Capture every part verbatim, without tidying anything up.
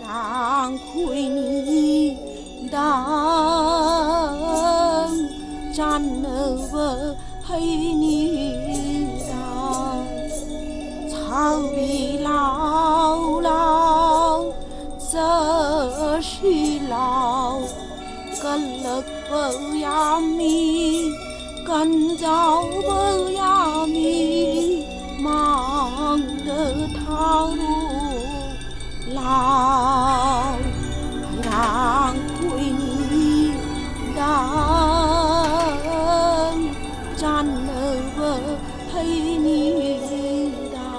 ꯇꯥꯡꯈꯨꯜ ꯅꯤꯗꯥꯡ ꯆꯥꯟꯅꯕ ꯍꯩꯅꯤꯗꯥ꯫ ꯁꯥꯎꯕꯤ ꯂꯥꯎ ꯂꯥꯎ ꯆꯠꯁꯤ ꯂꯥꯎ꯫ ꯀꯜꯂꯛꯄ ꯌꯥꯝꯃꯤ, ꯀꯟꯖꯥꯎꯕ ꯌꯥꯝꯃꯤ, ꯃꯥꯡꯗ ꯊꯥꯔꯣ ꯂꯥꯎ꯫ ꯇꯥꯡꯈꯨꯜ ꯅꯤꯗꯥꯡ ꯆꯥꯟꯅꯕ ꯍꯩꯅꯤꯗꯥ꯫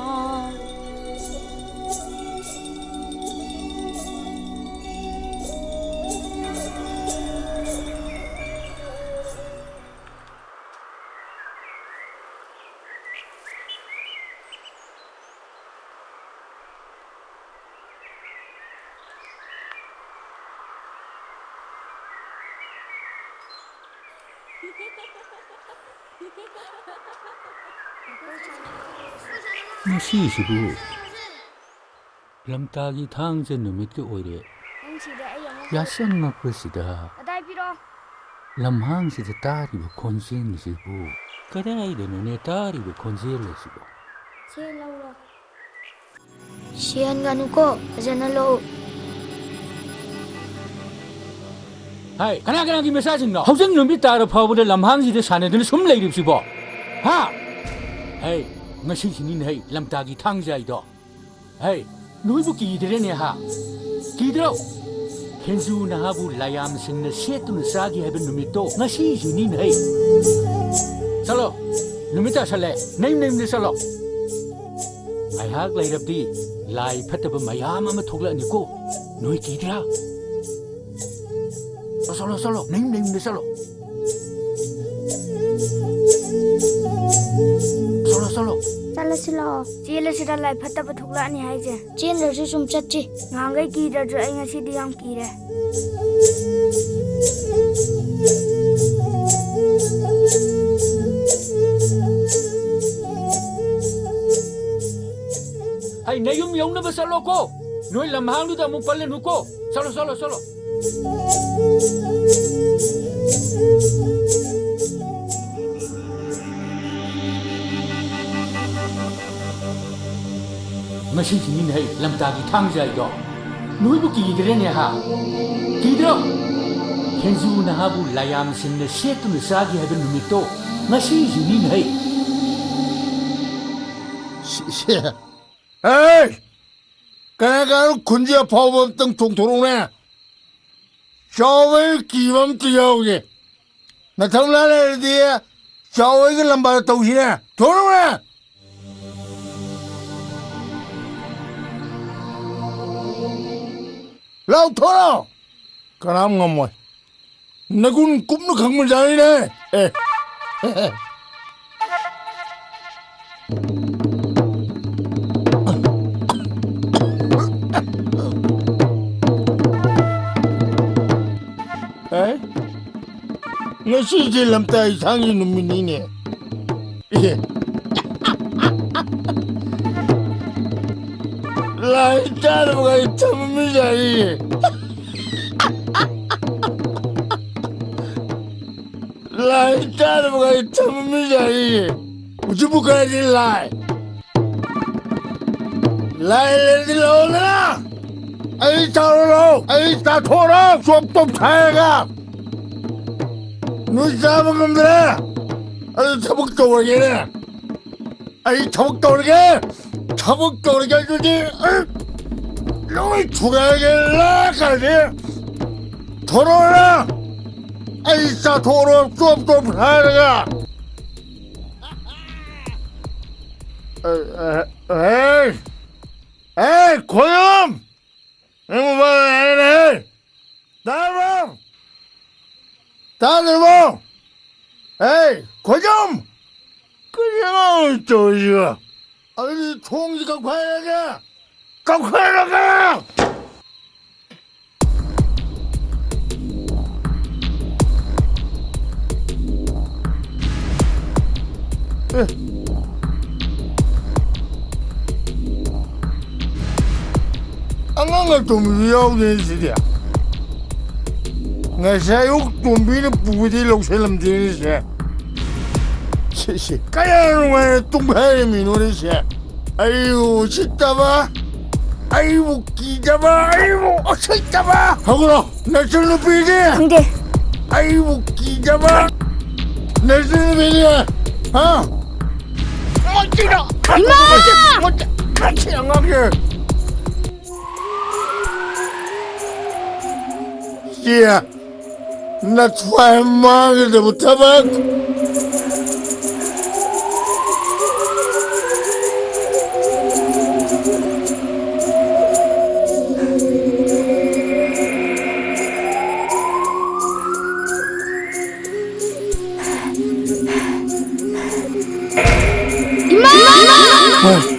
ꯉꯁꯤꯁꯤꯕꯨ ꯂꯝꯇꯥꯒꯤ ꯊꯥꯡꯖ ꯅꯨꯃꯤꯠꯀ ꯑꯣꯏꯔꯦ꯫ ꯅꯪ ꯁꯤꯗ ꯑꯩ ꯑꯃꯨꯛ ꯌꯥꯆꯪꯉꯛꯄꯁꯤꯗ ꯀꯗꯥꯏ ꯄꯤꯔꯣ? ꯂꯝꯍꯥꯡꯁꯤꯗ ꯇꯥꯔꯤꯕ ꯈꯣꯟꯖꯦꯜꯁꯤꯕꯨ ꯀꯗꯥꯏꯗꯅꯣꯅꯦ ꯇꯥꯔꯤꯕ ꯈꯣꯟꯖꯦꯜ ꯑꯁꯤꯕꯨ? ꯁꯦ ꯂꯧꯔꯣ꯫ ꯁꯤꯍꯟꯒꯅꯨꯀꯣ, ꯐꯖꯅ ꯂꯧ꯫ ꯍꯥꯏ, ꯀꯅꯥ ꯀꯅꯥꯒꯤ ꯃꯆꯥꯁꯤꯡꯅꯣ? ꯍꯧꯖꯤꯛ ꯅꯨꯃꯤꯠ ꯇꯥꯔ ꯐꯥꯎꯕꯗ ꯂꯝꯍꯥꯡꯁꯤꯗ ꯁꯥꯟꯅꯗꯨꯅ ꯁꯨꯝ ꯂꯩꯔꯤꯕꯁꯤꯕꯣ? ꯍꯥ? ꯍꯩ, ꯉꯁꯤꯁꯤꯅꯤꯅꯦ ꯍꯩ, ꯂꯝꯇꯥꯒꯤ ꯊꯥꯡꯖ ꯍꯥꯏꯗꯣ꯫ ꯍꯩ, ꯅꯣꯏꯕꯨ ꯀꯤꯗ꯭ꯔꯦꯅꯦ ꯍꯥ? ꯀꯤꯗ꯭ꯔꯣ? ꯈꯦꯟꯖꯨ ꯅꯍꯥꯕꯨ ꯂꯥꯌꯥꯝꯁꯤꯡꯅ ꯁꯦꯠꯇꯨꯅ ꯆꯥꯒꯦ ꯍꯥꯏꯕ ꯅꯨꯃꯤꯠꯇꯣ ꯉꯁꯤꯁꯤꯅꯤꯅꯦ ꯍꯩ꯫ ꯆꯠꯂꯣ, ꯅꯨꯃꯤꯠ ꯇꯥꯁꯜꯂꯦ, ꯅꯌꯨꯝ ꯅꯌꯨꯝꯗ ꯆꯠꯂꯣ꯫ ꯉꯥꯏꯍꯥꯛ ꯂꯩꯔꯕꯗꯤ ꯂꯥꯏ ꯐꯠꯇꯕ ꯃꯌꯥꯝ ꯑꯃ ꯊꯣꯛꯂꯛꯑꯅꯤꯀꯣ꯫ ꯅꯣꯏ ꯀꯤꯗ꯭ꯔꯥ? ꯆꯠꯂꯣ, ꯆꯠꯂꯣ, ꯅꯌꯨꯝ ꯅꯌꯨꯝꯗ ꯆꯠꯂꯣ꯫ ꯆꯠꯂꯣ, ꯆꯠꯂꯣ꯫ ꯆꯠꯂꯁꯤ ꯂꯥꯛꯑꯣ꯫ ꯆꯦꯜꯂꯁꯤꯗ, ꯂꯥꯏ ꯐꯠꯇꯕ ꯊꯣꯛꯂꯛꯑꯅꯤ ꯍꯥꯏꯁꯦ꯫ ꯆꯦꯟꯗ꯭ꯔꯁꯨ ꯁꯨꯝ ꯆꯠꯁꯤ꯫ ꯅꯍꯥꯟꯈꯩ ꯀꯤꯗ꯭ꯔꯁꯨ ꯑꯩ ꯉꯁꯤꯗꯤ ꯌꯥꯝ ꯀꯤꯔꯦ꯫ ꯍꯩ, ꯅꯌꯨꯝ ꯌꯧꯅꯕ ꯆꯠꯂꯣꯀꯣ꯫ ꯅꯣꯏ ꯂꯝꯍꯥꯡꯗꯨꯗ ꯑꯃꯨꯛ ꯄꯜꯂꯅꯨꯀꯣ꯫ ꯆꯠꯂꯣ, ꯆꯠꯂꯣ, ꯆꯠꯂꯣ꯫ ꯉꯁꯤꯁꯤꯅꯤꯅꯦꯍꯦ ꯂꯝꯇꯥꯒꯤ ꯊꯥꯡꯖ ꯍꯥꯏꯗꯣ꯫ ꯅꯣꯏꯕꯨ ꯀꯤꯗ꯭ꯔꯦꯅꯦ ꯍꯥ? ꯀꯤꯗ꯭ꯔꯣ? ꯈꯦꯟꯖꯨ ꯅꯍꯥꯕꯨ ꯂꯥꯌꯥꯝꯁꯤꯡꯅ ꯁꯦꯠꯇꯨꯅ ꯆꯥꯈꯤ ꯍꯥꯏꯕ ꯅꯨꯃꯤꯠꯇꯣ ꯉꯁꯤꯁꯤꯅꯤꯅꯦꯍꯦ꯫ ꯁꯤ-, ꯁꯤ-, ꯑꯦ! ꯀꯅꯥ ꯀꯅꯥꯅꯣ ꯈꯨꯟꯁꯦ ꯑꯐꯥꯎꯕ ꯑꯝꯇꯪ ꯆꯣꯡꯊꯣꯔꯛꯎꯅꯦ꯫ ꯆꯥꯎꯕꯒꯤ ꯀꯤꯕ ꯑꯝꯇ ꯌꯥꯎꯗꯦ꯫ ꯅꯊꯧꯅꯥ ꯂꯩꯔꯗꯤ ꯆꯥꯎꯕꯒꯤ ꯂꯝꯕꯥꯗ ꯇꯧꯁꯤꯅꯦ꯫ ꯊꯣꯔꯛꯎꯅꯦ꯫ ꯂꯥꯎ ꯊꯣꯔꯛꯑꯣ꯫ ꯀꯅꯥꯝ ꯉꯝꯃꯣꯏ꯫ ꯅꯒꯨꯟ ꯀꯨꯞꯅ ꯈꯪꯕꯖꯥꯠꯅꯤꯅꯦ꯫ ꯑꯦ꯫ ꯑꯦ? ꯉꯁꯤꯁꯦ ꯂꯝꯇꯥ ꯏꯁꯥꯡꯒꯤ ꯅꯨꯃꯤꯠꯅꯤꯅꯦ꯫ ꯑꯦ꯫ ꯂꯥꯏ ꯇꯥꯅꯕꯒ ꯊꯝꯃꯝꯃꯤꯖꯥꯠꯅꯤꯅꯦ꯫ ꯂꯥꯏ ꯇꯥꯅꯕꯒ ꯊꯝꯃꯝꯃꯤꯖꯥꯠꯅꯤꯅꯦ꯫ ꯍꯧꯖꯤꯛꯄꯨ ꯀꯥꯏꯗꯩ ꯂꯥꯏ? ꯂꯥꯏ ꯂꯩꯔꯗꯤ ꯂꯥꯛꯑꯣꯗꯅ꯫ ꯑꯩ ꯆꯥꯔꯣ ꯂꯥꯛꯑꯣ꯫ ꯑꯩ ꯆꯥꯊꯣꯛꯑꯣ꯫ Chop chop ꯁꯥꯏꯔꯒ꯫ ꯅꯣꯏ ꯆꯥꯕ ꯉꯝꯗ꯭ꯔꯦ꯫ ꯑꯗꯨ ꯊꯕꯛ ꯇꯧꯔꯒꯦꯅꯦ꯫ ꯑꯩ ꯊꯕꯛ ꯇꯧꯔꯒꯦ꯫ ꯊꯕꯛ ꯇꯧꯔꯒꯦ ꯑꯗꯨꯗꯤ ꯑꯩ ꯂꯣꯏ ꯊꯨꯒꯥꯏꯒꯦ꯫ ꯂꯥꯛꯀꯗꯤ ꯊꯣꯔꯛꯑꯣꯔ꯫ ꯑꯩ ꯆꯥꯊꯣꯛꯑꯔꯣ ꯆꯣꯞ ꯆꯣꯞ ꯁꯥꯏꯔꯒ꯫ ꯑꯦ, ꯑꯦ, ꯑꯦ, ꯑꯦ, ꯈꯣꯏꯔꯣꯝ! ꯅꯪ ꯃꯄꯥ ꯂꯥꯛꯑꯦꯅꯦ! ꯇꯥꯕ꯭ꯔꯣ? ꯇꯥꯗ꯭ꯔꯕꯣ? ꯑꯦ, ꯈꯣꯏꯔꯣꯝ! ꯀꯔꯤ ꯑꯉꯥꯡꯅꯣ ꯇꯧꯔꯤꯁꯤꯕꯣ? ꯑꯗꯨꯗꯤ ꯊꯣꯡꯁꯤ ꯀꯛꯐꯥꯏꯔꯒꯦ! ꯀꯛꯐꯥꯏꯔꯒꯦ! ꯑꯦ꯫ ꯇꯣꯝꯕꯤꯁꯨ ꯌꯥꯎꯗꯦ ꯁꯤꯗꯤ꯫ ꯉꯁꯥꯏ ꯑꯌꯨꯛ ꯇꯣꯝꯕꯤꯅ ꯄꯨꯕꯗꯤ ꯂꯧꯁꯜꯂꯝꯗꯦꯅꯦ ꯁꯦ꯫ ꯁꯤ, ꯁꯤ꯫ ꯀꯌꯥ ꯅꯨꯡꯉꯥꯏꯅ ꯇꯨꯝꯈꯥꯏꯔꯝꯃꯤꯅꯣꯅꯦ ꯁꯦ꯫ ꯑꯩꯕꯨ ꯎꯁꯤꯠꯇꯕ, ꯑꯩꯕꯨ ꯀꯤꯗꯕ, ꯑꯩꯕꯨ ꯎꯁꯤꯠꯇꯕ꯫ ꯍꯧꯒꯠꯂꯣ, ꯅꯆꯟꯅꯨꯄꯤꯗꯤ꯫ ꯈꯪꯗꯦ꯫ ꯑꯩꯕꯨ ꯀꯤꯗꯕ, ꯅꯆꯟꯅꯨꯄꯤꯗꯤ꯫ ꯍꯥ? ꯃꯁꯤꯗ! ꯏꯃꯥ! ꯃꯁꯤ, ꯃꯁꯤ, ꯃꯁꯤ ꯑꯉꯥꯡꯁꯦ! ꯁꯤ ꯅꯊ꯭ꯋꯥꯏ ꯃꯥꯡꯒꯗꯕ ꯊꯕꯛ! ꯏꯃꯥ!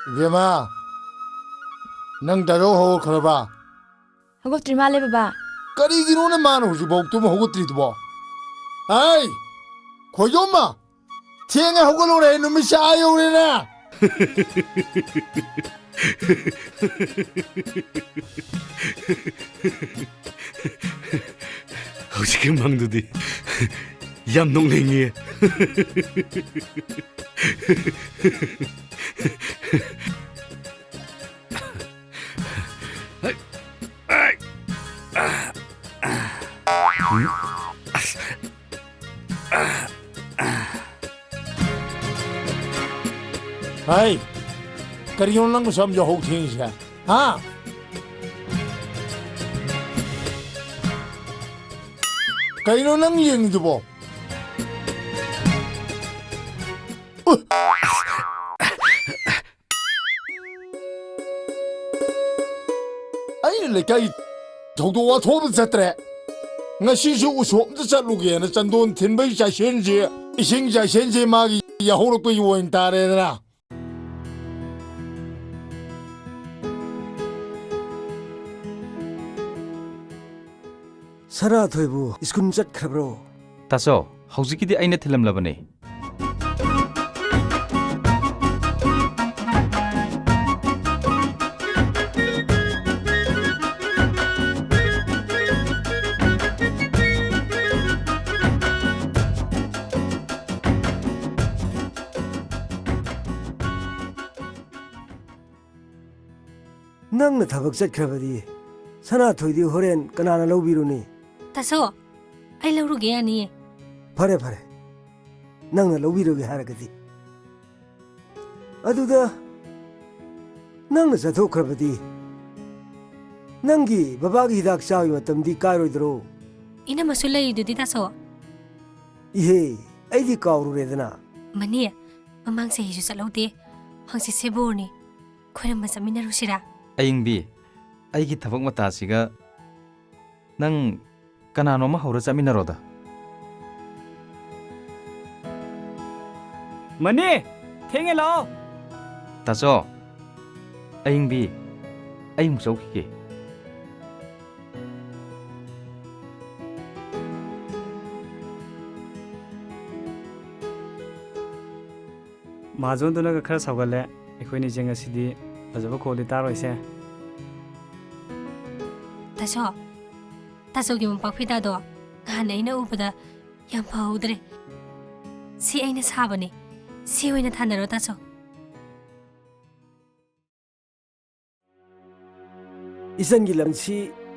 ꯏꯕꯦꯝꯃ, ꯅꯪ ꯗꯥꯏꯔꯣ ꯍꯧꯒꯠꯈ꯭ꯔꯕ? ꯍꯧꯒꯠꯇ꯭ꯔꯤ ꯃꯥꯜꯂꯦ, ꯕꯕꯥ꯫ ꯀꯔꯤꯒꯤꯅꯣꯅꯦ ꯃꯥꯅ ꯍꯧꯖꯤꯛꯐꯥꯎ ꯇꯨꯝ ꯍꯧꯒꯠꯇ꯭ꯔꯤꯗꯨꯕꯣ? ꯍꯩ! ꯈꯣꯏꯖꯣꯝꯃ! ꯊꯦꯡꯉꯦ, ꯍꯧꯒꯠꯂꯣꯔꯦ, ꯅꯨꯃꯤꯠꯁꯦ ꯑꯥ ꯌꯧꯔꯦꯅꯦ! ꯍꯧꯖꯤꯛꯀꯤ ꯃꯪꯗꯨꯗꯤ ꯌꯥꯝ ꯅꯣꯛꯅꯤꯡꯉꯤ꯫ ꯍꯩ, ꯀꯔꯤꯒꯤꯅꯣ ꯅꯪꯅꯁꯨ ꯌꯥꯝ ꯌꯥꯍꯧ ꯊꯦꯡꯉꯤꯁꯦ? ꯍꯥ? ꯀꯩꯅꯣ ꯅꯪ ꯌꯦꯡꯉꯤꯗꯨꯕꯣ? ꯎ! ꯑꯩꯅ ꯂꯩꯀꯥꯏ ꯊꯧꯗꯣꯛ ꯋꯥꯊꯣꯛ ꯑꯃ ꯆꯠꯇ꯭ꯔꯦ꯫ ꯉꯁꯤꯁꯨ ꯎꯁꯣꯞꯇ ꯆꯠꯂꯨꯒꯦꯅ ꯆꯟꯗꯣꯟ ꯊꯤꯟꯕꯩ ꯆꯥꯏꯁꯦꯟꯁꯦ, ꯏꯁꯤꯡ ꯆꯥꯏꯁꯦꯟꯁꯦ ꯃꯥꯒꯤ ꯌꯥꯍꯧꯔꯛꯄꯒꯤ ꯑꯣꯏꯅ ꯇꯥꯔꯦꯗꯅ꯫ ꯁꯅꯥꯊꯣꯏꯕꯨ ꯁ꯭ꯀꯨꯜ ꯆꯠꯈ꯭ꯔꯕ꯭ꯔꯣ? ꯇꯥꯆꯧ, ꯍꯧꯖꯤꯛꯀꯤꯗꯤ ꯑꯩꯅ ꯊꯤꯜꯂꯝꯂꯕꯅꯦ꯫ ꯅꯪꯅ ꯊꯕꯛ ꯆꯠꯈ꯭ꯔꯕꯗꯤ ꯁꯅꯥꯊꯣꯏꯗꯤ ꯍꯣꯔꯦꯟ ꯀꯅꯥꯅ ꯂꯧꯕꯤꯔꯨꯅꯤ? ꯇꯥꯆꯧ, ꯑꯩ ꯂꯧꯔꯨꯒꯦ ꯌꯥꯅꯤꯌꯦ꯫ ꯐꯔꯦ, ꯐꯔꯦ꯫ ꯅꯪꯅ ꯂꯧꯕꯤꯔꯨꯒꯦ ꯍꯥꯏꯔꯒꯗꯤ꯫ ꯑꯗꯨꯗ ꯅꯪꯅ ꯆꯠꯊꯣꯛꯈ꯭ꯔꯕꯗꯤ ꯅꯪꯒꯤ ꯕꯕꯥꯒꯤ ꯍꯤꯗꯥꯛ ꯆꯥꯕꯒꯤ ꯃꯇꯝꯗꯤ ꯀꯥꯏꯔꯣꯏꯗ꯭ꯔꯣ? ꯏꯅꯝꯃꯁꯨ ꯂꯩꯔꯤꯗꯨꯗꯤ, ꯇꯥꯆꯧ꯫ ꯏꯍꯦ, ꯑꯩꯗꯤ ꯀꯥꯎꯔꯨꯔꯦꯗꯅ꯫ ꯃꯅꯤ, ꯃꯃꯥꯡ ꯆꯍꯤꯁꯨ ꯆꯠꯍꯧꯗꯦ꯫ ꯍꯪꯆꯤꯠꯁꯦ ꯕꯣꯔꯅꯤ꯫ ꯈꯣꯏꯔꯝꯕ ꯆꯠꯃꯤꯟꯅꯔꯨꯁꯤꯔꯥ? ꯑꯌꯤꯡꯕꯤ, ꯑꯩꯒꯤ ꯊꯕꯛ ꯃꯇꯥꯁꯤꯒ ꯅꯪ ꯀꯅꯥꯅꯣꯝꯃ ꯍꯧꯔ ꯆꯠꯃꯤꯟꯅꯔꯣꯗ꯫ ꯃꯅꯤ, ꯊꯦꯡꯉꯦ, ꯂꯥꯛꯑꯣ꯫ ꯇꯥꯆꯧ, ꯑꯌꯤꯡꯕꯤ, ꯑꯩ ꯑꯃꯨꯛ ꯆꯧꯈꯤꯒꯦ꯫ ꯃꯍꯥꯖꯣꯟꯗꯨꯅꯒ ꯈꯔ ꯁꯥꯎꯒꯜꯂꯦ꯫ ꯑꯩꯈꯣꯏꯅꯤꯁꯦ ꯉꯁꯤꯗꯤ ꯐꯖꯕ ꯈꯣꯜꯗꯤ ꯇꯥꯔꯣꯏꯁꯦ꯫ ꯇꯥꯆꯧ, ꯇꯥꯆꯧꯒꯤ ꯃꯣꯝꯄꯥꯛ ꯐꯤꯗꯥꯗꯣ ꯉꯍꯥꯟ ꯑꯩꯅ ꯎꯕꯗ ꯌꯥꯝ ꯐꯍꯧꯗ꯭ꯔꯦ꯫ ꯁꯤ ꯑꯩꯅ ꯁꯥꯕꯅꯦ꯫ ꯁꯤ ꯑꯣꯏꯅ ꯊꯥꯅꯔꯣ, ꯇꯥꯆꯧ꯫ ꯏꯆꯟꯒꯤ ꯂꯝꯁꯤ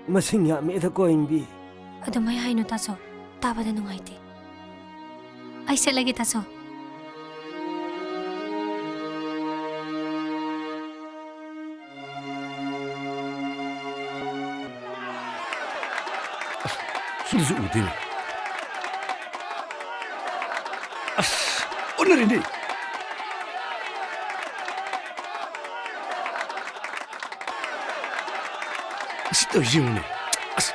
ꯃꯁꯤꯡ ꯌꯥꯝꯃꯦꯗꯀꯣ, ꯏꯝꯕꯤ꯫ ꯑꯗꯨꯃꯥꯏ ꯍꯥꯏꯅꯨ, ꯇꯥꯆꯧ꯫ ꯇꯥꯕꯗ ꯅꯨꯡꯉꯥꯏꯇꯦ꯫ ꯑꯩ ꯆꯠꯂꯒꯦ, ꯇꯥꯆꯧ꯫ ꯑꯁ, ꯁꯣꯝꯗꯁꯨ ꯎꯗꯦꯅꯦ꯫ ꯑꯁ, ꯑꯣꯟꯅꯔꯦꯅꯦ꯫ ꯑꯁꯤ ꯇꯧꯔꯤꯁꯤ ꯌꯦꯡꯉꯨꯅꯦ꯫ ꯑꯁ꯫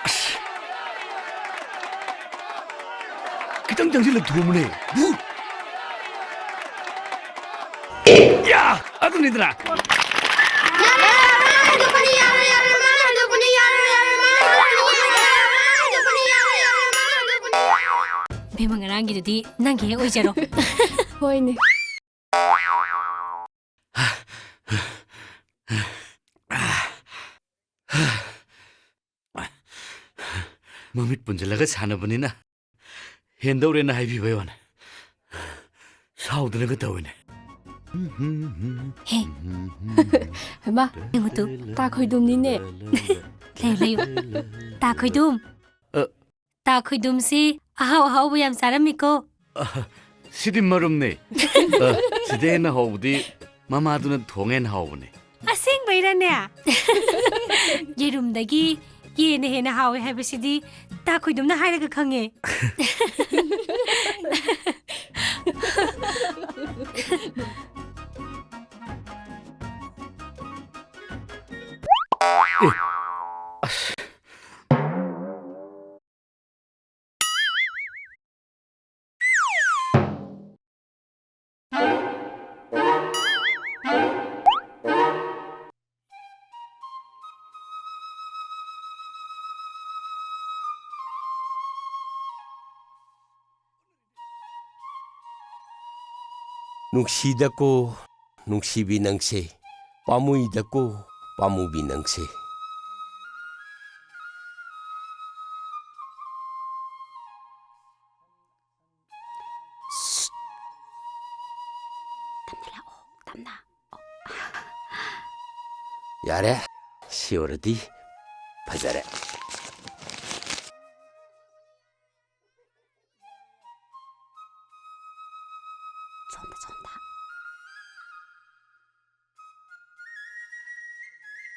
ꯑꯁ꯫ ꯈꯤꯇꯪ ꯆꯪꯁꯤꯜꯂ ꯊꯣꯝꯃꯨꯅꯦ꯫ ꯚꯨꯠ! ꯌꯥ! ꯑꯗꯨꯅꯤꯗꯅ꯫ ꯏꯕꯦꯝꯃ, ꯉꯔꯥꯡꯒꯤꯗꯨꯗꯤ ꯅꯪꯒꯤ ꯍꯦꯛ ꯑꯣꯏꯖꯔꯣ꯫ ꯍꯣꯏꯅꯦ꯫ ꯃꯃꯤꯠ ꯄꯨꯟꯁꯤꯜꯂꯒ ꯁꯥꯟꯅꯕꯅꯤꯅ ꯍꯦꯟꯗꯧꯔꯦꯅ ꯍꯥꯏꯕꯤꯕꯩ ꯋꯥꯅꯦ꯫ ꯁꯥꯎꯗꯅꯒ ꯇꯧꯋꯤꯅꯦ꯫ ꯍꯦ꯫ ꯍꯩꯃꯥ, ꯌꯦꯡꯉꯨ ꯇꯨ꯫ ꯇꯥ ꯈꯣꯏꯗꯨꯝꯅꯤꯅꯦ꯫ ꯂꯩꯌꯨ, ꯂꯩꯌꯨ꯫ ꯇꯥ ꯈꯣꯏꯗꯨꯝ꯫ ꯑ꯫ ꯇꯥ ꯈꯣꯏꯗꯨꯝꯁꯤ ꯑꯍꯥꯎ ꯑꯍꯥꯎꯕ ꯌꯥꯝ ꯆꯥꯔꯝꯃꯤꯀꯣ꯫ ꯑ, ꯁꯤꯗꯤ ꯃꯔꯨꯝꯅꯦ꯫ ꯑ, ꯁꯤꯗ ꯍꯦꯟꯅ ꯍꯥꯎꯕꯗꯤ ꯃꯃꯥꯗꯨꯅ ꯊꯣꯡꯉꯦꯅ ꯍꯥꯎꯕꯅꯦ꯫ ꯑꯁꯦꯡꯕꯩꯔꯅꯦ? ꯌꯦꯔꯨꯝꯗꯒꯤ ꯌꯦꯟꯅ ꯍꯦꯟꯅ ꯍꯥꯎꯋꯦ ꯍꯥꯏꯕꯁꯤꯗꯤ ꯇꯥ ꯈꯣꯏꯗꯨꯝꯅ ꯍꯥꯏꯔꯒ ꯈꯪꯉꯦ꯫ ꯑꯦ, ꯑꯁ꯫ ꯅꯨꯡꯁꯤꯗꯀꯣ ꯅꯨꯡꯁꯤꯕꯤ ꯅꯪꯁꯦ, ꯄꯥꯝꯃꯨꯏꯗꯀꯣ ꯄꯥꯝꯃꯨꯕꯤ ꯅꯪꯁꯦ꯫ ꯇꯞꯅ ꯂꯥꯛꯑꯣ, ꯇꯞꯅ꯫ ꯌꯥꯔꯦ, ꯁꯤ ꯑꯣꯏꯔꯗꯤ ꯐꯖꯔꯦ꯫ ꯁꯣꯝꯗ, ꯁꯣꯝꯗ꯫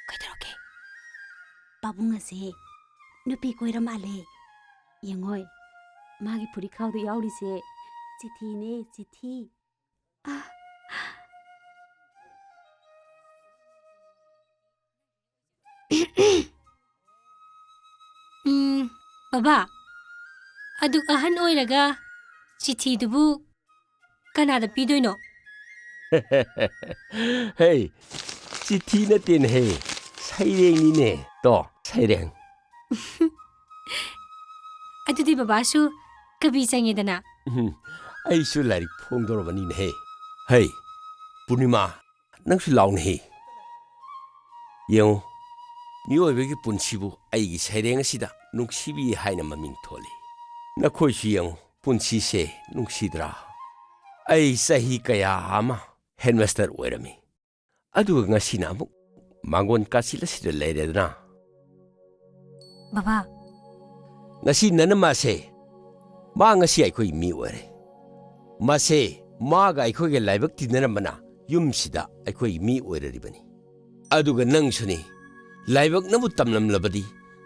ꯀꯩꯗꯧꯔꯒꯦ? ꯄꯥꯕꯨꯡ ꯑꯁꯦ ꯅꯨꯄꯤ ꯀꯣꯏꯔ ꯃꯥꯜꯂꯦ꯫ ꯌꯦꯡꯉꯣꯏ, ꯃꯥꯒꯤ ꯐꯨꯔꯤꯠꯈꯥꯎꯗ ꯌꯥꯎꯔꯤꯁꯦ ꯆꯤꯊꯤꯅꯦ, ꯆꯤꯊꯤ꯫ ꯑꯥ꯫ ꯎꯝ, ꯕꯕꯥ, ꯑꯗꯨꯛ ꯑꯍꯟ ꯑꯣꯏꯔꯒ ꯆꯤꯊꯤꯗꯨꯕꯨ ꯀꯅꯥꯗ ꯄꯤꯗꯣꯏꯅꯣ? ꯍꯦ, ꯆꯤꯊꯤ ꯅꯠꯇꯦꯅꯦꯍꯦ, ꯁꯩꯔꯦꯡꯅꯤꯅꯦ꯫ ꯇꯣ, ꯁꯩꯔꯦꯡ꯫ ꯑꯗꯨꯗꯤ ꯕꯕꯥꯁꯨ ꯀꯕꯤ ꯆꯪꯉꯦꯗꯅ꯫ ꯎꯝ, ꯑꯩꯁꯨ ꯂꯥꯏꯔꯤꯛ ꯐꯣꯡꯗꯣꯔꯕꯅꯤꯅꯦꯍꯦ꯫ ꯍꯩ, ꯄꯨꯔꯅꯤꯃꯥ, ꯅꯪꯁꯨ ꯂꯥꯎꯅꯦꯍꯦ꯫ ꯌꯦꯡꯉꯨ, ꯃꯤꯑꯣꯏꯕꯒꯤ ꯄꯨꯟꯁꯤꯕꯨ ꯑꯩꯒꯤ ꯁꯩꯔꯦꯡ ꯑꯁꯤꯗ ꯅꯨꯡꯁꯤꯕꯤ ꯍꯥꯏꯅ ꯃꯃꯤꯡ ꯊꯣꯜꯂꯤ꯫ ꯅꯈꯣꯏꯁꯨ ꯌꯦꯡꯉꯨ, ꯄꯨꯟꯁꯤꯁꯦ ꯅꯨꯡꯁꯤꯗ꯭ꯔꯥ? ꯑꯩ ꯆꯍꯤ ꯀꯌꯥ ꯑꯃ ꯍꯦꯗꯃꯥꯁꯇꯔ ꯑꯣꯏꯔꯝꯃꯤ꯫ ꯑꯗꯨꯒ ꯉꯁꯤꯅ ꯑꯃꯨꯛ ꯃꯥꯡꯒꯣꯟ ꯀꯥꯆꯤꯜ ꯑꯁꯤꯗ ꯂꯩꯔꯦꯗꯅ꯫ ꯕꯕꯥ꯫ ꯉꯁꯤ ꯅꯅꯝꯃꯁꯦ, ꯃꯥ ꯉꯁꯤ ꯑꯩꯈꯣꯏ ꯃꯤ ꯑꯣꯏꯔꯦ꯫ ꯃꯥꯁꯦ, ꯃꯥꯒ ꯑꯩꯈꯣꯏꯒ ꯂꯥꯏꯕꯛ ꯇꯤꯟꯅꯔꯝꯕꯅ ꯌꯨꯝꯁꯤꯗ ꯑꯩꯈꯣꯏ ꯃꯤ ꯑꯣꯏꯔꯔꯤꯕꯅꯤ꯫ ꯑꯗꯨꯒ ꯅꯪꯁꯨꯅꯤ, ꯂꯥꯏꯕꯛꯅꯕꯨ ꯇꯝꯂꯝꯂꯕꯗꯤ,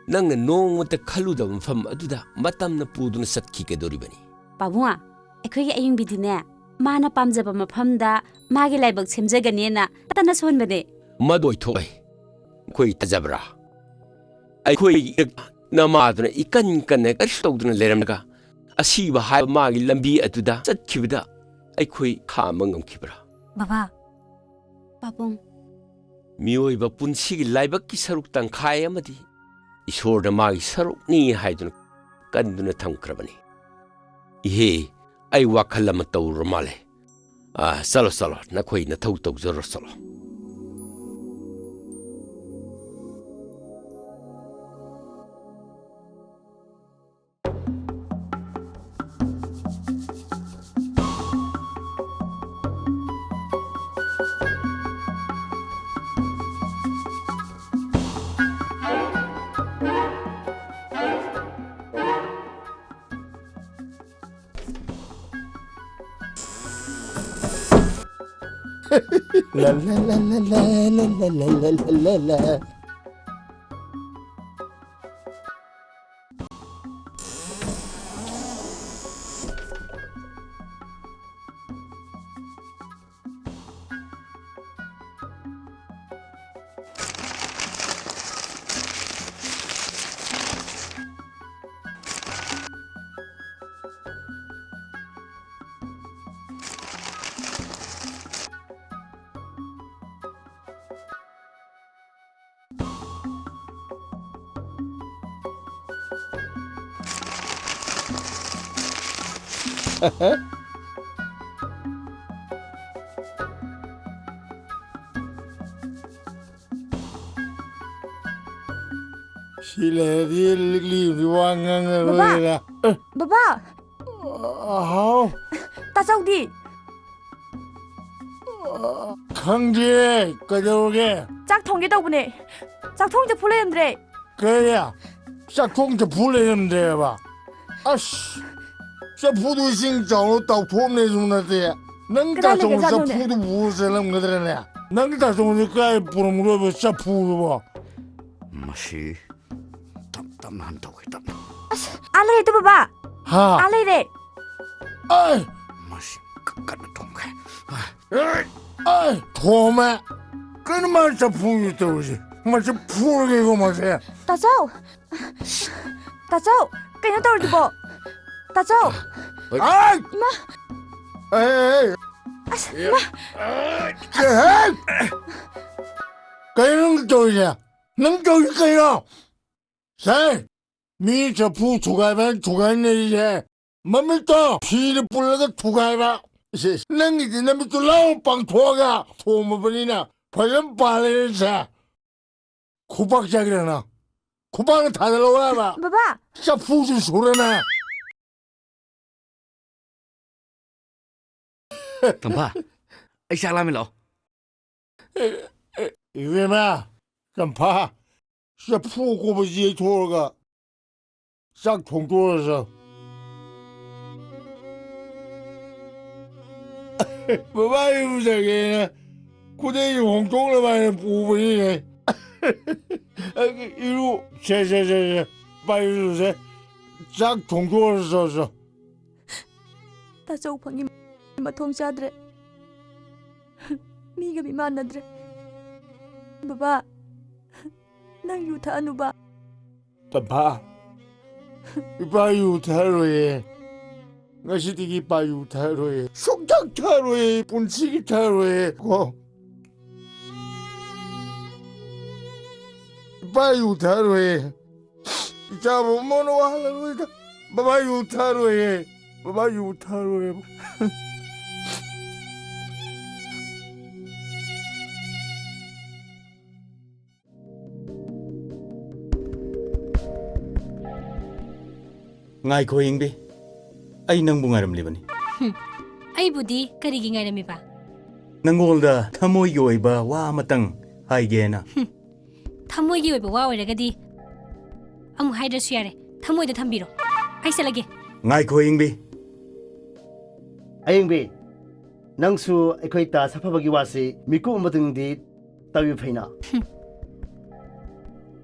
ꯅꯪꯅ ꯅꯣꯡꯃꯇ ꯈꯜꯂꯨꯗꯕ ꯃꯐꯝ ꯑꯗꯨꯗ ꯃꯇꯝꯅ ꯄꯨꯗꯨꯅ ꯆꯠꯈꯤꯒꯗꯧꯔꯤꯕꯅꯤ꯫ ꯄꯥꯕꯨꯡ, ꯑꯩꯈꯣꯏꯒꯤ ꯑꯌꯤꯡꯕꯤꯗꯤꯅꯦ, ꯃꯥꯅ ꯄꯥꯝꯖꯕ ꯃꯐꯝꯗ ꯃꯥꯒꯤ ꯂꯥꯏꯕꯛ ꯁꯦꯝꯖꯒꯅꯦꯅ ꯇꯠꯇꯅ ꯁꯣꯟꯕꯅꯦ꯫ ꯃꯗꯨ ꯑꯣꯏꯊꯣꯛꯂꯣꯏ꯫ ꯑꯩꯈꯣꯏ ꯊꯥꯖꯕ꯭ꯔꯥ? ꯑꯩꯈꯣꯏ ꯏꯔꯛ ꯅꯃꯥꯗꯨꯅ ꯏꯀꯟ ꯀꯟꯅ ꯀꯔꯤꯁꯨ ꯇꯧꯗꯅ ꯂꯩꯔꯝꯂꯒ, ꯑꯁꯤꯕ ꯍꯥꯏꯕ ꯃꯥꯒꯤ ꯂꯝꯕꯤ ꯑꯗꯨꯗ ꯆꯠꯈꯤꯕꯗ ꯑꯩꯈꯣꯏ ꯈꯥꯝꯕ ꯉꯝꯈꯤꯕ꯭ꯔꯥ? ꯕꯕꯥ, ꯄꯥꯕꯨꯡ꯫ ꯃꯤꯑꯣꯏꯕ ꯄꯨꯟꯁꯤꯒꯤ ꯂꯥꯏꯕꯛꯀꯤ ꯁꯔꯨꯛ ꯇꯪꯈꯥꯏ ꯑꯃꯗꯤ ꯏꯁꯣꯔꯅ ꯃꯥꯒꯤ ꯁꯔꯨꯛꯅꯤ ꯍꯥꯏꯗꯨꯅ ꯀꯟꯗꯨꯅ ꯊꯝꯈ꯭ꯔꯕꯅꯤ꯫ ꯏꯍꯦ, ꯑꯩ ꯋꯥꯈꯜ ꯑꯃ ꯇꯧꯔꯨꯔ ꯃꯥꯜꯂꯦ꯫ ꯑꯥ, ꯆꯠꯂꯣ, ꯆꯠꯂꯣ, ꯅꯈꯣꯏ ꯅꯊꯧ ꯇꯧꯖꯔꯣ, ꯆꯠꯂꯣ꯫ La, la, la, la, la. ꯁꯤ ꯂꯩꯔꯗꯤ ꯂꯤꯛꯂꯤꯕꯗꯤ ꯋꯥ ꯉꯥꯡꯉꯔꯣꯏꯗ꯫ ꯕꯕꯥ! ꯑꯦ꯫ ꯕꯕꯥ! ꯍꯥꯎ꯫ ꯇꯥꯆꯧꯗꯤ? ꯈꯪꯗꯦ, ꯀꯩꯗꯧꯔꯒꯦ? ꯆꯥꯛ ꯊꯣꯡꯒꯦ ꯇꯧꯕꯅꯦ꯫ ꯆꯥꯛꯊꯣꯡ ꯆꯐꯨ ꯂꯩꯔꯝꯗ꯭ꯔꯦ꯫ ꯀꯔꯤ? ꯆꯥꯛꯊꯣꯡ ꯆꯐꯨ ꯂꯩꯔꯝꯗ꯭ꯔꯦꯕ? ꯑꯁ, ꯆꯐꯨꯗꯨ ꯏꯁꯤꯡ ꯆꯥꯎꯅ ꯇꯥꯎꯊꯣꯛꯑꯝꯅꯦꯁꯨ ꯅꯠꯇꯦ꯫ ꯅꯪ ꯀꯗꯥꯏ ꯇꯥꯆꯧꯅ ꯂꯩꯒ꯭ꯔꯖꯥꯠꯅꯣꯅꯦ? ꯆꯐꯨꯗꯨ ꯄꯨꯔ ꯆꯠꯂꯝꯒꯗ꯭ꯔꯅꯦ? ꯅꯪ ꯇꯥꯆꯧꯅ ꯀꯥꯏ ꯄꯨꯔꯝꯒꯗꯣꯏꯕ ꯆꯐꯨꯗꯨꯕꯣ? ꯃꯁꯤ ꯇꯞ ꯇꯞꯅ ꯍꯟ ꯇꯧꯒꯦ, ꯇꯞꯅ꯫ ꯑꯁ, ꯑꯥ ꯂꯩꯔꯦ ꯇꯨ ꯕꯕꯥ꯫ ꯍꯥ? ꯑꯥ ꯂꯩꯔꯦ꯫ ꯑꯩ! ꯃꯁꯤ ꯀ-, ꯀꯟꯅ ꯊꯣꯝꯒꯦ꯫ ꯑꯩ! ꯑꯩ! ꯊꯣꯝꯃꯦ꯫ ꯀꯩꯅꯣ ꯃꯥ ꯆꯐꯨꯒꯤ ꯇꯧꯔꯤꯁꯦ? ꯃꯁꯤ ꯐꯨꯔꯒꯦꯀꯣ ꯃꯁꯦ꯫ ꯇꯥꯆꯧ! ꯇꯥꯆꯧ! ꯀꯩꯅꯣ ꯇꯧꯔꯤꯗꯨꯕꯣ? ꯇꯥꯆꯧ! ꯑꯩ! ꯏꯃꯥ! ꯑꯩ! ꯑꯁ, ꯏꯃꯥ! ꯑꯩ! ꯀꯩꯅꯣ ꯅꯪ ꯇꯧꯔꯤꯁꯦ? ꯅꯪ ꯇꯧꯔꯤꯁꯦ ꯀꯩꯅꯣ? ꯁꯦ! ꯃꯤ ꯆꯐꯨ ꯊꯨꯒꯥꯏꯕ ꯍꯥꯏꯅ ꯊꯨꯒꯥꯏꯅꯔꯤꯁꯦ꯫ ꯃꯃꯤꯠꯇꯣ ꯐꯤꯅ ꯄꯨꯜꯂꯒ ꯊꯨꯒꯥꯏꯕ꯫ ꯏꯁ, ꯏꯁ, ꯅꯪꯒꯤꯗꯤ ꯅꯃꯤꯠꯇꯨ ꯂꯥꯎ ꯄꯥꯡꯊꯣꯛꯑꯒ ꯊꯣꯝꯃꯕꯅꯤꯅ ꯐꯖꯅ ꯄꯥꯜꯂꯦꯅꯦ ꯁꯦ꯫ ꯈꯨꯄꯥꯛ ꯆꯥꯒꯦꯔꯥ ꯅꯪ? ꯈꯨꯄꯥꯛꯅ ꯊꯥꯗꯠꯂꯛꯑꯣ ꯍꯥꯏꯕ꯫ ꯕꯕꯥ! ꯆꯐꯨꯁꯨ ꯁꯨꯔꯅ꯫ ꯇꯝꯐꯥ, ꯑꯩ ꯆꯥꯛ ꯂꯥꯝꯃꯦ, ꯂꯥꯛꯑꯣ꯫ ꯏꯕꯦꯝꯃ, ꯇꯝꯐꯥ, ꯆꯐꯨ ꯑꯀꯣꯟꯕꯁꯤ ꯌꯩꯊꯣꯛꯑꯒ ꯆꯥꯛ ꯊꯣꯡꯗꯣꯛꯑꯁꯤ꯫ ꯕꯕꯥ ꯏꯔꯨꯖꯒꯦꯅ ꯈꯨꯗꯩꯁꯨ ꯍꯣꯡꯗꯣꯛꯅꯕ ꯍꯥꯏꯅ ꯄꯨꯕꯅꯤꯅꯦ꯫ ꯏꯔꯨ, ꯁꯦ, ꯁꯦ, ꯁꯦ, ꯁꯦ, ꯕꯕꯥ ꯏꯔꯨꯖꯦ꯫ ꯆꯥꯛ ꯊꯣꯡꯗꯣꯛꯑꯁꯤ, ꯆꯣ, ꯆꯣ꯫ ꯇꯥꯆꯧ ꯐꯪꯉꯤ ꯃꯊꯣꯡ ꯆꯥꯗ꯭ꯔꯦ꯫ ꯃꯤꯒ ꯃꯤꯃꯥꯟꯅꯗ꯭ꯔꯦ꯫ ꯕꯕꯥ, ꯅꯪ ꯌꯨ ꯊꯛꯑꯅꯨꯕ꯫ ꯇꯝꯐꯥ, ꯏꯄꯥ ꯌꯨ ꯊꯛꯑꯔꯣꯏꯌꯦ꯫ ꯉꯁꯤꯗꯒꯤ ꯏꯄꯥ ꯌꯨ ꯊꯛꯑꯔꯣꯏꯌꯦ꯫ ꯁꯨꯡꯊꯛ ꯊꯛꯑꯔꯣꯏꯌꯦ, ꯄꯨꯟꯁꯤꯒꯤ ꯊꯛꯑꯔꯣꯏꯌꯦ ꯀꯣ꯫ ꯏꯄꯥ ꯌꯨ ꯊꯛꯑꯔꯣꯏꯌꯦ꯫ ꯏꯆꯥꯕꯨ ꯃꯣꯟ ꯋꯥꯍꯜꯂꯔꯣꯏꯗ꯫ ꯕꯕꯥ ꯌꯨ ꯊꯛꯑꯔꯣꯏꯌꯦ꯫ ꯕꯕꯥ ꯌꯨ ꯊꯛꯑꯔꯣꯏꯌꯦ꯫ ꯉꯥꯏꯈꯣ, ꯌꯦꯡꯕꯤ꯫ ꯑꯩ ꯅꯪꯕꯨ ꯉꯥꯏꯔꯝꯂꯤꯕꯅꯤ꯫ ꯍꯨꯝ꯫ ꯑꯩꯕꯨꯗꯤ ꯀꯔꯤꯒꯤ ꯉꯥꯏꯔꯝꯃꯤꯕ? ꯅꯪꯉꯣꯟꯗ ꯊꯃꯣꯏꯒꯤ ꯑꯣꯏꯕ ꯋꯥ ꯑꯃꯇꯪ ꯍꯥꯏꯒꯦꯅ꯫ ꯍꯨꯝ꯫ ꯊꯃꯣꯏꯒꯤ ꯑꯣꯏꯕ ꯋꯥ ꯑꯣꯏꯔꯒꯗꯤ ꯑꯃꯨꯛ ꯍꯥꯏꯗ꯭ꯔꯁꯨ ꯌꯥꯔꯦ꯫ ꯊꯃꯣꯏꯗ ꯊꯝꯕꯤꯔꯣ꯫ ꯑꯩ ꯆꯠꯂꯒꯦ꯫ ꯉꯥꯏꯈꯣ, ꯌꯦꯡꯕꯤ꯫ ꯑꯌꯦꯡꯕꯤ, ꯅꯪꯁꯨ ꯑꯩꯈꯣꯏ ꯇꯥꯖ ꯑꯐꯕꯒꯤ ꯋꯥꯁꯤ ꯃꯤꯀꯨꯞ ꯑꯃꯇꯪꯗꯤ ꯇꯥꯕꯤꯕ ꯐꯩꯅ꯫ ꯍꯨꯝ꯫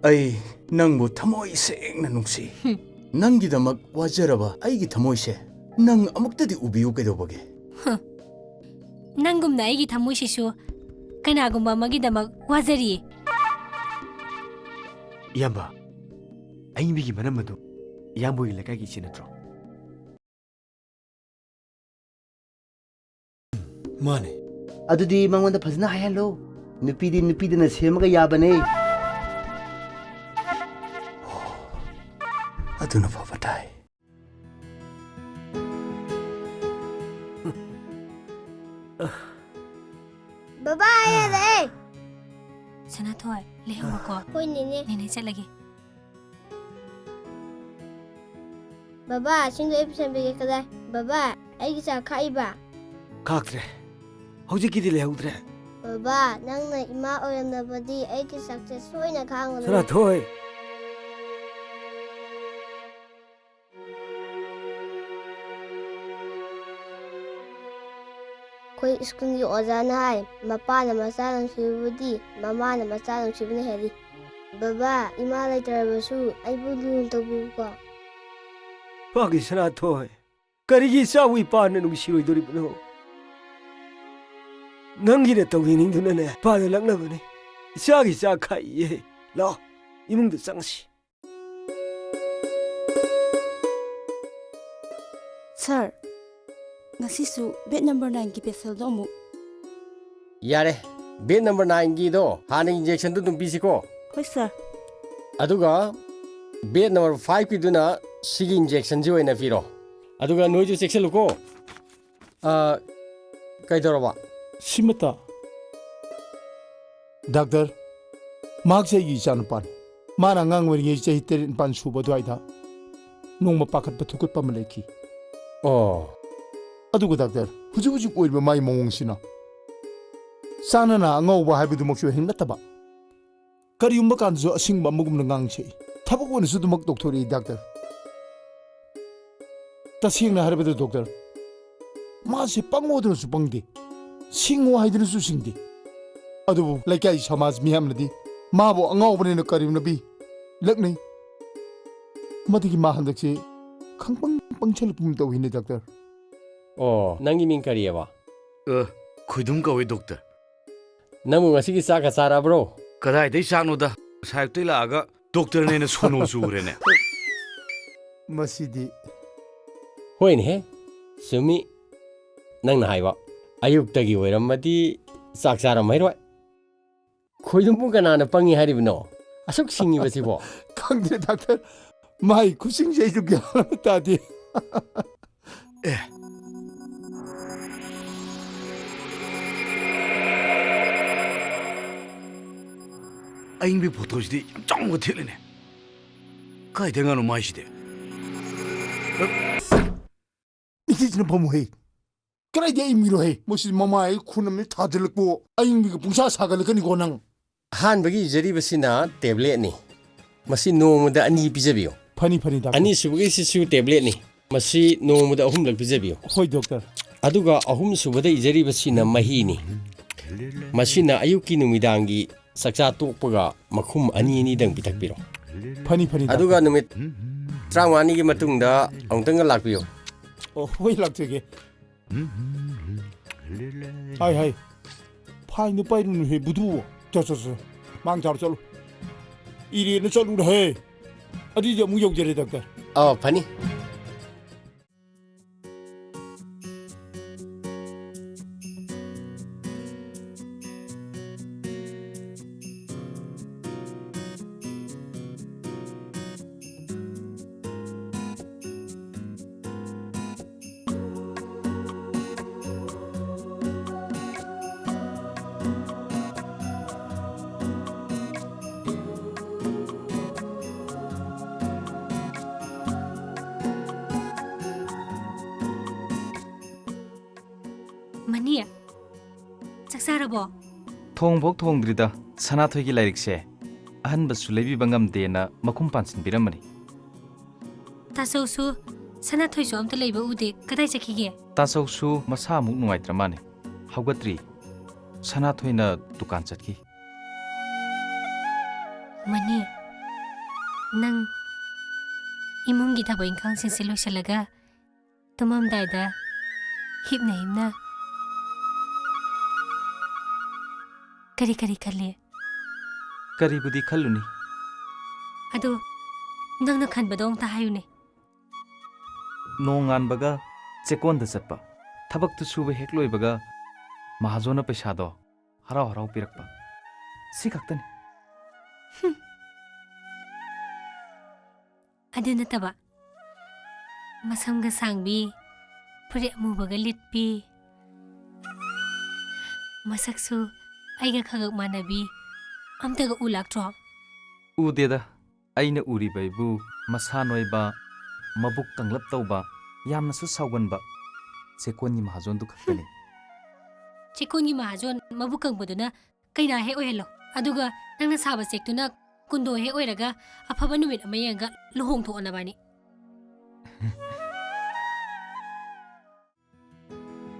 ꯑꯩ ꯅꯪꯕꯨ ꯊꯃꯣꯏ ꯁꯦꯡꯅ ꯅꯨꯡꯁꯤ꯫ ꯍꯨꯝ꯫ ꯅꯪꯒꯤꯗꯃꯛ ꯋꯥꯖꯔꯕ ꯑꯩꯒꯤ ꯊꯃꯣꯏꯁꯦ ꯅꯪ ꯑꯃꯨꯛꯇꯗꯤ ꯎꯕꯤꯌꯨ ꯀꯩꯗꯧꯕꯒꯦ? ꯍꯨꯝ꯫ ꯅꯪꯒꯨꯝꯅ ꯑꯩꯒꯤ ꯊꯃꯣꯏꯁꯤꯁꯨ ꯀꯅꯥꯒꯨꯝꯕ ꯑꯃꯒꯤꯗꯃꯛ ꯋꯥꯖꯔꯤꯌꯦ꯫ ꯏꯌꯥꯝꯕ, ꯑꯌꯦꯡꯕꯤꯒꯤ ꯃꯅꯝ ꯑꯗꯨ ꯏꯌꯥꯝꯕꯒꯤ ꯂꯩꯀꯥꯏꯒꯤ ꯏꯆꯦ ꯅꯠꯇ꯭ꯔꯣ? ꯃꯥꯅꯦ꯫ ꯑꯗꯨꯗꯤ ꯃꯉꯣꯟꯗ ꯐꯖꯅ ꯍꯥꯏꯍꯜꯂꯣ꯫ ꯅꯨꯄꯤꯗꯤ ꯅꯨꯄꯤꯗꯅ ꯁꯦꯝꯃꯒ ꯌꯥꯕꯅꯦ꯫ ꯑꯗꯨꯅ ꯐꯕ ꯇꯥꯏ꯫ ꯕꯕꯥ, ꯑꯩ ꯍꯜꯂꯛꯑꯦ꯫ ꯁꯅꯥꯊꯣꯏ, ꯂꯩꯍꯧꯔꯣꯀꯣ꯫ ꯍꯣꯏ, ꯅꯦꯅꯦ꯫ ꯅꯦꯅꯦ ꯆꯠꯂꯒꯦ꯫ ꯕꯕꯥ, ꯁꯤꯡꯗꯣ ꯑꯩ ꯄꯨꯁꯟꯕꯤꯒꯦ ꯀꯗꯥꯏ? ꯕꯕꯥ, ꯑꯩꯒꯤ ꯆꯥꯛ ꯈꯥꯛꯏꯕ? ꯈꯥꯛꯇ꯭ꯔꯦ꯫ ꯍꯧꯖꯤꯛꯀꯤꯗꯤ ꯂꯩꯍꯧꯗ꯭ꯔꯦ꯫ ꯕꯕꯥ, ꯅꯪꯅ ꯏꯃꯥ ꯑꯣꯏꯔꯝꯂꯕꯗꯤ ꯑꯩꯒꯤ ꯆꯥꯛꯁꯦ ꯁꯣꯏꯅ ꯈꯥꯛꯑꯝꯒꯅꯤ꯫ ꯁꯅꯥꯊꯣꯏ! ꯑꯩꯈꯣꯏ ꯁ꯭ꯀꯨꯜꯒꯤ ꯑꯣꯖꯥꯅ ꯍꯥꯏ, ꯃꯄꯥꯅ ꯃꯆꯥ ꯅꯨꯡꯁꯤꯕꯕꯨꯗꯤ ꯃꯃꯥꯅ ꯃꯆꯥ ꯅꯨꯡꯁꯤꯕꯅ ꯍꯦꯜꯂꯤ꯫ ꯕꯕꯥ, ꯏꯃꯥ ꯂꯩꯇ꯭ꯔꯕꯁꯨ ꯑꯩꯕꯨ ꯂꯨꯅ ꯇꯧꯕꯤꯌꯨꯀꯣ꯫ ꯄꯥꯒꯤ ꯁꯅꯥꯊꯣꯏ, ꯀꯔꯤꯒꯤ ꯏꯆꯥꯕꯨ ꯏꯄꯥꯅ ꯅꯨꯡꯁꯤꯔꯣꯏꯗꯣꯔꯤꯕꯅꯣ? ꯅꯪꯒꯤ ꯅꯇꯧ ꯌꯦꯡꯅꯤꯡꯗꯨꯅꯅꯦ ꯏꯄꯥꯗ ꯂꯛꯅꯕꯅꯤ꯫ ꯏꯆꯥꯒꯤ ꯆꯥꯛ ꯈꯥꯛꯏꯌꯦ꯫ ꯂꯥꯛꯑꯣ, ꯏꯃꯨꯡꯗ ꯆꯪꯉꯁꯤ꯫ ꯁꯥꯔ, ꯉꯁꯤꯁꯨ bed number nineꯒꯤ patientꯗꯣ ꯑꯃꯨꯛ꯫ ꯌꯥꯔꯦ, bed number nineꯒꯤꯗꯣ ꯍꯥꯟꯅ injectionꯗꯨ ꯑꯗꯨꯝ ꯄꯤꯁꯤꯀꯣ꯫ ꯍꯣꯏ, ꯁꯥꯔ꯫ ꯑꯗꯨꯒ bed number fiveꯀꯤꯗꯨꯅ ꯁꯤꯒꯤ injectionꯁꯤ ꯑꯣꯏꯅ ꯄꯤꯔꯣ꯫ ꯑꯗꯨꯒ ꯅꯣꯏꯁꯨ ꯆꯦꯛꯁꯤꯜꯂꯨꯀꯣ꯫ ꯑ, ꯀꯩꯗꯧꯔꯕ? ꯁꯤꯃꯇ꯫ ꯗꯥꯛꯇꯔ, ꯃꯍꯥꯛꯁꯦ ꯑꯩꯒꯤ ꯏꯆꯥꯅꯨꯄꯥꯅꯤ꯫ ꯃꯥꯅ ꯑꯉꯥꯡ ꯑꯣꯏꯔꯤꯉꯩ ꯆꯍꯤ ꯇꯔꯦꯠ ꯅꯤꯄꯥꯟ ꯁꯨꯕ ꯑꯗꯨꯋꯥꯏꯗ ꯅꯣꯡꯃ ꯄꯥꯈꯠꯄ ꯊꯨꯀꯠꯄ ꯑꯃ ꯂꯩꯈꯤ꯫ ꯑꯣ꯫ ꯑꯗꯨꯒ ꯗꯥꯛꯇꯔ, ꯍꯧꯖꯤꯛ ꯍꯧꯖꯤꯛ ꯑꯣꯏꯔꯤꯕ ꯃꯥꯒꯤ ꯃꯑꯣꯡꯁꯤꯅ ꯆꯥꯅꯅ ꯑꯉꯥꯎꯕ ꯍꯥꯏꯕꯗꯨꯃꯛꯁꯨ ꯍꯦꯛ ꯅꯠꯇꯕ, ꯀꯔꯤꯒꯨꯝꯕ ꯀꯥꯟꯗꯁꯨ ꯑꯁꯤꯡꯕ ꯑꯃꯒꯨꯝꯅ ꯉꯥꯡꯁꯤ꯫ ꯊꯕꯛ ꯑꯣꯏꯅꯁꯨ ꯑꯗꯨꯃꯛ ꯇꯧꯊꯣꯔꯛꯏ, ꯗꯥꯛꯇꯔ꯫ ꯇꯁꯦꯡꯅ ꯍꯥꯏꯔꯕꯗ, ꯗꯣꯛꯇꯔ, ꯃꯥꯁꯦ ꯄꯪꯉꯣꯗꯅꯁꯨ ꯄꯪꯗꯦ, ꯁꯤꯡꯉꯣ ꯍꯥꯏꯗꯨꯅꯁꯨ ꯁꯤꯡꯗꯦ꯫ ꯑꯗꯨꯕꯨ ꯂꯩꯀꯥꯏ ꯁꯃꯥꯖ ꯃꯤꯌꯥꯝꯅꯗꯤ ꯃꯥꯕꯨ ꯑꯉꯥꯎꯕꯅꯦꯅ ꯀꯔꯦꯝꯅꯕꯤ, ꯂꯛꯅꯩ꯫ ꯃꯗꯨꯒꯤ ꯃꯥ ꯍꯟꯗꯛꯁꯦ ꯈꯪꯄꯪ ꯄꯪꯁꯜꯂꯛꯄꯒꯨꯝ ꯇꯧꯏꯅꯦ, ꯗꯥꯛꯇꯔ꯫ ꯑꯣ, ꯅꯪꯒꯤ ꯃꯤꯡ ꯀꯔꯤꯑꯕ? ꯑ, ꯈꯣꯏꯗꯨꯝ ꯀꯧꯏ, ꯗꯣꯛꯇꯔ꯫ ꯅꯪꯕꯨ ꯉꯁꯤꯒꯤ ꯆꯥꯛꯀ ꯆꯥꯔꯕ꯭ꯔꯣ? ꯀꯗꯥꯏꯗꯩ ꯆꯥꯛꯅꯣꯗ? ꯉꯁꯥꯏ ꯑꯌꯨꯛꯇꯩ ꯂꯥꯛꯑꯒ ꯗꯣꯛꯇꯔꯅ ꯍꯦꯟꯅ ꯁꯣꯅꯣ ꯆꯨꯔꯦꯅꯦ꯫ ꯃꯁꯤꯗꯤ꯫ ꯍꯣꯏꯅꯦꯍꯦ, ꯆꯨꯝꯃꯤ ꯅꯪꯅ ꯍꯥꯏꯕ꯫ ꯑꯌꯨꯛꯇꯒꯤ ꯑꯣꯏꯔꯝꯃꯗꯤ ꯆꯥꯛ ꯆꯥꯔꯝꯃꯩꯔꯣꯏ꯫ ꯈꯣꯏꯗꯨꯝꯕꯨ ꯀꯅꯥꯅ ꯄꯪꯉꯤ ꯍꯥꯏꯔꯤꯕꯅꯣ? ꯑꯁꯨꯛ ꯁꯤꯡꯉꯤꯕꯁꯤꯕꯣ? ꯈꯪꯗꯦ, ꯗꯥꯛꯇꯔ꯫ ꯃꯥꯏ ꯈꯨꯁꯤꯡꯁꯦ ꯑꯩꯁꯨ ꯒ꯭ꯌꯥꯟ ꯑꯃ ꯇꯥꯗꯦ꯫ ꯑꯦ꯫ ꯑꯏꯪꯕꯤ ꯐꯣꯇꯣꯁꯤꯗꯤ ꯌꯥꯝ ꯆꯥꯎꯅ ꯊꯦꯠꯂꯦꯅꯦ꯫ ꯀꯥꯏꯗ ꯉꯥꯅꯣ ꯃꯥꯏꯁꯤꯗꯤ? ꯃꯤꯊꯤꯁꯤꯅ ꯐꯝꯃꯨꯍꯦ꯫ ꯀꯗꯥꯏꯗ ꯑꯏꯪꯕꯤꯔꯣꯍꯦ? ꯃꯁꯤ ꯃꯃꯥꯏ ꯈꯨꯅꯝꯅꯤ ꯊꯥꯖꯤꯜꯂꯛꯄꯣ꯫ ꯑꯏꯪꯕꯤꯒ ꯄꯨꯡꯁꯥ ꯁꯥꯒꯠꯂꯛꯀꯅꯤꯀꯣ ꯅꯪ꯫ ꯑꯍꯥꯟꯕꯒꯤ ꯏꯖꯔꯤꯕꯁꯤꯅ ꯇꯦꯕ꯭ꯂꯦꯠꯅꯤ꯫ ꯃꯁꯤ ꯅꯣꯡꯃꯗ ꯑꯅꯤ ꯄꯤꯖꯕꯤꯌꯨ꯫ ꯐꯅꯤ, ꯐꯅꯤ, ꯗꯥꯛꯇꯔ꯫ ꯑꯅꯤꯁꯨꯕꯒꯤꯁꯤꯁꯨ ꯇꯦꯕ꯭ꯂꯦꯠꯅꯤ꯫ ꯃꯁꯤ ꯅꯣꯡꯃꯗ ꯑꯍꯨꯝꯂꯛ ꯄꯤꯖꯕꯤꯌꯨ꯫ ꯍꯣꯏ, ꯗꯣꯛꯇꯔ꯫ ꯑꯗꯨꯒ ꯑꯍꯨꯝꯁꯨꯕꯗ ꯏꯖꯔꯤꯕꯁꯤꯅ ꯃꯍꯤꯅꯤ꯫ ꯃꯁꯤꯅ ꯑꯌꯨꯛꯀꯤ ꯅꯨꯃꯤꯗꯥꯡꯒꯤ ꯆꯥꯛꯆꯥ ꯇꯣꯛꯄꯒ ꯃꯈꯨꯝ ꯑꯅꯤ ꯑꯅꯤꯗꯪ ꯄꯤꯊꯛꯄꯤꯔꯣ꯫ ꯐꯅꯤ, ꯐꯅꯤ, ꯗꯥꯛꯇꯔ꯫ ꯑꯗꯨꯒ ꯅꯨꯃꯤꯠ ꯇꯔꯥꯃꯉꯥꯅꯤꯒꯤ ꯃꯇꯨꯡꯗ ꯑꯃꯨꯛꯇꯪꯒ ꯂꯥꯛꯄꯤꯌꯨ꯫ ꯑꯣ, ꯍꯣꯏ, ꯂꯥꯛꯆꯒꯦ꯫ ꯍꯥꯏ, ꯍꯥꯏ꯫ ꯐꯥꯏꯟꯗꯣ ꯄꯥꯏꯔꯨꯅꯨꯍꯦ, ꯕꯨꯙꯨ꯫ ꯆꯣ, ꯆꯣ, ꯆꯣ꯫ ꯃꯥꯡ ꯊꯥꯔ ꯆꯠꯂꯨ꯫ ꯏꯔꯦꯟꯅ ꯆꯠꯂꯨꯅꯍꯦ꯫ ꯑꯗꯨꯗꯤ ꯑꯃꯨꯛ ꯌꯧꯖꯔꯦ, ꯗꯥꯛꯇꯔ꯫ ꯑꯣ, ꯐꯅꯤ꯫ ꯃꯅꯤ, ꯆꯥꯛ ꯆꯥꯔꯕꯣ? ꯊꯣꯡꯐꯧ ꯊꯣꯡꯗ꯭ꯔꯤꯗ, ꯁꯅꯥꯊꯣꯏꯒꯤ ꯂꯥꯏꯔꯤꯛꯁꯦ ꯑꯍꯟꯕꯁꯨ ꯂꯩꯕꯤꯕ ꯉꯝꯗꯦꯅ ꯃꯈꯨꯝ ꯄꯥꯟꯁꯤꯟꯕꯤꯔꯝꯕꯅꯤ꯫ ꯇꯥꯆꯧꯁꯨ, ꯁꯅꯥꯊꯣꯏꯁꯨ ꯑꯝꯇ ꯂꯩꯕ ꯎꯗꯦ꯫ ꯀꯗꯥꯏ ꯆꯠꯈꯤꯒꯦ? ꯇꯥꯆꯧꯁꯨ ꯃꯁꯥ ꯑꯃꯨꯛ ꯅꯨꯡꯉꯥꯏꯇ꯭ꯔ ꯃꯥꯅꯦ꯫ ꯍꯧꯒꯠꯇ꯭ꯔꯤ꯫ ꯁꯅꯥꯊꯣꯏꯅ ꯗꯨꯀꯥꯟ ꯆꯠꯈꯤ꯫ ꯃꯅꯤ, ꯅꯪ ꯏꯃꯨꯡꯒꯤ ꯊꯕꯛ ꯏꯪꯈꯥꯡꯁꯤꯡꯁꯦ ꯂꯣꯏꯁꯤꯜꯂꯒ ꯇꯨꯝꯃꯝꯗꯥꯏꯗ ꯍꯤꯞꯅ ꯍꯤꯞꯅ ꯀꯔꯤ ꯀꯔꯤ ꯈꯜꯂꯤ? ꯀꯔꯤꯕꯨꯗꯤ ꯈꯜꯂꯨꯅꯤ? ꯑꯗꯨ ꯅꯪꯅ ꯈꯟꯕꯗꯣ ꯑꯝꯇ ꯍꯥꯏꯌꯨꯅꯦ꯫ ꯅꯣꯡꯉꯥꯟꯕꯒ ꯆꯦꯛꯀꯣꯟꯗ ꯆꯠꯄ, ꯊꯕꯛꯇꯨ ꯁꯨꯕ ꯍꯦꯛ ꯂꯣꯏꯕꯒ ꯃꯍꯥꯖꯣꯟꯅ ꯄꯩꯁꯥꯗꯣ ꯍꯔꯥꯎ ꯍꯔꯥꯎ ꯄꯤꯔꯛꯄ, ꯁꯤ ꯈꯛꯇꯅꯤ꯫ ꯍꯨꯝ꯫ ꯑꯗꯨ ꯅꯠꯇꯕ, ꯃꯁꯝꯒ ꯁꯥꯡꯕꯤ, ꯐꯨꯔꯤꯠ ꯑꯃꯨꯕꯒ ꯂꯤꯠꯄꯤ, ꯃꯁꯛꯁꯨ ꯑꯩꯒ ꯈꯒꯛ ꯃꯥꯟꯅꯕꯤ ꯑꯝꯇꯒ ꯎ ꯂꯥꯛꯇ꯭ꯔꯣ? ꯎꯗꯦꯗ꯫ ꯑꯩꯅ ꯎꯔꯤꯕ ꯑꯩꯕꯨ ꯃꯁꯥ ꯅꯣꯏꯕ, ꯃꯕꯨꯛ ꯀꯪꯂꯞ ꯇꯧꯕ, ꯌꯥꯝꯅꯁꯨ ꯁꯥꯎꯒꯟꯕ ꯆꯦꯛꯀꯣꯟꯒꯤ ꯃꯍꯥꯖꯣꯟꯗꯨ ꯈꯛꯇꯅꯤ꯫ ꯆꯦꯛꯀꯣꯟꯒꯤ ꯃꯍꯥꯖꯣꯟ ꯃꯕꯨꯛ ꯀꯪꯕꯗꯨꯅ ꯀꯩꯅꯥ ꯍꯦꯛ ꯑꯣꯏꯍꯜꯂꯣ꯫ ꯑꯗꯨꯒ ꯅꯪꯅ ꯁꯥꯕ ꯆꯦꯛꯇꯨꯅ ꯀꯨꯟꯗꯣ ꯍꯦꯛ ꯑꯣꯏꯔꯒ ꯑꯐꯕ ꯅꯨꯃꯤꯠ ꯑꯃ ꯌꯦꯡꯉꯒ ꯂꯨꯍꯣꯡꯊꯣꯛꯑꯣ ꯅꯕꯥꯅꯤ꯫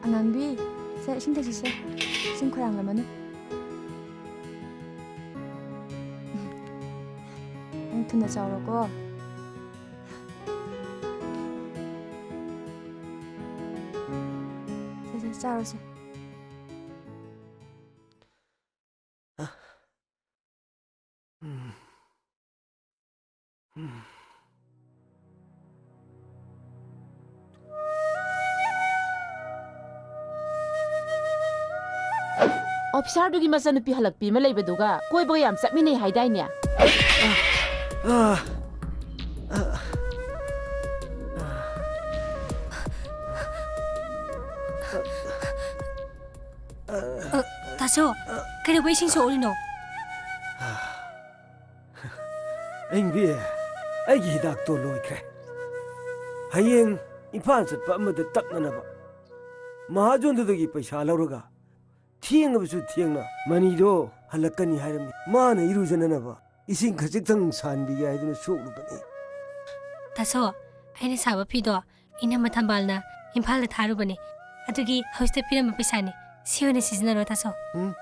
ꯑꯉꯥꯡꯕꯤ, ꯁꯦ, ꯏꯁꯤꯡ ꯊꯛꯁꯤꯁꯦ꯫ ꯏꯁꯤꯡ ꯈꯣꯏꯔꯥꯡꯂꯝꯃꯅꯤ꯫ ꯅꯪ ꯊꯨꯅ ꯆꯥꯎꯔꯣꯀꯣ꯫ ꯁꯦ, ꯁꯦ, ꯆꯥꯔꯣꯁꯦ꯫ ꯑꯣꯐꯤꯁꯥꯔꯗꯨꯒꯤ ꯃꯆꯥꯅꯨꯄꯤ ꯍꯜꯂꯛꯄꯤ ꯑꯃ ꯂꯩꯕꯗꯨꯒ ꯀꯣꯏꯕꯒ ꯌꯥꯝ ꯆꯠꯃꯤꯟꯅꯩ ꯍꯥꯏꯗꯥꯏꯅꯦ? ꯑ, ꯇꯥꯆꯧ, ꯀꯩꯗꯧꯕꯩ ꯏꯁꯤꯡ ꯁꯣꯛꯎꯔꯤꯅꯣ? ꯑꯍꯤꯡꯕꯤ, ꯑꯩꯒꯤ ꯍꯤꯗꯥꯛꯇꯣ ꯂꯣꯏꯈ꯭ꯔꯦ꯫ ꯍꯌꯦꯡ ꯏꯝꯐꯥꯜ ꯆꯠꯄ ꯑꯃꯗ ꯇꯛꯅꯅꯕ ꯃꯍꯥꯖꯣꯟꯗꯨꯗꯒꯤ ꯄꯩꯁꯥ ꯂꯧꯔꯒ ꯊꯦꯡꯉꯕꯁꯨ ꯊꯦꯡꯅ ꯃꯅꯤꯗꯣ ꯍꯜꯂꯛꯀꯅꯤ ꯍꯥꯏꯔꯝꯃꯤ꯫ ꯃꯥꯅ ꯏꯔꯨꯖꯅꯅꯕ ꯏꯁꯤꯡ ꯈꯖꯤꯛꯇꯪ ꯁꯥꯍꯟꯕꯤꯒꯦ ꯍꯥꯏꯗꯨꯅ ꯁꯣꯛꯂꯨꯕꯅꯤ꯫ ꯇꯥꯆꯧ, ꯑꯩꯅ ꯁꯥꯕ ꯐꯤꯗꯣ ꯏꯅꯝꯃ ꯊꯝꯕꯥꯜꯅ ꯏꯝꯐꯥꯜꯗ ꯊꯥꯔꯨꯕꯅꯦ꯫ ꯑꯗꯨꯒꯤ ꯍꯧꯖꯤꯛꯇ ꯄꯤꯔꯝꯕ ꯄꯩꯁꯥꯅꯤ꯫ ꯁꯤ ꯑꯣꯏꯅ ꯁꯤꯖꯤꯟꯅꯔꯣ, ꯇꯥꯆꯧ꯫ ꯎꯝ,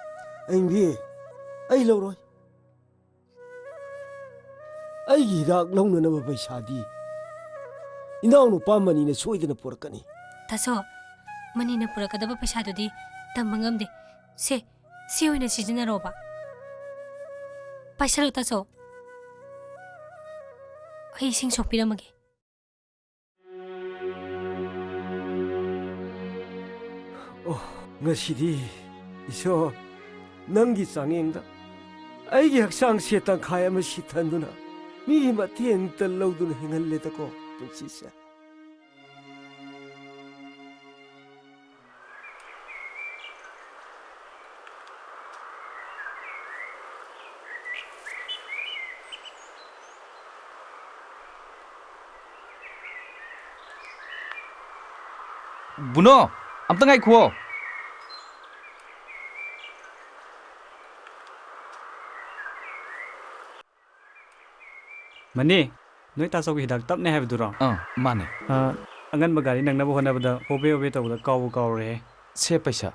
ꯑꯍꯤꯡꯕꯤ, ꯑꯩ ꯂꯧꯔꯣꯏ꯫ ꯑꯩꯒꯤ ꯍꯤꯗꯥꯛ ꯂꯧꯅꯅꯕ ꯄꯩꯁꯥꯗꯤ ꯏꯅꯥꯎꯅꯨꯄꯥ ꯃꯅꯤꯅ ꯁꯣꯏꯗꯅ ꯄꯨꯔꯛꯀꯅꯤ꯫ ꯇꯥꯆꯧ, ꯃꯅꯤꯅ ꯄꯨꯔꯛꯀꯗꯕ ꯄꯩꯁꯥꯗꯨꯗꯤ ꯇꯝꯕ ꯉꯝꯗꯦ꯫ ꯁꯦ, ꯁꯤ ꯑꯣꯏꯅ ꯁꯤꯖꯤꯟꯅꯔꯣꯕ꯫ ꯄꯥꯏꯁꯜꯂꯣ, ꯇꯥꯆꯧ꯫ ꯑꯩ ꯏꯁꯤꯡ ꯁꯣꯛꯄꯤꯔꯝꯃꯒꯦ꯫ ꯑꯣ, ꯉꯁꯤꯗꯤ ꯏꯁꯣꯔ, ꯅꯪꯒꯤ ꯆꯥꯡꯌꯦꯡꯗ ꯑꯩꯒꯤ ꯍꯛꯆꯥꯡꯁꯦ ꯇꯪꯈꯥꯏ ꯑꯃ ꯁꯤꯊꯟꯗꯨꯅ ꯃꯤꯒꯤ ꯃꯇꯦꯡ ꯑꯝꯇ ꯂꯧꯗꯨꯅ ꯍꯤꯡꯍꯜꯂꯦꯗꯀꯣ ꯄꯨꯟꯁꯤꯁꯦ꯫ ꯕꯨꯅꯣ, ꯑꯝꯇ ꯉꯥꯏꯈꯨꯑꯣ꯫ ꯃꯅꯤ, ꯅꯣꯏ ꯇꯥꯆꯧꯒꯤ ꯍꯤꯗꯥꯛ ꯇꯞꯅꯦ ꯍꯥꯏꯕꯗꯨꯔꯣ? ꯑꯥ, ꯃꯥꯅꯦ꯫ ꯑꯥ, ꯑꯉꯟꯕ ꯒꯥꯔꯤ ꯅꯪꯅꯕ ꯍꯣꯠꯅꯕꯗ ꯍꯣꯕꯦ ꯍꯣꯕꯦ ꯇꯧꯕꯗ ꯀꯥꯎꯕꯨ ꯀꯥꯎꯔꯦꯍꯦ꯫ ꯁꯦ ꯄꯩꯁꯥ꯫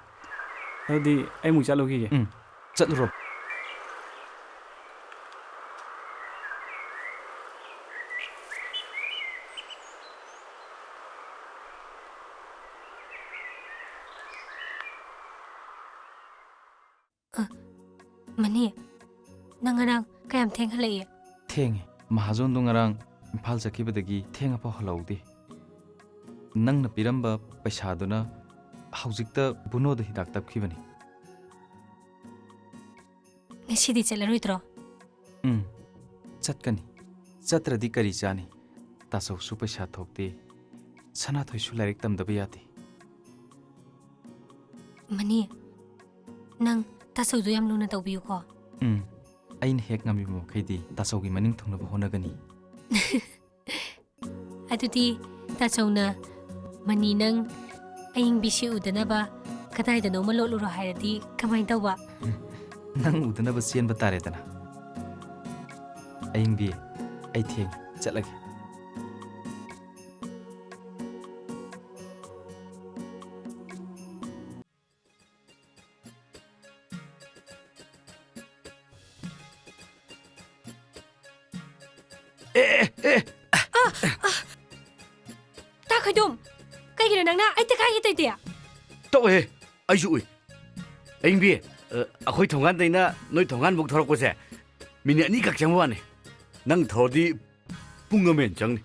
ꯑꯗꯨꯗꯤ ꯑꯩ ꯑꯃꯨꯛ ꯆꯠꯂꯨꯈꯤꯒꯦ꯫ ꯎꯝ, ꯆꯠꯂꯨꯔꯣ꯫ ꯑ, ꯃꯅꯤ, ꯅꯪ ꯉꯔꯥꯡ ꯀꯌꯥꯝ ꯊꯦꯡ ꯍꯜꯂꯛꯏ? ꯊꯦꯡꯉꯦ꯫ ꯃꯍꯥꯖꯣꯟꯗꯣ ꯉꯔꯥꯡ ꯏꯝꯐꯥꯜ ꯆꯠꯈꯤꯕꯗꯒꯤ ꯊꯦꯡꯉꯐꯥꯎ ꯍꯜꯂꯛꯍꯧꯗꯦ꯫ ꯅꯪꯅ ꯄꯤꯔꯝꯕ ꯄꯩꯁꯥꯗꯨꯅ ꯍꯧꯖꯤꯛꯇ ꯕꯨꯅꯣꯗ ꯍꯤꯗꯥꯛ ꯇꯞꯈꯤꯕꯅꯤ꯫ ꯉꯁꯤꯗꯤ ꯆꯠꯂꯔꯣꯏꯗ꯭ꯔꯣ? ꯎꯝ, ꯆꯠꯀꯅꯤ꯫ ꯆꯠꯇ꯭ꯔꯗꯤ ꯀꯔꯤ ꯆꯥꯅꯤ? ꯇꯥꯆꯧꯁꯨ ꯄꯩꯁꯥ ꯊꯣꯛꯇꯦ꯫ ꯁꯅꯥꯊꯣꯏꯁꯨ ꯂꯥꯏꯔꯤꯛ ꯇꯝꯗꯕ ꯌꯥꯗꯦ꯫ ꯃꯅꯤ, ꯅꯪ ꯇꯥꯆꯧꯗꯣ ꯌꯥꯝ ꯂꯨꯅ ꯇꯧꯕꯤꯌꯨꯀꯣ꯫ ꯎꯝ, ꯑꯩꯅ ꯍꯦꯛ ꯉꯝꯃꯤꯕ ꯃꯈꯩꯗꯤ ꯇꯥꯆꯧꯒꯤ ꯃꯅꯤꯡ ꯊꯨꯡꯅꯕ ꯍꯣꯠꯅꯒꯅꯤ꯫ ꯑꯗꯨꯗꯤ ꯇꯥꯆꯧꯅ ꯃꯅꯤ ꯅꯪ ꯑꯏꯪꯕꯤꯁꯤ ꯎꯗꯅꯕ ꯀꯗꯥꯏꯗꯅꯣꯃ ꯂꯣꯠꯂꯨꯔꯣ ꯍꯥꯏꯔꯗꯤ ꯀꯃꯥꯏꯅ ꯇꯧꯕ? ꯅꯪ ꯎꯗꯅꯕ ꯆꯦꯟꯕ ꯇꯥꯔꯦꯗꯅ꯫ ꯑꯏꯪꯕꯤ, ꯑꯩ ꯊꯦꯡꯉꯦ, ꯆꯠꯂꯒꯦ꯫ ꯑꯦ, ꯑꯦ, ꯑꯦ꯫ ꯇꯥ ꯈꯣꯏꯗꯨꯝ, ꯀꯩꯒꯤꯅꯣ ꯅꯪꯅ ꯑꯩ ꯇꯛꯈꯥꯏꯒꯦ ꯇꯧꯔꯤꯗꯤ? ꯇꯧꯋꯦꯍꯦ, ꯑꯩꯁꯨ ꯎꯏ꯫ ꯑꯌꯤꯡꯕꯤ, ꯑ, ꯑꯩꯈꯣꯏ ꯊꯣꯡꯒꯥꯟꯗꯩꯅ ꯅꯣꯏ ꯊꯣꯡꯒꯥꯟꯐꯧ ꯊꯧꯔꯛꯄꯁꯦ ꯃꯤꯅꯤꯠ ꯑꯅꯤꯈꯛ ꯆꯪꯕ ꯋꯥꯅꯤ꯫ ꯅꯪ ꯊꯧꯔꯗꯤ ꯄꯨꯡ ꯑꯃ ꯍꯦꯟꯅ ꯆꯪꯅꯤ꯫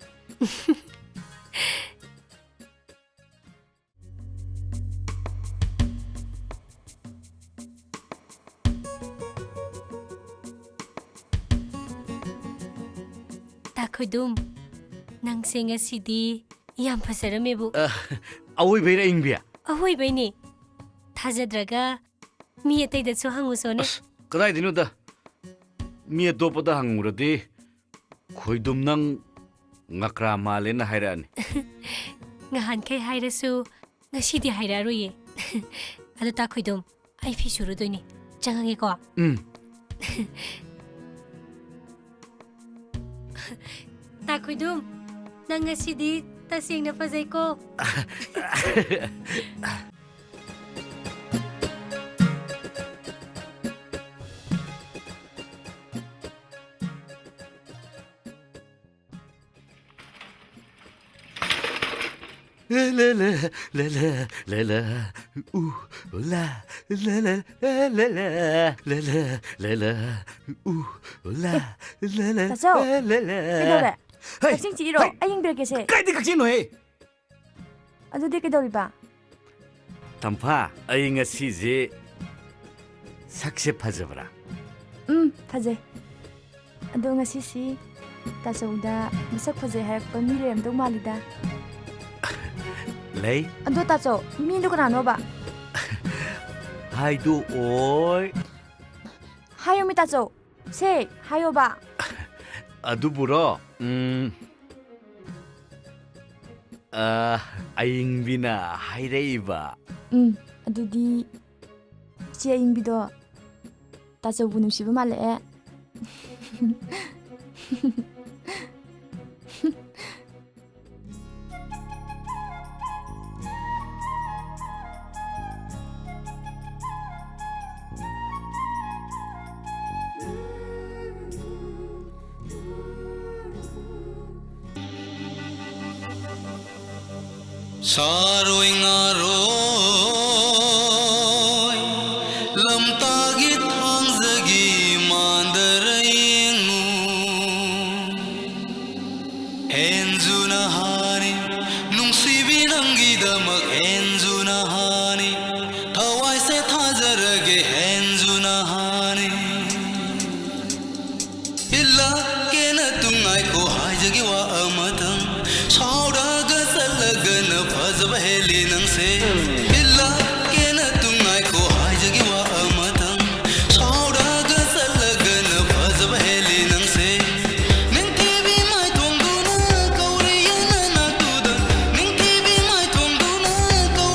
ꯇꯥ ꯈꯣꯏꯗꯨꯝ, ꯅꯪꯁꯦ ꯉꯁꯤꯗꯤ ꯌꯥꯝ ꯐꯖꯔꯝꯃꯦꯕꯨ꯫ ꯑ, ꯑꯋꯣꯏꯕꯩꯔ, ꯑꯌꯤꯡꯕꯤ? ꯑꯋꯣꯏꯕꯩꯅꯦ꯫ ꯊꯥꯖꯗ꯭ꯔꯒ ꯃꯤ ꯑꯇꯩꯗꯁꯨ ꯍꯪꯉꯨꯁꯣꯅꯦ꯫ ꯑꯁ, ꯀꯗꯥꯏꯗꯩꯅꯣꯗ? ꯃꯤ ꯑꯇꯣꯞꯄꯗ ꯍꯪꯉꯨꯔꯗꯤ ꯈꯣꯏꯗꯨꯝ ꯅꯪ ꯉꯀ꯭ꯔꯥ ꯃꯥꯜꯂꯦꯅ ꯍꯥꯏꯔꯛꯑꯅꯤ꯫ ꯉꯍꯥꯟꯈꯩ ꯍꯥꯏꯔꯁꯨ ꯉꯁꯤꯗꯤ ꯍꯥꯏꯔꯛꯑꯔꯣꯏꯌꯦ꯫ ꯑꯗꯣ ꯇꯥ ꯈꯣꯏꯗꯨꯝ, ꯑꯩ ꯐꯤ ꯁꯨꯔꯨꯗꯣꯏꯅꯦ꯫ ꯆꯪꯉꯒꯦꯀꯣ꯫ ꯎꯝ꯫ ꯇꯥ ꯈꯣꯏꯗꯨꯝ, ꯅꯪ ꯉꯁꯤꯗꯤ ꯇꯁꯦꯡꯅ ꯐꯖꯩꯀꯣ꯫ ꯂꯦ, ꯂꯦ, ꯂꯦ, ꯂꯦ, ꯂꯦ, ꯂꯦ, ꯂꯦ, ꯎ, ꯂꯥ, ꯂꯦ, ꯂꯦ, ꯂꯦ, ꯂꯦ, ꯂꯦ, ꯂꯦ, ꯂꯦ, ꯂꯦ, ꯂꯦ, ꯎ, ꯂꯥ, ꯂꯦ, ꯂꯦ, ꯇꯥꯆꯧ, ꯂꯦ, ꯂꯦ, ꯂꯦ꯫ ꯀꯩꯗꯧꯔꯦ? ꯍꯩ! ꯀꯛꯆꯤꯡ ꯆꯤꯛꯏꯔꯣ? ꯍꯩ! ꯑꯩ ꯌꯦꯡꯕꯤꯔꯛꯀꯦꯁꯦ꯫ ꯀꯥꯏꯗ ꯀꯛꯆꯤꯡꯅꯣꯍꯦ? ꯑꯗꯨꯗꯤ ꯀꯩꯗꯧꯔꯤꯕ? ꯇꯝꯐꯥ, ꯑꯩ ꯉꯁꯤꯁꯦ ꯁꯛꯁꯦ ꯐꯖꯕ꯭ꯔꯥ? ꯎꯝ, ꯐꯖꯩ꯫ ꯑꯗꯣ ꯉꯁꯤꯁꯤ ꯇꯥꯆꯧꯗ ꯃꯁꯛ ꯐꯖꯩ ꯍꯥꯏꯔꯛꯄ ꯃꯤ ꯂꯩꯔꯝꯗꯧ ꯃꯥꯜꯂꯤꯗ꯫ ꯂꯩ꯫ ꯑꯗꯣ ꯇꯥꯆꯧ, ꯃꯤꯗꯣ ꯀꯅꯥꯅꯣꯕ? ꯍꯥꯏꯗꯣꯛꯑꯣꯏ꯫ ꯍꯥꯏꯌꯣꯃꯤ ꯇꯥꯆꯧ꯫ ꯁꯦ, ꯍꯥꯏꯌꯣꯕ꯫ ꯑꯗꯨꯕꯨꯔꯣ, ꯎꯝ, ꯑ, ꯑꯏꯪꯕꯤꯅ ꯍꯥꯏꯔꯛꯏꯕ꯫ ꯎꯝ, ꯑꯗꯨꯗꯤ ꯏꯆꯦ ꯑꯏꯪꯕꯤꯗꯣ ꯇꯥꯆꯧꯕꯨ ꯅꯨꯡꯁꯤꯕ ꯃꯥꯜꯂꯛꯑꯦ꯫ ꯁꯥꯔꯣꯏ ꯉꯥꯔꯣꯏ ꯂꯝꯇꯥꯒꯤ ꯊꯥꯡꯖꯒꯤ ꯃꯥꯟꯗꯔ ꯌꯦꯡꯉꯨ꯫ ꯍꯦꯟꯖꯨꯅ ꯍꯥꯅꯤ ꯅꯨꯡꯁꯤꯕꯤ ꯅꯪꯒꯤꯗꯃꯛ ꯍꯦꯟꯖꯨꯅ ꯍꯥꯅꯤ ꯊꯋꯥꯏꯁꯦ ꯊꯥꯖꯔꯒꯦ ꯍꯦꯟꯖꯨꯅ ꯍꯥꯅꯤ꯫ ꯏꯜꯂꯛꯀꯦꯅ ꯇꯨꯡ ꯉꯥꯏꯈꯣ ꯍꯥꯏꯖꯒꯦ ꯋꯥ ꯑꯃꯇꯪ꯫ ꯁꯥꯎꯔꯒ ꯆꯠꯂꯒꯅ ꯐꯖꯕ ꯍꯦꯜꯂꯤ ꯅꯪꯁꯦ꯫ ꯏꯜꯂꯛꯀꯦꯅ ꯇꯨꯡ ꯉꯥꯏꯈꯣ ꯍꯥꯏꯖꯒꯦ ꯋꯥ ꯑꯃꯇꯪ꯫ ꯁꯥꯎꯔꯒ ꯆꯠꯂꯒꯅ ꯐꯖꯕ ꯍꯦꯜꯂꯤ ꯅꯪꯁꯦ꯫ ꯅꯤꯡꯊꯤꯕꯤ ꯃꯥꯏꯊꯣꯡꯗꯨꯅ ꯀꯧꯔꯤꯌꯦ ꯅꯅꯥꯛꯇꯨꯗ꯫ ꯅꯤꯡꯊꯤꯕꯤ ꯃꯥꯏꯊꯣꯡꯗꯨꯅ ꯀꯧ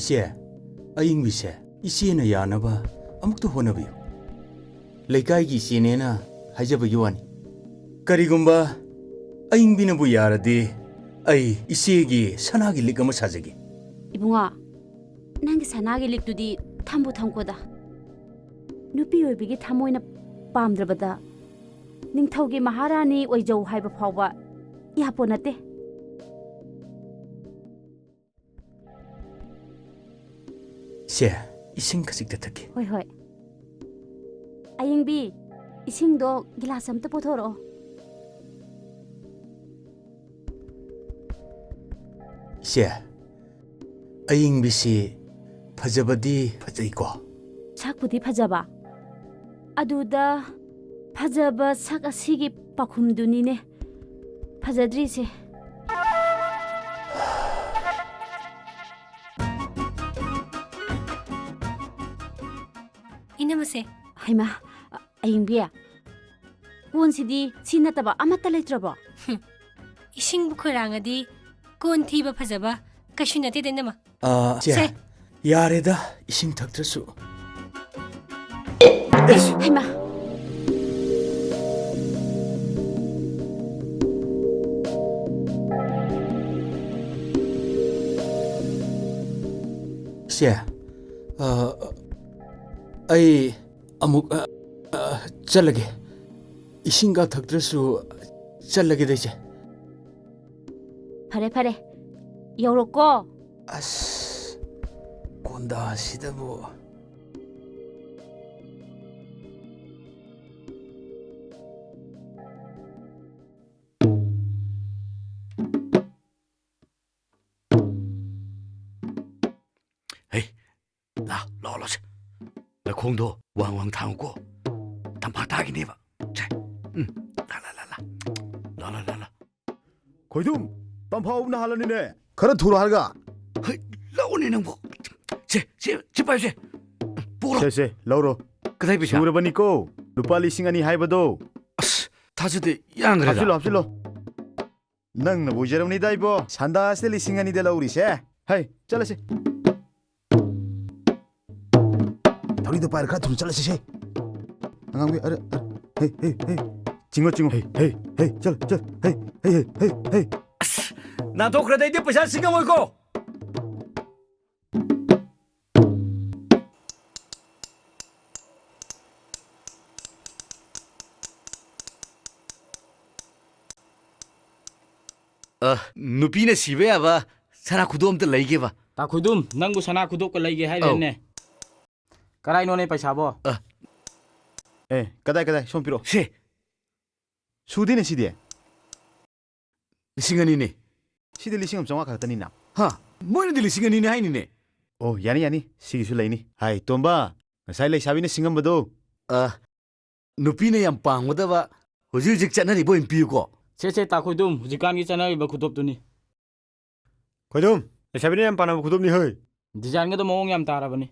ꯏꯆꯦ, ꯑꯏꯪꯕꯤꯁꯦ ꯏꯆꯦꯅ ꯌꯥꯅꯕ ꯑꯃꯨꯛꯇ ꯍꯣꯠꯅꯕꯤꯌꯨ꯫ ꯂꯩꯀꯥꯏꯒꯤ ꯏꯆꯦꯅꯦꯅ ꯍꯥꯏꯖꯕꯒꯤ ꯋꯥꯅꯤ꯫ ꯀꯔꯤꯒꯨꯝꯕ ꯑꯏꯪꯕꯤꯅꯕꯨ ꯌꯥꯔꯗꯤ, ꯑꯩ ꯏꯆꯦꯒꯤ ꯁꯅꯥꯒꯤ ꯂꯤꯛ ꯑꯃ ꯁꯥꯖꯒꯦ꯫ ꯏꯕꯨꯡꯉꯣ, ꯅꯪꯒꯤ ꯁꯅꯥꯒꯤ ꯂꯤꯛꯇꯨꯗꯤ ꯊꯝꯕꯨ ꯊꯝꯈꯣꯗ꯫ ꯅꯨꯄꯤ ꯑꯣꯏꯕꯤꯒꯤ ꯊꯃꯣꯏꯅ ꯄꯥꯝꯗ꯭ꯔꯕꯗ ꯅꯤꯡꯊꯧꯒꯤ ꯃꯍꯥꯔꯥꯅꯤ ꯑꯣꯏꯖꯧ ꯍꯥꯏꯕ ꯐꯥꯎꯕ ꯌꯥꯄꯣ ꯅꯠꯇꯦ꯫ ꯁꯦ, ꯏꯁꯤꯡ ꯈꯖꯤꯛꯇ ꯊꯛꯀꯦ꯫ ꯍꯣꯏ, ꯍꯣꯏ꯫ ꯑꯌꯤꯡꯕꯤ, ꯏꯁꯤꯡꯗꯣ ꯒꯤꯂꯥꯁ ꯑꯝꯇ ꯄꯨꯊꯣꯔꯛꯑꯣ꯫ ꯏꯆꯦ, ꯑꯌꯤꯡꯕꯤꯁꯤ ꯐꯖꯕꯗꯤ ꯐꯖꯩꯀꯣ? ꯁꯛꯄꯨꯗꯤ ꯐꯖꯕ, ꯑꯗꯨꯗ ꯐꯖꯕ ꯁꯛ ꯑꯁꯤꯒꯤ ꯄꯥꯎꯈꯨꯝꯗꯨꯅꯤꯅꯦ ꯐꯖꯗ꯭ꯔꯤꯁꯦ꯫ ꯏꯅꯝꯃꯁꯦ꯫ ꯍꯩꯃꯥ, ꯑꯌꯤꯡꯕꯤ, ꯀꯣꯟꯁꯤꯗꯤ ꯁꯤ ꯅꯠꯇꯕ ꯑꯃꯠꯇ ꯂꯩꯇ꯭ꯔꯕꯣ? ꯍꯨꯝ, ꯏꯁꯤꯡꯕꯨ ꯈꯣꯏꯔꯥꯡꯉꯗꯤ ꯀꯣꯟ ꯊꯤꯕ ꯐꯖꯕ ꯀꯩꯁꯨ ꯅꯠꯇꯦꯗ, ꯏꯅꯝꯃ꯫ ꯑꯥ, ꯆꯦ, ꯁꯦ꯫ ꯌꯥꯔꯦꯗ, ꯏꯁꯤꯡ ꯊꯛꯇ꯭ꯔꯁꯨ꯫ ꯍꯩꯃꯥ꯫ ꯁꯦ, ꯑꯥ, ꯑꯩ ꯑꯃꯨꯛ, ꯑ, ꯑ, ꯆꯠꯂꯒꯦ꯫ ꯏꯁꯤꯡꯒ ꯊꯛꯇ꯭ꯔꯁꯨ ꯆꯠꯂꯒꯦꯗ, ꯏꯆꯦ꯫ ꯐꯔꯦ, ꯐꯔꯦ꯫ ꯌꯧꯔꯣꯀꯣ꯫ ꯑꯁ, ꯀꯣꯟꯗꯥꯁꯤꯗꯕꯨ꯫ ꯍꯩ, ꯂꯥ, ꯂꯥꯎ, ꯂꯥꯎꯁꯦ꯫ ꯅꯈꯣꯡꯗꯣ ꯋꯥꯡ ꯋꯥꯡ ꯊꯥꯡꯉꯨꯀꯣ꯫ ꯇꯝꯐꯥ ꯇꯥꯈꯤꯅꯦꯕ꯫ ꯁꯦ꯫ ꯎꯝ꯫ ꯂꯥ, ꯂꯥ, ꯂꯥ, ꯂꯥ꯫ ꯂꯥ, ꯂꯥ, ꯂꯥ, ꯂꯥ꯫ ꯈꯣꯏꯗꯨꯝ, ꯇꯝꯐꯥ ꯎꯞꯅ ꯍꯥꯜꯂꯅꯤꯅꯦ꯫ ꯈꯔ ꯊꯨꯔꯣ ꯍꯥꯏꯔꯒ꯫ ꯍꯩ, ꯂꯧꯅꯦ ꯅꯪꯕꯨ꯫ ꯁꯦ, ꯁꯦ, ꯁꯤ ꯄꯥꯏꯌꯨꯁꯦ꯫ ꯄꯨꯔꯣ꯫ ꯁꯦ, ꯁꯦ, ꯂꯧꯔꯣ꯫ ꯀꯗꯥꯏ ꯄꯩꯁꯥ? ꯁꯨꯔꯕꯅꯤꯀꯣ꯫ ꯂꯨꯄꯥ ꯂꯤꯁꯤꯡ ꯑꯅꯤ ꯍꯥꯏꯕꯗꯣ꯫ ꯑꯁ, ꯊꯥꯖꯗꯦ, ꯌꯥꯡꯈ꯭ꯔꯦꯗ꯫ ꯍꯥꯞꯆꯤꯜꯂꯣ, ꯍꯥꯞꯆꯤꯜꯂꯣ꯫ ꯅꯪꯅꯕꯨ ꯑꯣꯏꯖꯔꯕꯅꯤꯗ ꯏꯕꯣ꯫ ꯁꯟꯗꯥꯁꯤꯗ ꯂꯤꯁꯤꯡ ꯑꯅꯤꯗ ꯂꯧꯔꯤꯁꯦ꯫ ꯍꯩ, ꯆꯠꯂꯁꯤ꯫ ꯄꯤꯗꯣ ꯄꯥꯏꯔ ꯈꯔ ꯊꯨꯅ ꯆꯠꯂꯁꯤ ꯁꯦ꯫ ꯑꯉꯥꯡꯕꯤ, ꯑꯔꯦ, ꯑꯔꯦ, ꯍꯦ, ꯍꯦ, ꯍꯦ꯫ ꯆꯤꯡꯉꯣ, ꯆꯤꯡꯉꯣ꯫ ꯍꯦ, ꯍꯦ, ꯍꯦ, ꯆꯠ, ꯆꯠ, ꯍꯦ, ꯍꯦ, ꯍꯦ, ꯍꯦ, ꯍꯦ꯫ ꯑꯁ, ꯅꯥꯟꯊꯣꯛꯈ꯭ꯔꯗꯤ ꯑꯩꯗꯤ ꯄꯩꯁꯥ ꯁꯤꯡꯉꯝꯃꯣꯏꯀꯣ꯫ ꯑ, ꯅꯨꯄꯤꯅ ꯁꯤꯕ ꯌꯥꯕ ꯁꯅꯥ ꯈꯨꯗꯣꯞ ꯑꯝꯇ ꯂꯩꯒꯦꯕ꯫ ꯇꯥ ꯈꯣꯏꯗꯨꯝ, ꯅꯪꯕꯨ ꯁꯅꯥ ꯈꯨꯗꯣꯞꯀ ꯂꯩꯒꯦ ꯍꯥꯏꯔꯦꯅꯦ꯫ ꯑꯧ꯫ ꯀꯔꯥꯏꯅꯣꯅꯦ ꯄꯩꯁꯥꯕꯣ? ꯑ꯫ ꯑꯦ, ꯀꯗꯥꯏ, ꯀꯗꯥꯏ? ꯁꯣꯝ ꯄꯤꯔꯛꯑꯣ꯫ ꯁꯦ꯫ ꯁꯨꯗꯦꯅꯦ ꯁꯤꯗꯤ꯫ ꯂꯤꯁꯤꯡ ꯑꯅꯤꯅꯦ꯫ ꯁꯤꯗꯤ ꯂꯤꯁꯤꯡ ꯑꯃ ꯆꯥꯝꯃꯉꯥ ꯈꯛꯇꯅꯤꯅ꯫ ꯍꯥ? ꯃꯣꯏꯅꯗꯤ ꯂꯤꯁꯤꯡ ꯑꯅꯤꯅꯦ ꯍꯥꯏꯅꯤꯅꯦ꯫ ꯑꯣ, ꯌꯥꯅꯤ, ꯌꯥꯅꯤ꯫ ꯁꯤꯒꯤꯁꯨ ꯂꯩꯅꯤ꯫ ꯍꯥꯏ, ꯇꯣꯝꯕ, ꯉꯁꯥꯏ ꯂꯩꯁꯥꯕꯤꯅ ꯁꯤꯡꯉꯝꯕꯗꯣ꯫ ꯑ, ꯅꯨꯄꯤꯅ ꯌꯥꯝ ꯄꯥꯝꯒꯗꯕ ꯍꯧꯖꯤꯛ ꯍꯧꯖꯤꯛ ꯆꯠꯅꯔꯤꯕ ꯑꯣꯏꯅ ꯄꯤꯌꯨꯀꯣ꯫ ꯁꯦ, ꯁꯦ, ꯇꯥ ꯈꯣꯏꯗꯨꯝ, ꯍꯧꯖꯤꯛꯀꯥꯟꯒꯤ ꯆꯠꯅꯔꯤꯕ ꯈꯨꯗꯣꯞꯇꯨꯅꯤ꯫ ꯈꯣꯏꯗꯨꯝ, ꯂꯩꯁꯥꯕꯤꯅ ꯌꯥꯝ ꯄꯥꯝꯅꯕ ꯈꯨꯗꯣꯞꯅꯤ ꯍꯣꯏ꯫ ꯗꯤꯖꯥꯏꯟꯒꯗꯣ ꯃꯑꯣꯡ ꯌꯥꯝ ꯇꯥꯔꯕꯅꯤ꯫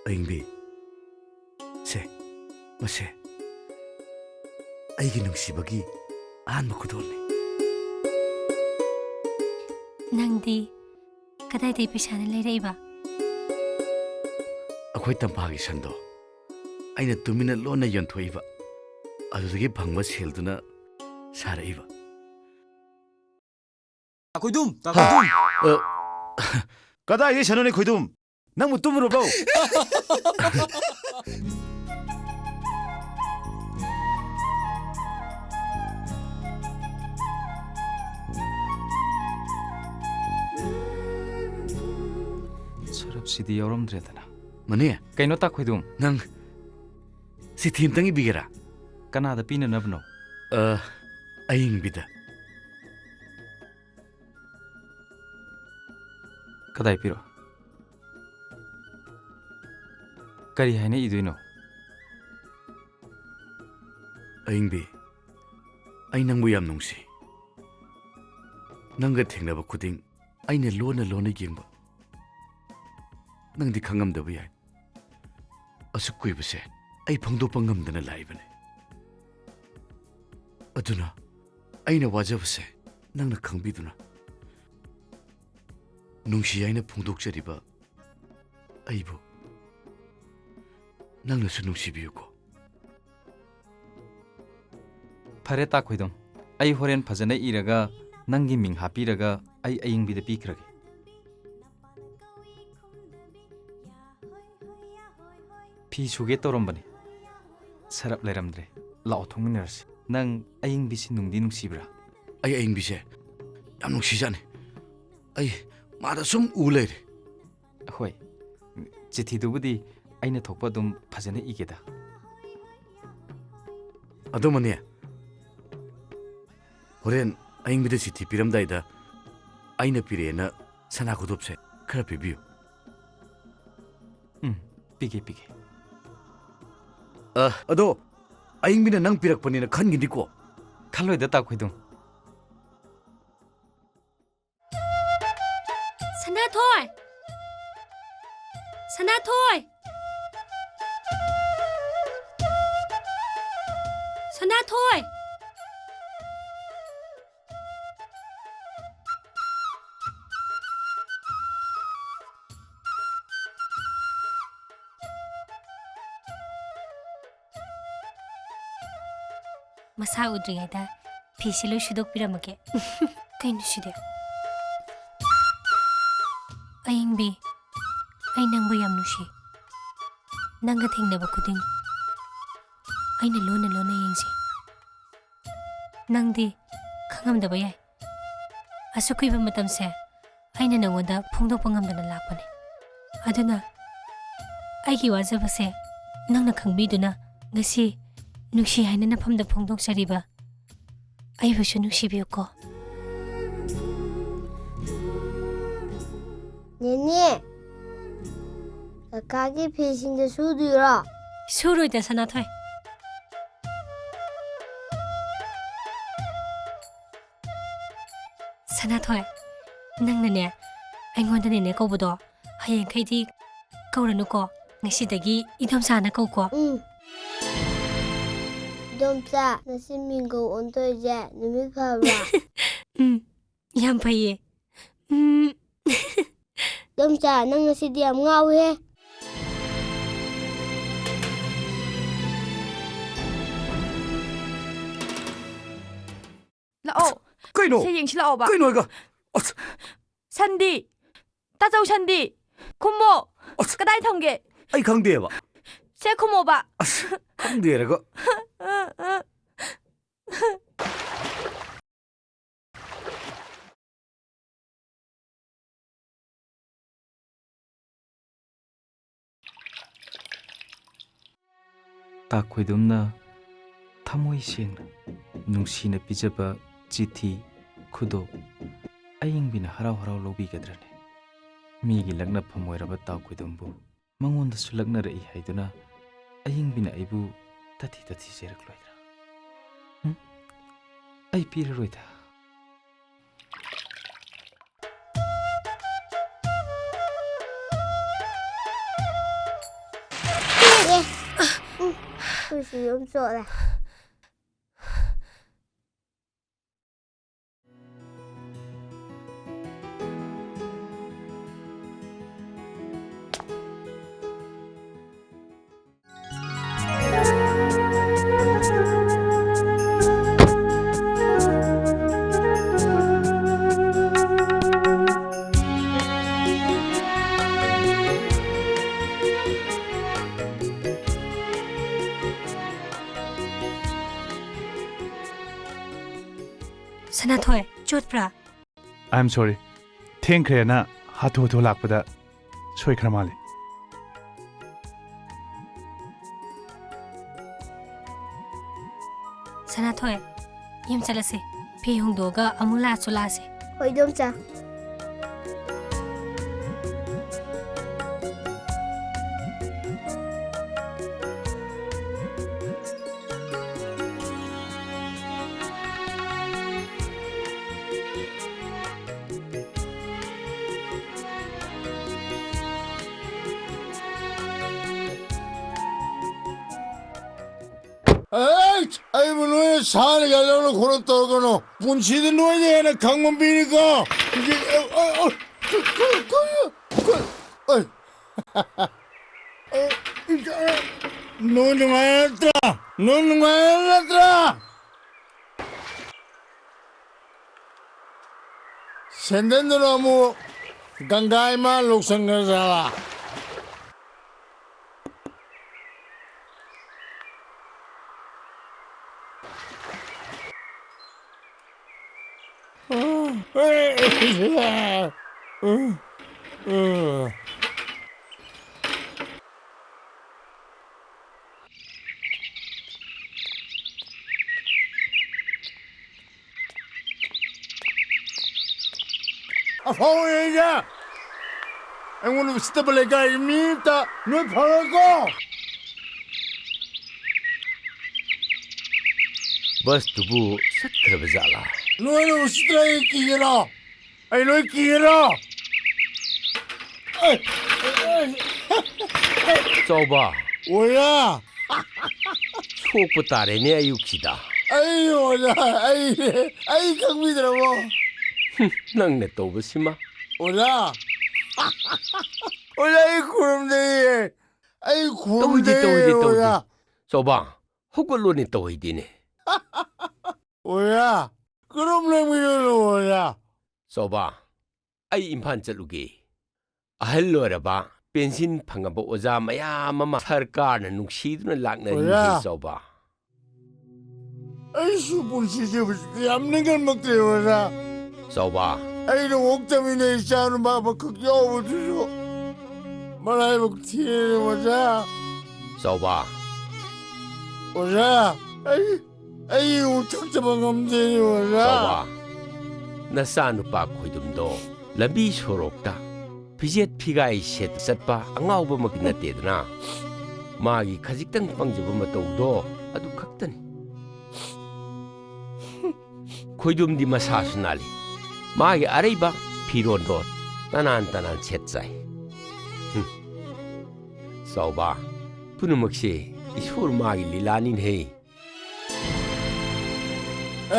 ꯑꯌꯤꯡꯕꯤ, ꯁꯦ, ꯃꯁꯦ ꯑꯩꯒꯤ ꯅꯨꯡꯁꯤꯕꯒꯤ ꯑꯍꯥꯟꯕ ꯈꯨꯗꯣꯜꯅꯤ꯫ ꯅꯪꯗꯤ ꯀꯗꯥꯏꯗꯩ ꯄꯩꯁꯥꯅ ꯂꯩꯔꯛꯏꯕ? ꯑꯩꯈꯣꯏ ꯇꯝꯐꯥꯒꯤ ꯁꯟꯗꯣ ꯑꯩꯅ ꯇꯨꯃꯤꯟꯅ ꯂꯣꯟꯅ ꯌꯣꯟꯊꯣꯛꯏꯕ, ꯑꯗꯨꯗꯒꯤ ꯐꯪꯕ ꯁꯦꯜꯗꯨꯅ ꯁꯥꯔꯛꯏꯕ꯫ ꯇꯥ ꯈꯣꯏꯗꯨꯝ, ꯇꯥ ꯈꯣꯏꯗꯨꯝ꯫ ꯑ, ꯀꯗꯥꯏꯗꯒꯤ ꯁꯟꯅꯣꯅꯦ ꯈꯣꯏꯗꯨꯝ? ꯅꯪꯕꯨ ꯇꯨꯝꯃꯨꯔꯕꯣ? ꯁꯔꯞꯁꯤꯗꯤ ꯌꯥꯎꯔꯝꯗ꯭ꯔꯦꯗꯅ꯫ ꯃꯅꯦ꯫ ꯀꯩꯅꯣ ꯇꯥ ꯈꯣꯏꯗꯨꯝ? ꯅꯪ ꯆꯤꯊꯤ ꯑꯝꯇꯪ ꯏꯕꯤꯒꯦꯔꯥ? ꯀꯅꯥꯗ ꯄꯤꯅꯅꯕꯅꯣ? ꯑ, ꯑꯌꯤꯡꯕꯤꯗ꯫ ꯀꯗꯥꯏ ꯄꯤꯔꯣ? ꯀꯔꯤ ꯍꯥꯏꯅ ꯏꯗꯣꯏꯅꯣ? ꯑꯌꯤꯡꯕꯤ, ꯑꯩ ꯅꯪꯕꯨ ꯌꯥꯝ ꯅꯨꯡꯁꯤ꯫ ꯅꯪꯒ ꯊꯦꯡꯅꯕ ꯈꯨꯗꯤꯡ ꯑꯩꯅ ꯂꯣꯟꯅ ꯂꯣꯟꯅ ꯌꯦꯡꯕ꯫ ꯅꯪꯗꯤ ꯈꯪꯉꯝꯗꯕ ꯌꯥꯏ꯫ ꯑꯁꯨꯛ ꯀꯨꯏꯕꯁꯦ ꯑꯩ ꯐꯣꯡꯗꯣꯛꯄ ꯉꯝꯗꯅ ꯂꯥꯛꯏꯕꯅꯤ꯫ ꯑꯗꯨꯅ ꯑꯩꯅ ꯋꯥꯖꯕꯁꯦ ꯅꯪꯅ ꯈꯪꯕꯤꯗꯨꯅ ꯅꯨꯡꯁꯤ ꯍꯥꯏꯅ ꯐꯣꯡꯗꯣꯛꯆꯔꯤꯕ ꯑꯩꯕꯨ ꯅꯪꯅꯁꯨ ꯅꯨꯡꯁꯤꯕꯤꯌꯨꯀꯣ꯫ ꯐꯔꯦ ꯇꯥꯈꯣꯏꯗꯣꯝ, ꯑꯩ ꯍꯣꯔꯦꯟ ꯐꯖꯅ ꯏꯔꯒ ꯅꯪꯒꯤ ꯃꯤꯡ ꯍꯥꯞꯄꯤꯔꯒ ꯑꯩ ꯑꯌꯤꯡꯕꯤꯗ ꯄꯤꯈ꯭ꯔꯒꯦ꯫ ꯐꯤ ꯁꯨꯒꯦ ꯇꯧꯔꯝꯕꯅꯤ, ꯁꯔꯞ ꯂꯩꯔꯝꯗ꯭ꯔꯦ꯫ ꯂꯥꯛꯑꯣ, ꯊꯣꯡꯃꯤꯟꯅꯔꯁꯤ꯫ ꯅꯪ ꯑꯌꯤꯡꯕꯤꯁꯤ ꯅꯨꯡꯗꯤ ꯅꯨꯡꯁꯤꯕ꯭ꯔꯥ? ꯑꯩ ꯑꯌꯤꯡꯕꯤꯁꯦ ꯌꯥꯝ ꯅꯨꯡꯁꯤꯖꯥꯠꯅꯤ꯫ ꯑꯩ ꯃꯥꯗ ꯁꯨꯝ ꯎ ꯂꯩꯔꯦ꯫ ꯍꯣꯏ, ꯆꯤꯊꯤꯗꯨꯕꯨꯗꯤ ꯑꯩꯅ ꯊꯣꯛꯄ ꯑꯗꯨꯝ ꯐꯖꯅ ꯏꯒꯦꯗ꯫ ꯑꯗꯨꯃꯅꯦ, ꯍꯣꯔꯦꯟ ꯑꯌꯤꯡꯕꯤꯗ ꯆꯤꯊꯤ ꯄꯤꯔꯝꯗꯥꯏꯗ ꯑꯩꯅ ꯄꯤꯔꯛꯑꯦꯅ ꯁꯅꯥ ꯈꯨꯗꯣꯞꯁꯦ ꯈꯔ ꯄꯤꯕꯤꯌꯨ꯫ ꯎꯝ, ꯄꯤꯒꯦ, ꯄꯤꯒꯦ꯫ ꯑ, ꯑꯗꯣ ꯑꯌꯤꯡꯕꯤꯅ ꯅꯪ ꯄꯤꯔꯛꯄꯅꯦꯅ ꯈꯟꯒꯤꯅꯤꯀꯣ? ꯈꯜꯂꯣꯏꯗ, ꯇꯥꯈꯣꯏꯗꯣꯝ꯫ ꯁꯅꯥꯊꯣꯏ! ꯁꯅꯥꯊꯣꯏ! ꯁꯅꯥꯊꯣꯏ! ꯃꯁꯥ ꯎꯗ꯭ꯔꯤꯉꯩꯗ ꯐꯤꯁꯤ ꯂꯣꯏ ꯁꯨꯗꯣꯛꯄꯤꯔꯝꯃꯒꯦ꯫ ꯀꯩꯅꯣ ꯁꯤꯗꯤ? ꯑꯌꯤꯡꯕꯤ, ꯑꯩ ꯅꯪꯕꯨ ꯌꯥꯝ ꯅꯨꯡꯁꯤ꯫ ꯅꯪꯒ ꯊꯦꯡꯅꯕ ꯈꯨꯗꯤꯡ ꯑꯩꯅ ꯂꯣꯟꯅ ꯂꯣꯟꯅ ꯌꯦꯡꯖꯩ꯫ ꯅꯪꯗꯤ ꯈꯪꯉꯝꯗꯕ ꯌꯥꯏ꯫ ꯑꯁꯨꯛ ꯀꯨꯏꯕ ꯃꯇꯝꯁꯦ ꯑꯩꯅ ꯅꯉꯣꯟꯗ ꯐꯣꯡꯗꯣꯛꯄ ꯉꯝꯗꯅ ꯂꯥꯛꯄꯅꯤ꯫ ꯑꯗꯨꯅ ꯑꯩꯒꯤ ꯋꯥꯖꯕꯁꯦ ꯅꯪꯅ ꯈꯪꯕꯤꯗꯨꯅ ꯉꯁꯤ ꯅꯨꯡꯁꯤ ꯍꯥꯏꯅ ꯅꯐꯝꯗ ꯐꯣꯡꯗꯣꯛꯆꯔꯤꯕ ꯑꯩꯕꯨꯁꯨ ꯅꯨꯡꯁꯤꯕꯤꯌꯨꯀꯣ꯫ ꯅꯦꯅꯦ, ꯀꯀꯥꯒꯤ ꯐꯤꯁꯤꯡꯗꯣ ꯁꯨꯗꯣꯏꯔꯣ? ꯁꯨꯔꯣꯏꯗ, ꯁꯅꯥꯊꯣꯏ꯫ ꯁꯅꯥꯊꯣꯏ, ꯅꯪꯅꯅꯦ, ꯑꯩꯉꯣꯟꯗ ꯅꯦꯅꯦ ꯀꯧꯕꯗꯣ ꯍꯌꯦꯡꯈꯩꯗꯤ ꯀꯧꯔꯅꯨꯀꯣ꯫ ꯉꯁꯤꯗꯒꯤ ꯏꯗꯣꯝꯆꯥꯅ ꯀꯧꯀꯣ꯫ ꯎꯝ꯫ ꯏꯗꯣꯝꯆꯥ, ꯉꯁꯤ ꯃꯤꯡꯒꯧ ꯑꯣꯟꯊꯣꯛꯏꯁꯦ ꯅꯨꯃꯤꯠ ꯐꯕ꯭ꯔꯥ? ꯎꯝ, ꯌꯥꯝ ꯐꯩꯌꯦ꯫ ꯎꯝ꯫ ꯏꯗꯣꯝꯆꯥ, ꯅꯪ ꯉꯁꯤꯗꯤ ꯌꯥꯝ ꯉꯥꯎꯋꯦꯍꯦ꯫ ꯂꯥꯛꯑꯣ꯫ ꯀꯩꯅꯣ? ꯁꯦ ꯌꯦꯡꯁꯤ ꯂꯥꯛꯑꯣꯕ꯫ ꯀꯩꯅꯣ ꯍꯥꯏꯒ? ꯑꯁ꯫ ꯁꯟꯗꯤ? ꯇꯥꯆꯧ ꯁꯟꯗꯤ? ꯈꯨꯝꯃꯣ꯫ ꯑꯁ꯫ ꯀꯗꯥꯏ ꯊꯝꯒꯦ? ꯑꯩ ꯈꯪꯗꯦꯕ꯫ ꯁꯦ ꯈꯨꯝꯃꯣꯕ꯫ ꯑꯁ, ꯈꯪꯗꯦꯔꯒ꯫ ꯇꯥ ꯈꯣꯏꯗꯣꯝꯅ ꯊꯃꯣꯏ ꯁꯦꯡꯅ, ꯅꯨꯡꯁꯤꯅ ꯄꯤꯖꯕ ꯆꯤꯊꯤ, ꯈꯨꯗꯣꯞ, ꯑꯌꯤꯡꯕꯤꯅ ꯍꯔꯥꯎ ꯍꯔꯥꯎ ꯂꯧꯕꯤꯒꯗ꯭ꯔꯅꯦ? ꯃꯤꯒꯤ ꯂꯛꯅꯐꯝ ꯑꯣꯏꯔꯕ ꯇꯥ ꯈꯣꯏꯗꯣꯝꯕꯨ ꯃꯉꯣꯟꯗꯁꯨ ꯂꯛꯅꯔꯛꯏ ꯍꯥꯏꯗꯨꯅ ꯑꯌꯤꯡꯕꯤꯅ ꯑꯩꯕꯨ ꯇꯥꯊꯤ ꯇꯥꯊꯤ ꯆꯩꯔꯛꯂꯣꯏꯗ꯭ꯔꯥ? ꯍꯨꯝ? ꯑꯩ ꯄꯤꯔꯔꯣꯏꯗ꯫ ꯑꯦ, ꯎꯝ, ꯈꯨꯠꯁꯤ ꯑꯗꯨꯝ ꯆꯣꯠꯂꯦ꯫ ꯁꯅꯥꯊꯣꯏ, ꯆꯣꯠꯄ꯭ꯔꯥ? I am sorry. ꯊꯦꯡꯈ꯭ꯔꯦꯅ ꯍꯥꯊꯨ ꯍꯥꯊꯨ ꯂꯥꯛꯄꯗ ꯁꯣꯏꯈ꯭ꯔ ꯃꯥꯜꯂꯦ꯫ ꯁꯅꯥꯊꯣꯏ, ꯌꯨꯝ ꯆꯠꯂꯁꯤ꯫ ꯐꯤ ꯍꯣꯡꯗꯣꯛꯑꯒ ꯑꯃꯨꯛ ꯂꯥꯛꯑꯁꯨ ꯂꯥꯛꯑꯁꯤ꯫ ꯍꯣꯏ, ꯏꯗꯣꯝꯆꯥ꯫ ꯑꯩ! ꯁꯥꯅ ꯌꯥꯗꯧꯅ ꯈꯣꯠꯅ ꯇꯧꯔꯒꯅꯣ꯫ ꯄꯨꯟꯁꯤꯗ ꯅꯣꯏꯅ ꯍꯦꯟꯅ ꯈꯪꯕ ꯃꯤꯅꯤꯀꯣ꯫ ꯍꯧꯖꯤꯛ, ꯑ, ꯑ, ꯑ, ꯀ-, ꯀ-, ꯀ-, ꯀ-, ꯑꯩ꯫ ꯑ, ꯏ-, ꯑ, ꯅꯣꯏ ꯅꯨꯡꯉꯥꯏꯔ ꯅꯠꯇ꯭ꯔꯥ? ꯅꯣꯏ ꯅꯨꯡꯉꯥꯏꯔ ꯅꯠꯇ꯭ꯔꯥ? ꯁꯦꯟꯗꯟꯗꯨꯅ ꯑꯃꯨꯛ ꯒꯪꯒꯥ ꯏꯃꯥ ꯂꯧꯁꯟꯈ꯭ꯔꯖꯥꯠꯂꯥ? ꯑꯐꯥꯎꯕ ꯑꯩꯅ ꯑꯩꯉꯣꯟꯗ ꯎꯁꯤꯠꯇꯕ ꯂꯩꯀꯥꯏꯒꯤ ꯃꯤ ꯑꯝꯇ ꯅꯣꯏ ꯐꯔꯣꯏꯀꯣ꯫ ꯕꯁꯇꯨꯕꯨ ꯆꯠꯈ꯭ꯔꯕ ꯖꯥꯠꯂꯥ? ꯅꯣꯏꯅ ꯎꯁꯤꯠꯇ꯭ꯔ ꯑꯩ ꯀꯤꯒꯦꯔꯣ? ꯑꯩ ꯂꯣꯏ ꯀꯤꯔꯣ? ꯑꯦ, ꯑꯦ, ꯑꯦ, ꯆꯥꯎꯕ꯫ ꯑꯣꯖꯥ꯫ ꯁꯣꯛꯄ ꯇꯥꯔꯦꯅꯦ ꯑꯌꯨꯛꯁꯤꯗ꯫ ꯑꯩ ꯑꯣꯖꯥ, ꯑꯩ, ꯑꯩ ꯈꯪꯕꯤꯗ꯭ꯔꯕꯣ? ꯍꯨꯝ, ꯅꯪꯅ ꯇꯧꯕꯁꯤꯃ꯫ ꯑꯣꯖꯥ꯫ ꯑꯣꯖꯥ, ꯑꯩ ꯈꯨꯔꯨꯝꯖꯩꯌꯦ꯫ ꯑꯩ ꯇꯧꯏꯗꯤ, ꯈꯨꯔꯨꯝꯖꯩꯌꯦ, ꯇꯧꯏꯗꯤ, ꯇꯧꯏꯗꯤ꯫ ꯑꯣꯖꯥ꯫ ꯆꯥꯎꯕ, ꯍꯧꯒꯠꯂꯣꯅꯦ, ꯇꯧꯏꯗꯤꯅꯦ꯫ ꯑꯣꯖꯥ, ꯀꯔꯝ ꯂꯩꯕꯤꯔꯤꯅꯣ, ꯑꯣꯖꯥ? ꯆꯥꯎꯕ, ꯑꯩ ꯏꯝꯐꯥꯜ ꯆꯠꯂꯨꯒꯦ꯫ ꯑꯍꯜ ꯑꯣꯏꯔꯕ, ꯄꯦꯟꯁꯤꯟ ꯐꯪꯉꯕ ꯑꯣꯖꯥ ꯃꯌꯥꯝ ꯑꯃ ꯁꯔꯀꯥꯔꯅ ꯅꯨꯡꯁꯤꯗꯨꯅ ꯂꯥꯛꯅꯔꯤꯍꯦ, ꯑꯣꯖꯥ꯫ ꯆꯥꯎꯕ꯫ ꯑꯩꯁꯨ ꯄꯨꯟꯁꯤꯁꯦ ꯍꯧꯖꯤꯛꯇꯤ ꯌꯥꯝ ꯅꯤꯡꯍꯟꯃꯛꯇ꯭ꯔꯦ, ꯑꯣꯖꯥ꯫ ꯆꯥꯎꯕ꯫ ꯑꯩꯅ ꯑꯣꯛꯇꯃꯤꯟꯅ ꯏꯆꯥ ꯅꯨꯄꯥ ꯑꯃꯈꯛ ꯌꯥꯎꯕꯗꯨꯁꯨ ꯃꯔꯥꯏꯕꯛ ꯊꯤꯔꯦ, ꯑꯣꯖꯥ꯫ ꯆꯥꯎꯕ꯫ ꯑꯣꯖꯥ, ꯑꯩ ꯑꯩ ꯌꯨ ꯊꯛꯇꯕ ꯉꯝꯗꯦ, ꯑꯣꯖꯥ꯫ ꯆꯥꯎꯕ, ꯅꯆꯥꯅꯨꯄꯥ ꯈꯣꯏꯗꯨꯝꯗꯣ ꯂꯝꯕꯤ ꯁꯣꯔꯣꯛꯇ ꯐꯤꯖꯦꯠ ꯐꯤꯒꯥꯏ ꯁꯦꯠ ꯆꯠꯄ ꯑꯉꯥꯎꯕꯃꯛꯇꯤ ꯅꯠꯇꯦꯗꯅ꯫ ꯃꯥꯒꯤ ꯈꯖꯤꯛꯇꯪ ꯄꯪꯖꯕ ꯃꯇꯧꯗꯣ ꯑꯗꯨ ꯈꯛꯇꯅꯤ꯫ ꯈꯣꯏꯗꯨꯝꯗꯤ ꯃꯁꯥꯁꯨ ꯅꯥꯜꯂꯤ꯫ ꯃꯥꯒꯤ ꯑꯔꯩꯕ ꯐꯤꯔꯣꯟꯗꯣ ꯇꯅꯥꯟ ꯇꯅꯥꯟ ꯁꯦꯠ ꯆꯥꯏ꯫ ꯍꯨꯝ꯫ ꯆꯥꯎꯕ, ꯄꯨꯝꯅꯃꯛꯁꯦ ꯏꯁꯣꯔ ꯃꯥꯒꯤ ꯂꯤꯂꯥꯅꯤꯅꯦꯍꯦ꯫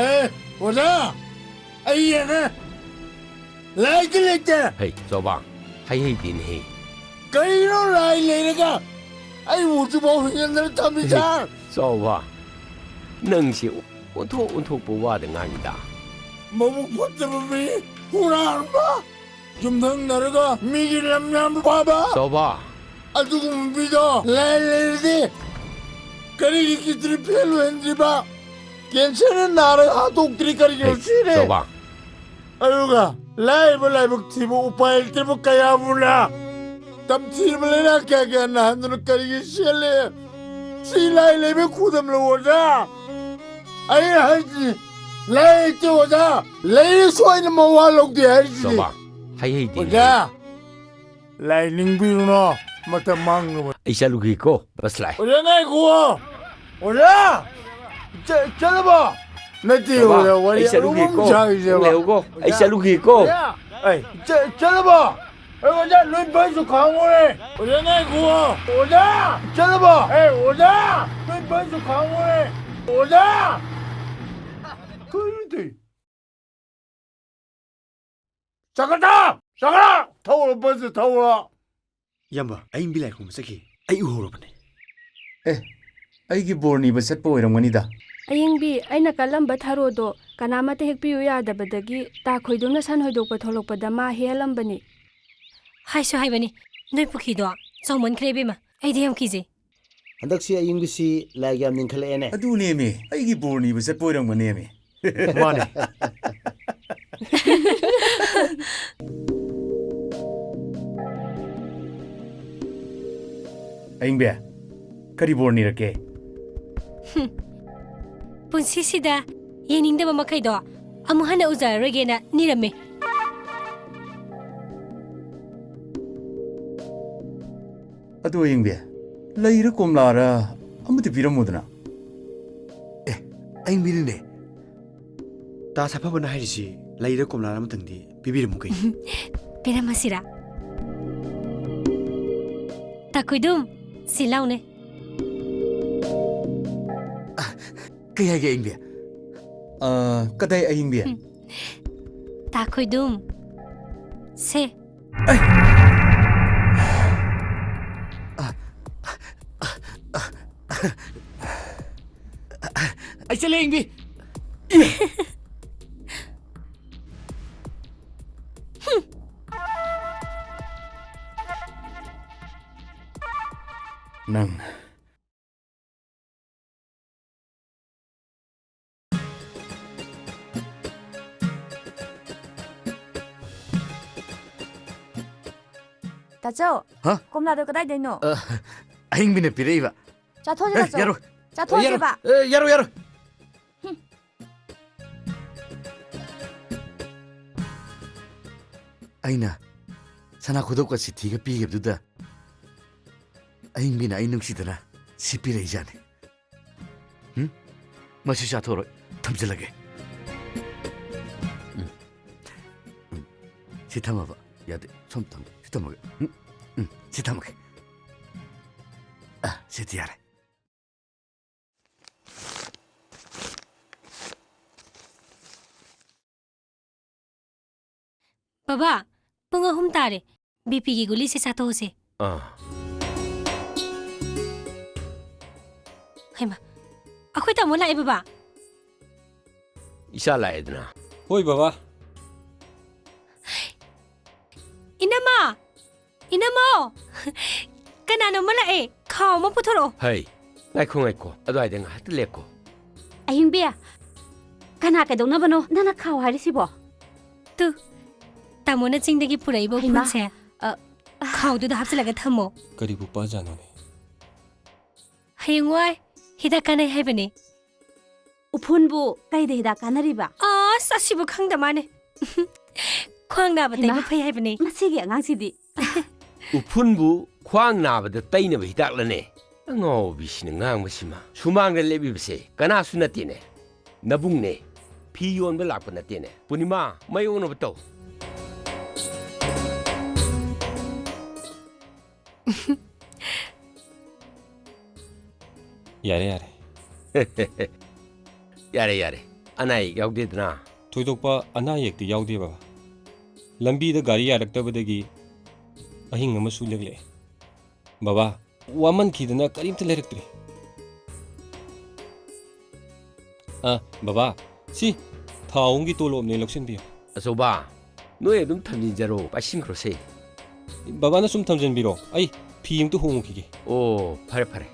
ꯑꯦ, ꯑꯣꯖꯥ, ꯑꯩ ꯌꯦꯡꯉꯦ꯫ ꯂꯥꯏꯗꯤ ꯂꯩꯇꯦ꯫ ꯍꯩ, ꯆꯥꯎꯕ, ꯍꯩ ꯍꯩꯇꯦꯅꯦꯍꯦ꯫ ꯀꯔꯤꯅꯣ ꯂꯥꯏ ꯂꯩꯔꯒ ꯑꯩꯕꯨ ꯍꯧꯖꯤꯛꯐꯥꯎ ꯍꯤꯡꯍꯟꯗꯅ ꯊꯝꯃꯤꯁꯦ? ꯆꯥꯎꯕ, ꯅꯪꯁꯦ ꯑꯣꯟꯊꯣꯛ ꯑꯣꯟꯊꯣꯛꯄ ꯋꯥꯗ ꯉꯥꯡꯉꯤꯗ꯫ ꯃꯕꯨꯛ ꯐꯠꯇꯕ ꯃꯤ, ꯍꯨꯔꯥꯟꯕ, ꯌꯨꯝꯊꯪꯅꯔꯒ ꯃꯤꯒꯤ ꯂꯝ ꯌꯥꯝ ꯐꯥꯕ꯫ ꯆꯥꯎꯕ꯫ ꯑꯗꯨꯒꯨꯝꯕ ꯃꯤꯗꯣ ꯂꯥꯏ ꯂꯩꯔꯗꯤ ꯀꯔꯤꯒꯤ ꯀꯤꯗꯅꯤ ꯐꯦꯜ ꯑꯣꯏꯍꯟꯗ꯭ꯔꯤꯕ? ꯀꯦꯟꯁꯔꯅ ꯅꯥꯔꯒ ꯍꯥꯠꯇꯣꯛꯇ꯭ꯔꯤ ꯀꯔꯤꯒꯤꯅꯣ? ꯍꯩ, ꯁꯤꯔꯦ꯫ ꯆꯥꯎꯕ꯫ ꯑꯗꯨꯒ ꯂꯥꯏꯔꯕ ꯂꯥꯏꯕꯛ ꯊꯤꯕ ꯎꯄꯥꯏ ꯂꯩꯇ꯭ꯔꯕ ꯀꯌꯥꯕꯨꯅ ꯇꯝꯊꯤꯔꯕ ꯂꯥꯏꯅꯥ ꯀꯌꯥ ꯀꯌꯥ ꯅꯥꯍꯟꯗꯨꯅ ꯀꯔꯤꯒꯤ ꯁꯤꯍꯜꯂꯦ? ꯁꯤ ꯂꯥꯏ ꯂꯩꯕꯩ ꯈꯨꯗꯝꯂꯣ ꯑꯣꯖꯥ? ꯑꯩ ꯍꯥꯏꯁꯤꯅꯤ, ꯂꯥꯏ ꯂꯩꯇꯦ ꯑꯣꯖꯥ, ꯂꯩꯔꯁꯨ ꯑꯩꯅ ꯃꯋꯥ ꯂꯧꯗꯦ ꯍꯥꯏꯔꯤꯁꯤꯅꯤ꯫ ꯆꯥꯎꯕ, ꯍꯩ ꯍꯩꯇꯦꯅꯦ꯫ ꯑꯣꯖꯥ, ꯂꯥꯏ ꯅꯤꯡꯕꯤꯔꯨꯅꯣ, ꯃꯇꯝ ꯃꯥꯡꯅꯕ꯫ ꯑꯩ ꯆꯠꯂꯨꯒꯦꯀꯣ, ꯕꯁ ꯂꯥꯛꯑꯦ꯫ ꯑꯣꯖꯥ ꯉꯥꯏꯈꯨꯑꯣ꯫ ꯑꯣꯖꯥ! ꯆ-, ꯆꯠꯂꯕꯣ? ꯅꯠꯇꯦ, ꯆꯥꯎꯕ, ꯑꯣꯖꯥ, ꯋꯥꯔꯤ ꯑꯩ ꯑꯔꯨꯕ ꯆꯠꯂꯨꯒꯦꯀꯣ꯫ ꯑꯃ ꯁꯥꯈꯤꯁꯦꯕ꯫ ꯂꯩꯍꯧꯀꯣ, ꯑꯩ ꯑꯣꯖꯥ, ꯆꯠꯂꯨꯒꯦꯀꯣ꯫ ꯑꯣꯖꯥ! ꯑꯩ ꯆ-, ꯆꯠꯂꯕꯣ? ꯑꯦ, ꯑꯣꯖꯥ, ꯅꯣꯏ ꯕꯁꯁꯨ ꯈꯥꯝꯃꯨꯅꯦ꯫ ꯑꯣꯖꯥ ꯉꯥꯏꯈꯨꯑꯣ꯫ ꯑꯣꯖꯥ! ꯆꯠꯂꯕꯣ? ꯑꯦ, ꯑꯣꯖꯥ! ꯅꯣꯏ ꯕꯁꯁꯨ ꯈꯥꯝꯃꯨꯅꯦ꯫ ꯑꯣꯖꯥ! ꯀꯔꯤꯅꯣ ꯇꯧꯔꯤ? ꯆꯪꯒꯗ꯭ꯔꯥ? ꯆꯪꯒꯗ꯭ꯔꯥ? ꯊꯧꯔꯣ, ꯕꯁꯇꯨ ꯊꯧꯔꯣ꯫ ꯏꯌꯥꯝꯕ, ꯑꯌꯤꯡꯕꯤ ꯂꯥꯏ ꯈꯨꯔꯨꯝꯕ ꯆꯠꯈꯤ꯫ ꯑꯩ ꯎꯍꯧꯔꯕꯅꯦ꯫ ꯑꯦ, ꯑꯩꯒꯤ ꯕꯣꯔ ꯅꯤꯕ ꯆꯠꯄ ꯑꯣꯏꯔꯝꯒꯅꯤꯗ꯫ ꯑꯌꯤꯡꯕꯤ, ꯑꯩꯅ ꯀꯜꯂꯝꯕ ꯊꯔꯣꯗꯣ ꯀꯅꯥꯃꯠꯇ ꯍꯦꯛꯄꯤꯌꯨ ꯌꯥꯗꯕꯗꯒꯤ ꯇꯥ ꯈꯣꯏꯗꯨꯝꯅ ꯁꯟ ꯍꯣꯏꯗꯣꯛꯄ ꯊꯣꯛꯂꯛꯄꯗ ꯃꯥ ꯍꯦꯛꯍꯜꯂꯝꯕꯅꯤ꯫ ꯍꯥꯏꯁꯨ ꯍꯥꯏꯕꯅꯤ, ꯅꯣꯏ ꯄꯨꯈ꯭ꯔꯤꯗꯣ ꯆꯥꯎꯃꯟꯈ꯭ꯔꯦ ꯏꯕꯦꯝꯃ, ꯑꯩꯗꯤ ꯌꯥꯝ ꯀꯤꯖꯩ꯫ ꯍꯟꯗꯛꯁꯤ ꯑꯌꯤꯡꯕꯤꯁꯤ ꯂꯥꯏꯒ ꯌꯥꯝ ꯅꯤꯡꯈꯠꯂꯛꯑꯦꯅꯦ꯫ ꯑꯗꯨꯅꯦꯃꯤ, ꯑꯩꯒꯤ ꯕꯣꯔ ꯅꯤꯕ ꯆꯠꯄ ꯑꯣꯏꯔꯝꯒꯅꯦꯃꯤ꯫ ꯃꯥꯅꯦ꯫ ꯑꯌꯤꯡꯕꯤ, ꯀꯔꯤ ꯕꯣꯔ ꯅꯤꯔꯛꯀꯦ? ꯍꯨꯝ꯫ ꯄꯨꯟꯁꯤꯁꯤꯗ ꯌꯦꯡꯅꯤꯡꯗꯕ ꯃꯈꯩꯗꯣ ꯑꯃꯨꯛ ꯍꯟꯅ ꯎꯖꯔꯔꯣꯏꯒꯦꯅ ꯅꯤꯔꯝꯃꯦ꯫ ꯑꯗꯨ ꯑꯌꯤꯡꯕꯤ, ꯂꯩꯔ ꯀꯣꯝꯂꯥꯔ ꯑꯃꯗꯤ ꯄꯤꯔꯝꯃꯨꯗꯅ꯫ ꯑꯦ, ꯑꯌꯤꯡꯕꯤꯅꯤꯅꯦ꯫ ꯇꯥ ꯁꯥꯐꯕꯅ ꯍꯥꯏꯔꯤꯁꯤ ꯂꯩꯔ ꯀꯣꯝꯂꯥꯔ ꯑꯃꯇꯪꯗꯤ ꯄꯤꯕꯤꯔꯝꯃꯨ ꯀꯩꯅꯣ꯫ ꯄꯤꯔꯝꯃꯁꯤꯔꯥ? ꯇꯥ ꯈꯣꯏꯗꯨꯝ, ꯁꯤ ꯂꯥꯎꯅꯦ꯫ ꯀꯩ ꯍꯥꯏꯒꯦ ꯑꯌꯤꯡꯕꯤ? ꯑ, ꯀꯗꯥꯏ ꯑꯍꯤꯡꯕꯤ? ꯍꯝ꯫ ꯇꯥ ꯈꯣꯏꯗꯨꯝ꯫ ꯁꯦ꯫ ꯑꯩ ꯆꯠꯂꯦ, ꯑꯍꯤꯡꯕꯤ꯫ ꯅꯪ꯫ ꯇꯥꯆꯧ, ꯍꯥ? ꯀꯣꯝꯂꯥꯗꯣ ꯀꯗꯥꯏꯗꯩꯅꯣ? ꯑ, ꯑꯍꯤꯡꯕꯤꯅ ꯄꯤꯔꯛꯏꯕ꯫ ꯆꯥꯊꯣꯛꯑꯁꯦ, ꯑꯦ, ꯇꯥꯆꯧ꯫ ꯌꯥꯔꯣꯏ꯫ ꯆꯥꯊꯣꯛꯑꯁꯦꯕ꯫ ꯌꯥꯔꯣꯏ꯫ ꯑꯦ, ꯌꯥꯔꯣꯏ, ꯌꯥꯔꯣꯏ꯫ ꯍꯨꯝ꯫ ꯑꯩꯅ ꯁꯅꯥ ꯈꯨꯗꯣꯞꯀ ꯁꯤꯊꯤꯒ ꯄꯤꯈꯤꯕꯗꯨꯗ ꯑꯍꯤꯡꯕꯤꯅ ꯑꯩ ꯅꯨꯡꯁꯤꯗꯅ ꯁꯤ ꯄꯤꯔꯛꯏꯖꯥꯠꯅꯤ꯫ ꯎꯝ? ꯃꯁꯤ ꯆꯥꯊꯣꯛꯑꯔꯣꯏ꯫ ꯊꯝꯖꯤꯜꯂꯒꯦ꯫ ꯎꯝ꯫ ꯎꯝ꯫ ꯁꯤ ꯊꯝꯃꯕ? ꯌꯥꯗꯦ꯫ ꯁꯣꯝ ꯊꯝꯃꯨ꯫ ꯁꯤ ꯊꯝꯃꯒꯦ꯫ ꯎꯝ, ꯎꯝ꯫ ꯁꯤ ꯊꯝꯃꯒꯦ꯫ ꯑ, ꯁꯤꯗꯤ ꯌꯥꯔꯦ꯫ ꯕꯕꯥ, ꯄꯨꯡ ꯑꯍꯨꯝ ꯇꯥꯔꯦ꯫ ꯕꯤ ꯄꯤꯒꯤ ꯒꯨꯂꯤꯁꯦ ꯆꯥꯊꯣꯛꯑꯁꯦ꯫ ꯑꯥ꯫ ꯍꯩꯃꯥ, ꯑꯩꯈꯣꯏ ꯇꯥꯃꯣ ꯂꯥꯛꯑꯦ, ꯕꯕꯥ꯫ ꯏꯆꯥ ꯂꯥꯛꯑꯦꯗꯅ꯫ ꯍꯣꯏ, ꯕꯕꯥ꯫ ꯏꯅꯝꯃ! ꯏꯅꯝꯃ! ꯀꯅꯥꯅꯣꯝꯃ ꯂꯥꯛꯑꯦ꯫ ꯈꯥꯎ ꯑꯃ ꯄꯨꯊꯣꯔꯛꯑꯣ꯫ ꯍꯩ, ꯉꯥꯏꯈꯣ, ꯉꯥꯏꯈꯣ꯫ ꯑꯗꯨꯋꯥꯏꯗ ꯉꯥꯏꯍꯥꯛꯇ ꯂꯦꯞꯀꯣ꯫ ꯑꯍꯤꯡꯕꯤ, ꯀꯅꯥ ꯀꯩꯗꯧꯅꯕꯅꯣ ꯅꯪꯅ ꯈꯥꯎ ꯍꯥꯏꯔꯤꯁꯤꯕꯣ? ꯇꯨ, ꯇꯥꯃꯣꯅ ꯆꯤꯡꯗꯒꯤ ꯄꯨꯔꯛꯏꯕ ꯍꯩꯃꯥ, ꯎꯐꯨꯟꯁꯦ ꯑ, ꯈꯥꯎꯗꯨꯗ ꯍꯥꯞꯆꯤꯜꯂꯒ ꯊꯝꯃꯣ꯫ ꯀꯔꯤꯕꯨ ꯄꯥꯖꯥꯠꯅꯣꯅꯦ? ꯍꯌꯦꯡꯋꯥꯏ ꯍꯤꯗꯥꯛ ꯀꯥꯟꯅꯩ ꯍꯥꯏꯕꯅꯦ꯫ ꯎꯐꯨꯟꯕꯨ ꯀꯩꯗ ꯍꯤꯗꯥꯛ ꯀꯥꯟꯅꯔꯤꯕ? ꯑꯁ, ꯑꯁꯤꯕꯨ ꯈꯪꯗ ꯃꯥꯅꯦ꯫ ꯈ꯭ꯋꯥꯡ ꯅꯥꯕ ꯍꯩꯃꯥ, ꯇꯩꯕ ꯐꯩ ꯍꯥꯏꯕꯅꯦ꯫ ꯃꯁꯤꯒꯤ ꯑꯉꯥꯡꯁꯤꯗꯤ꯫ ꯎꯐꯨꯟꯕꯨ ꯈ꯭ꯋꯥꯡ ꯅꯥꯕꯗ ꯇꯩꯅꯕ ꯍꯤꯗꯥꯛꯂꯅꯦ? ꯑꯉꯥꯎꯕꯤꯁꯤꯅ ꯉꯥꯡꯕꯁꯤꯃ꯫ ꯁꯨꯃꯥꯡꯗ ꯂꯦꯞꯂꯤꯕꯁꯦ ꯀꯅꯥꯁꯨ ꯅꯠꯇꯦꯅꯦ꯫ ꯅꯕꯨꯡꯅꯦ꯫ ꯐꯤ ꯌꯣꯟꯕ ꯂꯥꯛꯄ ꯅꯠꯇꯦꯅꯦ꯫ ꯄꯨꯔꯅꯤꯃꯥ, ꯃꯩ ꯑꯣꯛꯅꯕ ꯇꯧ꯫ ꯌꯥꯔꯦ, ꯌꯥꯔꯦ꯫ ꯌꯥꯔꯦ, ꯌꯥꯔꯦ꯫ ꯑꯅꯥ ꯑꯌꯦꯛ ꯌꯥꯎꯗꯦꯗꯅ? ꯊꯣꯏꯗꯣꯛꯄ ꯑꯅꯥ ꯑꯌꯦꯛꯇꯤ ꯌꯥꯎꯗꯦ, ꯕꯕꯥ꯫ ꯂꯝꯕꯤꯗ ꯒꯥꯔꯤ ꯌꯥꯔꯛꯇꯕꯗꯒꯤ ꯑꯍꯤꯡ ꯑꯃꯁꯨ ꯂꯦꯛꯂꯛꯑꯦ꯫ ꯕꯕꯥ, ꯋꯥꯃꯟꯈꯤꯗꯅ ꯀꯔꯤꯝꯇ ꯂꯩꯔꯛꯇ꯭ꯔꯦ꯫ ꯑ, ꯕꯕꯥ, ꯁꯤ ꯊꯥ ꯑꯍꯨꯝꯒꯤ ꯇꯣꯂꯣꯞꯅꯦ, ꯂꯧꯁꯤꯟꯕꯤꯌꯨ꯫ ꯑꯆꯧꯕ, ꯅꯣꯏ ꯑꯗꯨꯝ ꯊꯝꯖꯤꯟꯖꯔꯣ, ꯄꯥꯏꯁꯤꯟꯈ꯭ꯔꯣꯁꯦ꯫ ꯕꯕꯥꯅ ꯁꯨꯝ ꯊꯝꯖꯤꯟꯕꯤꯔꯣ, ꯑꯩ ꯐꯤ ꯑꯝꯇ ꯍꯣꯡꯉꯨꯈꯤꯒꯦ꯫ ꯑꯣ, ꯐꯔꯦ, ꯐꯔꯦ꯫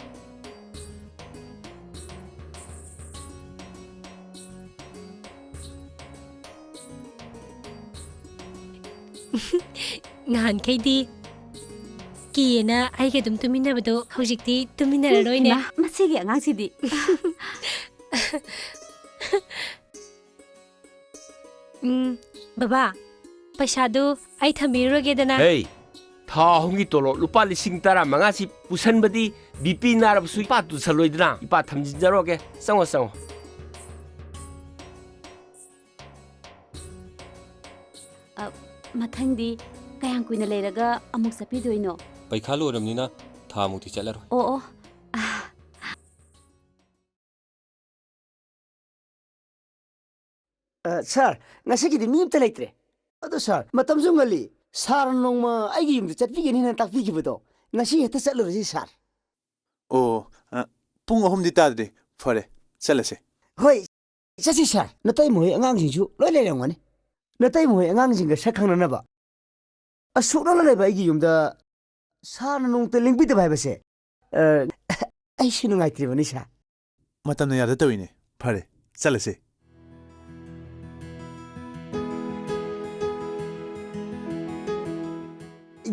ꯅꯍꯥꯟꯈꯩꯗꯤ ꯀꯤꯌꯦꯅ ꯑꯩꯒ ꯑꯗꯨꯝ ꯇꯨꯃꯤꯟꯅꯕꯗꯣ ꯍꯧꯖꯤꯛꯇꯤ ꯇꯨꯃꯤꯟꯅꯔꯔꯣꯏꯅꯦ꯫ ꯏꯃꯥ, ꯃꯁꯤꯒꯤ ꯑꯉꯥꯡꯁꯤꯗꯤ꯫ ꯎꯝ, ꯕꯕꯥ, ꯄꯩꯁꯥꯗꯨ ꯑꯩ ꯊꯝꯕꯤꯔꯨꯔꯒꯦꯗꯅ꯫ ꯍꯦ, ꯊꯥ ꯑꯍꯨꯝꯒꯤ ꯇꯣꯂꯣꯞ ꯂꯨꯄꯥ ꯂꯤꯁꯤꯡ ꯇꯔꯥꯃꯉꯥꯁꯤ ꯄꯨꯁꯟꯕꯗꯤ ꯕꯤ ꯄꯤ ꯅꯥꯔꯕꯁꯨ ꯏꯄꯥ ꯇꯨꯁꯜꯂꯣꯏꯗꯅ? ꯏꯄꯥ ꯊꯝꯖꯤꯟꯖꯔꯣꯒꯦ꯫ ꯆꯪꯉꯣ, ꯆꯪꯉꯣ꯫ ꯑ, ꯃꯊꯪꯗꯤ ꯀꯌꯥꯝ ꯀꯨꯏꯅ ꯂꯩꯔꯒ ꯑꯃꯨꯛ ꯆꯠꯄꯤꯗꯣꯏꯅꯣ? ꯄꯩꯈꯥ ꯂꯣꯏꯔꯕꯅꯤꯅ ꯊꯥꯃꯨꯛꯇꯤ ꯆꯠꯂꯔꯣꯏ꯫ ꯑꯣ, ꯑꯣ꯫ ꯑ, ꯁꯥꯔ, ꯉꯁꯤꯒꯤꯗꯤ ꯃꯤ ꯑꯝꯇ ꯂꯩꯇ꯭ꯔꯦ꯫ ꯑꯗꯣ ꯁꯥꯔ, ꯃꯇꯝꯁꯨ ꯉꯜꯂꯤ꯫ ꯁꯥꯔꯅ ꯅꯣꯡꯃ ꯑꯩꯒꯤ ꯌꯨꯝꯗ ꯆꯠꯄꯤꯒꯅꯤꯅ ꯇꯥꯛꯄꯤꯈꯤꯕꯗꯣ, ꯉꯁꯤ ꯍꯦꯛꯇ ꯆꯠꯂꯨꯔꯁꯤ ꯁꯥꯔ꯫ ꯑꯣ, ꯑ, ꯄꯨꯡ ꯑꯍꯨꯝꯗꯤ ꯇꯥꯗ꯭ꯔꯤ꯫ ꯐꯔꯦ, ꯆꯠꯂꯁꯦ꯫ ꯍꯣꯏ, ꯆꯠꯁꯤ ꯁꯥꯔ꯫ ꯅꯇꯩꯃ ꯍꯣꯏ ꯑꯉꯥꯡꯁꯤꯡꯁꯨ ꯂꯣꯏ ꯂꯩꯔꯝꯒꯅꯤ꯫ ꯅꯇꯩꯃ ꯍꯣꯏ ꯑꯉꯥꯡꯁꯤꯡꯒ ꯁꯛ ꯈꯪꯅꯅꯕ꯫ ꯑꯁꯨꯛ ꯅꯛꯅ ꯂꯩꯕ ꯑꯩꯒꯤ ꯌꯨꯝꯗ ꯁꯥꯔꯅ ꯅꯣꯡꯃꯇ ꯂꯦꯡꯕꯤꯗꯕ ꯍꯥꯏꯕꯁꯦ, ꯑ, ꯑꯩꯁꯨ ꯅꯨꯡꯉꯥꯏꯇ꯭ꯔꯤꯕꯅꯤ ꯁꯥꯔ꯫ ꯃꯇꯝꯅ ꯌꯥꯗ ꯇꯧꯏꯅꯦ꯫ ꯐꯔꯦ, ꯆꯠꯂꯁꯦ꯫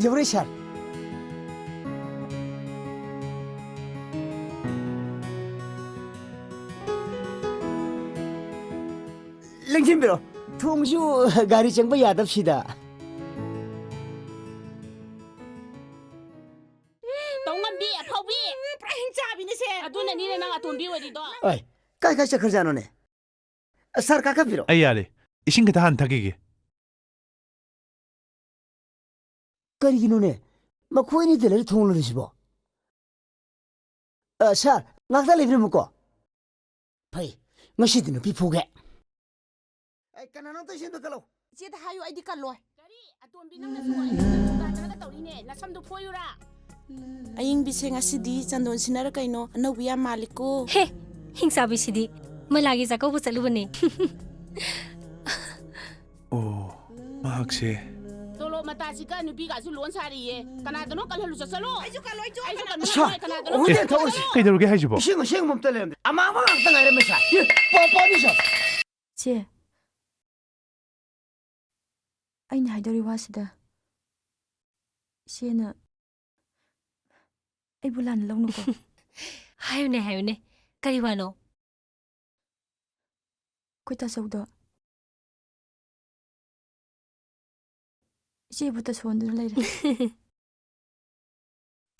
ꯌꯧꯔꯦ ꯁꯥꯔ꯫ ꯂꯦꯡꯁꯤꯟꯕꯤꯔꯣ꯫ ꯊꯣꯡꯁꯨ ꯒꯥꯔꯤ ꯆꯪꯕ ꯌꯥꯗꯕꯁꯤꯗ꯫ ꯇꯧꯉꯝꯕꯤ, ꯑꯐꯥꯎꯕꯤ꯫ ꯄꯨꯔꯥ ꯍꯤꯡꯆꯥꯕꯤꯅꯦꯁꯦ꯫ ꯑꯗꯨꯅꯅꯤꯅꯦ ꯅꯪ ꯑꯇꯣꯝꯕꯤ ꯑꯣꯏꯔꯤꯗꯣ꯫ ꯑꯣꯏ, ꯀꯥꯏ ꯀꯥꯏ ꯆꯠꯈ꯭ꯔꯖꯥꯠꯅꯣꯅꯦ? ꯁꯥꯔ, ꯀꯥꯈꯠꯄꯤꯔꯣ꯫ ꯑꯩ ꯌꯥꯔꯦ꯫ ꯏꯁꯤꯡ ꯈꯤꯇ ꯍꯥꯟꯅ ꯊꯛꯈꯤꯒꯦ꯫ ꯀꯔꯤꯒꯤꯅꯣꯅꯦ? ꯃꯈꯣꯏ ꯑꯅꯤꯗ ꯂꯩꯔꯦ ꯊꯣꯡ ꯂꯣꯜꯂꯤꯁꯤꯕꯣ? ꯑ, ꯁꯥꯔ, ꯉꯥꯛꯇ ꯂꯩꯕꯤꯔꯝꯃꯨꯀꯣ꯫ ꯐꯩ, ꯉꯁꯤꯗꯤ ꯅꯨꯄꯤ ꯐꯨꯒꯦ꯫ ꯑꯩ ꯀꯅꯥꯅꯣ ꯑꯝꯇ ꯏꯁꯤꯡꯗꯣ ꯀꯜꯂꯣ꯫ ꯏꯆꯦꯗ ꯍꯥꯏꯌꯨ, ꯑꯩꯗꯤ ꯀꯜꯂꯣꯏ꯫ ꯀꯔꯤ? ꯑꯇꯣꯝꯕꯤ, ꯅꯪꯅꯁꯨ ꯑꯩꯉꯣꯟꯗ ꯂꯨꯒꯥꯗꯅꯒ ꯇꯧꯔꯤꯅꯦ꯫ ꯅꯁꯝꯗꯨ ꯐꯣꯏꯌꯨꯔꯥ? ꯑꯌꯤꯡꯕꯤꯁꯦ ꯉꯁꯤꯗꯤ ꯆꯟꯗꯣꯟ ꯁꯤꯟꯅꯔ ꯀꯩꯅꯣ ꯑꯅꯧꯕ ꯌꯥꯝ ꯃꯥꯜꯂꯤꯀꯣ꯫ ꯍꯦ, ꯍꯤꯡꯆꯥꯕꯤꯁꯤꯗꯤ ꯃꯂꯥꯒꯤ ꯆꯥꯛꯀꯧꯕ ꯆꯠꯂꯨꯕꯅꯦ꯫ ꯑꯣ, ꯃꯍꯥꯛꯁꯦ꯫ ꯇꯣꯂꯣꯞ ꯃꯇꯥꯁꯤꯒ ꯅꯨꯄꯤꯒꯁꯨ ꯂꯣꯟ ꯁꯥꯔꯤꯌꯦ꯫ ꯀꯅꯥꯗꯅꯣ ꯀꯜꯍꯜꯂꯨ ꯆꯠꯁꯂꯣ꯫ ꯑꯩꯁꯨ ꯀꯜꯂꯣꯏ, ꯑꯩꯁꯨ ꯀꯜꯂꯣꯏ꯫ ꯀꯅꯥꯗꯅꯣ ꯑꯣ, ꯀꯜꯍꯜꯂꯨ ꯆꯠꯂꯣ꯫ ꯀꯩꯗꯧꯔꯒꯦ ꯍꯥꯏꯁꯤꯕꯣ? ꯏꯁꯤꯡ ꯑꯁꯦꯡꯕ ꯑꯝꯇ ꯂꯩꯔꯝꯗꯦ꯫ ꯑꯃꯥꯡꯕ ꯉꯥꯛꯇ ꯉꯥꯏꯔꯝꯃꯦ ꯁꯥꯔ꯫ ꯄꯣ-, ꯄꯣꯅꯤ ꯁꯥꯔ꯫ ꯆꯦ, ꯑꯩꯅ ꯍꯥꯏꯗꯧꯔꯤ ꯋꯥꯁꯤꯗ ꯏꯆꯦꯅ ꯑꯩꯕꯨ ꯂꯥꯟꯅ ꯂꯧꯅꯨꯀꯣ꯫ ꯍꯥꯏꯌꯨꯅꯦ, ꯍꯥꯏꯌꯨꯅꯦ꯫ ꯀꯔꯤ ꯋꯥꯅꯣ? ꯑꯩꯈꯣꯏ ꯇꯥꯆꯧꯗꯣ ꯏꯆꯦꯕꯨ ꯇꯁꯣꯟꯗꯨꯅ ꯂꯩꯔꯦ꯫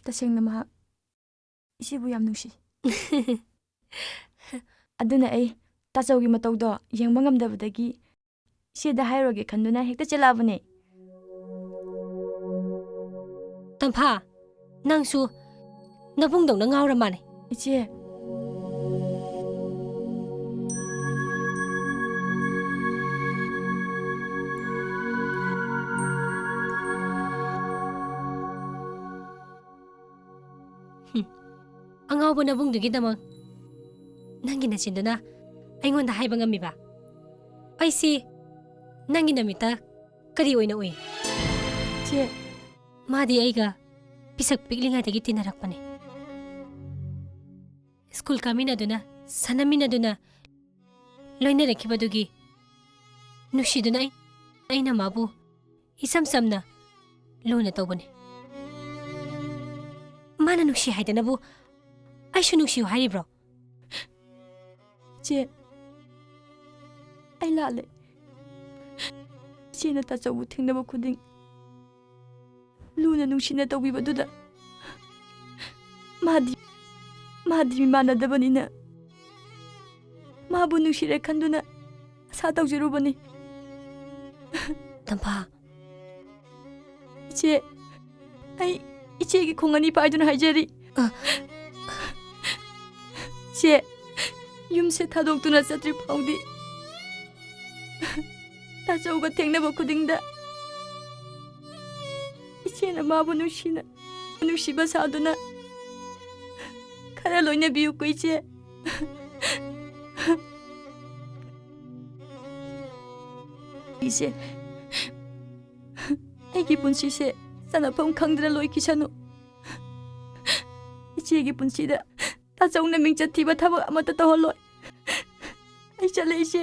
ꯇꯁꯦꯡꯅ ꯃꯍꯥꯛ ꯏꯆꯦꯕꯨ ꯌꯥꯝ ꯅꯨꯡꯁꯤ꯫ ꯑꯗꯨꯅ ꯑꯩ ꯇꯥꯆꯧꯒꯤ ꯃꯇꯧꯗꯣ ꯌꯦꯡꯕ ꯉꯝꯗꯕꯗꯒꯤ ꯏꯆꯦꯗ ꯍꯥꯏꯔꯨꯔꯒꯦ ꯈꯟꯗꯨꯅ ꯍꯦꯛꯇ ꯆꯦꯜꯂꯛꯑꯕꯅꯦ꯫ ꯇꯝꯐꯥ, ꯅꯪꯁꯨ ꯅꯕꯨꯡꯗꯧꯅ ꯉꯥꯎꯔ ꯃꯥꯜꯂꯦ꯫ ꯏꯆꯦ꯫ ꯍꯨꯝ꯫ ꯑꯉꯥꯎꯕ ꯅꯕꯨꯡꯗꯨꯒꯤꯗꯃꯛ ꯅꯪꯒꯤ ꯅꯆꯤꯟꯗꯨꯅ ꯑꯩꯉꯣꯟꯗ ꯍꯥꯏꯕ ꯉꯝꯃꯤꯕ? ꯑꯩꯁꯤ ꯅꯪꯒꯤ ꯅꯃꯤꯠꯇ ꯀꯔꯤ ꯑꯣꯏꯅ ꯎꯏ? ꯆꯦ꯫ ꯃꯥꯗꯤ ꯑꯩꯒ ꯄꯤꯁꯛ ꯄꯤꯛꯂꯤꯉꯩꯗꯒꯤ ꯇꯤꯟꯅꯔꯛꯄꯅꯤ꯫ ꯁ꯭ꯀꯨꯜ ꯀꯥꯃꯤꯟꯅꯗꯨꯅ, ꯁꯥꯟꯅꯃꯤꯟꯅꯗꯨꯅ ꯂꯣꯏꯅꯔꯛꯈꯤꯕꯗꯨꯒꯤ ꯅꯨꯡꯁꯤꯗꯨꯅ ꯑꯩ, ꯑꯩꯅ ꯃꯥꯕꯨ ꯏꯆꯝ ꯆꯝꯅ ꯂꯨꯅ ꯇꯧꯕꯅꯤ꯫ ꯃꯥꯅ ꯅꯨꯡꯁꯤ ꯍꯥꯏꯗꯅꯕꯨ ꯑꯩꯁꯨ ꯅꯨꯡꯁꯤꯌꯨ ꯍꯥꯏꯔꯤꯕ꯭ꯔꯣ? ꯏꯆꯦ, ꯑꯩ ꯂꯥꯜꯂꯦ꯫ ꯏꯆꯦꯅ ꯇꯥꯆꯧꯕꯨ ꯊꯦꯡꯅꯕ ꯈꯨꯗꯤꯡ ꯂꯨꯅ ꯅꯨꯡꯁꯤꯅ ꯇꯧꯕꯤꯕꯗꯨꯗ ꯃꯥꯗꯤ, ꯃꯥꯗꯤ ꯃꯤꯃꯥꯟꯅꯗꯕꯅꯤꯅ ꯃꯥꯕꯨ ꯅꯨꯡꯁꯤꯔꯦ ꯈꯟꯗꯨꯅ ꯑꯁꯥ ꯇꯧꯖꯔꯨꯕꯅꯤ꯫ ꯇꯝꯐꯥ꯫ ꯏꯆꯦ, ꯑꯩ ꯏꯆꯦꯒꯤ ꯈꯣꯡ ꯑꯅꯤ ꯄꯥꯏꯗꯨꯅ ꯍꯥꯏꯖꯔꯤ꯫ ꯑ꯫ ꯏꯆꯦ, ꯌꯨꯝꯁꯦ ꯊꯥꯗꯣꯛꯇꯨꯅ ꯆꯠꯇ꯭ꯔꯤ ꯐꯥꯎꯗꯤ ꯇꯥꯆꯧꯒ ꯊꯦꯡꯅꯕ ꯈꯨꯗꯤꯡꯗ ꯏꯆꯦꯅ ꯃꯥꯕꯨ ꯅꯨꯡꯁꯤꯅ, ꯅꯨꯡꯁꯤꯕ ꯁꯥꯗꯨꯅ ꯈꯔ ꯂꯣꯏꯅꯕꯤꯌꯨꯀꯣ, ꯏꯆꯦ꯫ ꯏꯆꯦ, ꯑꯩꯒꯤ ꯄꯨꯟꯁꯤꯁꯦ ꯆꯠꯅꯐꯝ ꯈꯪꯗꯅ ꯂꯣꯏꯈꯤꯁꯅꯨ꯫ ꯏꯆꯦꯒꯤ ꯄꯨꯟꯁꯤꯗ ꯇꯥꯆꯧꯅ ꯃꯤꯡꯆꯠ ꯊꯤꯕ ꯊꯕꯛ ꯑꯃꯠꯇ ꯇꯧꯍꯜꯂꯣꯏ꯫ ꯑꯩ ꯆꯠꯂꯦ, ꯏꯆꯦ꯫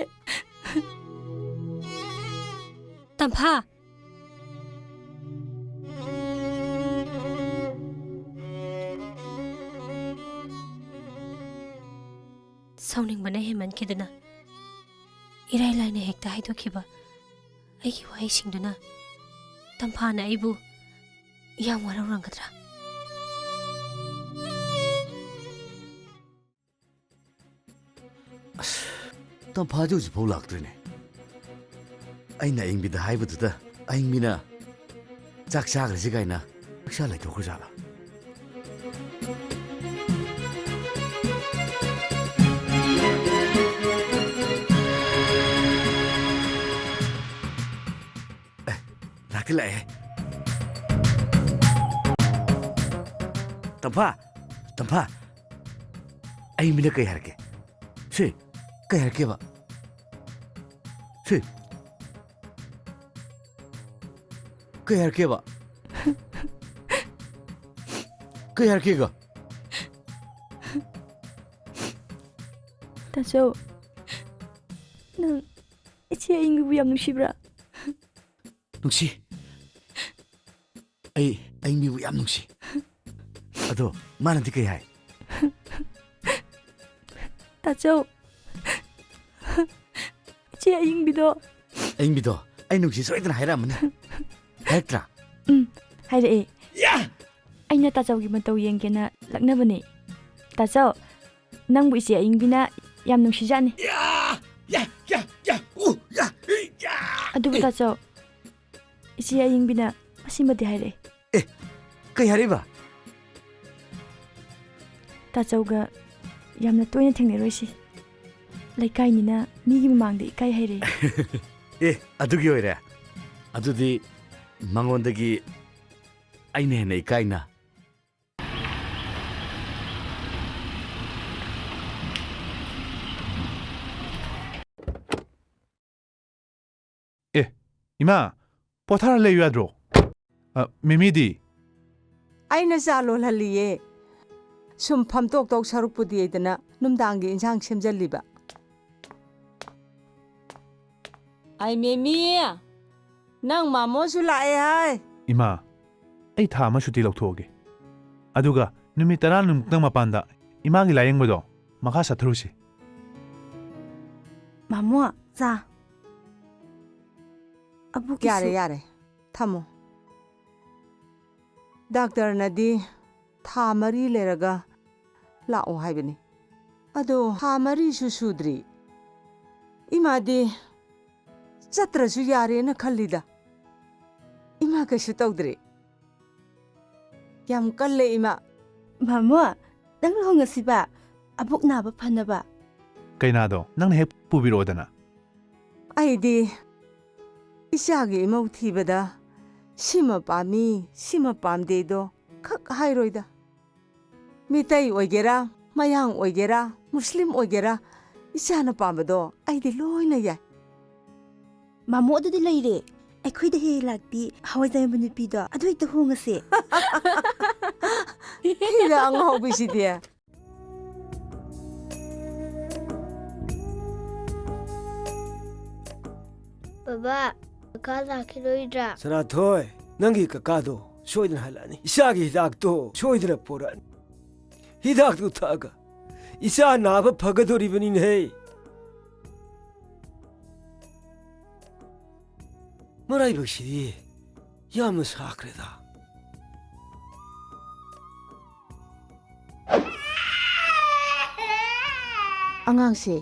ꯇꯝꯐꯥ! ꯁꯥꯎꯅꯤꯡꯕꯅ ꯍꯦꯟꯃꯟꯈꯤꯗꯅ ꯏꯔꯥꯏ ꯂꯥꯏꯅ ꯍꯦꯛꯇ ꯍꯥꯏꯗꯣꯛꯈꯤꯕ ꯑꯩꯒꯤ ꯋꯥꯍꯩꯁꯤꯡꯗꯨꯅ ꯇꯝꯐꯥꯅ ꯑꯩꯕꯨ ꯌꯥꯝ ꯋꯥꯔꯧꯔꯝꯒꯗ꯭ꯔꯥ? ꯑꯁ, ꯇꯝꯐꯥꯁꯦ ꯍꯧꯖꯤꯛꯐꯥꯎ ꯂꯥꯛꯇ꯭ꯔꯤꯅꯦ꯫ ꯑꯩꯅ ꯑꯏꯪꯕꯤꯗ ꯍꯥꯏꯕꯗꯨꯗ ꯑꯏꯪꯕꯤꯅ ꯆꯥꯛ ꯆꯥꯈ꯭ꯔꯁꯤ ꯀꯥꯏꯅ ꯄꯩꯁꯥ ꯂꯩꯊꯣꯛꯈ꯭ꯔꯖꯥꯠꯂꯥ? ꯑꯦ, ꯂꯥꯛꯇꯤ ꯂꯥꯛꯑꯦ꯫ ꯇꯝꯐꯥ, ꯇꯝꯐꯥ, ꯑꯏꯪꯕꯤꯅ ꯀꯩ ꯍꯥꯏꯔꯛꯀꯦ? ꯁꯤ, ꯀꯩ ꯍꯥꯏꯔꯛꯀꯦꯕ? ꯁꯤ, ꯀꯩ ꯍꯥꯏꯔꯛꯀꯦꯕ? ꯀꯩ ꯍꯥꯏꯔꯛꯀꯦꯒ? ꯇꯥꯆꯧ, ꯅꯪ ꯏꯆꯦ ꯑꯏꯪꯕꯤꯕꯨ ꯌꯥꯝ ꯅꯨꯡꯁꯤꯕ꯭ꯔꯥ? ꯅꯨꯡꯁꯤ꯫ ꯑꯩ ꯑꯏꯪꯕꯤꯕꯨ ꯌꯥꯝ ꯅꯨꯡꯁꯤ꯫ ꯑꯗꯣ ꯃꯥꯅꯗꯤ ꯀꯩ ꯍꯥꯏ? ꯇꯥꯆꯧ, ꯏꯆꯦ ꯑꯏꯪꯕꯤꯗꯣ꯫ ꯑꯏꯪꯕꯤꯗꯣ ꯑꯩ ꯅꯨꯡꯁꯤ ꯁꯣꯏꯗꯅ ꯍꯥꯏꯔꯛꯑꯝꯃꯅꯤ꯫ ꯍꯥꯏꯔꯛꯇ꯭ꯔꯥ? ꯎꯝ, ꯍꯥꯏꯔꯛꯑꯦ꯫ ꯌꯥ! ꯑꯩꯅ ꯇꯥꯆꯧꯒꯤ ꯃꯇꯧ ꯌꯦꯡꯒꯦꯅ ꯂꯛꯅꯕꯅꯦ꯫ ꯇꯥꯆꯧ, ꯅꯪꯕꯨ ꯏꯆꯦ ꯑꯏꯪꯕꯤꯅ ꯌꯥꯝ ꯅꯨꯡꯁꯤꯖꯥꯠꯅꯤ꯫ ꯌꯥ! ꯌꯥ! ꯌꯥ! ꯌꯥ! ꯎ! ꯌꯥ! ꯌꯥ! ꯑꯗꯨꯕꯨ ꯑꯦ! ꯇꯥꯆꯧ, ꯏꯆꯦ ꯑꯏꯪꯕꯤꯅ ꯑꯁꯤꯃꯗꯤ ꯍꯥꯏꯔꯛꯑꯦ꯫ ꯑꯦ! ꯀꯩ ꯍꯥꯏꯔꯛꯏꯕ? ꯇꯥꯆꯧꯒ ꯌꯥꯝꯅ ꯇꯣꯏꯅ ꯊꯦꯡꯅꯔꯣꯏꯁꯤ꯫ ꯂꯩꯀꯥꯏꯅꯤꯅ ꯃꯤꯒꯤ ꯃꯃꯥꯡꯗ ꯏꯀꯥꯏ ꯍꯩꯔꯦ꯫ ꯑꯦ, ꯑꯗꯨꯒꯤ ꯑꯣꯏꯔꯦ? ꯑꯗꯨꯗꯤ ꯃꯉꯣꯟꯗꯒꯤ ꯑꯩꯅ ꯍꯦꯟꯅ ꯏꯀꯥꯏꯅ꯫ ꯑꯦ, ꯏꯃꯥ, ꯄꯣꯊꯥꯔ ꯂꯩꯌꯨ ꯌꯥꯗ꯭ꯔꯣ? ꯑ, ꯃꯤꯃꯤꯗꯤ? ꯑꯩꯅ ꯆꯥ ꯂꯣꯜꯍꯜꯂꯤꯌꯦ꯫ ꯁꯨꯝ ꯐꯝꯇꯣꯛ ꯇꯧ ꯁꯔꯨꯛꯄꯨꯗꯤ ꯑꯩꯗꯅ ꯅꯨꯡꯗꯥꯡꯒꯤ ꯏꯟꯁꯥꯡ ꯁꯦꯝꯖꯜꯂꯤꯕ꯫ ꯑꯩ ꯃꯦꯃꯤ, ꯅꯪ ꯃꯥꯃꯣꯁꯨ ꯂꯥꯛꯑꯦ ꯍꯥꯏ꯫ ꯏꯃꯥ, ꯑꯩ ꯊꯥ ꯑꯃ ꯁꯨꯇꯤ ꯂꯧꯊꯣꯛꯑꯒꯦ꯫ ꯑꯗꯨꯒ ꯅꯨꯃꯤꯠ ꯇꯔꯥꯅꯤꯃꯨꯛꯇꯪ ꯃꯄꯥꯟꯗ ꯏꯃꯥꯒꯤ ꯂꯥꯌꯦꯡꯕꯗꯣ ꯃꯈꯥ ꯆꯠꯊꯔꯨꯁꯤ꯫ ꯃꯥꯃꯣ, ꯆꯥ꯫ ꯑꯕꯣꯛꯀꯤꯁꯨ꯫ ꯌꯥꯔꯦ, ꯌꯥꯔꯦ꯫ ꯊꯝꯃꯣ꯫ ꯗꯥꯛꯇꯔꯅꯗꯤ ꯊꯥ ꯃꯔꯤ ꯂꯩꯔꯒ ꯂꯥꯛꯑꯣ ꯍꯥꯏꯕꯅꯤ꯫ ꯑꯗꯣ ꯊꯥ ꯃꯔꯤꯁꯨ ꯁꯨꯗ꯭ꯔꯤ꯫ ꯏꯃꯥꯗꯤ ꯆꯠꯇ꯭ꯔꯁꯨ ꯌꯥꯔꯦꯅ ꯈꯜꯂꯤꯗ꯫ ꯏꯃꯥ ꯀꯩꯁꯨ ꯇꯧꯗ꯭ꯔꯤ꯫ ꯌꯥꯝ ꯀꯜꯂꯦ ꯏꯃꯥ꯫ ꯃꯥꯃꯣ, ꯅꯪ ꯂꯨꯍꯣꯡꯉꯁꯤꯕ? ꯑꯕꯣꯛ ꯅꯥꯕ ꯐꯅꯕ꯫ ꯀꯩꯅꯥꯗꯣ ꯅꯪꯅ ꯍꯦꯛ ꯄꯨꯕꯤꯔꯛꯑꯣꯗꯅ꯫ ꯑꯩꯗꯤ ꯏꯆꯥꯒꯤ ꯏꯃꯧ ꯊꯤꯕꯗ ꯁꯤꯃ ꯄꯥꯝꯃꯤ, ꯁꯤꯃ ꯄꯥꯝꯗꯦꯗꯣ ꯈꯛ ꯍꯥꯏꯔꯣꯏꯗ꯫ ꯃꯤꯇꯩ ꯑꯣꯏꯒꯦꯔꯥ, ꯃꯌꯥꯡ ꯑꯣꯏꯒꯦꯔꯥ, ꯃꯨꯁꯂꯤꯝ ꯑꯣꯏꯒꯦꯔꯥ, ꯏꯆꯥꯅ ꯄꯥꯝꯕꯗꯣ ꯑꯩꯗꯤ ꯂꯣꯏꯅ ꯌꯥꯏ꯫ ꯃꯥꯃꯣ, ꯑꯗꯨꯗꯤ ꯂꯩꯔꯦ꯫ ꯑꯩꯈꯣꯏꯗ ꯍꯦꯛ ꯍꯦꯛ ꯂꯥꯛꯄꯤ ꯍꯋꯥꯏꯖꯥꯔ ꯌꯣꯟꯕ ꯅꯨꯄꯤꯗꯣ, ꯑꯗꯨ ꯍꯦꯛꯇ ꯍꯣꯡꯉꯁꯦ꯫ ꯁꯤꯗ ꯑꯉꯥꯎꯕꯤꯁꯤꯗꯤ꯫ ꯕꯕꯥ, ꯀꯀꯥ ꯂꯥꯛꯈꯤꯔꯣꯏꯗ꯭ꯔꯥ? ꯁꯅꯥꯊꯣꯏ, ꯅꯪꯒꯤ ꯀꯀꯥꯗꯣ ꯁꯣꯏꯗꯅ ꯍꯜꯂꯛꯑꯅꯤ꯫ ꯏꯆꯥꯒꯤ ꯍꯤꯗꯥꯛꯇꯣ ꯁꯣꯏꯗꯅ ꯄꯨꯔꯛꯑꯅꯤ꯫ ꯍꯤꯗꯥꯛꯇꯨ ꯊꯛꯑꯒ ꯏꯆꯥ ꯅꯥꯕ ꯐꯒꯗꯣꯔꯤꯕꯅꯤꯅꯦꯍꯦ꯫ ꯃꯔꯥꯏꯕꯛꯁꯤꯗꯤ ꯌꯥꯝꯅ ꯁꯥꯈ꯭ꯔꯦꯗ꯫ ꯑꯉꯥꯡꯁꯦ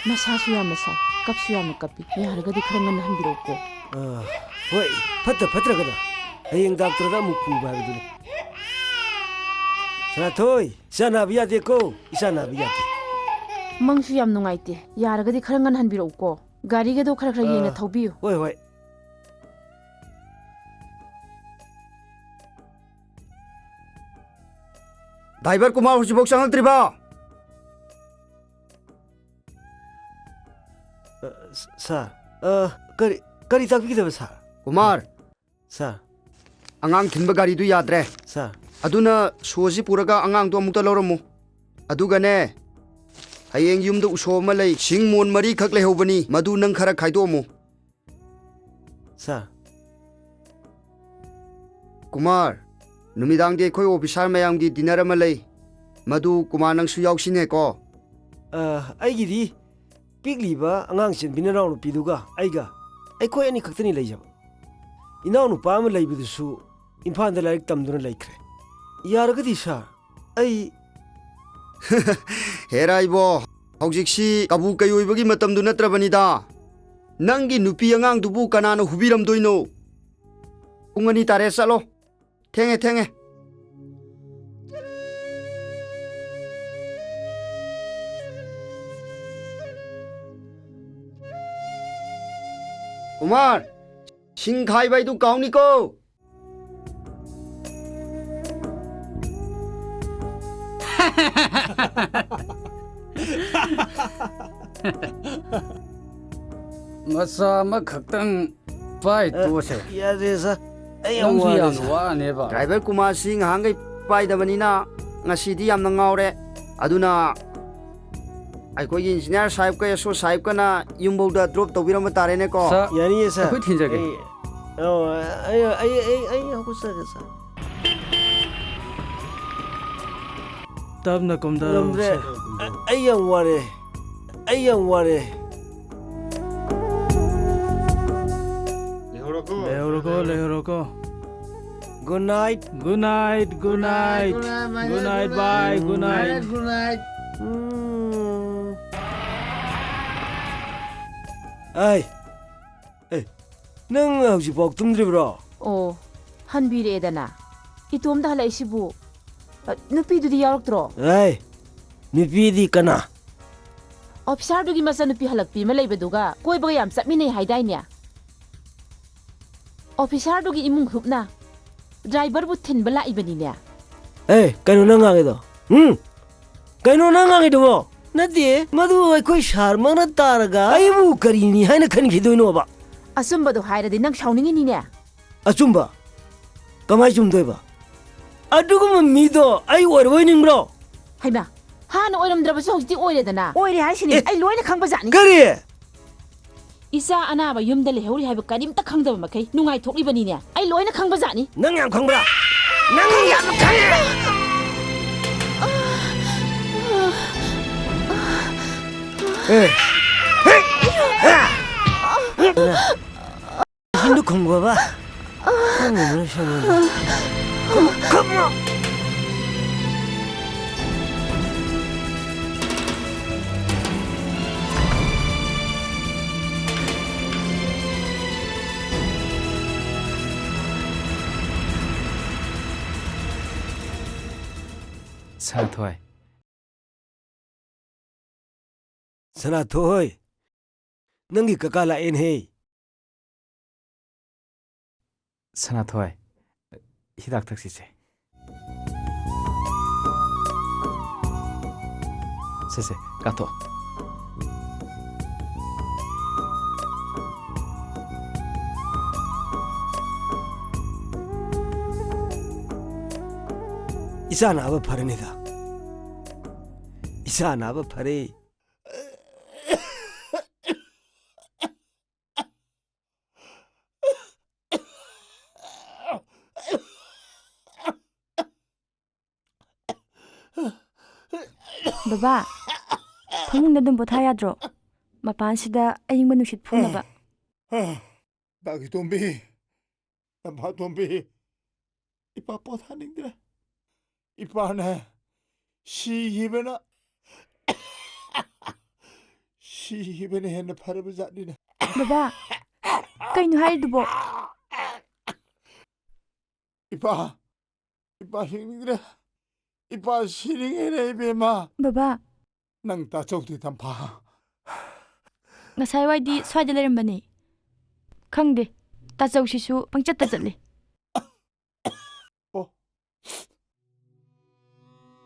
ꯃꯁꯥꯁꯨ ꯌꯥꯝꯅ ꯁꯥꯏ, ꯀꯞꯁꯨ ꯌꯥꯝꯅ ꯀꯞꯄꯤ꯫ ꯌꯥꯔꯒꯗꯤ ꯈꯔ ꯉꯟꯅ ꯍꯟꯕꯤꯔꯛꯎꯀꯣ꯫ ꯑꯥ, ꯍꯣꯏ, ꯐꯠꯇ ꯐꯠꯇ꯭ꯔꯒꯅ ꯍꯌꯦꯡ ꯗꯥꯛꯇꯔꯗ ꯑꯃꯨꯛ ꯄꯨꯕ ꯍꯥꯏꯕꯗꯨꯅꯤ꯫ ꯁꯅꯥꯊꯣꯏ, ꯏꯆꯥ ꯅꯥꯕ ꯌꯥꯗꯦꯀꯣ, ꯏꯆꯥ ꯅꯥꯕ ꯌꯥꯗꯦ꯫ ꯃꯪꯁꯨ ꯌꯥꯝ ꯅꯨꯡꯉꯥꯏꯇꯦ꯫ ꯌꯥꯔꯒꯗꯤ ꯈꯔ ꯉꯟꯅ ꯍꯟꯕꯤꯔꯛꯎꯀꯣ꯫ ꯒꯥꯔꯤꯒꯗꯣ ꯈꯔ ꯈꯔ ꯌꯦꯡꯅ ꯑ, ꯊꯧꯕꯤꯌꯨ꯫ ꯍꯣꯏ, ꯍꯣꯏ꯫ ꯗ꯭ꯔꯥꯏꯚꯔ ꯀꯨꯃꯥꯔ ꯍꯧꯖꯤꯛꯐꯥꯎ ꯆꯪꯂꯛꯇ꯭ꯔꯤꯕꯣ? ꯑ, ꯁ-, ꯁꯥꯔ, ꯑ, ꯀꯔꯤ, ꯀꯔꯤ ꯇꯥꯛꯄꯤꯒꯗꯕ, ꯁꯥꯔ? ꯀꯨꯃꯥꯔ, ꯁꯥꯔ꯫ ꯑꯉꯥꯡ ꯊꯤꯟꯕ ꯒꯥꯔꯤꯗꯨ ꯌꯥꯗ꯭ꯔꯦ꯫ ꯁꯥꯔ꯫ ꯑꯗꯨꯅ ꯁꯣꯁꯤ ꯄꯨꯔꯒ ꯑꯉꯥꯡꯗꯣ ꯑꯃꯨꯛꯇ ꯂꯧꯔꯝꯃꯨ꯫ ꯑꯗꯨꯒꯅꯦ, ꯍꯌꯦꯡ ꯌꯨꯝꯗ ꯎꯁꯣꯞ ꯑꯃ ꯂꯩ, ꯁꯤꯡ ꯃꯣꯟ ꯃꯔꯤꯈꯛ ꯂꯩꯍꯧꯕꯅꯤ, ꯃꯗꯨ ꯅꯪ ꯈꯔ ꯈꯥꯏꯗꯣꯛꯑꯝꯃꯨ꯫ ꯁꯥꯔ꯫ ꯀꯨꯃꯥꯔ, ꯅꯨꯃꯤꯗꯥꯡꯗꯤ ꯑꯩꯈꯣꯏ ꯑꯣꯐꯤꯁꯥꯔ ꯃꯌꯥꯝꯒꯤ ꯗꯤꯅꯔ ꯑꯃ ꯂꯩ, ꯃꯗꯨ ꯀꯨꯃꯥꯔ ꯅꯪꯁꯨ ꯌꯥꯎꯁꯤꯅꯦꯀꯣ꯫ ꯑ, ꯑꯩꯒꯤꯗꯤ ꯄꯤꯛꯂꯤꯕ ꯑꯉꯥꯡ ꯆꯦꯟꯕꯤ ꯅꯅꯥꯎꯅꯨꯄꯤꯗꯨꯒ ꯑꯩꯒ, ꯑꯩꯈꯣꯏ ꯑꯅꯤ ꯈꯛꯇꯅꯤ ꯂꯩꯖꯕ꯫ ꯏꯅꯥꯎꯅꯨꯄꯥ ꯑꯃ ꯂꯩꯕꯗꯨꯁꯨ ꯏꯝꯐꯥꯜꯗ ꯂꯥꯏꯔꯤꯛ ꯇꯝꯗꯨꯅ ꯂꯩꯈ꯭ꯔꯦ꯫ ꯌꯥꯔꯒꯗꯤ ꯁꯥꯔ, ꯑꯩ ꯍꯦꯔꯥ ꯏꯕꯣ, ꯍꯧꯖꯤꯛꯁꯤ ꯀꯕꯨ ꯀꯩ ꯑꯣꯏꯕꯒꯤ ꯃꯇꯝꯗꯨ ꯅꯠꯇ꯭ꯔꯕꯅꯤꯗ꯫ ꯅꯪꯒꯤ ꯅꯨꯄꯤ ꯑꯉꯥꯡꯗꯨꯕꯨ ꯀꯅꯥꯅ ꯍꯨꯕꯤꯔꯝꯗꯣꯏꯅꯣ? ꯄꯨꯡ ꯑꯅꯤ ꯇꯥꯔꯦ, ꯆꯠꯂꯣ꯫ ꯊꯦꯡꯉꯦ, ꯊꯦꯡꯉꯦ꯫ ꯀꯨꯃꯥꯔ, ꯁꯤꯡ ꯈꯥꯏꯕ ꯍꯥꯏꯗꯨ ꯀꯥꯎꯅꯤꯀꯣ꯫ ꯃꯆꯥ ꯑꯃꯈꯛꯇꯪ ꯄꯥꯏ ꯑ, ꯇꯣꯛꯑꯁꯦ꯫ ꯌꯥꯗꯦ, ꯁꯥꯔ꯫ ꯑꯩ ꯌꯥꯝ ꯅꯪꯁꯨ ꯋꯥꯔꯦ, ꯌꯥꯝ ꯁꯥꯔ꯫ ꯋꯥꯅꯦꯕ꯫ ꯗ꯭ꯔꯥꯏꯚꯔ ꯀꯨꯃꯥꯔꯁꯤ ꯉꯍꯥꯟꯈꯩ ꯄꯥꯏꯗꯕꯅꯤꯅ ꯉꯁꯤꯗꯤ ꯌꯥꯝꯅ ꯉꯥꯎꯔꯦ꯫ ꯑꯗꯨꯅ ꯑꯩꯈꯣꯏꯒꯤ ꯏꯟꯖꯤꯅꯤꯌꯥꯔ ꯁꯥꯍꯦꯕꯀ ꯑꯦꯁ ꯑꯣ ꯁꯥꯍꯦꯕꯀꯅ ꯌꯨꯝꯐꯧꯗ ꯗ꯭ꯔꯣꯞ ꯇꯧꯕꯤꯔꯝꯕ ꯇꯥꯔꯦꯅꯦꯀꯣ꯫ ꯁꯥꯔ, ꯌꯥꯅꯤꯌꯦ, ꯁꯥꯔ꯫ ꯑꯩꯈꯣꯏ ꯊꯤꯟꯖꯒꯦ꯫ ꯑꯩ, ꯑꯣ, ꯑꯩ, ꯑꯩ, ꯑꯩ, ꯑꯩ ꯍꯧꯒꯠꯆꯒꯦ, ꯁꯥꯔ꯫ ꯇꯞꯅ ꯀꯨꯝꯊꯔꯛꯎꯁꯦ꯫ ꯉꯝꯗ꯭ꯔꯦ꯫ ꯑ-, ꯑꯩ ꯌꯥꯝ ꯋꯥꯔꯦ꯫ ꯑꯩ ꯌꯥꯝ ꯋꯥꯔꯦ꯫ ꯂꯩꯍꯧꯔꯣꯀꯣ꯫ ꯂꯩꯍꯧꯔꯣꯀꯣ, ꯂꯩꯍꯧꯔꯣꯀꯣ꯫ Good night꯫ Good night, good night. Good night, bye, good night. Good night, good night. ꯎꯝ꯫ ꯑꯩ, ꯑꯦ, ꯅꯪ ꯍꯧꯖꯤꯛꯐꯥꯎ ꯇꯨꯝꯗ꯭ꯔꯤꯕ꯭ꯔꯣ? ꯑꯣ, ꯍꯟꯕꯤꯔꯛꯑꯦꯗꯅ꯫ ꯏꯇꯣꯝꯗ ꯍꯜꯂꯛꯏꯁꯤꯕꯨ? ꯑ, ꯅꯨꯄꯤꯗꯨꯗꯤ ꯌꯥꯎꯔꯛꯇ꯭ꯔꯣ? ꯑꯦ, ꯅꯨꯄꯤꯗꯤ ꯀꯅꯥ? ꯑꯣꯐꯤꯁꯥꯔꯗꯨꯒꯤ ꯃꯆꯥꯅꯨꯄꯤ ꯍꯜꯂꯛꯄꯤ ꯑꯃ ꯂꯩꯕꯗꯨꯒ ꯀꯣꯏꯕꯒ ꯌꯥꯝ ꯆꯠꯃꯤꯟꯅꯩ ꯍꯥꯏꯗꯥꯏꯅꯦ? ꯑꯣꯐꯤꯁꯥꯔꯗꯨꯒꯤ ꯏꯃꯨꯡ ꯍꯨꯞꯅ ꯗ꯭ꯔꯥꯏꯚꯔꯕꯨ ꯊꯤꯟꯕ ꯂꯥꯛꯏꯕꯅꯤꯅꯦ꯫ ꯑꯦ, ꯀꯩꯅꯣ ꯅꯪ ꯉꯥꯡꯉꯤꯗꯣ? ꯎꯝ? ꯀꯩꯅꯣ ꯅꯪ ꯉꯥꯡꯉꯤꯗꯨꯕꯣ? ꯅꯠꯇꯦ, ꯃꯗꯨ ꯑꯩꯈꯣꯏ ꯁꯥꯔꯃꯛꯅ ꯇꯥꯔꯒ ꯑꯩꯕꯨ ꯀꯔꯤꯅꯤ ꯍꯥꯏꯅ ꯈꯟꯈꯤꯗꯣꯏꯅꯣꯕ? ꯑꯆꯨꯝꯕꯗꯣ ꯍꯥꯏꯔꯗꯤ ꯅꯪ ꯁꯥꯎꯅꯤꯡꯉꯤꯅꯤꯅꯦ꯫ ꯑꯆꯨꯝꯕ? ꯀꯃꯥꯏ ꯆꯨꯝꯗꯣꯏꯕ? ꯑꯗꯨꯒꯨꯝꯕ ꯃꯤꯗꯣ ꯑꯩ ꯑꯣꯏꯔꯕꯣꯏ ꯅꯤꯡꯕ꯭ꯔꯣ? ꯍꯩꯃꯥ, ꯍꯥꯟꯅ ꯑꯣꯏꯔꯝꯗ꯭ꯔꯕꯁꯨ ꯍꯧꯖꯤꯛꯇꯤ ꯑꯣꯏꯔꯦꯗꯅ꯫ ꯑꯣꯏꯔꯦ ꯍꯥꯏꯁꯤꯅꯤ, ꯑꯦ, ꯑꯩ ꯂꯣꯏꯅ ꯈꯪꯕꯖꯥꯠꯅꯤ꯫ ꯀꯔꯤ? ꯏꯆꯥ ꯑꯅꯥꯕ ꯌꯨꯝꯗ ꯂꯩꯍꯧꯔꯤ ꯍꯥꯏꯕ ꯀꯔꯤꯝꯇ ꯈꯪꯗꯕ ꯃꯈꯩ ꯅꯨꯡꯉꯥꯏꯊꯣꯛꯂꯤꯕꯅꯤꯅꯦ꯫ ꯑꯩ ꯂꯣꯏꯅ ꯈꯪꯕꯖꯥꯠꯅꯤ꯫ ꯅꯪ ꯌꯥꯝ ꯈꯪꯕ꯭ꯔꯥ? ꯅꯪ ꯌꯥꯝ ꯈꯪꯉꯦ꯫ ꯑꯦ꯫ ꯍꯦ! ꯍꯦ! ꯏꯁꯤꯡꯗꯨ ꯈꯨꯝꯈꯣꯕ꯫ ꯈꯨꯝꯃꯣ, ꯈꯨꯝꯃꯣ꯫ ꯁꯅꯥꯊꯣꯏ꯫ ꯁꯅꯥꯊꯣꯏ, ꯅꯪꯒꯤ ꯀꯀꯥ ꯂꯥꯛꯑꯦꯅꯦꯍꯦ꯫ ꯁꯅꯥꯊꯣꯏ, ꯍꯤꯗꯥꯛ ꯊꯛꯁꯤꯁꯦ꯫ ꯁꯦ, ꯁꯦ, ꯀꯥꯞꯊꯣꯛ꯫ ꯏꯆꯥ ꯅꯥꯕ ꯐꯔꯅꯤꯗ꯫ ꯏꯆꯥ ꯅꯥꯕ ꯐꯔꯦ꯫ ꯕꯕꯥ, ꯐꯃꯨꯡꯗ ꯑꯗꯨꯝ ꯄꯣꯊꯥ ꯌꯥꯗ꯭ꯔꯣ? ꯃꯄꯥꯟꯁꯤꯗ ꯑꯏꯪꯕ ꯅꯨꯡꯁꯤꯠ ꯐꯨꯅꯕ꯫ ꯕꯥꯒꯤꯇꯣꯝꯕꯤ, ꯅꯝꯐꯥꯇꯣꯝꯕꯤ, ꯏꯄꯥ ꯄꯣꯊꯥꯅꯤꯡꯗ꯭ꯔꯦ꯫ ꯏꯄꯥꯅꯦ, ꯁꯤꯈꯤꯕꯅ, ꯁꯤꯈꯤꯕꯅ ꯍꯦꯟꯅ ꯐꯔꯕ ꯖꯥꯠꯅꯤꯅꯦ꯫ ꯕꯕꯥ, ꯀꯩꯅꯣ ꯍꯥꯏꯔꯤꯗꯨꯕꯣ? ꯏꯄꯥ, ꯏꯄꯥ ꯍꯤꯡꯅꯤꯡꯗ꯭ꯔꯦ꯫ ꯏꯄꯥ ꯁꯤꯔꯤꯉꯩꯅꯦ, ꯏꯕꯦꯝꯃ꯫ ꯕꯕꯥ, ꯅꯪ ꯇꯥꯆꯧꯗꯤ ꯇꯝꯐꯥ? ꯉꯁꯥꯏꯋꯥꯏꯗꯤ ꯁ꯭ꯋꯥꯏꯗ ꯂꯩꯔꯝꯕꯅꯦ꯫ ꯈꯪꯗꯦ, ꯇꯥꯆꯧꯁꯤꯁꯨ ꯄꯪꯆꯠꯇ ꯆꯠꯂꯤ꯫ ꯑꯣ,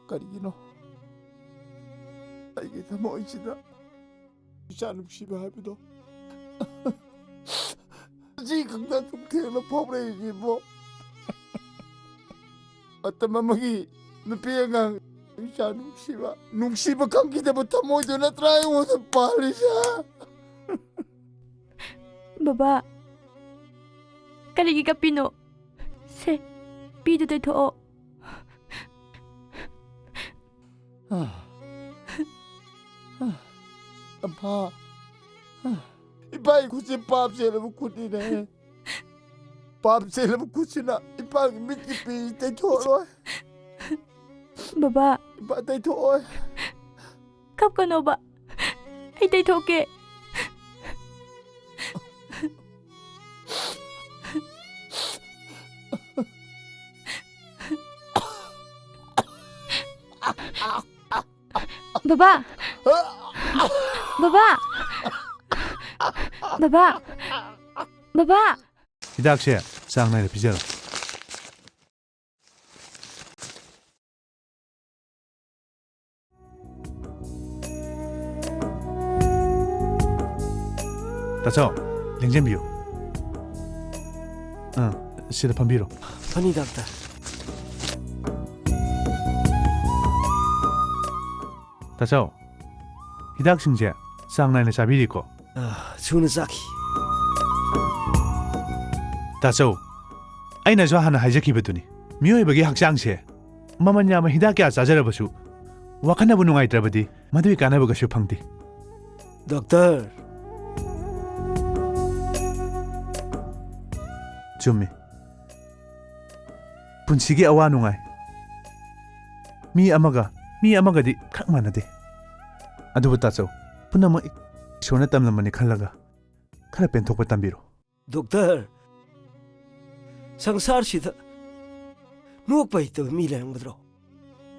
ꯀꯔꯤꯒꯤꯅꯣ ꯑꯩꯒꯤ ꯊꯃꯣꯏꯁꯤꯗ ꯏꯆꯥ ꯅꯨꯡꯁꯤꯕ ꯍꯥꯏꯕꯗꯣ ꯍꯧꯖꯤꯛ ꯈꯛꯇ ꯑꯗꯨꯝ ꯊꯦꯡꯅ ꯐꯥꯎꯔꯛꯏꯁꯤꯕꯣ? ꯃꯇꯝ ꯑꯃꯒꯤ ꯅꯨꯄꯤ ꯑꯉꯥꯡ, ꯏꯆꯥ ꯅꯨꯡꯁꯤꯕ, ꯅꯨꯡꯁꯤꯕ ꯈꯪꯈꯤꯗꯕ ꯊꯃꯣꯏꯗꯨ ꯅꯠꯇ꯭ꯔꯥ ꯑꯩꯉꯣꯟꯗ ꯄꯥꯜꯂꯤꯁꯦ? ꯕꯕꯥ, ꯀꯔꯤꯒꯤ ꯀꯞꯄꯤꯅꯣ? ꯁꯦ, ꯄꯤꯗꯨ ꯇꯩꯊꯣꯛꯑꯣ꯫ ꯑꯝꯐꯥ, ꯏꯄꯥꯒꯤ ꯈꯨꯠꯁꯦ ꯄꯥꯞ ꯆꯦꯜꯂꯕ ꯈꯨꯠꯅꯤꯅꯦ꯫ ꯄꯥꯞ ꯆꯦꯜꯂꯕ ꯈꯨꯠꯁꯤꯅ ꯏꯄꯥꯒꯤ ꯃꯤꯠꯀꯤ ꯄꯤ ꯇꯩꯊꯣꯛꯑꯔꯣꯏ꯫ ꯕꯕꯥ꯫ ꯏꯄꯥ ꯇꯩꯊꯣꯛꯑꯣꯏ꯫ ꯀꯞꯀꯅꯣꯕ꯫ ꯑꯩ ꯇꯩꯊꯣꯛꯀꯦ꯫ ꯕꯕꯥ! ꯕꯕꯥ! ꯕꯕꯥ! ꯕꯕꯥ! ꯍꯤꯗꯥꯛꯁꯦ ꯆꯥꯡ ꯅꯥꯏꯅ ꯄꯤꯖꯔꯣ꯫ ꯇꯥꯆꯧ, ꯂꯦꯡꯖꯟꯕꯤꯌꯨ꯫ ꯑꯥ, ꯁꯤꯗ ꯐꯝꯕꯤꯔꯣ꯫ ꯐꯅꯤ, ꯗꯥꯛꯇꯔ꯫ ꯇꯥꯆꯧ, ꯍꯤꯗꯥꯛꯁꯤꯡꯁꯦ ꯆꯥꯡ ꯅꯥꯏꯅ ꯆꯥꯕꯤꯔꯤꯀꯣ? ꯑꯥ, ꯁꯨꯅ ꯆꯥꯈꯤ꯫ ꯇꯥꯆꯧ, ꯑꯩꯅꯁꯨ ꯍꯥꯟꯅ ꯍꯥꯏꯖꯈꯤꯕꯗꯨꯅꯤ, ꯃꯤꯑꯣꯏꯕꯒꯤ ꯍꯛꯆꯥꯡꯁꯦ ꯃꯃꯜ ꯌꯥꯝꯕ ꯍꯤꯗꯥꯛ ꯀꯌꯥ ꯆꯥꯖꯔꯕꯁꯨ, ꯋꯥꯈꯜꯅꯕꯨ ꯅꯨꯡꯉꯥꯏꯇ꯭ꯔꯕꯗꯤ ꯃꯗꯨꯒꯤ ꯀꯥꯟꯅꯕ ꯀꯩꯁꯨ ꯐꯪꯗꯦ꯫ ꯗꯣꯛꯇꯔ! ꯆꯨꯝꯃꯤ꯫ ꯄꯨꯟꯁꯤꯒꯤ ꯑꯋꯥ ꯅꯨꯡꯉꯥꯏ ꯃꯤ ꯑꯃꯒ ꯃꯤ ꯑꯃꯒꯗꯤ ꯈꯛ ꯃꯥꯟꯅꯗꯦ꯫ ꯑꯗꯨꯕꯨ ꯇꯥꯆꯧ, ꯄꯨꯝꯅꯃꯛ ꯏꯁꯣꯔꯅ ꯇꯝꯂꯝꯕꯅꯤ ꯈꯜꯂꯒ ꯈꯔ ꯄꯦꯟꯊꯣꯛꯄ ꯇꯝꯕꯤꯔꯣ꯫ ꯗꯣꯛꯇꯔ, ꯁꯪꯁꯥꯔꯁꯤꯗ ꯅꯣꯛꯄ ꯍꯩꯇꯕ ꯃꯤ ꯂꯩꯔꯝꯒꯗ꯭ꯔꯣ?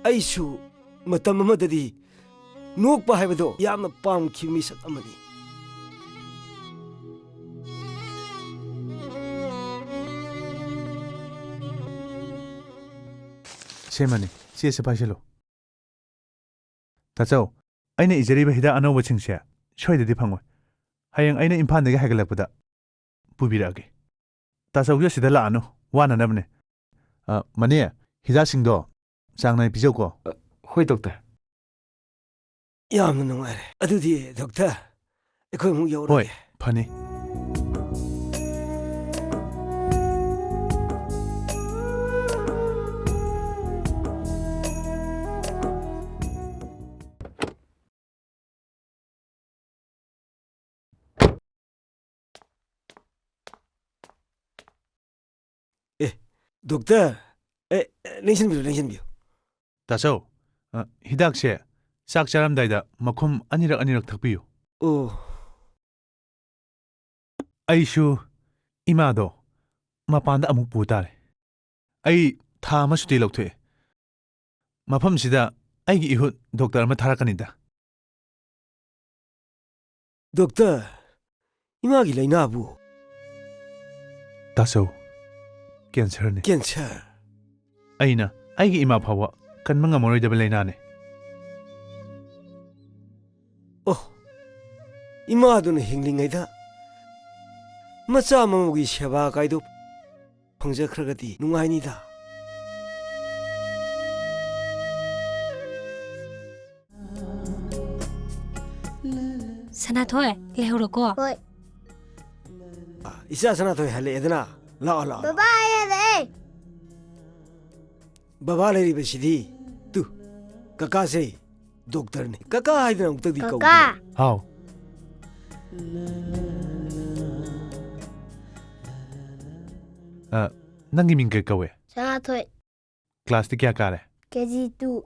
ꯑꯩꯁꯨ ꯃꯇꯝ ꯑꯃꯗꯗꯤ ꯅꯣꯛꯄ ꯍꯥꯏꯕꯗꯣ ꯌꯥꯝꯅ ꯄꯥꯝꯈꯤꯕ ꯃꯤꯁꯛ ꯑꯃꯅꯤ꯫ ꯁꯦꯝꯃꯅꯤ꯫ ꯆꯦꯁꯦ ꯄꯥꯏꯁꯤꯜꯂꯨ꯫ ꯇꯥꯆꯧ, ꯑꯩꯅ ꯏꯖꯔꯤꯕ ꯍꯤꯗꯥꯛ ꯑꯅꯧꯕꯁꯤꯡꯁꯦ ꯁꯣꯏꯗꯗꯤ ꯐꯪꯉꯣꯏ꯫ ꯍꯌꯦꯡ ꯑꯩꯅ ꯏꯝꯐꯥꯜꯗꯒꯤ ꯍꯥꯏꯒꯠꯂꯛꯄꯗ ꯄꯨꯕꯤꯔꯛꯑꯒꯦ꯫ ꯇꯥꯆꯧꯁꯨ ꯑꯁꯤꯗ ꯂꯥꯛꯑꯅꯨ, ꯋꯥꯅꯅꯕꯅꯦ꯫ ꯑ, ꯃꯅꯦ, ꯍꯤꯗꯥꯛꯁꯤꯡꯗꯣ ꯆꯥꯡ ꯅꯥꯏꯅ ꯄꯤꯖꯧꯀꯣ꯫ ꯑ, ꯍꯣꯏ, ꯗꯣꯛꯇꯔ꯫ ꯌꯥꯝꯅ ꯅꯨꯡꯉꯥꯏꯔꯦ꯫ ꯑꯗꯨꯗꯤ, ꯗꯣꯛꯇꯔ, ꯑꯩꯈꯣꯏ ꯑꯃꯨꯛ ꯍꯣꯏ, ꯌꯧꯔꯒꯦ꯫ ꯐꯅꯤ꯫ ꯑꯦ, ꯗꯣꯛꯇꯔ, ꯑꯦ, ꯑꯦ, ꯂꯦꯡꯁꯤꯟꯕꯤꯌꯨ, ꯂꯦꯡꯁꯤꯟꯕꯤꯌꯨ꯫ ꯇꯥꯆꯧ, ꯑ, ꯍꯤꯗꯥꯛꯁꯦ ꯆꯥꯛ ꯆꯥꯔꯝꯗꯥꯏꯗ ꯃꯈꯨꯝ ꯑꯅꯤꯔꯛ ꯑꯅꯤꯔꯛ ꯊꯛꯄꯤꯌꯨ꯫ ꯑꯣ꯫ ꯑꯩꯁꯨ ꯏꯃꯥꯗꯣ ꯃꯄꯥꯟꯗ ꯑꯃꯨꯛ ꯄꯨ ꯇꯥꯔꯦ꯫ ꯑꯩ ꯊꯥ ꯑꯃ ꯁꯨꯇꯤ ꯂꯧꯊꯣꯛꯑꯦ꯫ ꯃꯐꯝꯁꯤꯗ ꯑꯩꯒꯤ ꯏꯍꯨꯠ ꯗꯣꯛꯇꯔ ꯑꯃ ꯊꯥꯔꯛꯀꯅꯤꯗ꯫ ꯗꯣꯛꯇꯔ, ꯏꯃꯥꯒꯤ ꯂꯥꯏꯅꯥꯕꯨ? ꯇꯥꯆꯧ, ꯀꯦꯟꯁꯔꯅꯤ꯫ ꯀꯦꯟꯁꯔ? ꯑꯩꯅ ꯑꯩꯒꯤ ꯏꯃꯥ ꯐꯥꯎꯕ ꯀꯟꯕ ꯉꯝꯃꯔꯣꯏꯗꯕ ꯂꯥꯏꯅꯥꯅꯤ꯫ ꯑꯣ, ꯏꯃꯥꯗꯨꯅ ꯍꯤꯡꯂꯤꯉꯩꯗ ꯃꯆꯥ ꯃꯃꯧꯒꯤ ꯁꯦꯕꯥ ꯀꯥꯏꯗꯣ ꯐꯪꯖꯈ꯭ꯔꯒꯗꯤ ꯅꯨꯡꯉꯥꯏꯅꯤꯗ꯫ ꯁꯅꯥꯊꯣꯏ, ꯂꯩꯍꯧꯔꯣꯀꯣ꯫ ꯍꯣꯏ꯫ ꯏꯆꯥ ꯁꯅꯥꯊꯣꯏ ꯍꯜꯂꯛꯑꯦꯗꯅ꯫ ꯂꯥꯛꯑꯣ, ꯂꯥꯛꯑꯣ, ꯂꯥꯛꯑꯣ꯫ ꯕꯕꯥ, ꯑꯩ ꯍꯜꯂꯛꯑꯦ꯫ ꯕꯕꯥ ꯂꯩꯔꯤꯕꯁꯤꯗꯤ꯫ ꯇꯨ, ꯀꯀꯥꯁꯦ ꯗꯣꯛꯇꯔꯅꯤ꯫ ꯀꯀꯥ ꯍꯥꯏꯗꯅ ꯑꯃꯨꯛꯇꯪꯗꯤ ꯀꯀꯥ ꯀꯧꯗꯅ꯫ ꯍꯥꯎ꯫ ꯑ, ꯅꯪꯒꯤ ꯃꯤꯡ ꯀꯩ ꯀꯧꯋꯦ? ꯁꯅꯥꯊꯣꯏ꯫ ꯀ꯭ꯂꯥꯁꯇꯤ ꯀꯌꯥ ꯀꯥꯔꯦ? ꯀꯦ ꯖꯤ ꯇꯨ꯫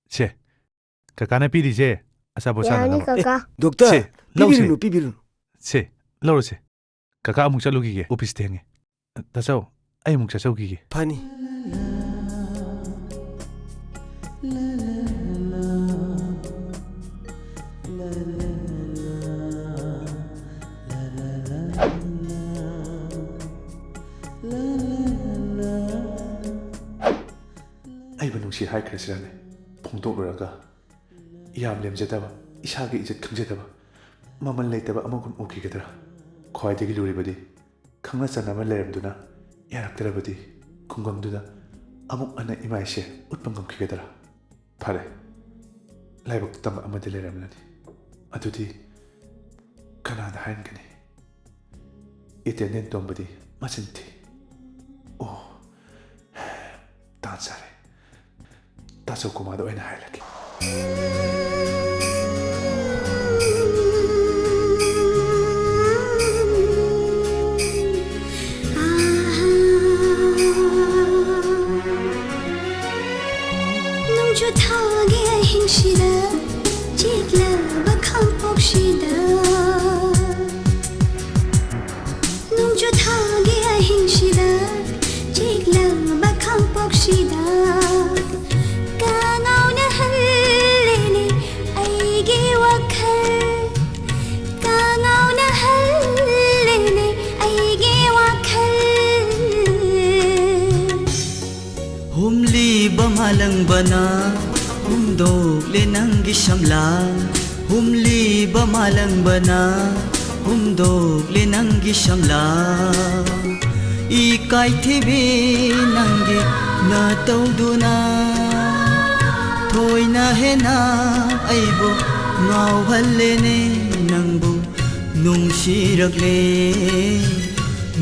ꯁꯦ, ꯀꯀꯥꯅ ꯄꯤꯔꯤꯁꯦ ꯑꯆꯥꯄꯣꯠ ꯌꯥꯅꯤ, ꯆꯥꯅꯅꯕ꯫ ꯀꯀꯥ꯫ ꯑꯦ, ꯗꯣꯛꯇꯔ, ꯁꯦ, ꯂꯧꯁꯦ꯫ ꯄꯤꯕꯤꯔꯨꯅꯨ, ꯄꯤꯕꯤꯔꯨꯅꯨ꯫ ꯁꯦ, ꯂꯧꯔꯁꯦ꯫ ꯀꯀꯥ ꯑꯃꯨꯛ ꯆꯠꯂꯨꯈꯤꯒꯦ, ꯑꯣꯐꯤꯁ ꯊꯦꯡꯉꯦ꯫ ꯇꯥꯆꯧ, ꯑꯩ ꯑꯃꯨꯛ ꯆꯠꯆꯧꯈꯤꯒꯦ꯫ ꯐꯅꯤ꯫ ꯁꯤ ꯍꯥꯏꯈ꯭ꯔꯁꯤꯔꯅꯦ? ꯐꯣꯡꯗꯣꯛꯂꯨꯔꯒ ꯌꯥꯝ ꯂꯦꯝꯖꯗꯕ, ꯏꯁꯥꯒꯤ ꯏꯖꯠ ꯈꯪꯖꯗꯕ, ꯃꯃꯜ ꯂꯩꯇꯕ ꯑꯃꯒꯨꯝ ꯎꯈꯤꯒꯗ꯭ꯔꯥ? ꯈ꯭ꯋꯥꯏꯗꯒꯤ ꯂꯨꯔꯤꯕꯗꯤ, ꯈꯪꯅ ꯆꯥꯟꯅꯕ ꯂꯩꯔꯝꯗꯨꯅ ꯌꯥꯔꯛꯇ꯭ꯔꯕꯗꯤ, ꯈꯨꯡꯒꯪꯗꯨꯗ ꯑꯃꯨꯛ ꯍꯟꯅ ꯏꯃꯥꯏꯁꯦ ꯎꯠꯄ ꯉꯝꯈꯤꯒꯗ꯭ꯔꯥ? ꯐꯔꯦ, ꯂꯥꯏꯕꯛ ꯇꯝꯕ ꯑꯃꯗꯤ ꯂꯩꯔꯝꯂꯅꯤ꯫ ꯑꯗꯨꯗꯤ ꯀꯅꯥꯗ ꯍꯥꯏꯍꯟꯒꯅꯤ? ꯏꯇꯦꯟꯗꯦꯟ ꯇꯣꯝꯕꯗꯤ ꯃꯆꯤꯟ ꯊꯤ꯫ ꯑꯣ, ꯇꯥꯟ ꯆꯥꯔꯦ꯫ ꯇꯥꯆꯧ ꯀꯨꯃꯥꯗ ꯑꯣꯏꯅ ꯍꯥꯏꯔꯒꯦ꯫ ꯅꯣꯡꯖꯨ ꯊꯥꯒꯤ ꯑꯍꯤꯡꯁꯤꯗ ꯆꯤꯛꯂꯕ ꯈꯥꯡꯄꯣꯛꯁꯤꯗ, ꯅꯣꯡꯖꯨ ꯊꯥꯒꯤ ꯑꯍꯤꯡꯁꯤꯗ ꯆꯤꯛꯂꯕ ꯈꯥꯡꯄꯣꯛꯁꯤꯗ ꯀꯅꯥꯎꯅꯍꯜꯂꯦꯅꯦ ꯑꯩꯒꯤ ꯋꯥꯈꯜ, ꯀꯅꯥꯎꯅꯍꯜꯂꯦꯅꯦ ꯑꯩꯒꯤ ꯋꯥꯈꯜ꯫ ꯍꯨꯝꯂꯤꯕ ꯃꯥꯂꯪꯕꯅ ꯍꯨꯝꯗꯣꯛꯂꯦ ꯅꯪꯒꯤ ꯁꯝꯂꯥ, ꯍꯨꯝꯂꯤꯕ ꯃꯥꯂꯪꯕꯅ ꯍꯨꯝꯗꯣꯛꯂꯦ ꯅꯪꯒꯤ ꯁꯝꯂꯥ꯫ ꯏꯀꯥꯏꯊꯤꯕꯤ ꯅꯪꯒꯤ ꯅꯇꯧꯗꯨꯅ ꯊꯣꯏꯅ ꯍꯦꯟꯅ ꯑꯩꯕꯨ ꯉꯥꯎꯍꯜꯂꯦꯅꯦ, ꯅꯪꯕꯨ ꯅꯨꯡꯁꯤꯔꯛꯂꯦ,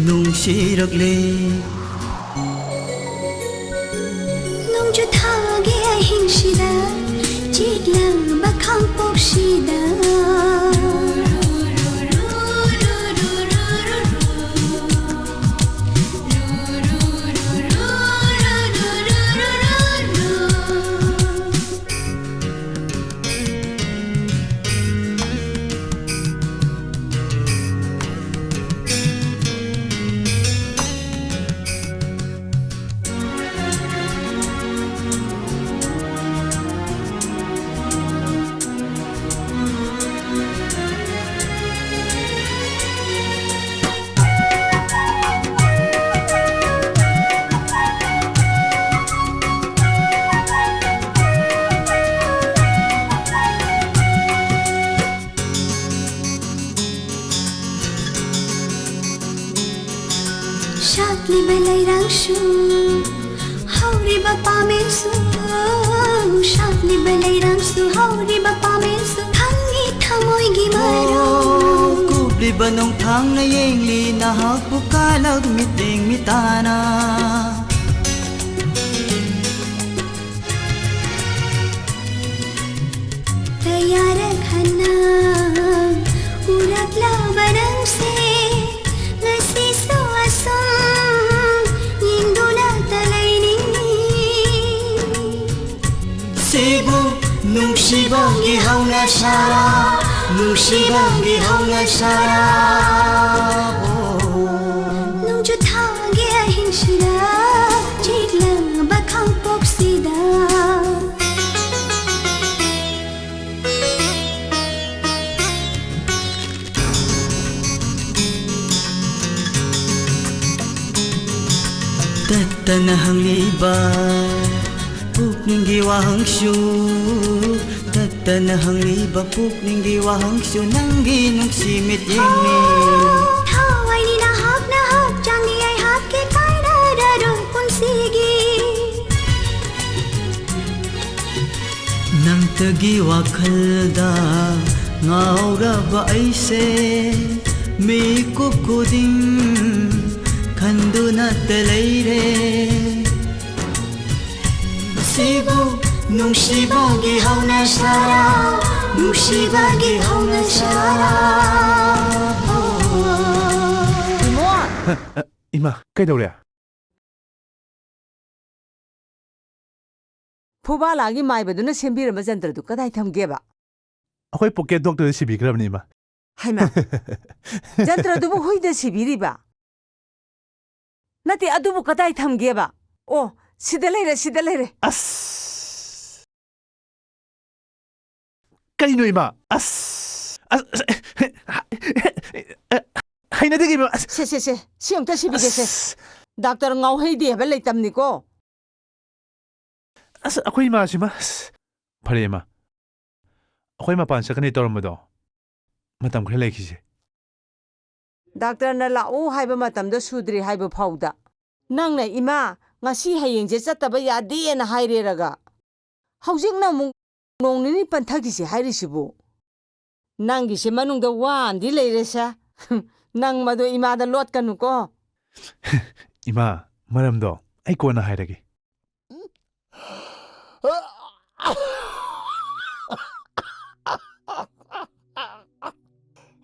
ꯅꯨꯡꯁꯤꯔꯛꯂꯦ꯫ ꯅꯣꯡꯖꯨ ꯊꯥꯒꯤ ꯑꯍꯤꯡꯁꯤꯗ ꯆꯤꯛꯂꯝꯕ ꯈꯥꯡꯄꯣꯛꯁꯤꯗ꯫ ꯆꯥꯛꯂꯤꯕ ꯂꯩꯔꯥꯡꯁꯨ, ꯍꯧꯔꯤꯕ ꯄꯥꯃꯦꯟꯁꯨ, ꯁꯥꯠꯂꯤꯕ ꯂꯩꯔꯥꯡꯁꯨ, ꯍꯧꯔꯤꯕ ꯄꯥꯃꯦꯟꯁꯨ, ꯈꯪꯉꯤ ꯊꯃꯣꯏꯒꯤ ꯃꯔꯝ꯫ ꯀꯨꯞꯂꯤꯕ ꯅꯣꯡꯊꯥꯡꯅ ꯌꯦꯡꯂꯤ ꯅꯍꯥꯛꯄꯨ ꯀꯥꯂꯛ ꯃꯤꯠꯌꯦꯡ ꯃꯤꯇꯥꯅ꯫ ꯀꯌꯥꯔꯛ ꯍꯟꯅ ꯎꯔꯛꯂꯕ ꯅꯪꯁꯦ, ꯉꯁꯤꯁꯨ ꯑꯁꯨꯝ ꯌꯦꯡꯗꯨꯅꯇ ꯂꯩꯅꯤꯡꯏ꯫ ꯁꯤꯕꯨ ꯅꯨꯡꯁꯤꯕꯒꯤ ꯍꯧꯅꯁꯥꯔꯥ, ꯅꯨꯡꯁꯤꯕꯒꯤ ꯍꯧꯅꯁꯥꯔꯥ? ꯅꯣꯡꯖꯨ ꯊꯥꯒꯤ ꯑꯍꯤꯡꯁꯤꯗ, ꯆꯤꯛꯂꯕ ꯈꯥꯡꯄꯣꯛꯁꯤꯗ꯫ ꯇꯠꯇꯅ ꯍꯪꯂꯤꯕ ꯄꯨꯛꯅꯤꯡꯒꯤ ꯋꯥꯍꯪꯁꯨ, ꯇꯠꯇꯅ ꯍꯪꯂꯤꯕ ꯄꯨꯛꯅꯤꯡꯒꯤ ꯋꯥꯍꯪꯁꯨ ꯅꯪꯒꯤ ꯅꯨꯡꯁꯤ ꯃꯤꯠꯌꯦꯡꯅꯤ꯫ ꯊꯋꯥꯏꯅꯤ ꯅꯍꯥꯛꯅ ꯍꯛꯆꯥꯡꯅꯤ ꯑꯩꯍꯥꯛꯀꯤ ꯀꯥꯏꯅꯔꯔꯣꯏ ꯄꯨꯟꯁꯤꯒꯤ꯫ ꯅꯪꯇꯒꯤ ꯋꯥꯈꯜꯗ ꯉꯥꯎꯔꯕ ꯑꯩꯁꯦ ꯃꯤꯀꯨꯞ ꯈꯨꯗꯤꯡ ꯈꯟꯗꯨꯅꯇ ꯂꯩꯔꯦ꯫ ꯁꯤꯕꯨ ꯅꯨꯡꯁꯤꯕꯒꯤ ꯍꯧꯅꯁꯥꯔꯥ, ꯅꯨꯡꯁꯤꯕꯒꯤ ꯍꯧꯅꯁꯥꯔꯥ? ꯏꯃꯣ! ꯏꯃꯥ, ꯀꯩꯗꯧꯔꯦ? ꯐꯨꯕꯥꯂꯥꯒꯤ ꯃꯥꯏꯕꯗꯨꯅ ꯁꯦꯝꯕꯤꯔꯝꯕ ꯖꯟꯇ꯭ꯔꯗꯨ ꯀꯗꯥꯏ ꯊꯝꯒꯦꯕ? ꯑꯩꯈꯣꯏ ꯄꯣꯀꯦꯠ ꯗꯣꯛꯇꯔꯗ ꯁꯤꯕꯤꯈ꯭ꯔꯕꯅꯤ, ꯏꯃꯥ꯫ ꯍꯩꯃꯥ! ꯖꯟꯇ꯭ꯔꯗꯨꯕꯨ ꯍꯨꯏꯗ ꯁꯤꯕꯤꯔꯤꯕ? ꯅꯠꯇꯦ, ꯑꯗꯨꯕꯨ ꯀꯗꯥꯏ ꯊꯝꯒꯦꯕ? ꯑꯣ, ꯁꯤꯗ ꯂꯩꯔꯦ, ꯁꯤꯗ ꯂꯩꯔꯦ꯫ ꯑꯁ! ꯀꯩꯅꯣ, ꯏꯃꯥ? ꯑꯁ! ꯑꯁ! ꯍꯩꯅꯗꯦ, ꯏꯃꯥ꯫ ꯑꯁ! ꯁꯦ, ꯁꯦ, ꯁꯦ, ꯁꯤ ꯑꯝꯇ ꯁꯤꯕꯤꯒꯦꯁꯦ꯫ ꯑꯁ! ꯗꯥꯛꯇꯔ ꯉꯥꯎꯍꯩꯗꯦ ꯍꯥꯏꯕ ꯂꯩꯇꯝꯅꯤꯀꯣ꯫ ꯑꯁ, ꯑꯩꯈꯣꯏ ꯏꯃꯥꯁꯤꯃ, ꯑꯁ! ꯐꯔꯦ, ꯏꯃꯥ꯫ ꯑꯩꯈꯣꯏ ꯃꯄꯥꯟ ꯆꯠꯀꯅꯤ ꯇꯧꯔꯝꯕꯗꯣ, ꯃꯇꯝ ꯈꯔ ꯂꯩꯈꯤꯁꯦ꯫ ꯗꯥꯛꯇꯔꯅ ꯂꯥꯛꯎ ꯍꯥꯏꯕ ꯃꯇꯝꯗ ꯁꯨꯗ꯭ꯔꯤ ꯍꯥꯏꯕ ꯐꯥꯎꯗ꯫ ꯅꯪꯅ, "ꯏꯃꯥ, ꯉꯁꯤ ꯍꯌꯦꯡꯁꯦ ꯆꯠꯇꯕ ꯌꯥꯗꯦꯅ" ꯍꯥꯏꯔꯦꯔꯒ, ꯍꯧꯖꯤꯛꯅ ꯑꯃꯨꯛ ꯅꯣꯡ ꯅꯤꯅꯤ ꯄꯟꯊꯈꯤꯁꯤ ꯍꯥꯏꯔꯤꯁꯤꯕꯨ? ꯅꯪꯒꯤꯁꯦ ꯃꯅꯨꯡꯗ ꯋꯥ ꯑꯃꯗꯤ ꯂꯩꯔꯦꯁꯦ꯫ ꯅꯪ ꯃꯗꯨ ꯏꯃꯥꯗ ꯂꯣꯠꯀꯅꯨꯀꯣ꯫ ꯏꯃꯥ, ꯃꯔꯝꯗꯣ ꯑꯩ ꯀꯣꯟꯅ ꯍꯥꯏꯔꯒꯦ꯫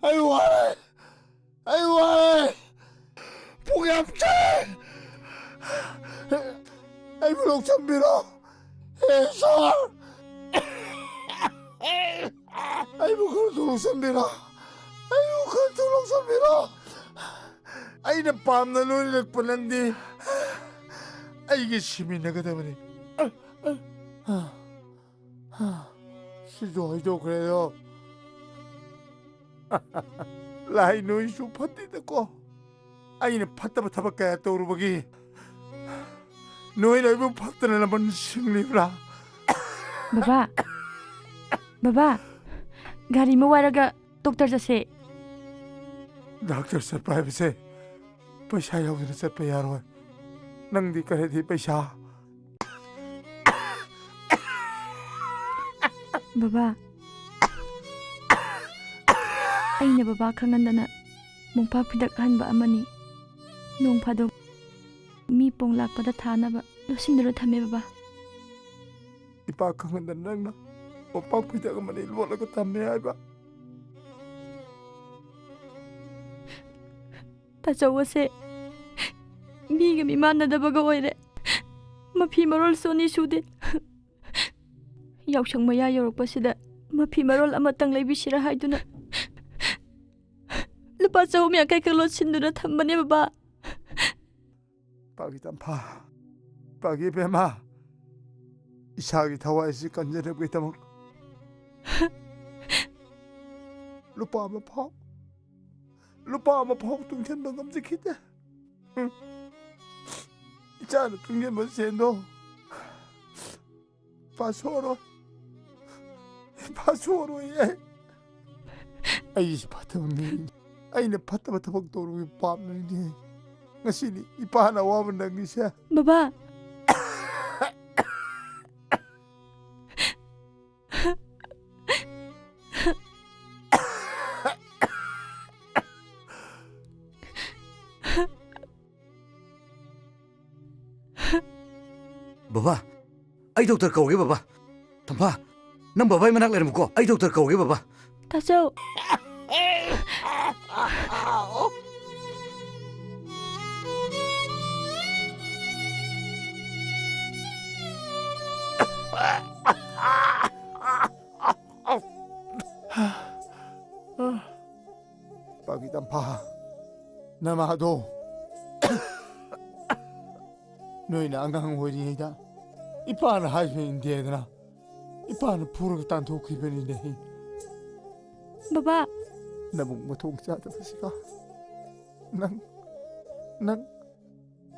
ꯑꯩ ꯋꯥꯔꯦ꯫ ꯑꯩ ꯋꯥꯔꯦ꯫ ꯄꯨꯛ ꯌꯥꯝ ꯆꯥꯛꯑꯦ꯫ ꯑꯩꯕꯨ ꯂꯧꯁꯤꯟꯕꯤꯔꯣ꯫ ꯍꯦ ꯏꯁꯣꯔ! ꯑꯩꯕꯨ ꯈꯔ ꯊꯨꯅ ꯂꯧꯁꯤꯟꯕꯤꯔꯣ꯫ ꯑꯩꯕꯨ ꯈꯔ ꯊꯨꯅ ꯂꯧꯁꯤꯟꯕꯤꯔꯣ꯫ ꯑꯩꯅ ꯄꯥꯝꯅ ꯂꯣꯏꯅꯔꯛꯄ ꯅꯪꯗꯤ ꯑꯩꯒ ꯁꯤꯃꯤꯟꯅꯒꯗꯕꯅꯤ꯫ ꯁꯤꯁꯨ ꯍꯥꯏꯗꯣꯛꯈ꯭ꯔꯦꯗꯣ꯫ ꯂꯥꯏ, ꯅꯣꯏꯁꯨ ꯐꯠꯇꯦꯗꯀꯣ꯫ ꯑꯩꯅ ꯐꯠꯇꯕ ꯊꯕꯛ ꯀꯌꯥ ꯇꯧꯔꯨꯕꯒꯤ ꯅꯣꯏꯅ ꯑꯩꯕꯨ ꯐꯠꯇꯅ ꯂꯃꯟ ꯁꯤꯡꯂꯤꯕ꯭ꯔꯥ? ꯕꯕꯥ, ꯕꯕꯥ, ꯒꯥꯔꯤ ꯑꯃ ꯋꯥꯏꯔꯒ ꯗꯣꯛꯇꯔ ꯆꯠꯁꯦ꯫ ꯗꯥꯛꯇꯔ ꯆꯠꯄ ꯍꯥꯏꯕꯁꯦ ꯄꯩꯁꯥ ꯌꯥꯎꯗꯅ ꯆꯠꯄ ꯌꯥꯔꯣꯏ꯫ ꯅꯪꯗꯤ ꯀꯔꯤꯗꯤ ꯄꯩꯁꯥ? ꯕꯕꯥ, ꯑꯩꯅ ꯕꯕꯥ ꯈꯪꯍꯟꯗꯅ ꯃꯣꯝꯄꯥꯛ ꯐꯤꯗꯛ ꯑꯍꯟꯕ ꯑꯃꯅꯤ꯫ ꯅꯣꯡ ꯐꯥꯗꯣꯛ ꯃꯤ ꯄꯣꯡ ꯂꯥꯛꯄꯗ ꯊꯥꯅꯕ ꯂꯣꯠꯁꯤꯟꯗꯨꯅ ꯊꯝꯃꯦ, ꯕꯕꯥ꯫ ꯏꯄꯥ ꯈꯪꯍꯟꯗꯅ ꯅꯪꯅ ꯃꯣꯝꯄꯥꯛ ꯐꯤꯗꯛ ꯑꯃꯅꯤ ꯂꯣꯠꯂꯒ ꯊꯝꯃꯦ ꯍꯥꯏꯕ? ꯇꯥꯆꯧ ꯑꯁꯦ ꯃꯤꯒ ꯃꯤꯃꯥꯟꯅꯗꯕꯒ ꯑꯣꯏꯔꯦ꯫ ꯃꯐꯤ ꯃꯔꯣꯜꯁꯨ ꯑꯅꯤ ꯁꯨꯗꯦ꯫ ꯌꯥꯎꯁꯪ ꯃꯌꯥ ꯌꯧꯔꯛꯄꯁꯤꯗ ꯃꯐꯤ ꯃꯔꯣꯜ ꯑꯃꯇꯪ ꯂꯩꯕꯤꯁꯤꯔꯥ ꯍꯥꯏꯗꯨꯅ ꯂꯨꯄꯥ ꯆꯍꯨꯝ ꯌꯥꯡꯈꯩ ꯈꯛ ꯂꯣꯠꯁꯤꯟꯗꯨꯅ ꯊꯝꯕꯅꯦ, ꯕꯕꯥ꯫ ꯄꯥꯒꯤ ꯇꯝꯐꯥ, ꯄꯥꯒꯤ ꯏꯕꯦꯝꯃ, ꯏꯁꯥꯒꯤ ꯊꯋꯥꯏꯁꯤ ꯀꯟꯖꯅꯕꯒꯤꯗꯃꯛ ꯂꯨꯄꯥ ꯑꯃ ꯐꯥꯎ, ꯂꯨꯄꯥ ꯑꯃ ꯐꯥꯎ ꯇꯨꯡꯁꯤꯟꯕ ꯉꯝꯖꯈꯤꯗꯦ꯫ ꯎꯝ꯫ ꯏꯆꯥꯅ ꯇꯨꯡꯁꯤꯟꯕ ꯁꯦꯟꯗꯣ ꯏꯄꯥ ꯁꯣꯔꯣꯏ, ꯏꯄꯥ ꯁꯣꯔꯣꯏ ꯑꯩ꯫ ꯑꯩꯁꯤ ꯐꯠꯇꯕ ꯃꯤꯅꯤ꯫ ꯑꯩꯅ ꯐꯠꯇꯕ ꯊꯕꯛ ꯇꯧꯔꯨꯕꯒꯤ ꯄꯥꯞꯅꯅꯤꯅꯦ꯫ ꯉꯁꯤꯅꯤ ꯏꯄꯥꯅ ꯑꯋꯥꯕ ꯅꯪꯉꯤꯁꯦ꯫ ꯕꯕꯥ꯫ ꯕꯕꯥ, ꯑꯩ ꯗꯣꯛꯇꯔ ꯀꯧꯒꯦ, ꯕꯕꯥ꯫ ꯇꯝꯐꯥ, ꯅꯪ ꯕꯕꯥꯒꯤ ꯃꯅꯥꯛ ꯂꯩꯔꯝꯃꯨꯀꯣ, ꯑꯩ ꯗꯣꯛꯇꯔ ꯀꯧꯒꯦ, ꯕꯕꯥ꯫ ꯇꯥꯆꯧ꯫ ꯄꯥꯛꯄꯤ ꯇꯝꯐꯥ, ꯅꯃꯥꯗꯣ ꯅꯣꯏꯅ ꯑꯉꯥꯡ ꯑꯣꯏꯔꯤꯉꯩꯗ ꯏꯄꯥꯅ ꯍꯥꯏꯕ ꯏꯟꯗꯦꯗꯅ ꯏꯄꯥꯅ ꯐꯨꯔꯒ ꯇꯥꯟꯊꯣꯛꯈꯤꯕꯅꯤꯅꯦ꯫ ꯕꯕꯥ꯫ ꯅꯕꯨꯡ ꯃꯊꯣꯡ ꯆꯥꯗꯕꯁꯤꯒ ꯅꯪ, ꯅꯪ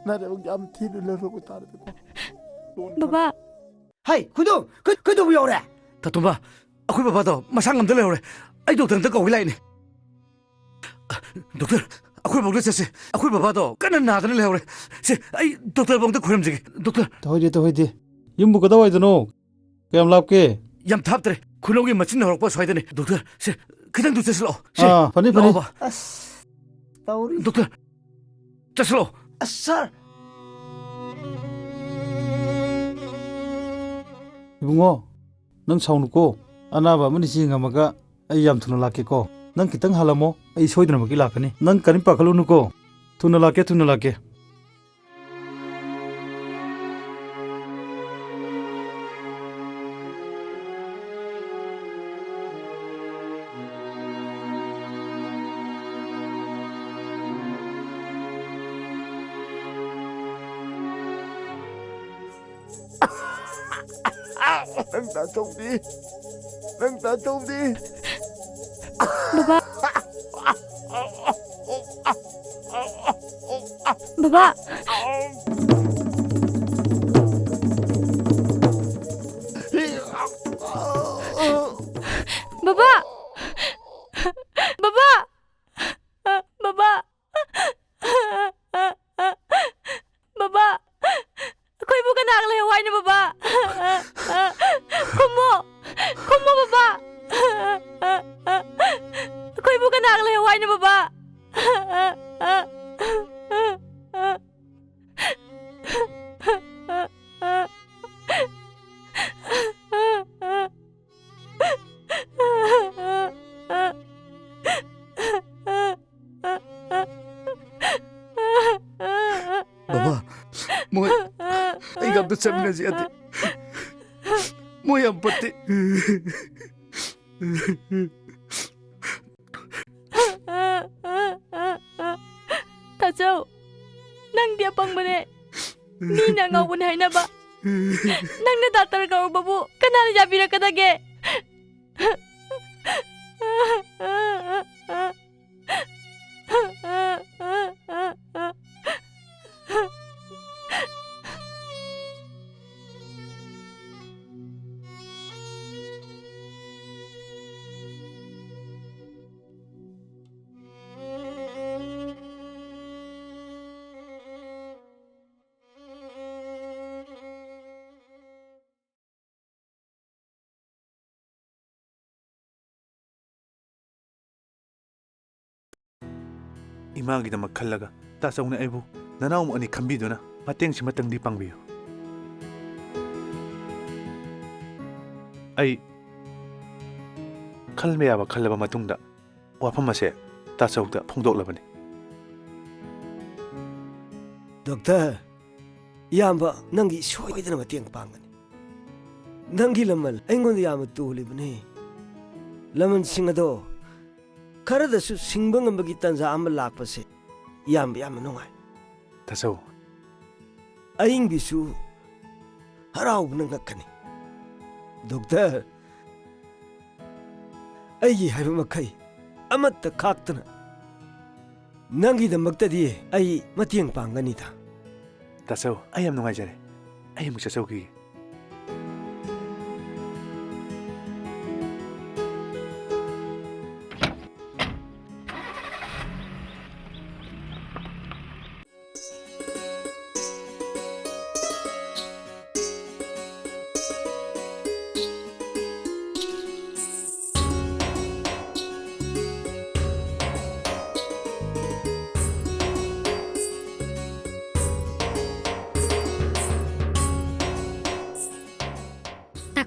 ꯅꯔꯥꯏꯕꯛ ꯌꯥꯝ ꯊꯤꯅ ꯂꯧꯔꯨꯕ ꯇꯥꯔꯦꯀꯣ꯫ ꯕꯕꯥ꯫ ꯍꯩ, ꯈꯨꯗꯣ, ꯀꯩ-, ꯀꯩꯗꯧꯕ ꯌꯥꯎꯔꯦ? ꯇꯥꯇꯣꯝꯕ, ꯑꯩꯈꯣꯏ ꯕꯕꯥꯗꯣ ꯃꯁꯥ ꯉꯝꯗ ꯂꯩꯍꯧꯔꯦ꯫ ꯑꯩ ꯗꯣꯛꯇꯔ ꯑꯝꯇ ꯀꯧꯒꯦ ꯂꯥꯛꯏꯅꯦ꯫ ꯗꯣꯛꯇꯔ, ꯑꯩꯈꯣꯏ ꯕꯕꯥꯗ ꯆꯠꯁꯦ꯫ ꯑꯩꯈꯣꯏ ꯕꯕꯥꯗꯣ ꯀꯟꯅ ꯅꯥꯗꯅ ꯂꯩꯍꯧꯔꯦ꯫ ꯁꯦ, ꯑꯩ ꯗꯣꯛꯇꯔꯕꯨ ꯑꯝꯇ ꯈꯣꯏꯔꯝꯖꯒꯦ꯫ ꯗꯣꯛꯇꯔ꯫ ꯇꯧꯍꯩꯗꯦ, ꯇꯧꯍꯩꯗꯦ꯫ ꯌꯨꯝꯕꯨ ꯀꯗꯥꯏꯋꯥꯏꯗꯅꯣ? ꯀꯌꯥꯝ ꯂꯥꯞꯀꯦ? ꯌꯥꯝ ꯊꯥꯞꯇ꯭ꯔꯦ꯫ ꯈꯨꯅꯧꯒꯤ ꯃꯆꯤꯟ ꯍꯧꯔꯛꯄ ꯁ꯭ꯋꯥꯏꯗꯅꯦ꯫ ꯗꯣꯛꯇꯔ, ꯁꯦ, ꯈꯤꯇꯪꯗꯨ ꯆꯠꯁꯤꯜꯂꯛꯑꯣ꯫ ꯁꯦ, ꯑꯥ, ꯐꯅꯤ, ꯐꯅꯤ꯫ ꯂꯥꯛꯑꯣꯕ꯫ ꯑꯁ, ꯇꯧꯔꯤ꯫ ꯗꯣꯛꯇꯔ, ꯆꯠꯁꯤꯜꯂꯛꯑꯣ꯫ ꯑꯁ, ꯁꯥꯔ꯫ ꯏꯕꯨꯡꯉꯣ, ꯅꯪ ꯁꯥꯎꯅꯨꯀꯣ꯫ ꯑꯅꯥꯕ ꯑꯃꯅꯤ ꯌꯦꯡꯉꯝꯃꯒ ꯑꯩ ꯌꯥꯝ ꯊꯨꯅ ꯂꯥꯛꯀꯦꯀꯣ꯫ ꯅꯪ ꯈꯤꯇꯪ ꯍꯥꯜꯂꯝꯃꯣ, ꯑꯩ ꯁꯣꯏꯗꯅꯃꯛꯀꯤ ꯂꯥꯛꯀꯅꯤ꯫ ꯅꯪ ꯀꯔꯤꯝ ꯄꯥꯈꯠꯂꯨꯅꯨꯀꯣ꯫ ꯊꯨꯅ ꯂꯥꯛꯀꯦ, ꯊꯨꯅ ꯂꯥꯛꯀꯦ꯫ ꯅꯪ ꯇꯥꯆꯧꯗꯤ? ꯅꯪ ꯇꯥꯆꯧꯗꯤ? ꯕꯕꯥ꯫ ꯕꯕꯥ꯫ ꯕꯕꯥ! ꯕꯕꯥ! ꯍꯥꯏꯅꯣ ꯕꯕꯥ? ꯈꯨꯝꯃꯣ! ꯈꯨꯝꯃꯣ ꯕꯕꯥ! ꯑꯩꯈꯣꯏꯕꯨ ꯀꯅꯥꯒ ꯂꯩꯍꯧ ꯍꯥꯏꯅꯣ ꯕꯕꯥ? ꯕꯕꯥ, ꯃꯣꯏ ꯑꯩꯒ ꯑꯝꯇ ꯆꯠꯃꯤꯟꯅꯁꯤ ꯌꯥꯗꯦ꯫ ꯃꯣꯏ ꯌꯥꯝ ꯐꯠꯇꯦ꯫ ꯇꯥꯆꯧ, ꯅꯪꯗꯤ ꯑꯄꯪꯕꯅꯦ꯫ ꯃꯤꯅ ꯑꯉꯥꯎꯕꯅꯦ ꯍꯥꯏꯅꯕ꯫ ꯅꯪꯅ ꯗꯥꯛꯇꯔ ꯀꯧꯔꯨꯕꯕꯨ ꯀꯅꯥꯅ ꯌꯥꯕꯤꯔꯛꯀꯗꯒꯦ? ꯏꯃꯥꯒꯤꯗꯃꯛ ꯈꯜꯂꯒ ꯇꯥꯆꯧꯅ ꯑꯩꯕꯨ ꯅꯅꯥꯎ ꯑꯅꯤ ꯈꯟꯕꯤꯗꯨꯅ ꯃꯇꯦꯡꯁꯤꯃꯇꯪꯗꯤ ꯄꯥꯡꯕꯤꯌꯨ꯫ ꯑꯩ ꯈꯟꯕ ꯌꯥꯕ ꯈꯜꯂꯕ ꯃꯇꯨꯡꯗ ꯋꯥꯐꯝ ꯑꯁꯦ ꯇꯥꯆꯧꯗ ꯐꯣꯡꯗꯣꯛꯂꯕꯅꯤ꯫ ꯗꯣꯛꯇꯔ, ꯏꯌꯥꯝꯕ ꯅꯪꯒꯤ ꯁꯣꯏꯗꯅ ꯃꯇꯦꯡ ꯄꯥꯡꯒꯅꯤ꯫ ꯅꯪꯒꯤ ꯂꯃꯟ ꯑꯩꯉꯣꯟꯗ ꯌꯥꯝꯅ ꯇꯣꯜꯂꯤꯕꯅꯤ꯫ ꯂꯃꯟꯁꯤꯡ ꯑꯗꯣ ꯈꯔꯗꯁꯨ ꯁꯤꯡꯕ ꯉꯝꯕꯒꯤ ꯇꯥꯟꯖꯥ ꯑꯃ ꯂꯥꯛꯄꯁꯦ ꯏꯌꯥꯝꯕ ꯌꯥꯝꯅ ꯅꯨꯡꯉꯥꯏ꯫ ꯇꯥꯆꯧ꯫ ꯑꯏꯪꯕꯤꯁꯨ ꯍꯔꯥꯎꯕꯅ ꯉꯛꯀꯅꯤ꯫ ꯗꯣꯛꯇꯔ, ꯑꯩꯒꯤ ꯍꯥꯏꯕ ꯃꯈꯩ ꯑꯃꯠꯇ ꯈꯥꯛꯇꯅ ꯅꯪꯒꯤꯗꯃꯛꯇꯗꯤ ꯑꯩ ꯃꯇꯦꯡ ꯄꯥꯡꯒꯅꯤꯗ꯫ ꯇꯥꯆꯧ, ꯑꯩ ꯌꯥꯝ ꯅꯨꯡꯉꯥꯏꯖꯔꯦ꯫ ꯑꯩ ꯑꯃꯨꯛ ꯆꯠꯆꯧꯈꯤꯒꯦ꯫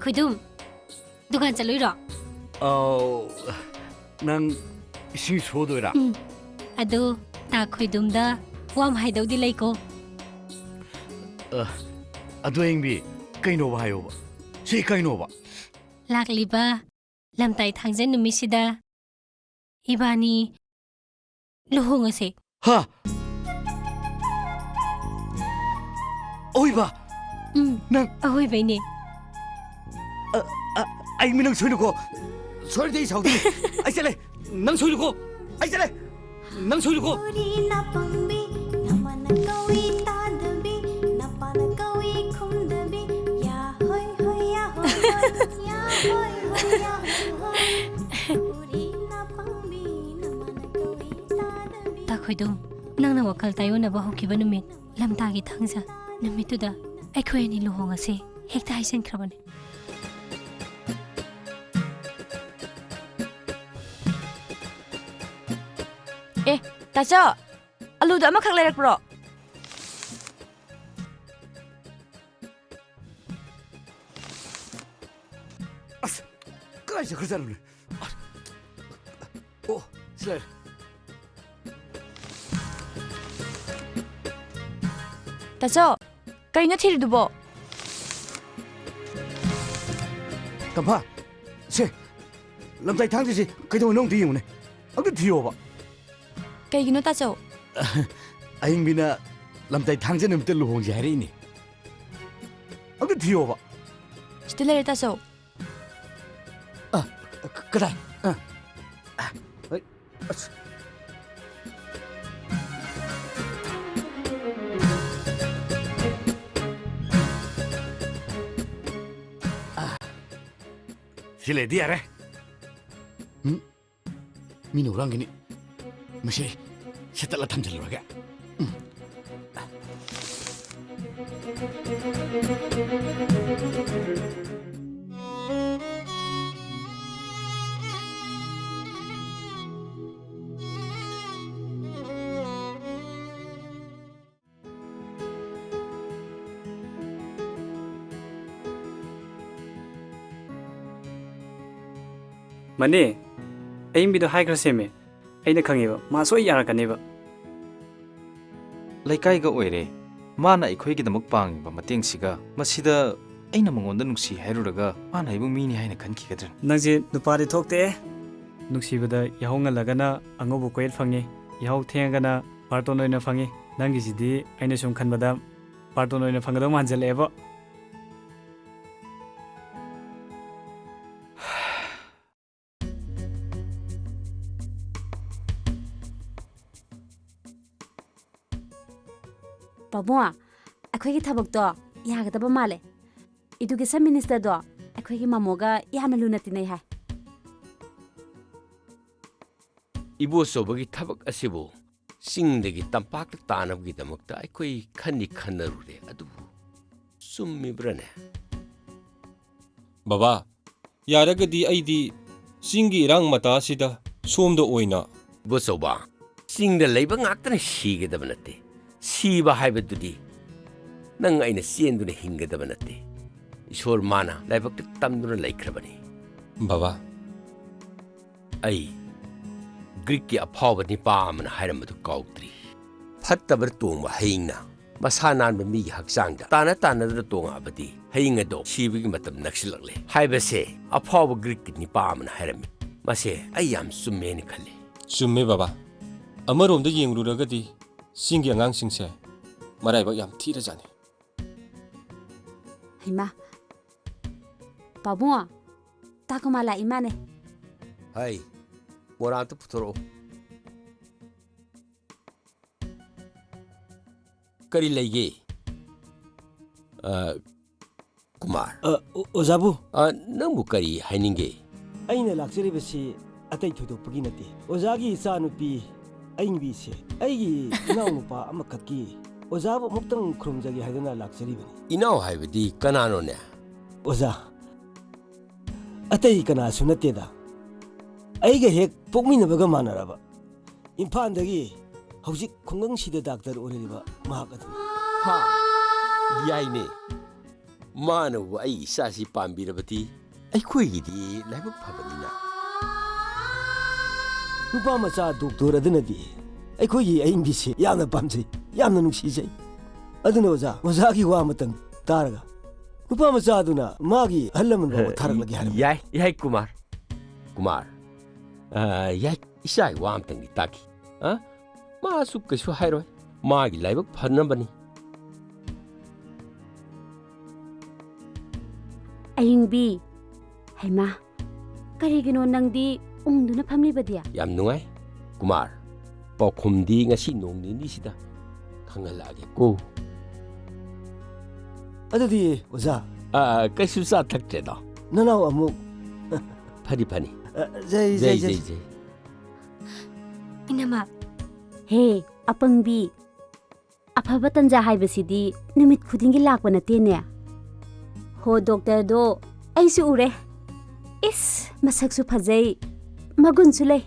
ꯈꯣꯏꯗꯨꯝ, ꯗꯨꯀꯥꯟ ꯆꯠꯂꯨꯏꯔꯣ? ꯑꯧ, ꯅꯪ ꯏꯁꯤꯡ ꯁꯣꯗꯣꯏꯔꯥ? ꯎꯝ, ꯑꯗꯨ ꯇꯥ ꯈꯣꯏꯗꯨꯝꯗ ꯋꯥ ꯑꯃ ꯍꯥꯏꯗꯧꯗꯤ ꯂꯩꯀꯣ꯫ ꯑ, ꯑꯗꯨ ꯑꯌꯤꯡꯕꯤ, ꯀꯩꯅꯣꯕ ꯍꯥꯏꯌꯣꯕ? ꯁꯤ ꯀꯩꯅꯣꯕ? ꯂꯥꯛꯂꯤꯕ ꯂꯝꯇꯥꯏ ꯊꯥꯡꯖ ꯅꯨꯃꯤꯠꯁꯤꯗ ꯏꯕꯥꯅꯤ ꯂꯨꯍꯣꯡꯉꯁꯦ꯫ ꯍꯥ? ꯑꯣꯏꯕ? ꯎꯝ, ꯅꯪ ꯑꯍꯣꯏꯕꯩꯅꯦ꯫ ꯑ, ꯑ, ꯑꯩ ꯃꯤ ꯅꯪ ꯁꯣꯏꯅꯨꯀꯣ꯫ ꯁꯣꯏꯔꯗꯤ ꯑꯩ ꯁꯥꯎꯗꯣꯏꯅꯤ꯫ ꯑꯩ ꯆꯠꯂꯦ꯫ ꯅꯪ ꯁꯣꯏꯅꯨꯀꯣ꯫ ꯑꯩ ꯆꯠꯂꯦ꯫ ꯅꯪ ꯁꯣꯏꯅꯨꯀꯣ꯫ ꯎꯔꯤ ꯅꯥꯄꯪꯕꯤ, ꯅꯃꯥꯅ ꯀꯧꯏ ꯇꯥꯗꯕꯤ, ꯅꯄꯥꯅ ꯀꯧꯏ ꯈꯨꯝꯗꯕꯤ, ꯌꯥ ꯍꯣꯏ ꯍꯣꯏ, ꯌꯥ ꯍꯣꯏ ꯍꯣꯏ, ꯌꯥ ꯍꯣꯏ ꯍꯣꯏ, ꯌꯥ ꯍꯣꯏ ꯍꯣꯏ꯫ ꯎꯔꯤ ꯅꯥꯄꯪꯕꯤ, ꯅꯃꯥꯅ ꯀꯧꯏ ꯇꯥꯗꯕꯤ꯫ ꯇꯥ ꯈꯣꯏꯗꯨꯝ, ꯅꯪꯅ ꯋꯥꯈꯜ ꯇꯥꯏꯑꯣꯟꯅꯕ ꯍꯧꯈꯤꯕ ꯅꯨꯃꯤꯠ, ꯂꯝꯇꯥꯒꯤ ꯊꯥꯡꯖ ꯅꯨꯃꯤꯠꯇꯨꯗ ꯑꯩꯈꯣꯏ ꯑꯅꯤ ꯂꯨꯍꯣꯡꯉꯁꯦ ꯍꯦꯛꯇ ꯍꯥꯏꯖꯟꯈ꯭ꯔꯕꯅꯦ꯫ ꯑꯦ, ꯇꯥꯆꯧ, ꯑꯂꯨꯗꯣ ꯑꯃꯈꯛ ꯂꯩꯔꯛꯄ꯭ꯔꯣ? ꯑꯁ, ꯀꯥꯏ ꯆꯠꯈ꯭ꯔꯖꯥꯠꯅꯣꯅꯦ? ꯑꯁ, ꯑꯣ, ꯁꯤ ꯂꯩꯔꯦ꯫ ꯇꯥꯆꯧ, ꯀꯩꯅꯣ ꯊꯤꯔꯤꯗꯨꯕꯣ? ꯇꯝꯐꯥ, ꯁꯦ, ꯂꯝꯇꯥꯏ ꯊꯥꯡꯖꯁꯤ ꯀꯩꯗꯧꯉꯩꯅꯣ ꯑꯝꯇ ꯌꯦꯡꯉꯨꯅꯦ꯫ ꯑꯝꯇ ꯊꯤꯌꯣꯕ꯫ ꯀꯩꯒꯤꯅꯣ, ꯇꯥꯆꯧ? ꯑꯍꯤꯡꯕꯤꯅ ꯂꯝꯇꯥꯏ ꯊꯥꯡꯖ ꯅꯨꯃꯤꯠꯇ ꯂꯨꯍꯣꯡꯁꯦ ꯍꯥꯏꯔꯛꯏꯅꯦ꯫ ꯑꯝꯇ ꯊꯤꯌꯣꯕ꯫ ꯁꯤꯗ ꯂꯩꯔꯦ, ꯇꯥꯆꯧ꯫ ꯑ, ꯀ-, ꯀꯗꯥꯏ? ꯑ, ꯑ, ꯍꯣꯏ꯫ ꯑꯁ꯫ ꯑ, ꯁꯤ ꯂꯩꯗꯤ ꯌꯥꯔꯦ꯫ ꯎꯝ? ꯃꯤꯅ ꯍꯨꯔꯥꯟꯈꯤꯅꯤ꯫ ꯃꯁꯤ ꯁꯦꯠꯇꯠꯂ ꯊꯝꯖꯤꯜꯂꯨꯔꯒꯦ꯫ ꯎꯝ꯫ ꯃꯅꯦ, ꯑꯌꯤꯡꯕꯤꯗꯣ ꯍꯥꯏꯈ꯭ꯔꯁꯦꯃꯦ꯫ ꯑꯩꯅ ꯈꯪꯉꯦꯕ, ꯃꯥ ꯁꯣꯏ ꯌꯥꯔꯛꯀꯅꯦꯕ꯫ ꯂꯩꯀꯥꯏꯒ ꯑꯣꯏꯔꯦ꯫ ꯃꯥꯅ ꯑꯩꯈꯣꯏꯒꯤꯗꯃꯛ ꯄꯥꯡꯉꯤꯕ ꯃꯇꯦꯡꯁꯤꯒ, ꯃꯁꯤꯗ ꯑꯩꯅ ꯃꯉꯣꯟꯗ ꯅꯨꯡꯁꯤ ꯍꯥꯏꯔꯨꯔꯒ ꯃꯥꯅ ꯑꯩꯕꯨ ꯃꯤꯅꯤ ꯍꯥꯏꯅ ꯈꯟꯈꯤꯒꯗ꯭ꯔꯅꯦ? ꯅꯪꯁꯦ ꯅꯨꯄꯥꯗꯤ ꯊꯣꯛꯇꯦ꯫ ꯅꯨꯡꯁꯤꯕꯗ ꯌꯥꯍꯧ ꯉꯜꯂꯒꯅ ꯑꯉꯧꯕ ꯀꯣꯌꯦꯠ ꯐꯪꯉꯤ, ꯌꯥꯍꯧ ꯊꯦꯡꯉꯒꯅ ꯄꯥꯔꯇꯣꯟ ꯑꯣꯏꯅ ꯐꯪꯉꯤ꯫ ꯅꯪꯒꯤꯁꯤꯗꯤ ꯑꯩꯅ ꯁꯨꯝ ꯈꯟꯕꯗ ꯄꯥꯔꯇꯣꯟ ꯑꯣꯏꯅ ꯐꯪꯒꯗꯧ ꯃꯥꯟꯁꯤꯜꯂꯛꯑꯦꯕꯣ꯫ ꯄꯥꯕꯨꯡ, ꯑꯩꯈꯣꯏꯒꯤ ꯊꯕꯛꯇꯣ ꯌꯥꯒꯗꯕ ꯃꯥꯜꯂꯦ꯫ ꯏꯗꯨꯀꯦꯁꯟ ꯃꯤꯅꯤꯁꯇꯔꯗꯣ ꯑꯩꯈꯣꯏꯒꯤ ꯃꯃꯣꯒ ꯌꯥꯝꯅ ꯂꯨꯅ ꯇꯤꯟꯅꯩ ꯍꯥꯏ꯫ ꯏꯕꯣꯆꯧꯕꯒꯤ ꯊꯕꯛ ꯑꯁꯤꯕꯨ ꯆꯤꯡꯗꯒꯤ ꯇꯝꯄꯥꯛꯇ ꯇꯥꯅꯕꯒꯤꯗꯃꯛꯇ ꯑꯩꯈꯣꯏ ꯈꯟꯗꯤ ꯈꯟꯅꯔꯨꯔꯦ, ꯑꯗꯨꯕꯨ ꯆꯨꯝꯃꯤꯕ꯭ꯔꯥꯅꯦ? ꯕꯕꯥ, ꯌꯥꯔꯒꯗꯤ ꯑꯩꯗꯤ ꯆꯤꯡꯒꯤ ꯏꯔꯥꯡ ꯃꯇꯥꯁꯤꯗ ꯁꯣꯝꯗ ꯑꯣꯏꯅ ꯏꯕꯣꯆꯧꯕ, ꯆꯤꯡꯗ ꯂꯩꯕ ꯉꯥꯛꯇꯅ ꯁꯤꯒꯗꯕ ꯅꯠꯇꯦ꯫ ꯁꯤꯕ ꯍꯥꯏꯕꯗꯨꯗꯤ ꯅꯪ ꯑꯩꯅ ꯆꯦꯟꯗꯨꯅ ꯍꯤꯡꯒꯗꯕ ꯅꯠꯇꯦ꯫ ꯏꯁꯣꯔ ꯃꯥꯅ ꯂꯥꯏꯕꯛꯇ ꯇꯝꯗꯨꯅ ꯂꯩꯈ꯭ꯔꯕꯅꯤ꯫ ꯕꯕꯥ꯫ ꯑꯩ ꯒ꯭ꯔꯤꯛꯀꯤ ꯑꯐꯥꯎꯕ ꯅꯤꯄꯥ ꯑꯃꯅ ꯍꯥꯏꯔꯝꯕꯗꯨ ꯀꯥꯎꯗ꯭ꯔꯤ꯫ ꯐꯠꯇꯕꯗ ꯇꯣꯡꯕ ꯍꯌꯤꯡꯅ ꯃꯁꯥ ꯅꯥꯟꯕ ꯃꯤꯒꯤ ꯍꯛꯆꯥꯡꯗ ꯇꯥꯟꯅ ꯇꯥꯟꯅꯗꯨꯅ ꯇꯣꯡꯉꯛꯑꯕꯗꯤ ꯍꯌꯤꯡ ꯑꯗꯣ ꯁꯤꯕꯒꯤ ꯃꯇꯝ ꯅꯛꯁꯤꯜꯂꯛꯂꯦ ꯍꯥꯏꯕꯁꯦ ꯑꯐꯥꯎꯕ ꯒ꯭ꯔꯤꯛꯀꯤ ꯅꯤꯄꯥ ꯑꯃꯅ ꯍꯥꯏꯔꯝꯃꯤ꯫ ꯃꯁꯦ ꯑꯩ ꯌꯥꯝ ꯆꯨꯝꯃꯦꯅ ꯈꯜꯂꯤ꯫ ꯆꯨꯝꯃꯦ ꯕꯕꯥ꯫ ꯑꯃꯔꯣꯝꯗ ꯌꯦꯡꯂꯨꯔꯒꯗꯤ ꯆꯤꯡꯒꯤ ꯑꯉꯥꯡꯁꯤꯡꯁꯦ ꯃꯔꯥꯏꯕꯛ ꯌꯥꯝ ꯊꯤꯔꯖꯥꯠꯅꯤ꯫ ꯍꯩꯃꯥ, ꯄꯥꯕꯨꯡ, ꯇꯥꯀꯨꯃꯥ ꯂꯥꯛꯏ ꯃꯥꯅꯦ꯫ ꯍꯩ, ꯃꯣꯔꯥ ꯑꯝꯇ ꯄꯨꯊꯣꯔꯛꯑꯣ꯫ ꯀꯔꯤ ꯂꯩꯒꯦ? ꯑ, ꯀꯨꯃꯥꯔ꯫ ꯑ, ꯑꯣ-, ꯑꯣꯖꯥꯕꯨ꯫ ꯑ, ꯅꯪꯕꯨ ꯀꯔꯤ ꯍꯥꯏꯅꯤꯡꯒꯦ? ꯑꯩꯅ ꯂꯥꯛꯆꯔꯤꯕꯁꯤ ꯑꯇꯩ ꯊꯣꯏꯗꯣꯛꯄꯒꯤ ꯅꯠꯇꯦ꯫ ꯑꯣꯖꯥꯒꯤ ꯏꯆꯥꯅꯨꯄꯤ ꯑꯌꯤꯡꯕꯤꯁꯦ ꯑꯩꯒꯤ ꯏꯅꯥꯎꯅꯨꯄꯥ ꯑꯃꯈꯛꯀꯤ ꯑꯣꯖꯥꯕꯨ ꯑꯃꯨꯛꯇꯪ ꯈꯨꯔꯨꯝꯖꯒꯦ ꯍꯥꯏꯗꯨꯅ ꯂꯥꯛꯆꯔꯤꯕꯅꯤ꯫ ꯏꯅꯥꯎ ꯍꯥꯏꯕꯗꯤ ꯀꯅꯥꯅꯣꯅꯦ? ꯑꯣꯖꯥ, ꯑꯇꯩ ꯀꯅꯥꯁꯨ ꯅꯠꯇꯦꯗ꯫ ꯑꯩꯒ ꯍꯦꯛ ꯄꯣꯛꯃꯤꯟꯅꯕꯒ ꯃꯥꯟꯅꯔꯕ꯫ ꯏꯝꯐꯥꯜꯗꯒꯤ ꯍꯧꯖꯤꯛ ꯈꯨꯡꯒꯪꯁꯤꯗ ꯗꯥꯛꯇꯔ ꯑꯣꯏꯔꯤꯕ ꯃꯍꯥꯛ ꯑꯗꯨꯅꯤ꯫ ꯍꯥ, ꯌꯥꯏꯅꯦ꯫ ꯃꯥꯅꯕꯨ ꯑꯩ ꯏꯆꯥꯁꯤ ꯄꯥꯝꯕꯤꯔꯕꯗꯤ ꯑꯩꯈꯣꯏꯒꯤꯗꯤ ꯂꯥꯏꯕꯛ ꯐꯕꯅꯤꯅ꯫ ꯅꯨꯄꯥ ꯃꯆꯥ ꯗꯣꯛꯇꯔ ꯑꯗꯨꯅꯗꯤ ꯑꯩꯈꯣꯏꯒꯤ ꯑꯏꯪꯕꯤꯁꯦ ꯌꯥꯝꯅ ꯄꯥꯝꯖꯩ, ꯌꯥꯝꯅ ꯅꯨꯡꯁꯤꯖꯩ꯫ ꯑꯗꯨꯅ ꯑꯣꯖꯥ, ꯑꯣꯖꯥꯒꯤ ꯋꯥ ꯑꯃꯇꯪ ꯇꯥꯔꯒ ꯅꯨꯄꯥ ꯃꯆꯥꯗꯨꯅ ꯃꯥꯒꯤ ꯑꯍꯜ ꯂꯃꯟ ꯐꯥꯎꯕ ꯊꯥꯔꯛꯂꯒꯦ ꯍꯥꯏꯔꯝꯃꯤ꯫ ꯌꯥꯏ, ꯌꯥꯏ, ꯀꯨꯃꯥꯔ꯫ ꯀꯨꯃꯥꯔ, ꯑ, ꯌꯥꯏ, ꯏꯆꯥꯒꯤ ꯋꯥ ꯑꯃꯇꯪꯗꯤ ꯇꯥꯈꯤ꯫ ꯑ? ꯃꯥꯁꯨ ꯀꯩꯁꯨ ꯍꯥꯏꯔꯣꯏ꯫ ꯃꯥꯒꯤ ꯂꯥꯏꯕꯛ ꯐꯅꯕꯅꯤ꯫ ꯑꯌꯤꯡꯕꯤ, ꯍꯩꯃꯥ, ꯀꯔꯤꯒꯤꯅꯣ ꯅꯪꯗꯤ ꯎꯪꯗꯨꯅ ꯐꯝꯂꯤꯕꯗꯤ? ꯌꯥꯝ ꯅꯨꯡꯉꯥꯏ꯫ ꯀꯨꯃꯥꯔ, ꯄꯥꯎꯈꯨꯝꯗꯤ ꯉꯁꯤ ꯅꯣꯡ ꯅꯤꯅꯤꯁꯤꯗ ꯈꯪꯍꯜꯂꯛꯑꯒꯦ ꯀꯣ꯫ ꯑꯗꯨꯗꯤ ꯑꯣꯖꯥ꯫ ꯑ, ꯀꯩꯁꯨ ꯆꯥ ꯊꯛꯇ꯭ꯔꯦꯗꯣ꯫ ꯅꯅꯥꯎ ꯑꯃꯨꯛ꯫ ꯐꯅꯤ, ꯐꯅꯤ꯫ ꯑ, ꯖꯩ, ꯖꯩ, ꯖꯩ, ꯖꯩ, ꯖꯩ꯫ ꯖꯩ꯫ ꯏꯅꯝꯃ꯫ ꯍꯦ, ꯑꯄꯪꯕꯤ꯫ ꯑꯐꯕ ꯇꯟꯖꯥ ꯍꯥꯏꯕꯁꯤꯗꯤ ꯅꯨꯃꯤꯠ ꯈꯨꯗꯤꯡꯒꯤ ꯂꯥꯛꯄ ꯅꯠꯇꯦꯅꯦ꯫ ꯍꯣ, ꯗꯣꯛꯇꯔꯗꯣ ꯑꯩꯁꯨ ꯎꯔꯦ꯫ ꯏꯁ, ꯃꯁꯛꯁꯨ ꯐꯖꯩ, ꯃꯒꯨꯟꯁꯨ ꯂꯩ꯫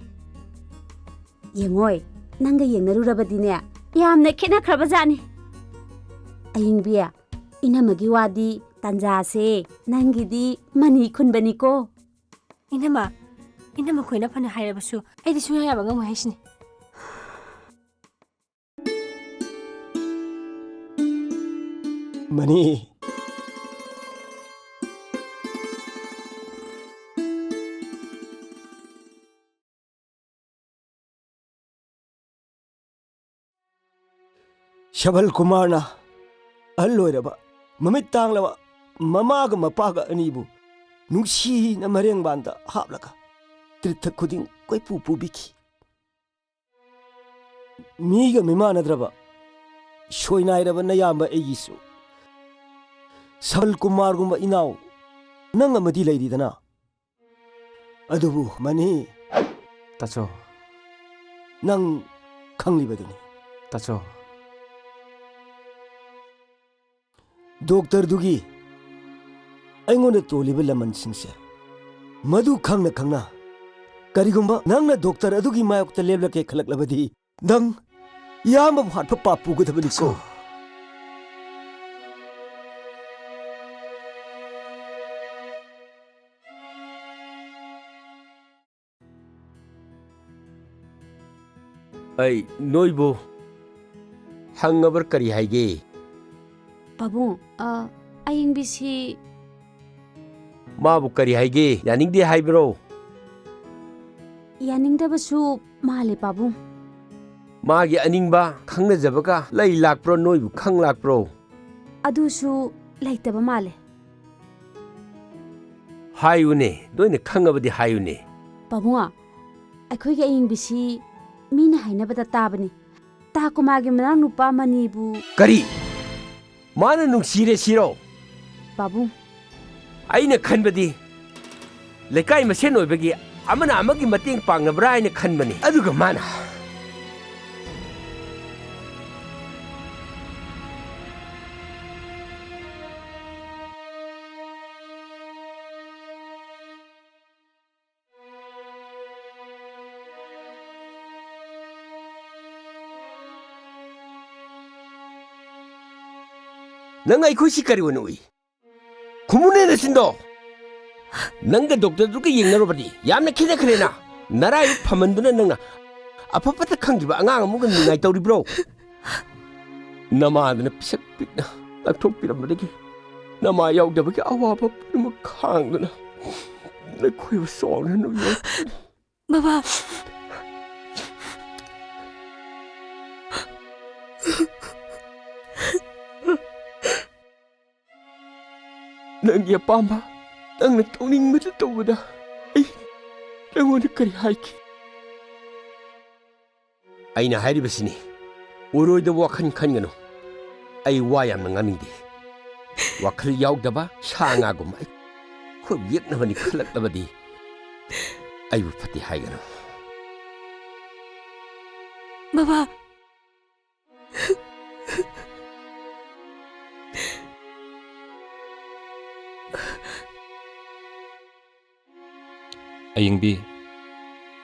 ꯌꯦꯡꯉꯣꯏ, ꯅꯪꯒ ꯌꯦꯡꯅꯔꯨꯔꯕꯗꯤꯅꯦ, ꯌꯥꯝꯅ ꯈꯦꯠꯅꯈ꯭ꯔꯕꯖꯥꯠꯅꯤ꯫ ꯑꯌꯤꯡꯕꯤ, ꯏꯅꯝꯃꯒꯤ ꯋꯥꯗꯤ ꯇꯟꯖꯥꯁꯦ ꯅꯪꯒꯤꯗꯤ ꯃꯅꯤ ꯈꯨꯟꯕꯅꯤꯀꯣ꯫ ꯏꯅꯝꯃ, ꯏꯅꯝꯃ ꯈꯣꯏꯅ ꯐꯅ ꯍꯥꯏꯔꯕꯁꯨ ꯑꯩꯗꯤ ꯁꯨꯡꯌꯥ ꯌꯥꯕ ꯉꯝꯃꯣꯏ ꯍꯥꯏꯁꯤꯅꯤ꯫ ꯃꯅꯤ꯫ ꯁꯕꯜ ꯀꯨꯃꯥꯔꯅ ꯑꯍꯜ ꯑꯣꯏꯔꯕ, ꯃꯃꯤꯠ ꯇꯥꯡꯂꯕ ꯃꯃꯥꯒ ꯃꯄꯥꯒ ꯑꯅꯤꯕꯨ ꯅꯨꯡꯁꯤꯅ ꯃꯔꯦꯡꯕꯥꯟꯗ ꯍꯥꯞꯂꯒ ꯇꯤꯔꯊ ꯈꯨꯗꯤꯡ ꯀꯣꯏꯄꯨ ꯄꯨꯕꯤꯈꯤ꯫ ꯃꯤꯒ ꯃꯤꯃꯥꯟꯅꯗ꯭ꯔꯕ, ꯁꯣꯏꯅꯥꯏꯔꯕ ꯅꯌꯥꯝꯕ ꯑꯩꯒꯤꯁꯨ ꯁꯕꯜ ꯀꯨꯃꯥꯔꯒꯨꯝꯕ ꯏꯅꯥꯎ ꯅꯪ ꯑꯃꯗꯤ ꯂꯩꯔꯤꯗꯅ꯫ ꯑꯗꯨꯕꯨ ꯃꯅꯤ, ꯇꯥꯆꯧ꯫ ꯅꯪ ꯈꯪꯂꯤꯕꯗꯨꯅꯤ꯫ ꯇꯥꯆꯧ꯫ ꯗꯣꯛꯇꯔꯗꯨꯒꯤ ꯑꯩꯉꯣꯟꯗ ꯇꯣꯜꯂꯤꯕ ꯂꯃꯟꯁꯤꯡꯁꯦ ꯃꯗꯨ ꯈꯪꯅ ꯈꯪꯅ, ꯀꯔꯤꯒꯨꯝꯕ ꯅꯪꯅ ꯗꯣꯛꯇꯔ ꯑꯗꯨꯒꯤ ꯃꯥꯌꯣꯛꯇ ꯂꯦꯞꯂꯛꯀꯦ ꯈꯜꯂꯛꯂꯕꯗꯤ, ꯅꯪ ꯏꯌꯥꯝꯕꯕꯨ ꯍꯥꯠꯄ ꯄꯥꯞ ꯄꯨꯒꯗꯕꯅꯤꯀꯣ꯫ ꯇꯥꯆꯧ꯫ ꯑꯩ ꯅꯣꯏꯕꯨ ꯍꯪꯉꯕ꯭ꯔꯥ ꯀꯔꯤ ꯍꯥꯏꯒꯦ? ꯄꯥꯕꯨꯡ, ꯑ, ꯑꯌꯤꯡꯕꯤꯁꯤ ꯃꯥꯕꯨ ꯀꯔꯤ ꯍꯥꯏꯒꯦ? ꯌꯥꯅꯤꯡꯗꯦ ꯍꯥꯏꯕ꯭ꯔꯣ? ꯌꯥꯅꯤꯡꯗꯕꯁꯨ ꯃꯥꯜꯂꯦ, ꯄꯥꯕꯨꯡ꯫ ꯃꯥꯒꯤ ꯑꯅꯤꯡꯕ ꯈꯪꯅꯖꯕꯒ ꯂꯩ ꯂꯥꯛꯄ꯭ꯔꯣ? ꯅꯣꯏꯕꯨ ꯈꯪ ꯂꯥꯛꯄ꯭ꯔꯣ? ꯑꯗꯨꯁꯨ ꯂꯩꯇꯕ ꯃꯥꯜꯂꯦ꯫ ꯍꯥꯏꯌꯨꯅꯦ, ꯅꯣꯏꯅ ꯈꯪꯉꯕꯗꯤ ꯍꯥꯏꯌꯨꯅꯦ꯫ ꯄꯥꯕꯨꯡ, ꯑꯩꯈꯣꯏꯒꯤ ꯑꯌꯤꯡꯕꯤꯁꯤ ꯃꯤꯅ ꯍꯥꯏꯅꯕꯗ ꯇꯥꯕꯅꯤ, ꯇꯥꯀꯨꯃꯥꯒꯤ ꯃꯅꯥꯎꯅꯨꯄꯥ ꯃꯅꯤꯕꯨ꯫ ꯀꯔꯤ? ꯃꯥꯅ ꯅꯨꯡꯁꯤꯔꯦ ꯁꯤꯔꯣ? ꯄꯥꯕꯨꯡ꯫ ꯑꯩꯅ ꯈꯟꯕꯗꯤ ꯂꯩꯀꯥꯏ ꯃꯁꯦꯟ ꯑꯣꯏꯕꯒꯤ ꯑꯃꯅ ꯑꯃꯒꯤ ꯃꯇꯦꯡ ꯄꯥꯡꯅꯕ꯭ꯔꯥ ꯍꯥꯏꯅ ꯈꯟꯕꯅꯤ꯫ ꯑꯗꯨꯒ ꯃꯥꯅ ꯅꯪ ꯑꯩꯈꯣꯏꯁꯤ ꯀꯔꯤ ꯑꯣꯏꯅ ꯎꯏ? ꯈꯨꯝꯃꯨꯅꯦ ꯅꯆꯤꯟꯗꯣ! ꯅꯪꯒ ꯗꯣꯛꯇꯔꯗꯨꯒ ꯌꯦꯡꯅꯔꯨꯕꯗꯤ ꯌꯥꯝꯅ ꯈꯦꯠꯅꯈ꯭ꯔꯦꯅ! ꯅꯔꯥꯏꯕꯛ ꯐꯃꯟꯗꯨꯅ ꯅꯪꯅ ꯑꯐ ꯐꯠꯇ ꯈꯪꯗ꯭ꯔꯤꯕ ꯑꯉꯥꯡ ꯑꯃꯒ ꯅꯤꯡꯉꯥꯏ ꯇꯧꯔꯤꯕ꯭ꯔꯣ? ꯅꯃꯥꯗꯨꯅ ꯄꯤꯁꯛ ꯄꯤꯛꯅ ꯂꯥꯛꯊꯣꯛꯄꯤꯔꯝꯕꯗꯒꯤ ꯅꯃꯥ ꯌꯥꯎꯗꯕꯒꯤ ꯑꯋꯥꯕ ꯄꯨꯝꯅꯃꯛ ꯈꯥꯡꯗꯨꯅ ꯅꯈꯣꯏꯕꯨ ꯆꯥꯎꯅ ꯅꯣꯏꯌꯣꯛ ꯕꯕꯥ꯫ ꯅꯪꯒꯤ ꯑꯄꯥꯝꯕ, ꯅꯪꯅ ꯇꯧꯅꯤꯡꯕꯗꯨ ꯇꯧꯕꯗ ꯑꯩ ꯅꯪꯉꯣꯟꯗ ꯀꯔꯤ ꯍꯥꯏꯈꯤ? ꯑꯩꯅ ꯍꯥꯏꯔꯤꯕꯁꯤꯅꯤ, ꯑꯣꯏꯔꯣꯏꯗꯕ ꯋꯥꯈꯜ ꯈꯟꯒꯅꯨ꯫ ꯑꯩ ꯋꯥ ꯌꯥꯝꯅ ꯉꯥꯡꯅꯤꯡꯗꯦ꯫ ꯋꯥꯈꯜ ꯌꯥꯎꯗꯕ ꯁꯥ ꯉꯥꯒꯨꯝꯕ ꯑꯩꯈꯣꯏꯕꯨ ꯌꯦꯛꯅꯕꯅꯤ ꯈꯜꯂꯛꯂꯕꯗꯤ ꯑꯩꯕꯨ ꯐꯠꯇꯦ ꯍꯥꯏꯒꯅꯨ꯫ ꯕꯕꯥ! ꯑꯌꯤꯡꯕꯤ,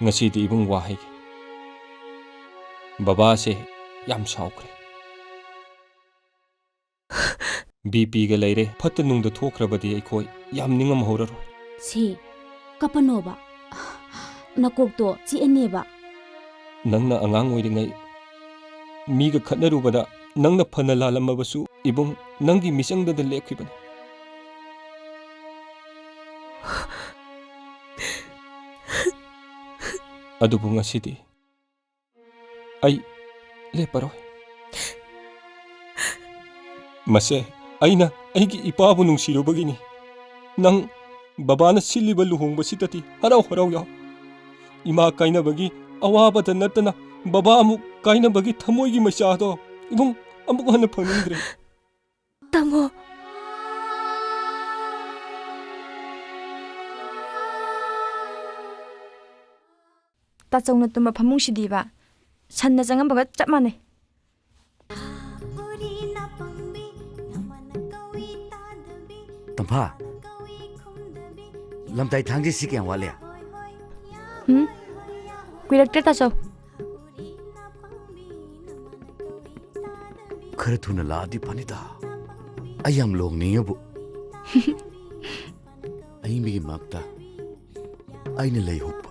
ꯉꯁꯤꯗꯤ ꯏꯕꯨꯡ ꯋꯥ ꯍꯥꯏꯒꯦ꯫ ꯕꯕꯥꯁꯦ ꯌꯥꯝ ꯁꯥꯎꯈ꯭ꯔꯦ꯫ ꯕꯤ ꯄꯤꯒ ꯂꯩꯔꯦ, ꯐꯠꯇ ꯅꯨꯡꯗ ꯊꯣꯛꯈ꯭ꯔꯕꯗꯤ ꯑꯩꯈꯣꯏ ꯌꯥꯝ ꯅꯤꯡꯉꯝꯍꯧꯔꯔꯣꯏ꯫ ꯁꯤ, ꯀꯞꯄꯅꯣꯕ꯫ ꯅꯀꯣꯛꯇꯣ ꯆꯤꯛꯑꯅꯦꯕ꯫ ꯅꯪꯅ ꯑꯉꯥꯡ ꯑꯣꯏꯔꯤꯉꯩ ꯃꯤꯒ ꯈꯠꯅꯔꯨꯕꯗ ꯅꯪꯅ ꯐꯅ ꯂꯥꯜꯂꯝꯃꯕꯁꯨ, ꯏꯕꯨꯡ, ꯅꯪꯒꯤ ꯃꯤꯆꯪꯗꯗ ꯂꯦꯞꯈꯤꯕꯅꯤ꯫ ꯑꯗꯨꯕꯨ ꯉꯁꯤꯗꯤ ꯑꯩ ꯂꯦꯞꯄꯔꯣꯏ꯫ ꯃꯁꯦ ꯑꯩꯅ ꯑꯩꯒꯤ ꯏꯄꯥꯕꯨ ꯅꯨꯡꯁꯤꯔꯨꯕꯒꯤꯅꯤ꯫ ꯅꯪ ꯕꯕꯥꯅ ꯁꯤꯜꯂꯤꯕ ꯂꯨꯍꯣꯡꯕꯁꯤꯗꯗꯤ ꯍꯔꯥꯎ ꯍꯔꯥꯎ ꯌꯥꯎ꯫ ꯏꯃꯥ ꯀꯥꯏꯅꯕꯒꯤ ꯑꯋꯥꯕꯗ ꯅꯠꯇꯅ ꯕꯕꯥ ꯑꯃꯨꯛ ꯀꯥꯏꯅꯕꯒꯤ ꯊꯃꯣꯏꯒꯤ ꯃꯩꯆꯥꯗꯣ ꯏꯕꯨꯡ ꯑꯃꯨꯛ ꯍꯟꯅ ꯐꯪꯅꯤꯡꯗ꯭ꯔꯦ꯫ ꯇꯥꯃꯣ꯫ ꯇꯥꯆꯧꯅ ꯇꯨꯝꯕ ꯐꯃꯨꯡꯁꯤꯗꯤꯕ ꯁꯟꯅ ꯆꯪꯉꯝꯕꯒ ꯆꯞ ꯃꯥꯟꯅꯩ꯫ ꯇꯝꯐꯥ, ꯂꯝꯇꯥꯏ ꯊꯥꯡꯖꯩꯁꯤ ꯀꯌꯥꯝ ꯋꯥꯠꯂꯤ? ꯎꯝ? ꯀꯨꯏꯔꯛꯇ꯭ꯔꯦ, ꯇꯥꯆꯧ꯫ ꯈꯔ ꯊꯨꯅ ꯂꯥꯛꯑꯗꯤ ꯐꯅꯤꯗ꯫ ꯑꯩ ꯌꯥꯝ ꯂꯨꯍꯣꯡꯅꯤꯡꯉꯦꯕꯨ꯫ ꯑꯏꯕꯒꯤ ꯃꯛꯇ ꯑꯩꯅ ꯂꯩ ꯍꯨꯛꯄ,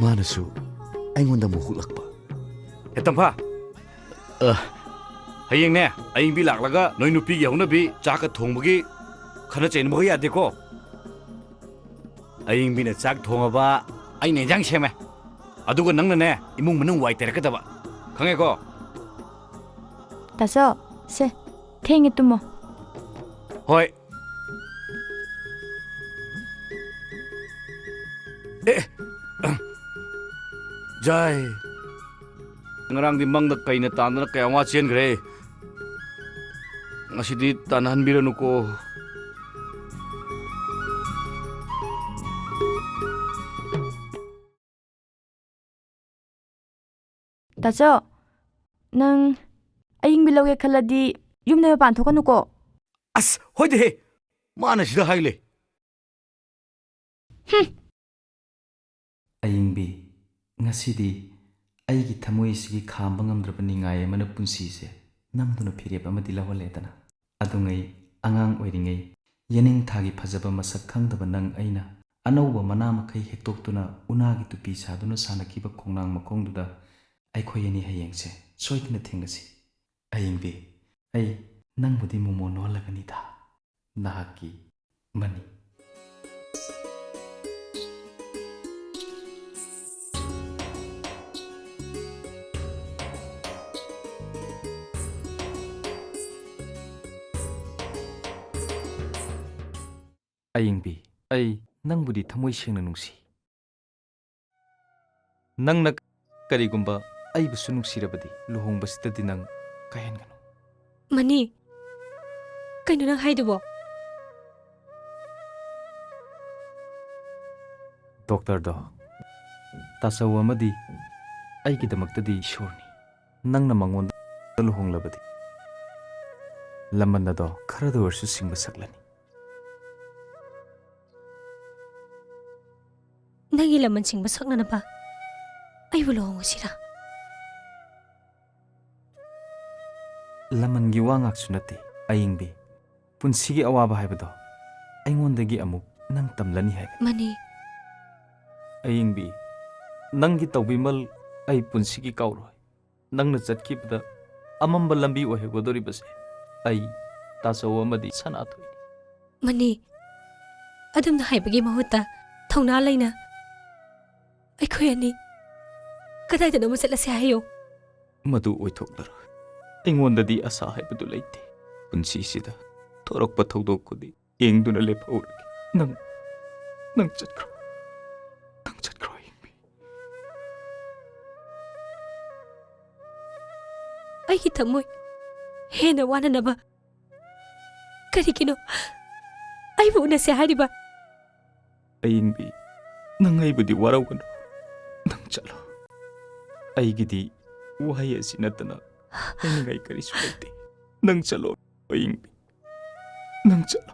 ꯃꯥꯅꯁꯨ ꯑꯩꯉꯣꯟꯗ ꯑꯃꯨꯛ ꯍꯨꯛꯂꯛꯄ꯫ ꯑꯦ, ꯇꯝꯐꯥ! ꯑ꯫ ꯍꯌꯦꯡꯅꯦ, ꯑꯌꯤꯡꯕꯤ ꯂꯥꯛꯂꯒ ꯅꯣꯏ ꯅꯨꯄꯤꯒꯤ ꯍꯧꯅꯕꯤ ꯆꯥꯛꯀ ꯊꯣꯡꯕꯒꯤ ꯈꯠꯅ ꯆꯩꯅꯕꯒ ꯌꯥꯗꯦꯀꯣ꯫ ꯑꯌꯤꯡꯕꯤꯅ ꯆꯥꯛ ꯊꯣꯡꯉꯕ, ꯑꯩꯅ ꯏꯟꯖꯥꯡ ꯁꯦꯝꯃꯦ꯫ ꯑꯗꯨꯒ ꯅꯪꯅꯅꯦ, ꯏꯃꯨꯡ ꯃꯅꯨꯡ ꯋꯥꯏ ꯇꯩꯔꯛꯀꯗꯕ꯫ ꯈꯪꯉꯦꯀꯣ? ꯇꯥꯆꯧ, ꯁꯦ, ꯊꯦꯡꯉꯦ, ꯇꯨꯝꯃꯣ꯫ ꯍꯣꯏ꯫ ꯑꯦ, ꯖꯥꯏ꯫ ꯉꯔꯥꯡꯗꯤ ꯃꯪꯗ ꯀꯩꯅ ꯇꯥꯟꯗꯅ ꯀꯌꯥꯝ ꯋꯥ ꯆꯦꯟꯈ꯭ꯔꯦ꯫ ꯉꯁꯤꯗꯤ ꯇꯥꯟꯅꯍꯟꯕꯤꯔꯅꯨꯀꯣ꯫ ꯇꯥꯆꯧ, ꯅꯪ ꯑꯌꯤꯡꯕꯤ ꯂꯧꯒꯦ ꯈꯜꯂꯗꯤ ꯌꯨꯝꯗꯩ ꯃꯄꯥꯟ ꯊꯣꯛꯀꯅꯨꯀꯣ꯫ ꯑꯁ, ꯍꯣꯏꯗꯦꯍꯦ! ꯃꯥꯅ ꯁꯤꯗ ꯍꯥꯏ ꯂꯩ꯫ ꯍꯨꯝ! ꯑꯌꯤꯡꯕꯤ, ꯉꯁꯤꯗꯤ ꯑꯩꯒꯤ ꯊꯃꯣꯏꯁꯤꯒꯤ ꯈꯥꯝꯕ ꯉꯝꯗ꯭ꯔꯕ ꯅꯤꯡꯉꯥꯏ ꯑꯃꯅ ꯄꯨꯟꯁꯤꯁꯦ ꯅꯝꯗꯨꯅ ꯐꯤꯔꯦꯞ ꯑꯃꯗꯤ ꯂꯧꯍꯜꯂꯦꯗꯅ꯫ ꯑꯗꯨꯉꯩ ꯑꯉꯥꯡ ꯑꯣꯏꯔꯤꯉꯩ ꯌꯦꯅꯤꯡꯊꯥꯒꯤ ꯐꯖꯕ ꯃꯁꯛ ꯈꯪꯗꯕ ꯅꯪ ꯑꯩꯅ ꯑꯅꯧꯕ ꯃꯅꯥ ꯃꯈꯩ ꯍꯦꯛꯇꯣꯛꯇꯨꯅ ꯎꯅꯥꯒꯤ ꯇꯨꯄꯤ ꯁꯥꯗꯨꯅ ꯁꯥꯟꯅꯈꯤꯕ ꯈꯣꯡꯅꯥꯡ ꯃꯈꯣꯡꯗꯨꯗ ꯑꯩꯈꯣꯏ ꯑꯅꯤ ꯍꯌꯦꯡꯁꯦ ꯁꯣꯏꯗꯅ ꯊꯦꯡꯅꯁꯤ꯫ ꯑꯌꯤꯡꯕꯤ, ꯑꯩ ꯅꯪꯕꯨꯗꯤ ꯃꯣꯃꯣꯟ ꯑꯣꯜꯂꯒꯅꯤꯗ꯫ ꯅꯍꯥꯛꯀꯤ ꯃꯅꯤ꯫ ꯑꯌꯤꯡꯕꯤ, ꯑꯩ ꯅꯪꯕꯨꯗꯤ ꯊꯃꯣꯏ ꯁꯦꯡꯅ ꯅꯨꯡꯁꯤ꯫ ꯅꯪꯅ ꯀꯔꯤꯒꯨꯝꯕ ꯑꯩꯕꯨꯁꯨ ꯅꯨꯡꯁꯤꯔꯕꯗꯤ ꯂꯨꯍꯣꯡꯕꯁꯤꯗꯗꯤ ꯅꯪ ꯀꯥꯏꯍꯟꯒꯅꯨ꯫ ꯃꯅꯤ, ꯀꯩꯅꯣ ꯅꯪ ꯍꯥꯏꯗꯨꯕꯣ? ꯗꯣꯛꯇꯔꯗꯣ, ꯇꯥꯆꯧ ꯑꯃꯗꯤ ꯑꯩꯒꯤꯗꯃꯛꯇꯗꯤ ꯏꯁꯣꯔꯅꯤ꯫ ꯅꯪꯅ ꯃꯉꯣꯟꯗ ꯂꯨꯍꯣꯡꯂꯕꯗꯤ ꯂꯃꯟ ꯑꯗꯣ ꯈꯔꯗ ꯑꯣꯏꯔꯁꯨ ꯁꯤꯡꯕ ꯁꯛꯂꯅꯤ꯫ ꯅꯪꯒꯤ ꯂꯃꯟ ꯁꯤꯡꯕ ꯁꯛꯅꯅꯕ ꯑꯩꯕꯨ ꯂꯨꯍꯣꯡꯉꯨꯁꯤꯔꯥ? ꯂꯃꯟꯒꯤ ꯋꯥ ꯉꯥꯛꯁꯨ ꯅꯠꯇꯦ, ꯑꯌꯤꯡꯕꯤ꯫ ꯄꯨꯟꯁꯤꯒꯤ ꯑꯋꯥꯕ ꯍꯥꯏꯕꯗꯣ ꯑꯩꯉꯣꯟꯗꯒꯤ ꯑꯃꯨꯛ ꯅꯪ ꯇꯝꯂꯅꯤ ꯍꯥꯏꯕꯅꯤ꯫ ꯃꯅꯤ꯫ ꯑꯌꯤꯡꯕꯤ, ꯅꯪꯒꯤ ꯇꯧꯕꯤꯃꯜ ꯑꯩ ꯄꯨꯟꯁꯤꯒꯤ ꯀꯥꯎꯔꯣꯏ꯫ ꯅꯪꯅ ꯆꯠꯈꯤꯕꯗ ꯑꯃꯝꯕ ꯂꯝꯕꯤ ꯑꯣꯏꯍꯧꯒꯗꯧꯔꯤꯕꯁꯦ ꯑꯩ, ꯇꯥꯆꯧ ꯑꯃꯗꯤ ꯁꯅꯥꯊꯣꯏꯅꯤ꯫ ꯃꯅꯤ, ꯑꯗꯨꯝꯅ ꯍꯥꯏꯕꯒꯤ ꯃꯍꯨꯠꯇ ꯊꯧꯅꯥ ꯂꯩꯅ ꯑꯩꯈꯣꯏ ꯑꯅꯤ ꯀꯗꯥꯏꯗꯅꯣꯃ ꯆꯠꯂꯁꯦ ꯍꯥꯏꯌꯣ꯫ ꯃꯗꯨ ꯑꯣꯏꯊꯣꯛꯂꯔꯣꯏ꯫ ꯑꯩꯉꯣꯟꯗꯗꯤ ꯑꯁꯥ ꯍꯥꯏꯕꯗꯨ ꯂꯩꯇꯦ꯫ ꯄꯨꯟꯁꯤꯁꯤꯗ ꯊꯣꯔꯛꯄ ꯊꯧꯗꯣꯛ ꯈꯨꯗꯤꯡ ꯌꯦꯡꯗꯨꯅ ꯂꯦꯞꯍꯧꯔꯒꯦ꯫ ꯅꯪ, ꯅꯪ ꯆꯠꯈ꯭ꯔꯣ꯫ ꯅꯪ ꯆꯠꯈ꯭ꯔꯣ, ꯑꯌꯤꯡꯕꯤ꯫ ꯑꯩꯒꯤ ꯊꯃꯣꯏ ꯍꯦꯟꯅ ꯋꯥꯅꯅꯕ ꯀꯔꯤꯒꯤꯅꯣ ꯑꯩꯕꯨ ꯎꯅꯁꯦ ꯍꯥꯏꯔꯤꯕ? ꯑꯌꯤꯡꯕꯤ, ꯅꯪ ꯑꯩꯕꯨꯗꯤ ꯋꯥꯔꯧꯒꯅꯨ꯫ ꯅꯪ ꯆꯠꯂꯣ꯫ ꯑꯩꯒꯤꯗꯤ ꯋꯥꯍꯩ ꯑꯁꯤ ꯅꯠꯇꯅ ꯍꯥꯏꯅꯤꯡꯉꯥꯏ ꯀꯔꯤꯁꯨ ꯂꯩꯇꯦ꯫ ꯅꯪ ꯆꯠꯂꯣ, ꯑꯌꯤꯡꯕꯤ꯫ ꯅꯪ ꯆꯠꯂꯣ꯫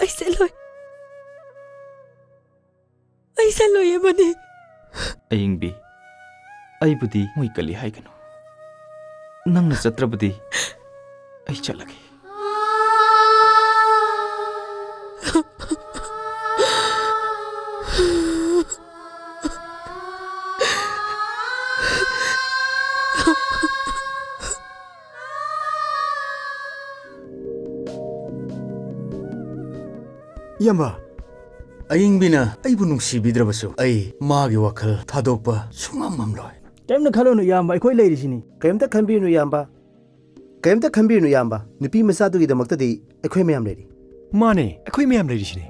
ꯑꯩ ꯆꯠꯂꯣꯏ꯫ ꯑꯩ ꯆꯠꯂꯣꯏ, ꯃꯅꯤ꯫ ꯑꯌꯤꯡꯕꯤ, ꯑꯩꯕꯨꯗꯤ ꯃꯣꯏ ꯀꯜꯂꯤ ꯍꯥꯏꯒꯅꯨ꯫ ꯅꯪꯅ ꯆꯠꯇ꯭ꯔꯕꯗꯤ ꯑꯩ ꯆꯠꯂꯒꯦ꯫ ꯏꯌꯥꯝꯕ, ꯑꯌꯤꯡꯕꯤꯅ ꯑꯩꯕꯨ ꯅꯨꯡꯁꯤꯕꯤꯗ꯭ꯔꯕꯁꯨ ꯑꯩ ꯃꯥꯒꯤ ꯋꯥꯈꯜ ꯊꯥꯗꯣꯛꯄ ꯁꯨꯡꯉꯝ ꯉꯝꯂꯣꯏ꯫ ꯀꯔꯤꯝꯇ ꯈꯜꯂꯨꯅꯨ ꯏꯌꯥꯝꯕ, ꯑꯩꯈꯣꯏ ꯂꯩꯔꯤꯁꯤꯅꯤ꯫ ꯀꯔꯤꯝꯇ ꯈꯟꯕꯤꯅꯨ ꯏꯌꯥꯝꯕ꯫ ꯀꯔꯤꯝꯇ ꯈꯟꯕꯤꯅꯨ ꯏꯌꯥꯝꯕ꯫ ꯅꯨꯄꯤ ꯃꯆꯥꯗꯨꯒꯤꯗꯃꯛꯇꯗꯤ ꯑꯩꯈꯣꯏ ꯃꯌꯥꯝ ꯂꯩꯔꯤ꯫ ꯃꯥꯅꯦ, ꯑꯩꯈꯣꯏ ꯃꯌꯥꯝ ꯂꯩꯔꯤꯁꯤꯅꯦ꯫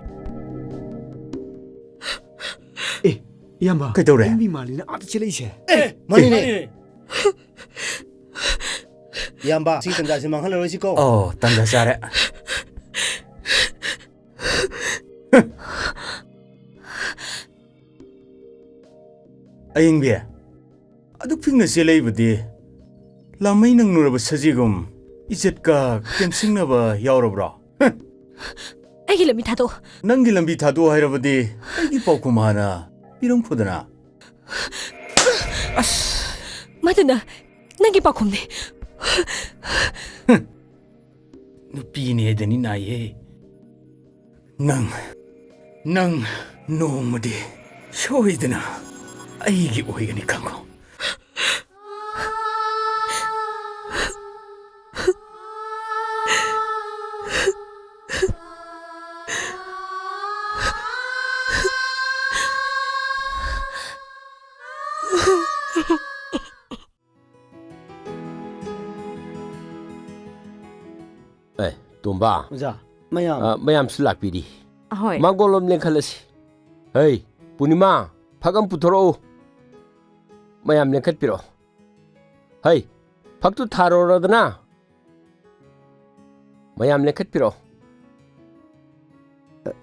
ꯑꯦ, ꯏꯌꯥꯝꯕ꯫ ꯀꯩꯗꯧꯔꯦ? ꯑꯌꯤꯡꯕꯤ ꯃꯥꯜꯂꯤꯅ ꯑꯥꯗ ꯆꯦꯜꯂꯛꯏꯁꯦ꯫ ꯑꯦ, ꯃꯥꯅꯤꯅꯦ꯫ ꯃꯥꯅꯤꯅꯦ꯫ ꯏꯌꯥꯝꯕ, ꯁꯤ ꯇꯟꯖꯥꯁꯤ ꯃꯥꯡꯍꯜꯂꯔꯣꯏꯁꯤꯀꯣ꯫ ꯑꯣ, ꯇꯟꯖꯥ ꯆꯥꯔꯦ꯫ ꯑꯌꯤꯡꯕꯤ, ꯑꯗꯨꯛ ꯐꯤꯡꯅ ꯆꯦꯜꯂꯛꯏꯕꯗꯤ ꯂꯥꯃꯩ ꯅꯪꯂꯨꯔꯕ ꯁꯖꯤꯒꯨꯝ ꯏꯖꯠꯀ ꯀꯦꯝꯁꯤꯡꯅꯕ ꯌꯥꯎꯔꯕ꯭ꯔꯣ? ꯍ! ꯑꯩꯒꯤ ꯂꯝꯕꯤ ꯊꯥꯗꯣꯛꯑꯣ꯫ ꯅꯪꯒꯤ ꯂꯝꯕꯤ ꯊꯥꯗꯣꯛꯑꯣ ꯍꯥꯏꯔꯕꯗꯤ ꯑꯩꯒꯤ ꯄꯥꯎꯈꯨꯝ ꯍꯥꯟꯅ ꯄꯤꯔꯝꯈꯣꯗꯅ꯫ ꯑꯁ! ꯃꯗꯨꯅ ꯅꯪꯒꯤ ꯄꯥꯎꯈꯨꯝꯅꯤ꯫ ꯍ! ꯅꯨꯄꯤꯅꯦ ꯍꯥꯏꯗꯅꯤ ꯅꯥꯏꯍꯦ꯫ ꯅꯪ, ꯅꯪ ꯅꯣꯡꯃꯗꯤ ꯁꯣꯏꯗꯅ ꯑꯩꯒꯤ ꯑꯣꯏꯒꯅꯤ ꯈꯪꯉꯣ꯫ ꯑꯦ, ꯇꯣꯝꯕ꯫ ꯑꯣꯖꯥ, ꯃꯌꯥꯝ꯫ ꯑ, ꯃꯌꯥꯝꯁꯨ ꯂꯥꯛꯄꯤꯔꯤ꯫ ꯑꯍꯣꯏ꯫ ꯃꯥꯡꯒꯣꯜ ꯂꯣꯝ ꯂꯦꯡꯈꯠꯂꯁꯤ꯫ ꯍꯩ, ꯄꯨꯔꯅꯤꯃꯥ, ꯐꯛ ꯑꯃ ꯄꯨꯊꯣꯔꯛꯎ꯫ ꯃꯌꯥꯝ ꯂꯦꯡꯈꯠꯄꯤꯔꯛꯑꯣ꯫ ꯍꯩ, ꯐꯛꯇꯨ ꯊꯥꯔꯣꯔꯗꯅ꯫ ꯃꯌꯥꯝ ꯂꯦꯡꯈꯠꯄꯤꯔꯛꯑꯣ꯫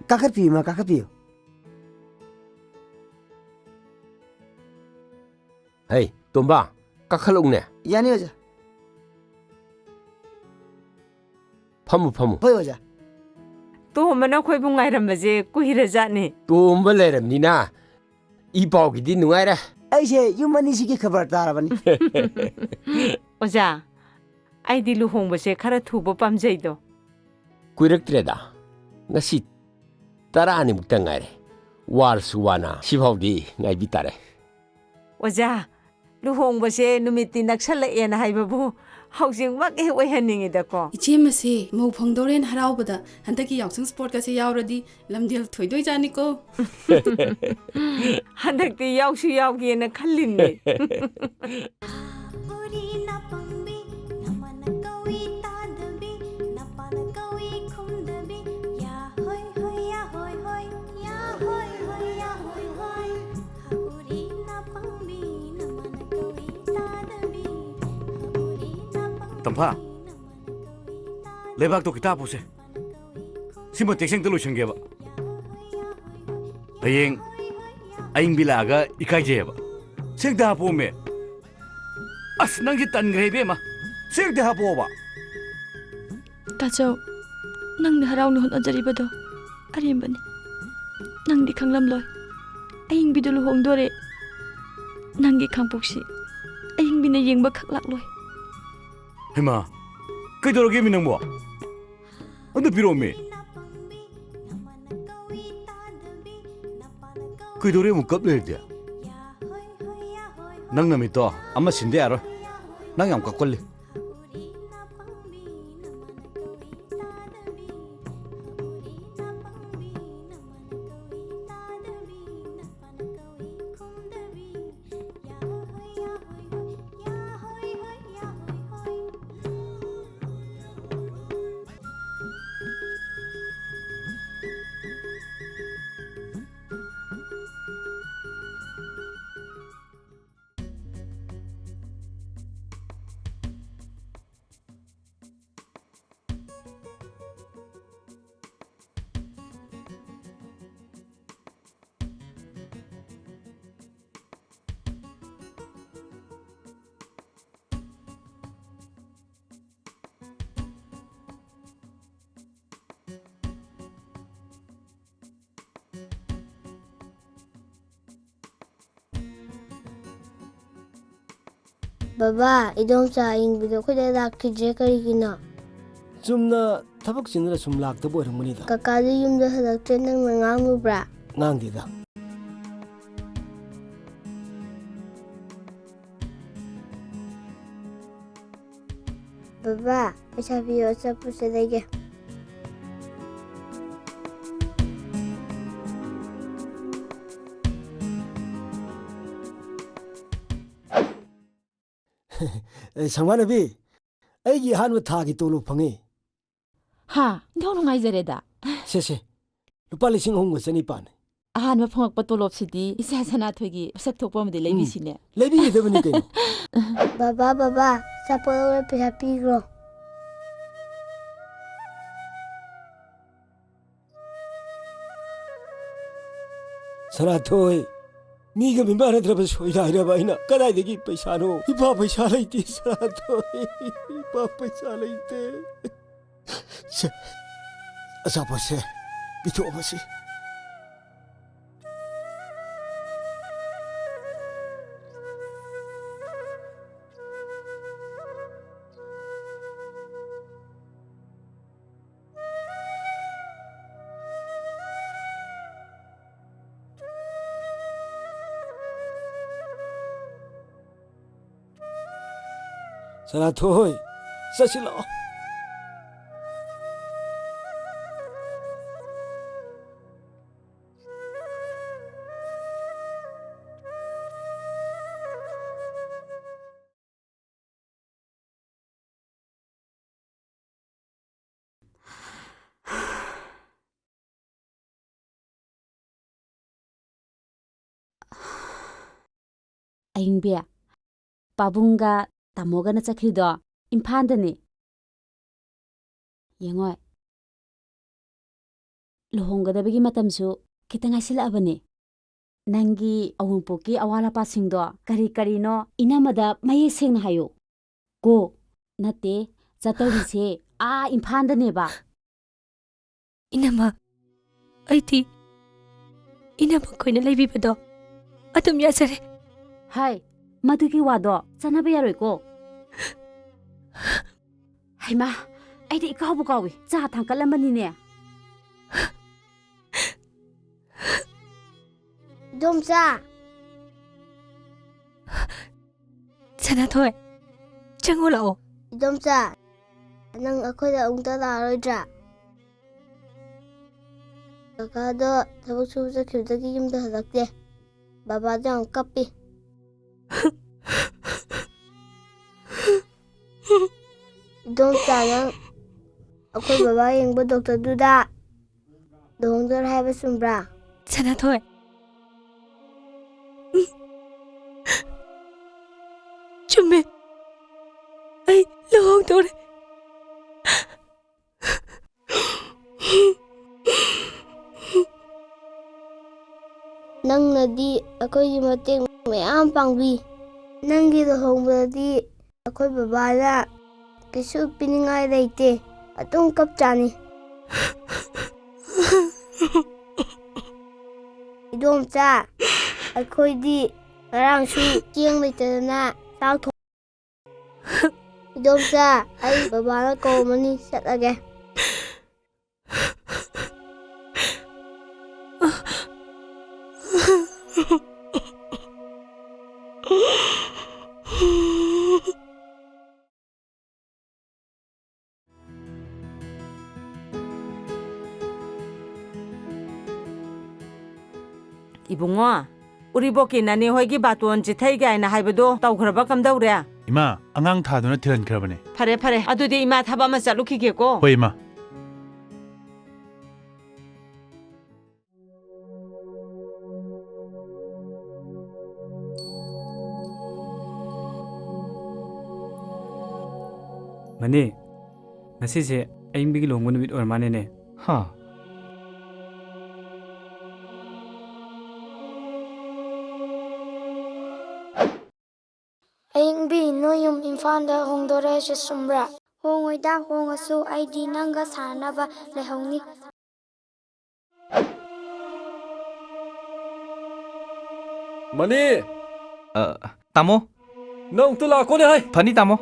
ꯀꯥꯈꯠꯄꯤꯌꯨ, ꯏꯃꯥ, ꯀꯥꯈꯠꯄꯤꯌꯨ꯫ ꯍꯩ, ꯇꯣꯝꯕ, ꯀꯥꯈꯠꯂꯛꯎꯅꯦ꯫ ꯌꯥꯅꯤ, ꯑꯣꯖꯥ꯫ ꯐꯝꯃꯨ, ꯐꯝꯃꯨ꯫ ꯍꯣꯏ, ꯑꯣꯖꯥ꯫ ꯇꯣꯝꯕꯅ ꯑꯩꯈꯣꯏꯕꯨ ꯉꯥꯏꯔꯝꯕꯁꯦ ꯀꯨꯏꯔꯖꯥꯠꯅꯤ꯫ ꯇꯣꯝꯕ ꯂꯩꯔꯝꯅꯤꯅ ꯏ ꯄꯥꯎꯒꯤꯗꯤ ꯅꯨꯡꯉꯥꯏꯔꯦ꯫ ꯑꯩꯁꯦ ꯌꯨꯝ ꯑꯅꯤꯁꯤꯒꯤ ꯈꯕꯔ ꯇꯥꯔꯕꯅꯤ꯫ ꯑꯣꯖꯥ, ꯑꯩꯗꯤ ꯂꯨꯍꯣꯡꯕꯁꯦ ꯈꯔ ꯊꯨꯕ ꯄꯥꯝꯖꯩꯗꯣ꯫ ꯀꯨꯏꯔꯛꯇ꯭ꯔꯦꯗ꯫ ꯉꯁꯤ ꯇꯔꯥꯅꯤꯃꯨꯛꯇ ꯉꯥꯏꯔꯦ꯫ ꯋꯥꯔꯁꯨ ꯋꯥꯅ ꯁꯤꯐꯥꯎꯗꯤ ꯉꯥꯏꯕꯤ ꯇꯥꯔꯦ꯫ ꯑꯣꯖꯥ, ꯂꯨꯍꯣꯡꯕꯁꯦ ꯅꯨꯃꯤꯠꯇꯤ ꯅꯛꯁꯜꯂꯛꯑꯦꯅ ꯍꯥꯏꯕꯕꯨ ꯍꯧꯖꯤꯛꯃꯛ ꯍꯦꯛ ꯑꯣꯏꯍꯟꯅꯤꯡꯉꯤꯗꯀꯣ꯫ ꯏꯆꯦ ꯃꯁꯦ ꯃꯧ ꯐꯪꯗꯧꯔꯦꯅ ꯍꯔꯥꯎꯕꯗ ꯍꯟꯗꯛꯀꯤ ꯌꯥꯎꯁꯪ ꯁ꯭ꯄꯣꯔꯠꯀꯁꯦ ꯌꯥꯎꯔꯗꯤ ꯂꯝꯖꯦꯜ ꯊꯣꯏꯗꯣꯏꯖꯥꯠꯅꯤꯀꯣ꯫ ꯍꯟꯗꯛꯇꯤ ꯌꯥꯎꯁꯨ ꯌꯥꯎꯒꯦꯅ ꯈꯜꯂꯤꯅꯦ꯫ ꯎꯔꯤꯅ ꯄꯪꯕꯤ, ꯅꯃꯅ ꯀꯧꯏ ꯇꯥꯗꯕꯤ, ꯅꯄꯥꯅ ꯀꯧꯏ ꯈꯨꯝꯗꯕꯤ, ꯌꯥ ꯍꯣꯏ ꯍꯣꯏ, ꯌꯥ ꯍꯣꯏ ꯍꯣꯏ, ꯌꯥ ꯍꯣꯏ ꯍꯣꯏ, ꯌꯥ ꯍꯣꯏ ꯍꯣꯏ꯫ ꯎꯔꯤꯅ ꯄꯪꯕꯤ, ꯅꯃꯅ ꯀꯧꯏ ꯇꯥꯗꯕꯤ, ꯎꯔꯤꯅ ꯄꯪꯕꯤ, ꯇꯝꯐꯥ, ꯅꯃꯅ ꯀꯧꯏ ꯇꯥꯗꯕꯤ꯫ ꯂꯩꯕꯥꯛꯇꯣ ꯈꯤꯇꯥ ꯄꯨꯁꯦ꯫ ꯁꯤ ꯃꯇꯦꯛꯁꯦ ꯑꯝꯇ ꯂꯣꯏꯁꯟꯒꯦꯕ꯫ ꯍꯌꯦꯡ ꯑꯌꯤꯡꯕꯤ ꯂꯥꯛꯑꯒ ꯏꯀꯥꯏꯖꯩꯌꯦꯕ꯫ ꯁꯦꯡꯇ ꯍꯥꯄꯣꯝꯃꯦ꯫ ꯑꯁ, ꯅꯪꯁꯦ ꯇꯟꯈ꯭ꯔꯦ ꯏꯕꯦꯝꯃ꯫ ꯁꯦꯡꯇ ꯍꯥꯄꯣꯕ꯫ ꯇꯥꯆꯧ, ꯅꯪꯅ ꯍꯔꯥꯎꯅ ꯍꯣꯠꯅꯖꯔꯤꯕꯗꯣ ꯑꯔꯦꯝꯕꯅꯤ꯫ ꯅꯪꯗꯤ ꯈꯪꯂꯝꯂꯣꯏ꯫ ꯑꯌꯤꯡꯕꯤꯗꯨ ꯂꯨꯍꯣꯡꯗꯣꯔꯦ꯫ ꯅꯪꯒꯤ ꯈꯥꯡꯄꯣꯛꯁꯤ ꯑꯌꯤꯡꯕꯤꯅ ꯌꯦꯡꯕ ꯈꯛ ꯂꯥꯛꯂꯣꯏ꯫ ꯍꯩꯃꯥ, ꯀꯩꯗꯧꯔꯒꯦ ꯃꯤ ꯅꯪꯕꯣ? ꯑꯝꯇ ꯄꯤꯔꯛꯑꯣꯃꯤ꯫ ꯀꯩꯗꯧꯔꯦ ꯑꯃꯨꯛ ꯀꯞ ꯂꯩꯔꯗꯤ? ꯅꯪ ꯅꯃꯤꯠꯇꯣ ꯑꯃ ꯁꯤꯟꯗ ꯌꯥꯔꯣꯏ꯫ ꯅꯪ ꯌꯥꯝ ꯀꯞꯀꯜꯂꯤ꯫ ꯕꯕꯥ, ꯏꯗꯣꯝꯆꯥ ꯑꯌꯤꯡꯕꯤꯗꯣ ꯑꯩꯈꯣꯏꯗ ꯂꯥꯛꯈꯤꯗ꯭ꯔꯦ, ꯀꯔꯤꯒꯤꯅꯣ? ꯆꯨꯝꯅ ꯊꯕꯛ ꯆꯤꯟꯗꯅ ꯁꯨꯝ ꯂꯥꯛꯇꯕ ꯑꯣꯏꯔꯝꯒꯅꯤꯗ꯫ ꯀꯀꯥꯗꯤ ꯌꯨꯝꯗ ꯍꯜꯂꯛꯇ꯭ꯔꯦ, ꯅꯪꯅ ꯉꯥꯡꯂꯨꯕ꯭ꯔꯥ? ꯉꯥꯡꯗꯦꯗ꯫ ꯕꯕꯥ, ꯄꯩꯁꯥ ꯄꯤꯌꯣ, ꯑꯆꯥꯄꯣꯠꯁꯦ ꯂꯩꯒꯦ꯫ ꯑꯦ, ꯁꯪꯕꯥꯅꯕꯤ, ꯑꯩꯒꯤ ꯑꯍꯥꯟꯕ ꯊꯥꯒꯤ ꯇꯣꯂꯣꯞ ꯐꯪꯉꯤ꯫ ꯍꯥ, ꯏꯟꯊꯣꯛ ꯅꯨꯡꯉꯥꯏꯖꯔꯦꯗ꯫ ꯁꯦ, ꯁꯦ, ꯂꯨꯄꯥ ꯂꯤꯁꯤꯡ ꯑꯍꯨꯝꯒ ꯆꯅꯤꯄꯥꯟꯅꯤ꯫ ꯑꯍꯥꯟꯕ ꯐꯪꯉꯛꯄ ꯇꯣꯂꯣꯞꯁꯤꯗꯤ ꯏꯆꯥ ꯁꯅꯥꯊꯣꯏꯒꯤ ꯃꯁꯛ ꯊꯣꯛꯄ ꯑꯃꯗꯤ ꯎꯝ, ꯂꯩꯕꯤꯁꯤꯅꯦ꯫ ꯂꯩꯕꯤꯒꯗꯕꯅꯤ ꯀꯩꯅꯣ꯫ ꯕꯕꯥ, ꯕꯕꯥ, ꯑꯆꯥꯄꯣꯠ ꯂꯧꯕ ꯄꯩꯁꯥ ꯄꯤꯈ꯭ꯔꯣ꯫ ꯁꯅꯥꯊꯣꯏ, ꯃꯤꯒ ꯃꯤꯃꯥꯟꯅꯗ꯭ꯔꯕ ꯁꯣꯏꯅꯥꯏꯔꯕ ꯑꯩꯅ ꯀꯗꯥꯏꯗꯒꯤ ꯄꯩꯁꯥꯅꯣ? ꯏꯄꯥ ꯄꯩꯁꯥ ꯂꯩꯇꯦ, ꯁꯅꯥꯊꯣꯏ, ꯏꯄꯥ ꯄꯩꯁꯥ ꯂꯩꯇꯦ꯫ ꯁꯦ, ꯑꯆꯥꯄꯣꯠꯁꯦ ꯄꯤꯊꯣꯛꯑꯕꯁꯤ꯫ ꯁꯅꯥꯊꯣꯏ, ꯆꯠꯁꯤ ꯂꯥꯛꯑꯣ꯫ ꯑꯌꯤꯡꯕꯤ, ꯄꯥꯕꯨꯡꯒ ꯇꯥꯃꯣꯒꯅ ꯆꯠꯈ꯭ꯔꯤꯗꯣ ꯏꯝꯐꯥꯜꯗꯅꯤ꯫ ꯌꯦꯡꯉꯣ, ꯂꯨꯍꯣꯡꯒꯗꯕꯒꯤ ꯃꯇꯝꯁꯨ ꯈꯤꯇꯪ ꯉꯥꯏꯁꯤꯜꯂꯛꯑꯕꯅꯤ꯫ ꯅꯪꯒꯤ ꯑꯋꯨꯟꯄꯣꯛꯀꯤ ꯑꯋꯥꯠ ꯑꯄꯥꯁꯤꯡꯗꯣ ꯀꯔꯤ ꯀꯔꯤꯅꯣ ꯏꯅꯝꯃꯗ ꯃꯌꯦꯛ ꯁꯦꯡꯅ ꯍꯥꯏꯌꯨ꯫ ꯀꯣ, ꯅꯠꯇꯦ, ꯆꯠꯇꯧꯔꯤꯁꯦ ꯑꯥ ꯏꯝꯐꯥꯜꯗꯅꯦꯕ꯫ ꯏꯅꯝꯃ, ꯑꯩꯗꯤ ꯏꯅꯝꯃ ꯈꯣꯏꯅ ꯂꯩꯕꯤꯕꯗꯣ ꯑꯗꯨꯝ ꯌꯥꯖꯔꯦ꯫ ꯍꯥꯏ, ꯃꯗꯨꯒꯤ ꯋꯥꯗꯣ ꯆꯠꯅꯕ ꯌꯥꯔꯣꯏꯀꯣ꯫ ꯍꯩꯃꯥ, ꯑꯩꯗꯤ ꯏꯀꯥꯎꯕꯨ ꯀꯥꯎꯏ, ꯆꯥ ꯊꯥꯡꯀꯠꯂꯝꯕꯅꯤꯅꯦ꯫ ꯏꯗꯣꯝꯆꯥ꯫ ꯁꯅꯥꯊꯣꯏ, ꯆꯪꯉꯣ ꯂꯥꯛꯑꯣ꯫ ꯏꯗꯣꯝꯆꯥ, ꯅꯪ ꯑꯩꯈꯣꯏꯗ ꯑꯃꯨꯛꯇ ꯂꯥꯛꯑꯔꯣꯏꯗ꯭ꯔꯥ? ꯀꯀꯥꯗꯣ ꯊꯕꯛ ꯁꯨꯕ ꯆꯠꯈꯤꯕꯗꯒꯤ ꯌꯨꯝꯗ ꯍꯜꯂꯛꯇꯦ꯫ ꯕꯕꯥꯗꯣ ꯌꯥꯝ ꯀꯞꯄꯤ꯫ ꯏꯗꯣꯝꯆꯥ, ꯅꯪ ꯑꯩꯈꯣꯏ ꯕꯕꯥ ꯌꯦꯡꯕ ꯗꯣꯛꯇꯔꯗꯨꯗ ꯂꯨꯍꯣꯡꯗꯣꯔꯦ ꯍꯥꯏꯕ ꯆꯨꯝꯕ꯭ꯔꯥ? ꯁꯅꯥꯊꯣꯏ꯫ ꯆꯨꯝꯃꯦ꯫ ꯑꯩ ꯂꯨꯍꯣꯡꯗꯣꯔꯦ꯫ ꯅꯪꯅꯗꯤ ꯑꯩꯈꯣꯏꯒꯤ ꯃꯇꯦꯡ ꯃꯌꯥꯝ ꯄꯥꯡꯕꯤ꯫ ꯅꯪꯒꯤ ꯂꯨꯍꯣꯡꯕꯗꯗꯤ ꯑꯩꯈꯣꯏ ꯕꯕꯥꯅ ꯀꯩꯁꯨ ꯄꯤꯅꯤꯡꯉꯥꯏ ꯂꯩꯇꯦ, ꯑꯗꯨꯝ ꯀꯞꯆꯅꯤ꯫ ꯏꯗꯣꯝꯆꯥ, ꯑꯩꯈꯣꯏꯗꯤ ꯉꯔꯥꯡꯁꯨ ꯆꯦꯡ ꯂꯩꯇꯗꯅ ꯆꯥꯛ ꯊꯣꯡ-, ꯏꯗꯣꯝꯆꯥ, ꯑꯩ ꯕꯕꯥꯅ ꯀꯧꯔꯝꯃꯅꯤ, ꯆꯠꯂꯒꯦ꯫ ꯏꯕꯨꯡꯉꯣ, ꯎꯔꯤꯕꯣꯛꯀꯤ ꯅꯅꯦ ꯍꯣꯏꯒꯤ ꯕꯥꯇꯣꯟ ꯆꯤꯊꯩ ꯀꯥꯏꯅ ꯍꯥꯏꯕꯗꯣ ꯇꯧꯈ꯭ꯔꯕ ꯀꯝꯗꯧꯔꯦ? ꯏꯃꯥ, ꯑꯉꯥꯡ ꯊꯥꯗꯨꯅ ꯊꯤꯜꯍꯟꯈ꯭ꯔꯕꯅꯦ꯫ ꯐꯔꯦ, ꯐꯔꯦ꯫ ꯑꯗꯨꯗꯤ ꯏꯃꯥ ꯊꯕꯛ ꯑꯃ ꯆꯠꯂꯨꯈꯤꯒꯦꯀꯣ꯫ ꯍꯣꯏ, ꯏꯃꯥ꯫ ꯃꯅꯤ, ꯉꯁꯤꯁꯦ ꯑꯌꯤꯡꯕꯤꯒꯤ ꯂꯨꯍꯣꯡꯕ ꯅꯨꯃꯤꯠ ꯑꯣꯏꯔ ꯃꯥꯅꯦꯅꯦ꯫ ꯍꯥ꯫ ꯑꯌꯤꯡꯕꯤ, ꯅꯣꯏ ꯌꯨꯝ ꯏꯝꯐꯥꯜꯗ ꯍꯣꯡꯗꯣꯔꯦ ꯍꯥꯏꯁꯦ ꯆꯨꯝꯕ꯭ꯔꯥ? ꯍꯣꯡꯉꯣꯏꯗ, ꯍꯣꯡꯉꯁꯨ ꯑꯩꯗꯤ ꯅꯪꯒ ꯁꯥꯟꯅꯅꯕ ꯂꯩꯍꯧꯅꯤ꯫ ꯃꯅꯤ! ꯑ, ꯇꯥꯃꯣ꯫ ꯅꯪ ꯑꯃꯨꯛꯇ ꯂꯥꯛꯈꯣꯅꯦ ꯍꯥꯏ꯫ ꯐꯅꯤ, ꯇꯥꯃꯣ꯫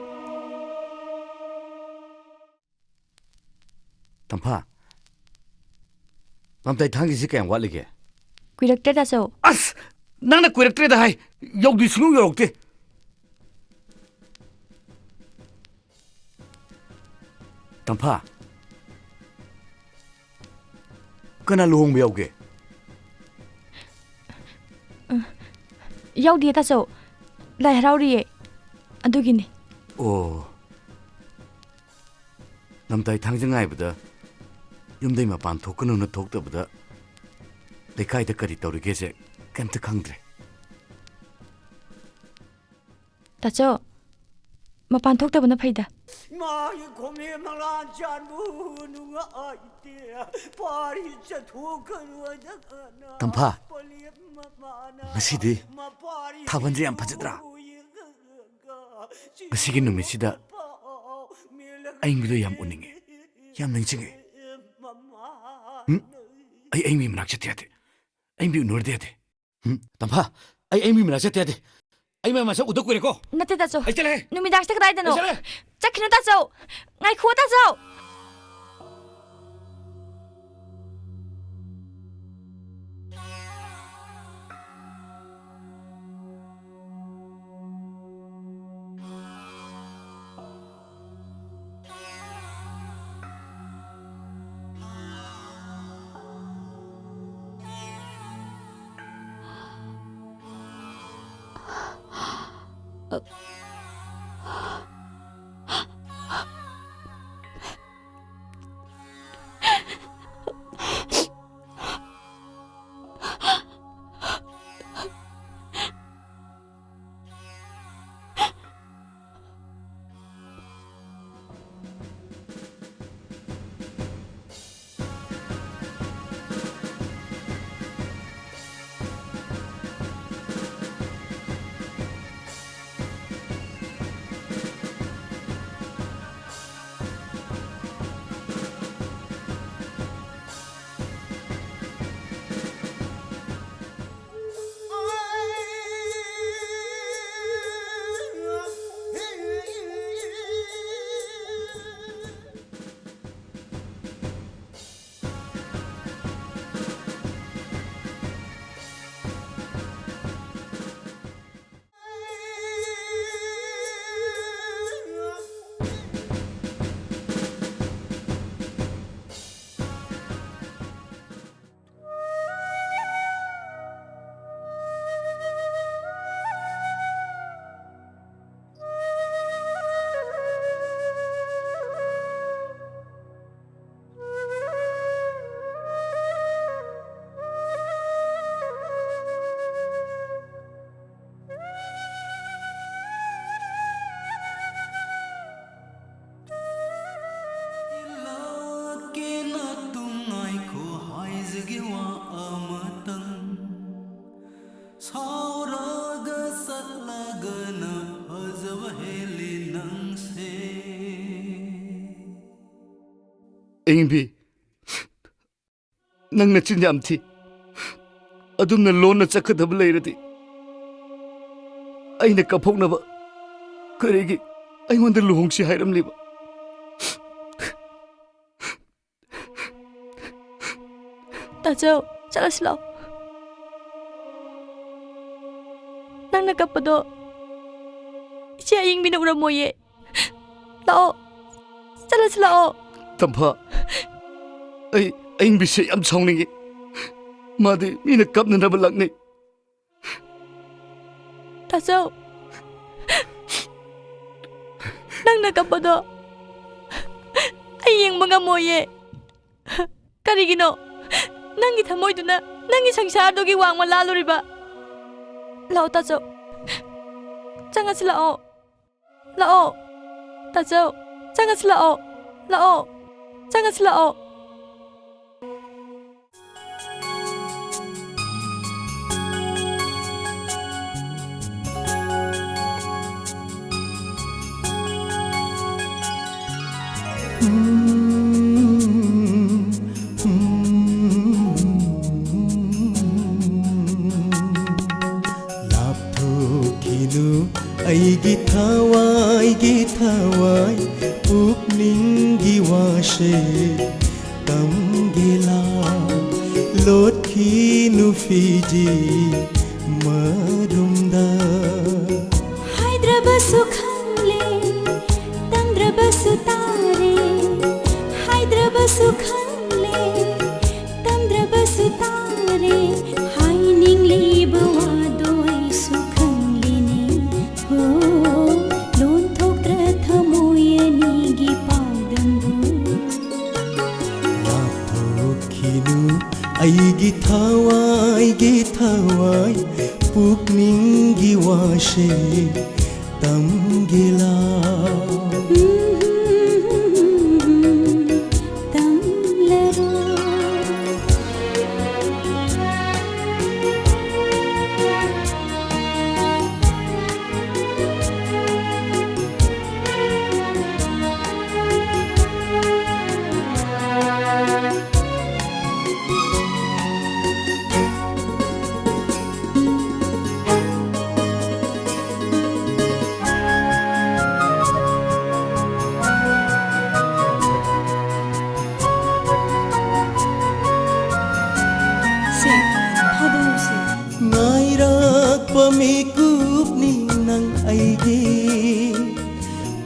ꯇꯝꯐꯥ, ꯃꯝꯇꯥꯏ ꯊꯥꯡꯒꯤꯁꯤ ꯀꯌꯥꯝ ꯋꯥꯠꯂꯤꯒꯦ? ꯀꯨꯏꯔꯛꯇ꯭ꯔꯦ, ꯇꯥꯆꯧ꯫ ꯑꯁ! ꯅꯪꯅ ꯀꯨꯏꯔꯛꯇ꯭ꯔꯦꯗ ꯍꯥꯏ, ꯌꯧꯗꯤ ꯁꯨꯡꯌꯧ ꯌꯧꯔꯛꯇꯦ꯫ ꯇꯝꯐꯥ, ꯀꯅꯥ ꯂꯨꯍꯣꯡꯕ ꯌꯥꯎꯒꯦ? ꯌꯥꯎꯗꯤꯌꯦ ꯇꯥꯆꯧ, ꯂꯥꯏ ꯍꯔꯥꯎꯔꯤꯌꯦ, ꯑꯗꯨꯒꯤꯅꯤ꯫ ꯑꯣ, ꯅꯝꯇꯥꯏ ꯊꯥꯡꯖ ꯉꯥꯏꯕꯗ ꯌꯨꯝꯗꯩ ꯃꯄꯥꯟ ꯊꯣꯛꯀꯅꯨꯅ ꯊꯣꯛꯇꯕꯗ ꯂꯩꯀꯥꯏꯗ ꯀꯔꯤ ꯇꯧꯔꯤꯒꯦꯁꯦ ꯀꯩꯝꯇ ꯈꯪꯗ꯭ꯔꯦ꯫ ꯇꯥꯆꯧ, ꯃꯄꯥꯟ ꯊꯣꯛꯇꯕꯅ ꯐꯩꯗ꯫ ꯏꯃꯥꯒꯤ ꯈꯣꯝꯃꯦ ꯃꯪꯂꯥꯟ ꯆꯥꯟꯕꯨ ꯅꯨꯡꯉꯥꯏꯇꯦ꯫ ꯄꯥꯔꯤ ꯆꯠꯊꯣꯛꯈ꯭ꯔꯣ꯫ ꯇꯝꯐꯥ, ꯉꯁꯤꯗꯤ ꯊꯥꯕꯜꯁꯦ ꯌꯥꯝ ꯐꯖꯗ꯭ꯔꯥ? ꯉꯁꯤꯒꯤ ꯅꯨꯃꯤꯠꯁꯤꯗ ꯑꯏꯪꯕꯗꯣ ꯌꯥꯝ ꯎꯅꯤꯡꯉꯦ, ꯌꯥꯝ ꯅꯤꯡꯁꯤꯡꯉꯦ꯫ ꯎꯝ? ꯑꯩ ꯑꯏꯪꯕꯤ ꯃꯅꯥꯛ ꯆꯠꯇ ꯌꯥꯗꯦ꯫ ꯑꯏꯪꯕꯤ ꯎꯅꯔꯨꯗ ꯌꯥꯗꯦ꯫ ꯎꯝ? ꯇꯝꯐꯥ, ꯑꯩ ꯑꯏꯪꯕꯤ ꯃꯅꯥꯛ ꯆꯠꯇ ꯌꯥꯗꯦ꯫ ꯑꯩ ꯃꯥ ꯃꯁꯛ ꯎꯗ ꯀꯨꯏꯔꯦꯀꯣ꯫ ꯅꯠꯇꯦ ꯇꯥꯆꯧ꯫ ꯑꯩ ꯆꯠꯂꯦ꯫ ꯅꯨꯃꯤꯗꯥꯡꯁꯤꯗ ꯀꯗꯥꯏꯗꯅꯣ? ꯑꯩ ꯆꯠꯂꯦ꯫ ꯆꯠꯈꯤꯅꯨ ꯇꯥꯆꯧ꯫ ꯉꯥꯏꯈꯣ ꯇꯥꯆꯧ꯫ ꯒꯤ ꯋꯥ ꯑꯃꯇꯪ ꯁꯥꯎꯔꯒ ꯆꯠꯂꯒꯅ ꯐꯖꯕ ꯍꯦꯜꯂꯤ ꯅꯪꯁꯦ꯫ ꯏꯪꯕꯤ, ꯅꯪ ꯅꯆꯤꯟ ꯌꯥꯝ ꯊꯤ꯫ ꯑꯗꯨꯝꯅ ꯂꯣꯟꯅ ꯆꯠꯀꯗꯕ ꯂꯩꯔꯗꯤ ꯑꯩꯅ ꯀꯞꯍꯧꯅꯕ ꯀꯔꯤꯒꯤ ꯑꯩꯉꯣꯟꯗ ꯂꯨꯍꯣꯡꯁꯤ ꯍꯥꯏꯔꯝꯂꯤꯕ? ꯇꯥꯖꯧ, ꯆꯠꯂꯁꯤ ꯂꯥꯛꯑꯣ꯫ ꯅꯪꯅ ꯀꯞꯄꯗꯣ ꯏꯆꯦ ꯑꯌꯤꯡꯕꯤꯅ ꯎꯔꯝꯃꯣꯏꯌꯦ꯫ ꯂꯥꯛꯑꯣ, ꯆꯠꯂꯁꯤ ꯂꯥꯛꯑꯣ꯫ ꯇꯝꯐꯥ, ꯑꯩ ꯑꯌꯤꯡꯕꯤꯁꯦ ꯌꯥꯝ ꯁꯥꯎꯅꯤꯡꯉꯤ꯫ ꯃꯥꯗꯤ ꯃꯤꯅ ꯀꯞꯅꯅꯕ ꯂꯥꯛꯅꯩ꯫ ꯇꯥꯖꯧ, ꯅꯪꯅ ꯀꯞꯄꯗꯣ ꯑꯩ ꯌꯦꯡꯕ ꯉꯝꯃꯣꯏꯌꯦ꯫ ꯀꯔꯤꯒꯤꯅꯣ? ꯅꯪꯒꯤ ꯊꯃꯣꯏꯗꯨꯅ ꯅꯪꯒꯤ ꯁꯪꯁꯥꯔꯗꯨꯒꯤ ꯋꯥꯡꯃ ꯂꯥꯜꯂꯨꯔꯤꯕ? ꯂꯥꯛꯑꯣ ꯇꯥꯖꯧ, ꯆꯪꯉꯁꯤ ꯂꯥꯛꯑꯣ꯫ ꯂꯥꯛꯑꯣ ꯇꯥꯖꯧ, ꯆꯪꯉꯁꯤ ꯂꯥꯛꯑꯣ꯫ ꯂꯥꯛꯑꯣ, ꯆꯪꯉꯁꯤ ꯂꯥꯛꯑꯣ꯫ ꯂꯥꯞꯊꯣꯛꯈꯤꯅꯨ ꯑꯩꯒꯤ ꯊꯋꯥꯏꯒꯤ ꯊꯋꯥꯏ, ꯄꯨꯛꯅꯤꯡꯒꯤ ꯋꯥꯁꯦ ꯇꯝꯒꯦ ꯂꯥꯎ꯫ ꯂꯣꯠꯈꯤꯅꯨ ꯐꯤꯖꯤ ꯃꯔꯨꯝꯗ꯫ ꯍꯥꯏꯗ꯭ꯔꯕꯁꯨ ꯈꯪꯂꯦ, ꯇꯝꯗ꯭ꯔꯕꯁꯨ ꯇꯥꯔꯦ꯫ ꯍꯥꯏꯗ꯭ꯔꯕꯁꯨ ꯈꯪꯂꯦ, ꯇꯝꯗ꯭ꯔꯕꯁꯨ ꯇꯥꯔꯦ꯫ ꯍꯥꯏꯅꯤꯡꯂꯤꯕ ꯋꯥꯗꯣ ꯑꯩꯁꯨ ꯈꯪꯂꯤꯅꯦ꯫ ꯍꯣ, ꯂꯣꯟꯊꯣꯛꯇ꯭ꯔ ꯊꯃꯣꯏ ꯑꯅꯤꯒꯤ ꯄꯥꯎꯗꯝꯕꯨ꯫ ꯂꯥꯞꯊꯣꯛꯈꯤꯅꯨ ꯑꯩꯒꯤ ꯊꯋꯥꯏꯒꯤ ꯊꯋꯥꯏ, ꯄꯨꯛꯅꯤꯡꯒꯤ ꯋꯥꯁꯦ ꯇꯝꯒꯦ ꯂꯥꯎ꯫ ꯇꯝꯂꯔꯣꯏ꯫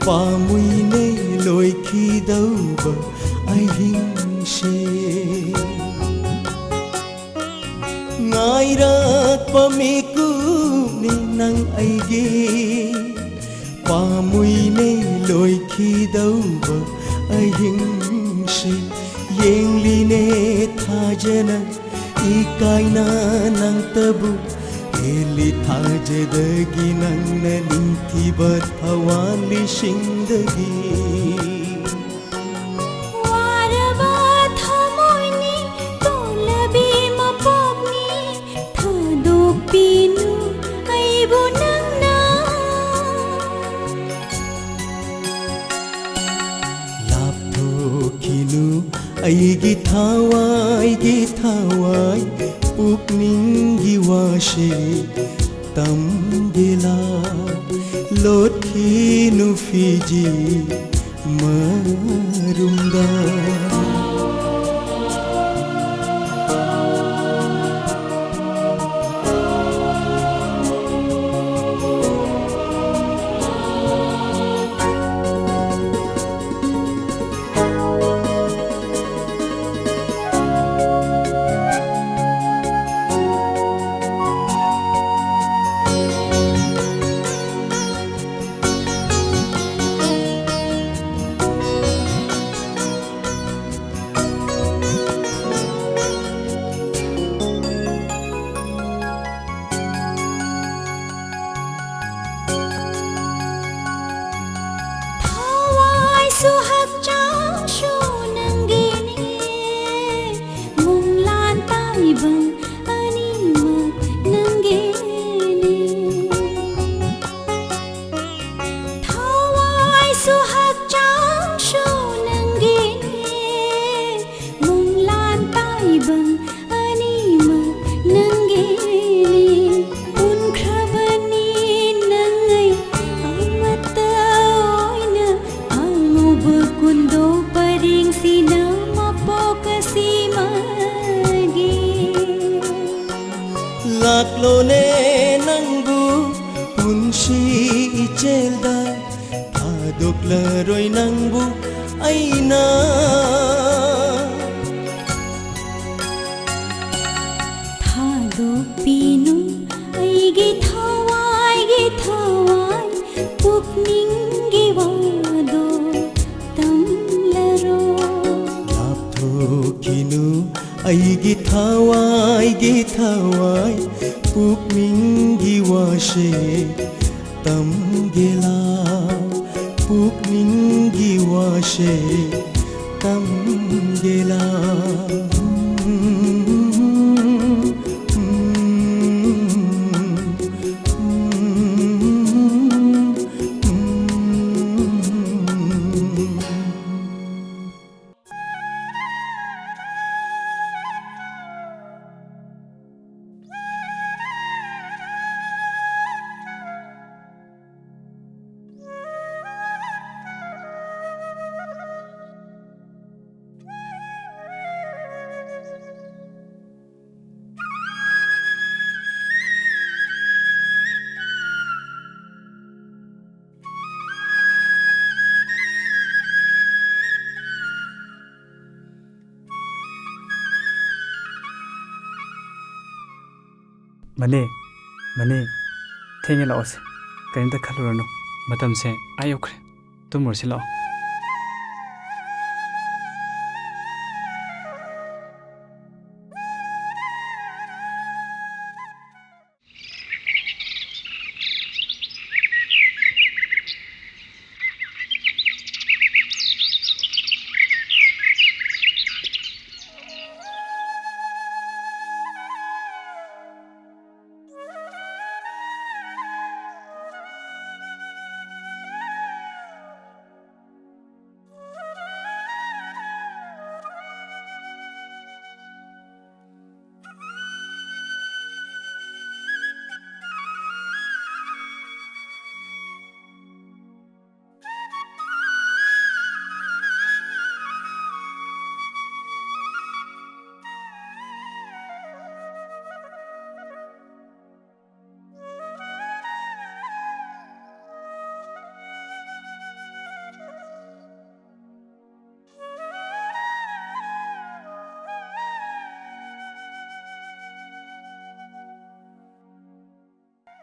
ꯄꯥꯝꯃꯨꯏꯅꯦ ꯂꯣꯏꯈꯤꯗꯧꯕ ꯑꯍꯤꯡꯁꯦ꯫ ꯉꯥꯏꯔꯛꯄ ꯃꯤꯀꯨꯞꯅꯤ ꯅꯪ ꯑꯩꯒꯤ꯫ ꯄꯥꯝꯃꯨꯏꯅꯦ ꯂꯣꯏꯈꯤꯗꯧꯕ ꯑꯍꯤꯡꯁꯦ꯫ ꯌꯦꯡꯂꯤꯅꯦ ꯊꯥꯖꯅ ꯏꯀꯥꯏꯅ ꯅꯪꯇꯕꯨ꯫ ꯍꯦꯜꯂꯤ ꯊꯥꯖꯗꯒꯤ ꯅꯪꯅ ꯅꯤꯡꯊꯤꯕ ꯊꯋꯥꯟꯂꯤꯁꯤꯡꯗꯒꯤ꯫ ꯋꯥꯔꯕ ꯊꯃꯣꯏꯅꯤ ꯇꯣꯜꯂꯕꯤ ꯃꯄꯣꯛꯅꯤ꯫ ꯊꯥꯗꯣꯛꯄꯤꯅꯨ ꯑꯩꯕꯨ ꯅꯪꯅ꯫ ꯂꯥꯞꯊꯣꯛꯈꯤꯅꯨ ꯑꯩꯒꯤ ꯊꯋꯥꯏꯒꯤ ꯊꯋꯥꯏ꯫ ꯄꯨꯛꯅꯤꯡꯒꯤ ꯋꯥꯁꯦ ꯇꯝꯒꯦꯂꯥ꯫ ꯂꯣꯠꯈꯤꯅꯨ ꯐꯤꯖꯤ ꯃꯔꯨꯝꯗ꯫ ꯊꯋꯥꯏꯁꯨ ꯍꯛꯆꯥꯡꯁꯨ ꯅꯪꯒꯤꯅꯤ꯫ ꯃꯪꯂꯥꯟ ꯇꯥꯏꯕꯪ ꯑꯅꯤꯃꯛ ꯅꯪꯒꯤꯅꯤ꯫ ꯊꯋꯥꯏꯁꯨ ꯍꯛꯆꯥꯡꯁꯨ ꯅꯪꯒꯤꯅꯤ꯫ ꯃꯪꯂꯥꯟ ꯇꯥꯏꯕꯪ ꯑꯅꯤꯃꯛ ꯅꯪꯒꯤꯅꯤ꯫ ꯄꯨꯟꯈ꯭ꯔꯕꯅꯤ ꯅꯪ ꯑꯩ ꯑꯃꯠꯇ ꯑꯣꯏꯅ꯫ ꯑꯉꯧꯕ ꯀꯨꯟꯗꯣ ꯄꯔꯦꯡꯁꯤꯅ ꯃꯄꯣꯛ ꯑꯁꯤꯃꯒꯤ꯫ ꯂꯥꯛꯂꯣꯅꯦ ꯅꯪꯕꯨ ꯄꯨꯟꯁꯤ ꯏꯆꯦꯜꯗ꯫ ꯊꯥꯗꯣꯛꯂꯔꯣꯏ ꯅꯪꯕꯨ ꯑꯩꯅ꯫ ꯊꯥꯗꯣꯛꯄꯤꯅꯨ ꯑꯩꯒꯤ ꯊꯋꯥꯏꯒꯤ ꯊꯋꯥꯏ, ꯄꯨꯛꯅꯤꯡꯒꯤ ꯋꯥꯗꯣ ꯇꯝꯂꯔꯣ꯫ ꯂꯥꯞꯊꯣꯛꯈꯤꯅꯨ ꯑꯩꯒꯤ ꯊꯋꯥꯏꯒꯤ ꯊꯋꯥꯏ, ꯄꯨꯛꯅꯤꯡꯒꯤ ꯋꯥꯁꯦ ꯇꯝꯒꯦꯂꯥ, ꯄꯨꯛꯅꯤꯡꯒꯤ ꯋꯥꯁꯦ ꯇꯝꯒꯦꯂꯥ꯫ ꯃꯅꯦ, ꯃꯅꯦ, ꯊꯦꯡꯉꯦ, ꯂꯥꯛꯑꯣꯁꯦ꯫ ꯀꯔꯤꯝꯇ ꯈꯜꯂꯨꯔꯅꯨ꯫ ꯃꯇꯝꯁꯦ ꯑꯥ ꯌꯧꯈ꯭ꯔꯦ꯫ ꯇꯨꯝꯃꯨꯔꯁꯤ, ꯂꯥꯛꯑꯣ꯫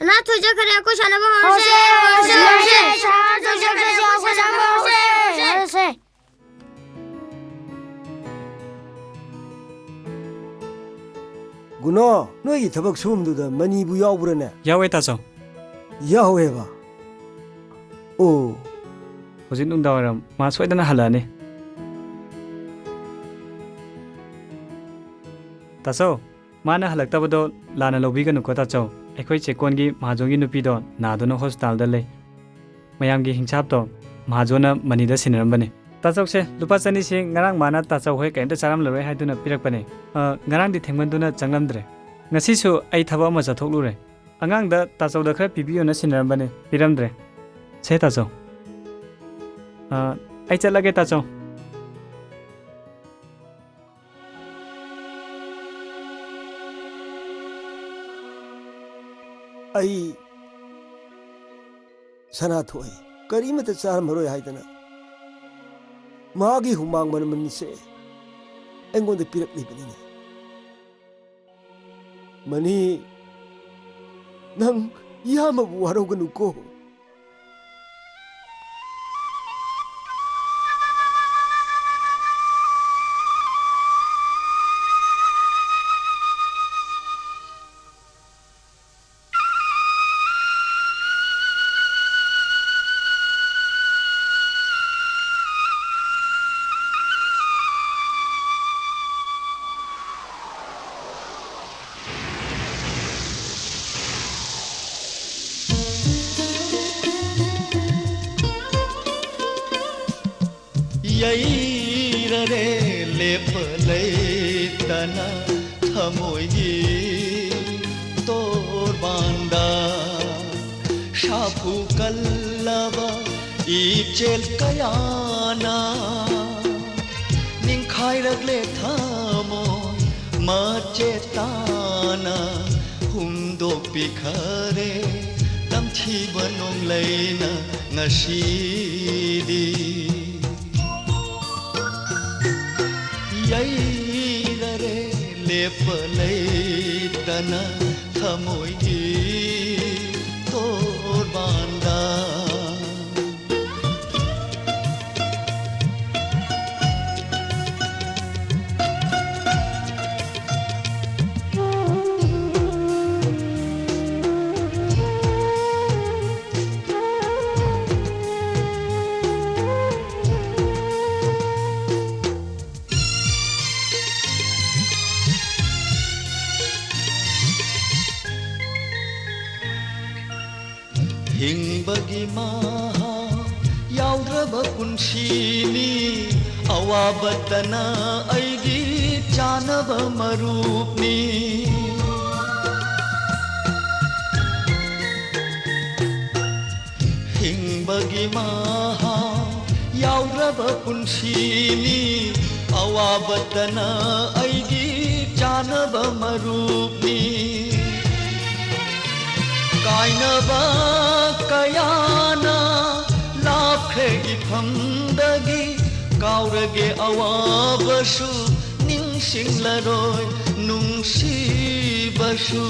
ꯁꯅꯥ ꯊꯣꯏꯖꯈ꯭ꯔꯦ, ꯑꯩꯈꯣꯏ ꯁꯥꯟꯅꯕ ꯍꯧꯔꯁꯦ, ꯍꯧꯔꯁꯦ, ꯍꯧꯔꯁꯦ, ꯍꯧꯔꯁꯦ, ꯍꯧꯔꯁꯦ, ꯁꯅꯥ ꯊꯣꯏꯖꯈ꯭ꯔꯦ, ꯑꯩꯈꯣꯏ ꯁꯥꯟꯅꯕ ꯍꯧꯔꯁꯦ, ꯍꯧꯔꯁꯦ꯫ ꯒꯨꯅꯣ, ꯅꯣꯏꯒꯤ ꯊꯕꯛ ꯁꯨꯝꯗꯨꯗ ꯃꯅꯤꯕꯨ ꯌꯥꯎꯕ꯭ꯔꯥꯅꯦ? ꯌꯥꯎꯋꯦ, ꯇꯥꯆꯧ꯫ ꯌꯥꯎꯋꯦꯕ? ꯑꯣ꯫ ꯍꯧꯖꯤꯛ ꯅꯨꯡꯗꯥꯡꯋꯥꯏꯔꯝ ꯃꯥ ꯁꯣꯏꯗꯅ ꯍꯜꯂꯛꯑꯅꯤ꯫ ꯇꯥꯆꯧ, ꯃꯥꯅ ꯍꯜꯂꯛꯇꯕꯗꯣ ꯂꯥꯟꯅ ꯂꯧꯕꯤꯒꯅꯨꯀꯣ, ꯇꯥꯆꯧ꯫ ꯑꯩꯈꯣꯏ ꯆꯦꯀꯣꯟꯒꯤ ꯃꯍꯥꯖꯣꯟꯒꯤ ꯅꯨꯄꯤꯗꯣ ꯅꯥꯗꯨꯅ ꯍꯣꯁꯄꯤꯇꯥꯜꯗ ꯂꯩ꯫ ꯃꯌꯥꯝꯒꯤ ꯍꯤꯡꯁꯥꯞꯇꯣ ꯃꯍꯥꯖꯣꯟꯅ ꯃꯅꯤꯗ ꯁꯤꯟꯅꯔꯝꯕꯅꯤ꯫ ꯇꯥꯆꯧꯁꯦ, ꯂꯨꯄꯥ ꯆꯅꯤꯁꯦ ꯉꯔꯥꯡ ꯃꯥꯅ ꯇꯥꯆꯧ ꯍꯣꯏ ꯀꯔꯤꯝꯇ ꯆꯥꯔꯝꯂꯔꯣꯏ ꯍꯥꯏꯗꯨꯅ ꯄꯤꯔꯛꯄꯅꯦ꯫ ꯑ, ꯉꯔꯥꯡꯗꯤ ꯊꯦꯡꯃꯟꯗꯨꯅ ꯆꯪꯂꯝꯗ꯭ꯔꯦ꯫ ꯉꯁꯤꯁꯨ ꯑꯩ ꯊꯕꯛ ꯑꯃ ꯆꯠꯊꯣꯛꯂꯨꯔꯦ꯫ ꯑꯉꯥꯡꯗ ꯇꯥꯆꯧꯗ ꯈꯔ ꯄꯤꯕꯤꯌꯣꯅ ꯁꯤꯟꯅꯔꯝꯕꯅꯦ, ꯄꯤꯔꯝꯗ꯭ꯔꯦ꯫ ꯁꯦ, ꯇꯥꯆꯧ꯫ ꯑ, ꯑꯩ ꯆꯠꯂꯒꯦ, ꯇꯥꯆꯧ꯫ ꯑꯩ ꯁꯅꯥꯊꯣꯏ ꯀꯔꯤꯃꯇ ꯆꯥꯔꯝꯃꯔꯣꯏ ꯍꯥꯏꯗꯅ ꯃꯥꯒꯤ ꯍꯨꯃꯥꯡ ꯃꯅꯝꯁꯦ ꯑꯩꯉꯣꯟꯗ ꯄꯤꯔꯛꯂꯤꯕꯅꯤꯅꯦ꯫ ꯃꯅꯤ, ꯅꯪ ꯏꯌꯥꯝꯕꯕꯨ ꯋꯥꯔꯧꯒꯅꯨꯀꯣ꯫ ꯌꯩꯔꯔꯦ ꯂꯦꯞꯄ ꯂꯩꯇꯅ ꯊꯃꯣꯏꯒꯤ ꯇꯣꯔꯕꯥꯟꯗ꯫ ꯁꯥꯐꯨ ꯀꯜꯂꯕ ꯏꯆꯦꯜ ꯀꯌꯥꯅ ꯅꯤꯡꯈꯥꯏꯔꯛꯂꯦ ꯊꯃꯣꯏ ꯃꯆꯦꯠ ꯇꯥꯅ ꯍꯨꯝꯗꯣꯛꯄꯤꯈꯔꯦ ꯇꯝꯊꯤꯕ ꯅꯣꯡꯂꯩꯅ ꯉꯁꯤꯗꯤ꯫ ꯌꯩꯔꯔꯦ ꯂꯦꯞꯄ ꯂꯩꯇꯅ ꯊꯃꯣꯏꯒꯤ ꯄꯥꯟꯗ꯫ ꯍꯤꯡꯕꯒꯤ ꯃꯍꯥꯎ ꯌꯥꯎꯗ꯭ꯔꯕ ꯄꯨꯟꯁꯤꯅꯤ, ꯑꯋꯥꯕꯇꯅ ꯑꯩꯒꯤ ꯆꯥꯅꯕ ꯃꯔꯨꯞꯅꯤ꯫ ꯍꯤꯡꯕꯒꯤ ꯃꯍꯥꯎ ꯌꯥꯎꯗ꯭ꯔꯕ ꯄꯨꯟꯁꯤꯅꯤ, ꯑꯋꯥꯕꯇꯅ ꯑꯩꯒꯤ ꯆꯥꯅꯕ ꯃꯔꯨꯞꯅꯤ꯫ ꯀꯥꯏꯅꯕ ꯀꯌꯥꯅ ꯂꯥꯞꯈ꯭ꯔꯦ ꯏꯐꯝꯗꯒꯤ, ꯀꯥꯎꯔꯒꯦ ꯑꯋꯥꯕꯁꯨ ꯅꯤꯡꯁꯤꯡꯂꯔꯣꯏ ꯅꯨꯡꯁꯤꯕꯁꯨ꯫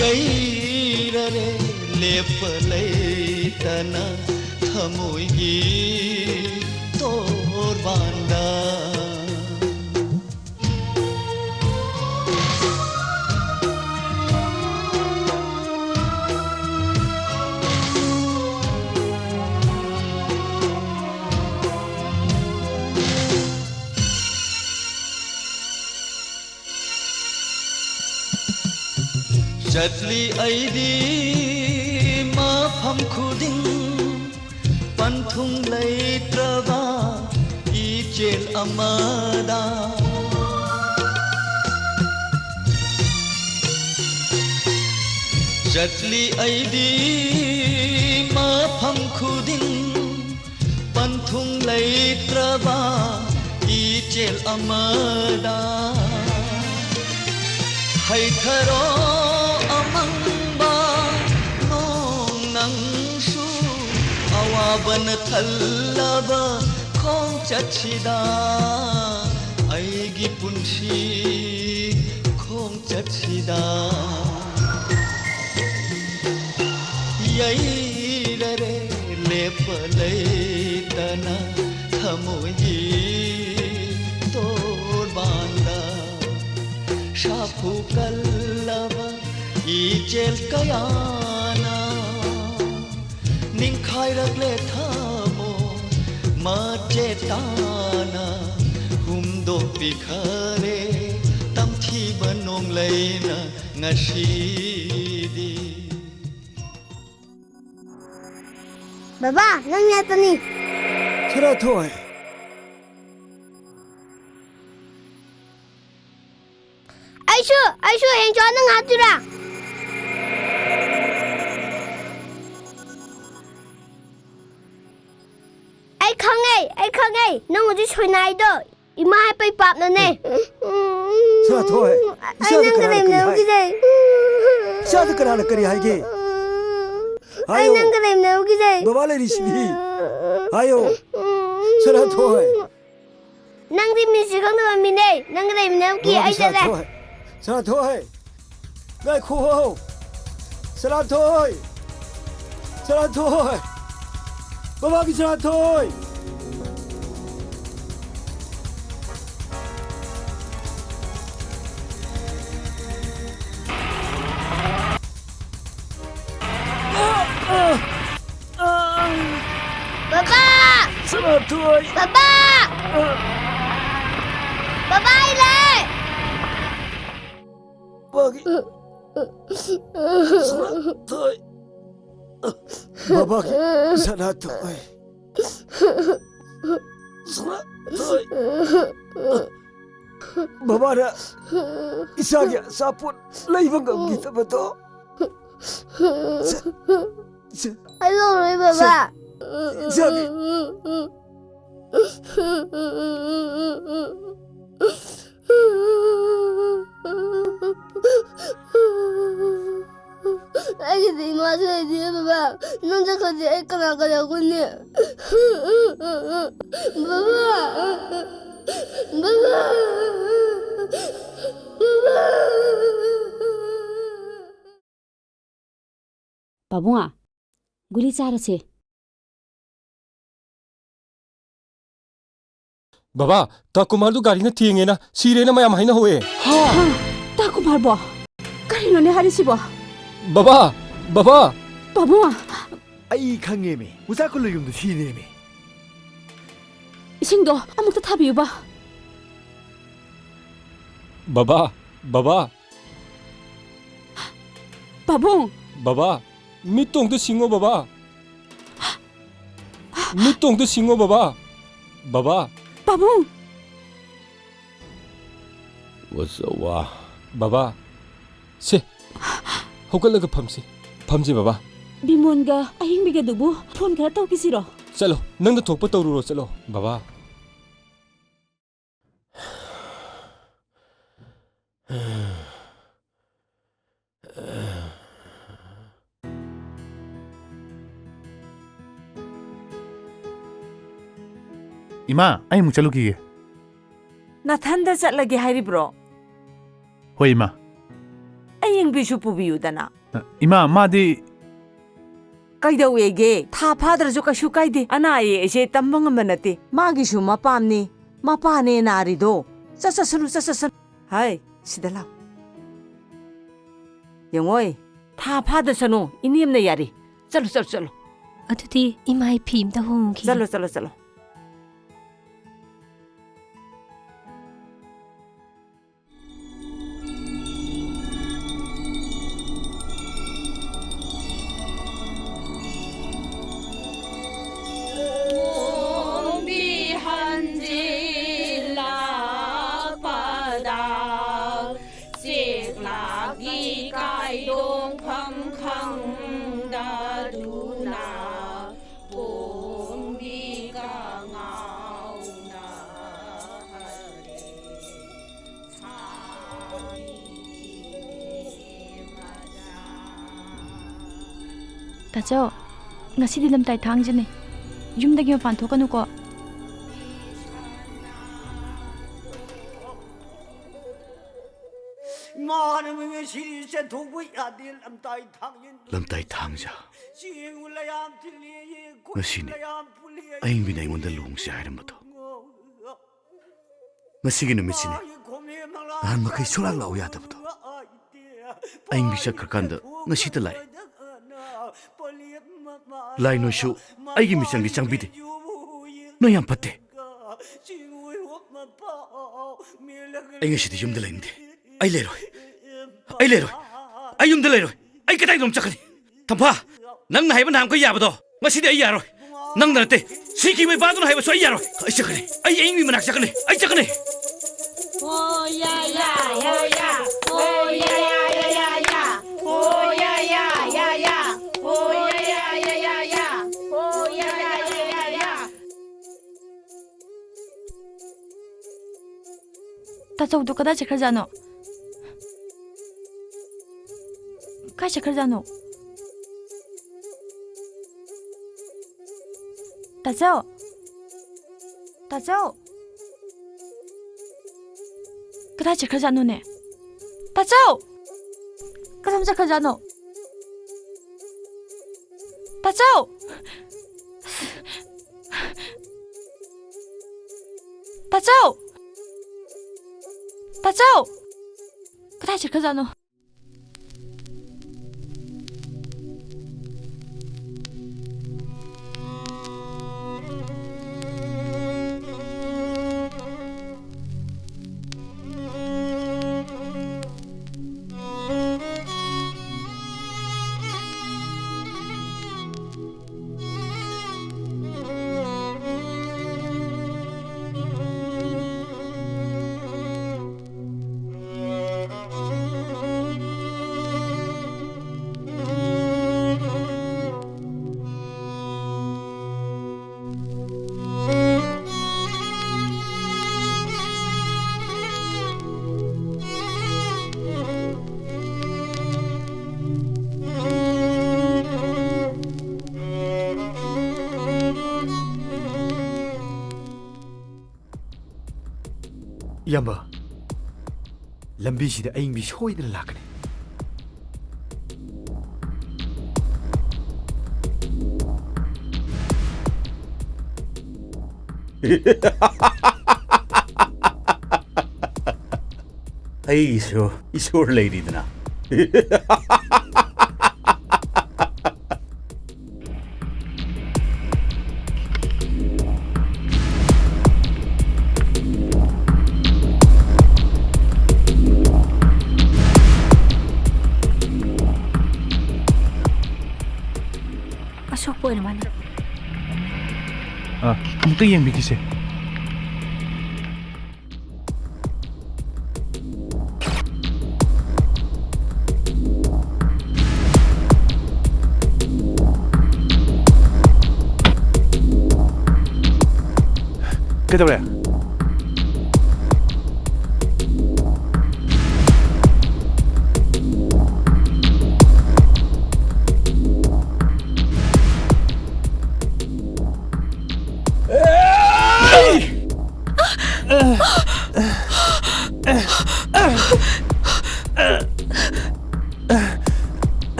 ꯌꯩꯔꯔꯦ ꯂꯦꯞꯄ ꯂꯩꯇꯅ ꯊꯃꯣꯏꯒꯤ ꯇꯣꯔꯕꯥꯟꯗ꯫ ꯆꯠꯂꯤ ꯑꯩꯗꯤ ꯃꯐꯝ ꯈꯨꯗꯤꯡ, ꯄꯟꯊꯨꯡ ꯂꯩꯇ꯭ꯔꯕ ꯏꯆꯦꯜ ꯑꯃꯗ꯫ ꯆꯠꯂꯤ ꯑꯩꯗꯤ ꯃꯐꯝ ꯈꯨꯗꯤꯡ, ꯄꯟꯊꯨꯡ ꯂꯩꯇ꯭ꯔꯕ ꯏꯆꯦꯜ ꯑꯃꯗ꯫ ꯍꯩꯊꯔꯣ ꯑꯃꯪꯕ ꯅꯣꯡ ꯅꯪꯁꯨ, ꯑꯋꯥꯕꯅ ꯊꯜꯂꯕ ꯈꯣꯡꯆꯠꯁꯤꯗ, ꯑꯩꯒꯤ ꯄꯨꯟꯁꯤ ꯈꯣꯡꯆꯠꯁꯤꯗ꯫ ꯂꯩꯔꯔꯦ ꯂꯦꯞꯄ ꯂꯩꯇꯅ ꯊꯃꯣꯏꯒꯤ ꯇꯣꯔꯕꯥꯟꯗ꯫ ꯁꯥꯐꯨ ꯀꯜꯂꯕ ꯏꯆꯦꯜ ꯀꯌꯥꯅ ꯅꯤꯡꯈꯥꯏꯔꯛꯂꯦ ꯊꯃꯣꯏ ꯃꯆꯦꯠ ꯇꯥꯅ ꯍꯨꯝꯗꯣꯛꯄꯤꯈꯔꯦ ꯇꯝꯊꯤꯕ ꯅꯣꯡꯂꯩꯅ ꯉꯁꯤꯗꯤ꯫ ꯕꯕꯥ, ꯅꯪ ꯌꯥꯠꯄꯅꯤ꯫ ꯁꯅꯥꯊꯣꯏ꯫ ꯑꯩꯁꯨ, ꯑꯩꯁꯨ ꯍꯌꯦꯡ ꯆꯥ ꯅꯪ ꯍꯥꯠꯇꯣꯏꯔꯥ? ꯑꯩ ꯈꯪꯉꯦ, ꯑꯩ ꯈꯪꯉꯦ꯫ ꯅꯪ ꯍꯧꯖꯤꯛ ꯁꯣꯏꯅꯥꯏꯗꯣ ꯏꯃꯥ ꯍꯥꯏꯕꯩ ꯄꯥꯞꯅꯅꯦ꯫ ꯁꯅꯥꯊꯣꯏ, ꯑꯩ ꯏꯆꯥꯗ ꯅꯪꯒ ꯀꯅꯥꯅ ꯀꯔꯤ ꯍꯥꯏ? ꯂꯩꯃꯤꯟꯅꯔꯨꯈꯤꯗꯦ꯫ ꯏꯆꯥꯗ ꯀꯅꯥꯅ ꯀꯔꯤ ꯍꯥꯏꯒꯦ? ꯑꯩ ꯍꯥꯏꯌꯣ꯫ ꯅꯪꯒ ꯂꯩꯃꯤꯟꯅꯔꯨꯈꯤꯗꯦ꯫ ꯕꯕꯥ ꯂꯩꯔꯤꯁꯤꯗꯤ꯫ ꯍꯥꯏꯌꯣ꯫ ꯁꯅꯥꯊꯣꯏ꯫ ꯅꯪꯗꯤ ꯃꯤꯁꯤ ꯈꯪꯗꯕ ꯃꯤꯅꯦ꯫ ꯅꯪꯒ ꯂꯩꯃꯤꯟꯅꯔꯨꯈꯤ, ꯕꯕꯥꯒꯤ ꯑꯩ ꯆꯠꯂꯦ꯫ ꯁꯅꯥꯊꯣꯏ꯫ ꯁꯅꯥꯊꯣꯏ꯫ ꯉꯥꯏꯈꯣ꯫ ꯁꯅꯥꯊꯣꯏ꯫ ꯁꯅꯥꯊꯣꯏ꯫ ꯕꯕꯥꯒꯤ ꯁꯅꯥꯊꯣꯏ꯫ ꯕꯕꯥ! ꯁꯅꯥꯊꯣꯏ! ꯕꯕꯥ! ꯕꯕꯥ, ꯑꯩ ꯂꯩ! ꯕꯕꯥꯒꯤ ꯁꯅꯥꯊꯣꯏ꯫ ꯕꯕꯥꯒꯤ ꯁꯅꯥꯊꯣꯏ꯫ ꯁꯅꯥꯊꯣꯏ꯫ ꯕꯕꯥꯅ ꯏꯆꯥꯒꯤ ꯑꯆꯥꯄꯣꯠ ꯂꯩꯕ ꯉꯝꯈꯤꯗꯕꯗꯣ꯫ ꯁ-, ꯁ-, ꯑꯩ ꯂꯧꯔꯣꯏ, ꯕꯕꯥ꯫ ꯁ-, ꯏꯆꯥꯒꯤ ꯑꯩꯒꯤꯗꯤ ꯏꯃꯥꯁꯨ ꯂꯩꯇꯦ, ꯕꯕꯥ꯫ ꯅꯪ ꯆꯠꯈ꯭ꯔꯗꯤ ꯑꯩ ꯀꯅꯥ ꯀꯅꯥ ꯂꯩꯍꯧꯒꯅꯤ? ꯕꯕꯥ! ꯕꯕꯥ! ꯕꯕꯥ! ꯄꯥꯕꯨꯡ꯫ ꯒꯨꯂꯤ ꯆꯥꯔꯁꯦ꯫ ꯕꯕꯥ, ꯇꯥꯀꯨꯃꯥꯔꯗꯨ ꯒꯥꯔꯤꯅ ꯊꯦꯡꯉꯦꯅ, ꯁꯤꯔꯦꯅ ꯃꯌꯥꯝ ꯍꯥꯏꯅꯍꯧꯋꯦ꯫ ꯍꯥ? ꯇꯥꯀꯨꯃꯥꯔꯕꯣ? ꯀꯔꯤꯅꯣꯅꯦ ꯍꯥꯏꯔꯤꯁꯤꯕꯣ? ꯕꯕꯥ! ꯕꯕꯥ! ꯄꯥꯕꯨꯡ! ꯑꯩ ꯈꯪꯉꯦꯃꯤ, ꯃꯆꯥ ꯀꯨꯂꯣꯏꯌꯨꯝꯗꯨ ꯁꯤꯔꯦꯃꯤ꯫ ꯏꯁꯤꯡꯗꯣ ꯑꯃꯨꯛꯇ ꯊꯥꯕꯤꯌꯨꯕ꯫ ꯕꯕꯥ! ꯕꯕꯥ! ꯄꯥꯕꯨꯡ! ꯕꯕꯥ! ꯃꯤꯠꯇꯣ ꯑꯃꯨꯛꯇ ꯁꯤꯡꯉꯣ, ꯕꯕꯥ! ꯃꯤꯠꯇꯣ ꯑꯃꯨꯛꯇ ꯁꯤꯡꯉꯣ, ꯕꯕꯥ! ꯕꯕꯥ! ꯄꯥꯕꯨꯡ! ꯋꯥꯖꯋꯥ꯫ ꯕꯕꯥ, ꯁꯦ, ꯍꯧꯒꯠꯂꯒ ꯐꯝꯁꯤ꯫ ꯐꯝꯁꯤ, ꯕꯕꯥ꯫ ꯕꯤꯃꯣꯟꯒ ꯑꯍꯤꯡꯕꯤꯒꯗꯨꯕꯨ ꯐꯣꯟ ꯈꯔ ꯇꯧꯈꯤꯁꯤꯔꯣ? ꯆꯠꯂꯣ, ꯅꯪꯅ ꯊꯣꯛꯄ ꯇꯧꯔꯨꯔꯣ, ꯆꯠꯂꯣ, ꯕꯕꯥ꯫ ꯏꯃꯥ, ꯑꯩ ꯑꯃꯨꯛ ꯆꯠꯂꯨꯈꯤꯒꯦ꯫ ꯅꯊꯟꯗ ꯆꯠꯂꯒꯦ ꯍꯥꯏꯔꯤꯕ꯭ꯔꯣ? ꯍꯣꯏ, ꯏꯃꯥ꯫ ꯑꯌꯦꯡꯕꯤꯁꯨ ꯄꯨꯕꯤꯌꯨꯗꯅ꯫ ꯏꯃꯥ, ꯃꯥꯗꯤ ꯀꯩꯗꯧꯋꯦꯒꯦ? ꯊꯥ ꯐꯥꯗ꯭ꯔꯁꯨ ꯀꯩꯁꯨ ꯀꯥꯏꯗꯦ꯫ ꯑꯅꯥ ꯑꯌꯦꯛ ꯑꯁꯦ ꯇꯝꯕ ꯉꯝꯕ ꯅꯠꯇꯦ꯫ ꯃꯥꯒꯤꯁꯨ ꯃꯄꯥꯝꯅꯤ꯫ ꯃꯄꯥꯅꯦ ꯅꯥꯔꯤꯗꯣ꯫ ꯆꯠ, ꯆꯠꯁꯅꯨ, ꯆꯠ, ꯆꯠꯁꯅꯨ꯫ ꯍꯥꯏ, ꯁꯤꯗ ꯂꯥꯎ꯫ ꯌꯦꯡꯉꯣꯏ, ꯊꯥ ꯐꯥꯗꯁꯅꯨ꯫ ꯏꯅꯦꯝꯅ ꯌꯥꯔꯦ꯫ ꯆꯠꯂꯨ, ꯆꯠꯂꯨ, ꯆꯠꯂꯨ꯫ ꯑꯗꯨꯗꯤ ꯏꯃꯥ, ꯑꯩ ꯐꯤ ꯑꯝꯇ ꯍꯣꯡꯈꯤꯒꯦ꯫ ꯆꯠꯂꯣ, ꯆꯠꯂꯣ, ꯆꯠꯂꯣ꯫ ꯆꯦꯛꯂꯥꯛꯀꯤ ꯀꯥꯏꯗꯣꯡꯐꯝ ꯈꯪꯗꯗꯨꯅ ꯄꯣꯡꯕꯤ ꯀꯉꯥꯎꯅ ꯍꯔꯦ꯫ ꯇꯥꯆꯧ, ꯉꯁꯤꯗꯤ ꯂꯝꯇꯥꯏ ꯊꯥꯡꯖꯅꯦ꯫ ꯌꯨꯝꯗꯒꯤ ꯃꯄꯥꯟ ꯊꯣꯛꯀꯅꯨꯀꯣ꯫ ꯃꯥꯅ ꯉꯁꯤ ꯆꯠꯊꯣꯛꯄ ꯌꯥꯗꯦ, ꯂꯝꯇꯥꯏ ꯊꯥꯡꯖꯤꯟ꯫ ꯂꯝꯇꯥꯏ ꯊꯥꯡꯖ꯫ ꯆꯦꯡ ꯂꯌꯥꯝ ꯊꯤꯜꯂꯦꯌꯦ, ꯈꯨꯠ ꯉꯁꯤꯅꯤ ꯂꯌꯥꯝ ꯄꯨꯜꯂꯦꯌꯦ꯫ ꯑꯌꯤꯡꯕꯤꯅ ꯑꯩꯉꯣꯟꯗ ꯂꯨꯍꯣꯡꯁꯦ ꯍꯥꯏꯔꯝꯕꯗꯣ꯫ ꯉꯁꯤꯒꯤ ꯅꯨꯃꯤꯠꯁꯤꯅꯤ꯫ ꯅꯍꯥꯟ ꯃꯈꯩ ꯁꯨꯡꯂꯥꯛ ꯂꯥꯛꯎ ꯌꯥꯗꯕꯗꯣ꯫ ꯑꯌꯤꯡꯕꯤ ꯆꯠꯈ꯭ꯔꯀꯥꯟꯗ ꯉꯁꯤꯇ ꯂꯥꯛꯑꯦ꯫ ꯂꯥꯏ, ꯅꯣꯏꯁꯨ ꯑꯩꯒꯤ ꯃꯤꯆꯪꯗꯤ ꯆꯪꯕꯤꯗꯦ꯫ ꯅꯣꯏ ꯌꯥꯝ ꯐꯠꯇꯦ꯫ ꯑꯩ ꯉꯁꯤꯗꯤ ꯌꯨꯝꯗ ꯂꯩꯅꯤꯡꯗꯦ꯫ ꯑꯩ ꯂꯩꯔꯣꯏ꯫ ꯑꯩ ꯂꯩꯔꯣꯏ꯫ ꯑꯩ ꯌꯨꯝꯗ ꯂꯩꯔꯣꯏ꯫ ꯑꯩ ꯀꯗꯥꯏꯗꯅꯣꯝ ꯆꯠꯀꯅꯤ꯫ ꯇꯝꯐꯥ, ꯅꯪꯅ ꯍꯥꯏꯕ ꯅꯍꯥꯟꯈꯩ ꯌꯥꯕꯗꯣ ꯉꯁꯤꯗꯤ ꯑꯩ ꯌꯥꯔꯣꯏ꯫ ꯅꯪꯗ ꯅꯠꯇꯦ, ꯁꯤꯈꯤꯕ ꯏꯄꯥꯗꯨꯅ ꯍꯥꯏꯕꯁꯨ ꯑꯩ ꯌꯥꯔꯣꯏ꯫ ꯑꯩ ꯆꯠꯀꯅꯤ꯫ ꯑꯩ ꯑꯌꯤꯡꯕꯤ ꯃꯅꯥꯛ ꯆꯠꯀꯅꯤ꯫ ꯑꯩ ꯆꯠꯀꯅꯤ꯫ ꯍꯣ ꯌꯥ ꯌꯥ, ꯍꯣ ꯌꯥ, ꯍꯣ ꯌꯥ ꯌꯥ ꯌꯥ ꯌꯥ, ꯍꯣ ꯌꯥ ꯌꯥ ꯌꯥ ꯌꯥ, ꯍꯣ ꯌꯥ ꯌꯥ ꯌꯥ ꯌꯥ, ꯍꯣ ꯌꯥ ꯌꯥ ꯌꯥ ꯌꯥ ꯌꯥ꯫ ꯇꯥꯆꯧꯗꯣ ꯀꯗꯥꯏ ꯆꯠꯈ꯭ꯔꯖꯥꯠꯅꯣ? ꯀꯥꯏ ꯆꯠꯈ꯭ꯔꯖꯥꯠꯅꯣ? ꯇꯥꯆꯧ! ꯇꯥꯆꯧ! ꯀꯗꯥꯏ ꯆꯠꯈ꯭ꯔꯖꯥꯠꯅꯣꯅꯦ? ꯇꯥꯆꯧ! ꯀꯗꯣꯝ ꯆꯠꯈ꯭ꯔꯖꯥꯠꯅꯣ? ꯇꯥꯆꯧ! ꯇꯥꯆꯧ! ꯇꯥꯆꯧ! ꯀꯗꯥꯏ ꯆꯠꯈ꯭ꯔꯖꯥꯠꯅꯣ? ꯏꯌꯥꯝꯕ, ꯂꯝꯕꯤꯁꯤꯗ ꯑꯏꯪꯕꯤ ꯁꯣꯏꯗꯅ ꯂꯥꯛꯀꯅꯤ꯫ ꯑꯩꯒꯤꯁꯨ ꯏꯁꯣꯔ ꯂꯩꯔꯤꯗꯅ꯫ ꯑꯁꯣꯛꯄ ꯑꯣꯏꯔ ꯃꯥꯜꯂꯦ꯫ ꯑ, ꯑꯃꯨꯛꯇ ꯌꯦꯡꯕꯤꯈꯤꯁꯦ꯫ ꯀꯩꯗꯧꯔꯦ?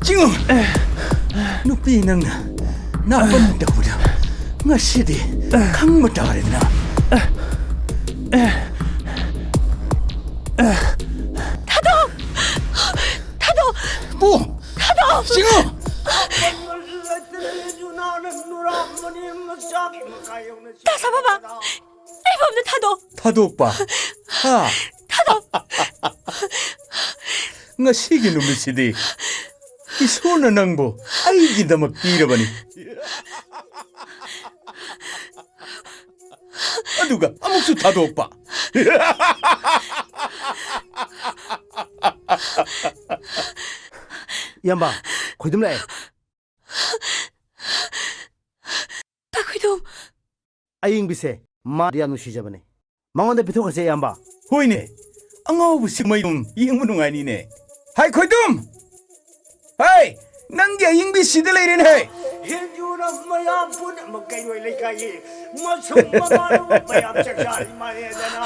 ꯆꯤꯡꯉꯨ! ꯅꯨꯄꯤ ꯅꯪꯅ ꯅꯥꯄꯟ ꯇꯧꯕꯗ ꯉꯁꯤꯗꯤ ꯈꯪꯕ ꯇꯥꯔꯦꯗꯅ꯫ ꯊꯥꯗꯣꯛ! ꯊꯥꯗꯣꯛ! ꯄꯨ! ꯊꯥꯗꯣꯛ! ꯆꯤꯡꯉꯨ! ꯇꯥꯁꯥ ꯕꯕꯥ! ꯑꯩꯕꯨ ꯑꯝꯇ ꯊꯥꯗꯣꯛ! ꯊꯥꯗꯣꯛꯄ? ꯍꯥ? ꯊꯥꯗꯣꯛ! ꯉꯁꯤꯒꯤ ꯅꯨꯃꯤꯠꯁꯤꯗꯤ ꯏꯁꯣꯔꯅ ꯅꯪꯕꯨ ꯑꯩꯒꯤꯗꯃꯛ ꯄꯤꯔꯕꯅꯤ꯫ ꯑꯗꯨꯒ ꯑꯃꯨꯛꯁꯨ ꯊꯥꯗꯣꯛꯄ꯫ ꯏꯌꯥꯝꯕ, ꯈꯣꯏꯗꯨꯝ ꯂꯥꯛꯑꯦ꯫ ꯇꯥꯈꯣꯏꯗꯨꯝ꯫ ꯑꯌꯤꯡꯕꯤꯁꯦ ꯃꯥꯗꯤ ꯌꯥꯝ ꯅꯨꯡꯁꯤꯖꯕꯅꯦ꯫ ꯃꯉꯣꯟꯗ ꯄꯤꯊꯣꯛꯈ꯭ꯔꯁꯦ, ꯏꯌꯥꯝꯕ꯫ ꯍꯣꯏꯅꯦ, ꯑꯉꯥꯎꯕ ꯁꯤꯛꯃꯩꯗꯨꯝ ꯌꯦꯡꯕ ꯅꯨꯡꯉꯥꯏꯅꯤꯅꯦ꯫ ꯍꯥꯏ ꯈꯣꯏꯗꯨꯝ! ꯍꯩ, ꯅꯪꯒꯤ ꯑꯌꯤꯡꯕꯤ ꯁꯤꯗ ꯂꯩꯔꯦꯅꯦ ꯍꯦ! ꯍꯤꯟꯗꯨꯅ ꯃꯌꯥꯝ ꯄꯨꯝꯅꯃꯛ ꯀꯩꯔꯣꯏ ꯂꯩꯀꯥꯏꯒꯤ ꯃꯁꯨꯡ ꯃꯃꯥꯟꯅꯕ ꯃꯌꯥꯝ ꯆꯥꯛꯆꯥꯔꯤ ꯃꯥꯜꯂꯦꯗꯅ꯫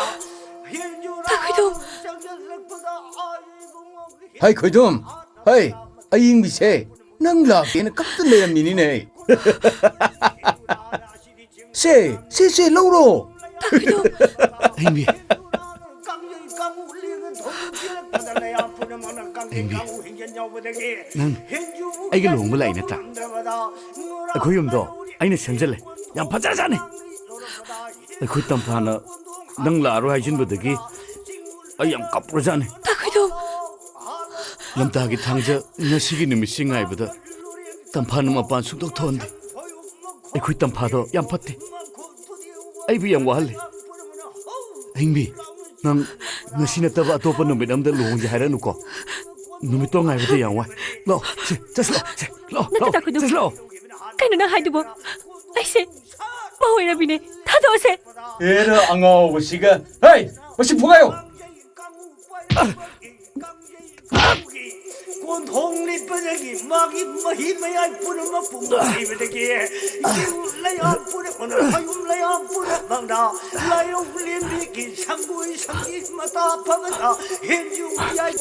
ꯍꯤꯟꯗꯨꯅ ꯇꯥꯈꯣꯏꯗꯣ꯫ ꯆꯪꯁꯤꯜꯂꯛꯄꯗ ꯑꯥ ꯏꯕꯨꯡꯉꯣ꯫ ꯍꯩ ꯈꯣꯏꯗꯨꯝ, ꯍꯩ, ꯑꯌꯤꯡꯕꯤꯁꯦ, ꯅꯪ ꯂꯥꯛꯀꯦꯅ ꯀꯞꯇ ꯂꯩꯔꯝꯃꯤꯅꯤꯅꯦ꯫ ꯁꯦ, ꯁꯦ, ꯁꯦ, ꯂꯧꯔꯣ꯫ ꯇꯥꯈꯣꯏꯗꯣ꯫ ꯑꯍꯤꯡꯕꯤ꯫ ꯑꯍꯤꯡꯕꯤ, ꯅꯪ ꯑꯩꯒ ꯂꯨꯍꯣꯡꯕ ꯂꯥꯛꯏ ꯅꯠꯇ꯭ꯔꯥ? ꯑꯩꯈꯣꯏ ꯌꯨꯝꯗꯣ ꯑꯩꯅ ꯁꯦꯝꯖꯤꯜꯂꯦ꯫ ꯌꯥꯝ ꯐꯖꯖꯥꯠꯅꯤ꯫ ꯑꯩꯈꯣꯏ ꯇꯝꯐꯥꯅ ꯅꯪ ꯂꯥꯛꯑꯔꯣꯏ ꯍꯥꯏꯖꯤꯟꯕꯗꯒꯤ ꯑꯩ ꯌꯥꯝ ꯀꯞꯄꯨꯔꯖꯥꯠꯅꯤ꯫ ꯇꯥꯈꯣꯏꯗꯣ꯫ ꯂꯝꯇꯥꯒꯤ ꯊꯥꯡꯖ ꯉꯁꯤꯒꯤ ꯅꯨꯃꯤꯠꯁꯤ ꯉꯥꯏꯕꯗ ꯇꯝꯐꯥꯅ ꯃꯄꯥꯟ ꯁꯨꯡꯊꯣꯛ ꯊꯣꯛꯍꯟꯗꯦ꯫ ꯑꯩꯈꯣꯏ ꯇꯝꯐꯥꯗꯣ ꯌꯥꯝ ꯐꯠꯇꯦ꯫ ꯑꯩꯕꯨ ꯌꯥꯝ ꯋꯥꯍꯜꯂꯦ꯫ ꯑꯍꯤꯡꯕꯤ, ꯅꯪ ꯉꯁꯤ ꯅꯠꯇꯕ ꯑꯇꯣꯞꯄ ꯅꯨꯃꯤꯠ ꯑꯃꯗ ꯂꯨꯍꯣꯡꯁꯦ ꯍꯥꯏꯔꯛꯅꯨꯀꯣ꯫ ꯅꯨꯃꯤꯠꯇꯣ ꯉꯥꯏꯕꯗ ꯌꯥꯝ ꯋꯥꯏ꯫ ꯂꯥꯛꯑꯣ, ꯁꯦ, ꯆꯠꯁꯤ ꯂꯥꯛꯑꯣ, ꯁꯦ, ꯂꯥꯛꯑꯣ, ꯅꯠꯇꯦ, ꯂꯥꯛꯑꯣ, ꯇꯥꯈꯣꯏꯗꯣ꯫ ꯆꯠꯁꯤ ꯂꯥꯛꯑꯣ꯫ ꯀꯩꯅꯣ ꯅꯪ ꯍꯥꯏꯗꯨꯕꯣ? ꯑꯩꯁꯦ ꯃꯧ ꯑꯣꯏꯔꯕꯤꯅꯦ꯫ ꯊꯥꯗꯣꯛꯑꯁꯦ꯫ ꯑꯦꯔ, ꯑꯉꯥꯎꯕꯁꯤꯒ꯫ ꯍꯩ, ꯃꯁꯤ ꯐꯨꯒꯥꯏꯌꯣ꯫ ꯀꯣꯟꯊꯣꯡ ꯂꯤꯠꯄꯗꯒꯤ ꯃꯥꯒꯤ ꯃꯍꯤ ꯃꯌꯥꯏ ꯄꯨꯝꯅꯃꯛ ꯄꯨꯝꯈꯤꯕꯗꯒꯤ ꯏꯆꯦꯕꯨ ꯂꯩꯌꯥꯝ ꯄꯨꯝꯅꯃꯛꯅ ꯃꯌꯨꯝ ꯂꯩꯌꯥꯝ ꯄꯨꯝꯅꯃꯛꯅ ꯂꯥꯏꯔꯧ ꯂꯦꯝꯕꯤꯒꯤ ꯁꯪꯒꯣꯏ ꯁꯪꯒꯤ ꯃꯇꯥ ꯐꯕꯗ ꯍꯦꯟꯖꯨ ꯌꯥꯏ꯫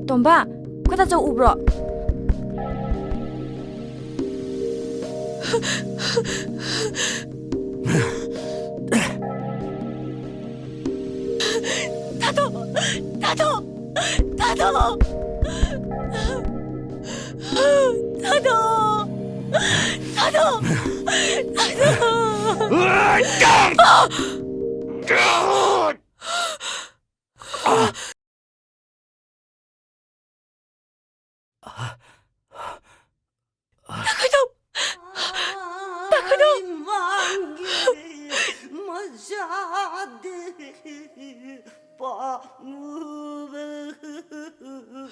ꯇꯣꯝꯕ, ꯈꯨꯗ ꯆꯧ ꯎꯕ꯭ꯔꯣ? ꯊꯥꯗꯣꯛ! ꯊꯥꯗꯣꯛ! ꯊꯥꯗꯣꯛ! ꯊꯥꯗꯣꯛ! ꯊꯥꯗꯣꯛ! ꯊꯥꯗꯣꯛ! ꯇꯥꯈꯣꯏꯗꯧ! ꯇꯥꯈꯣꯏꯗꯧ!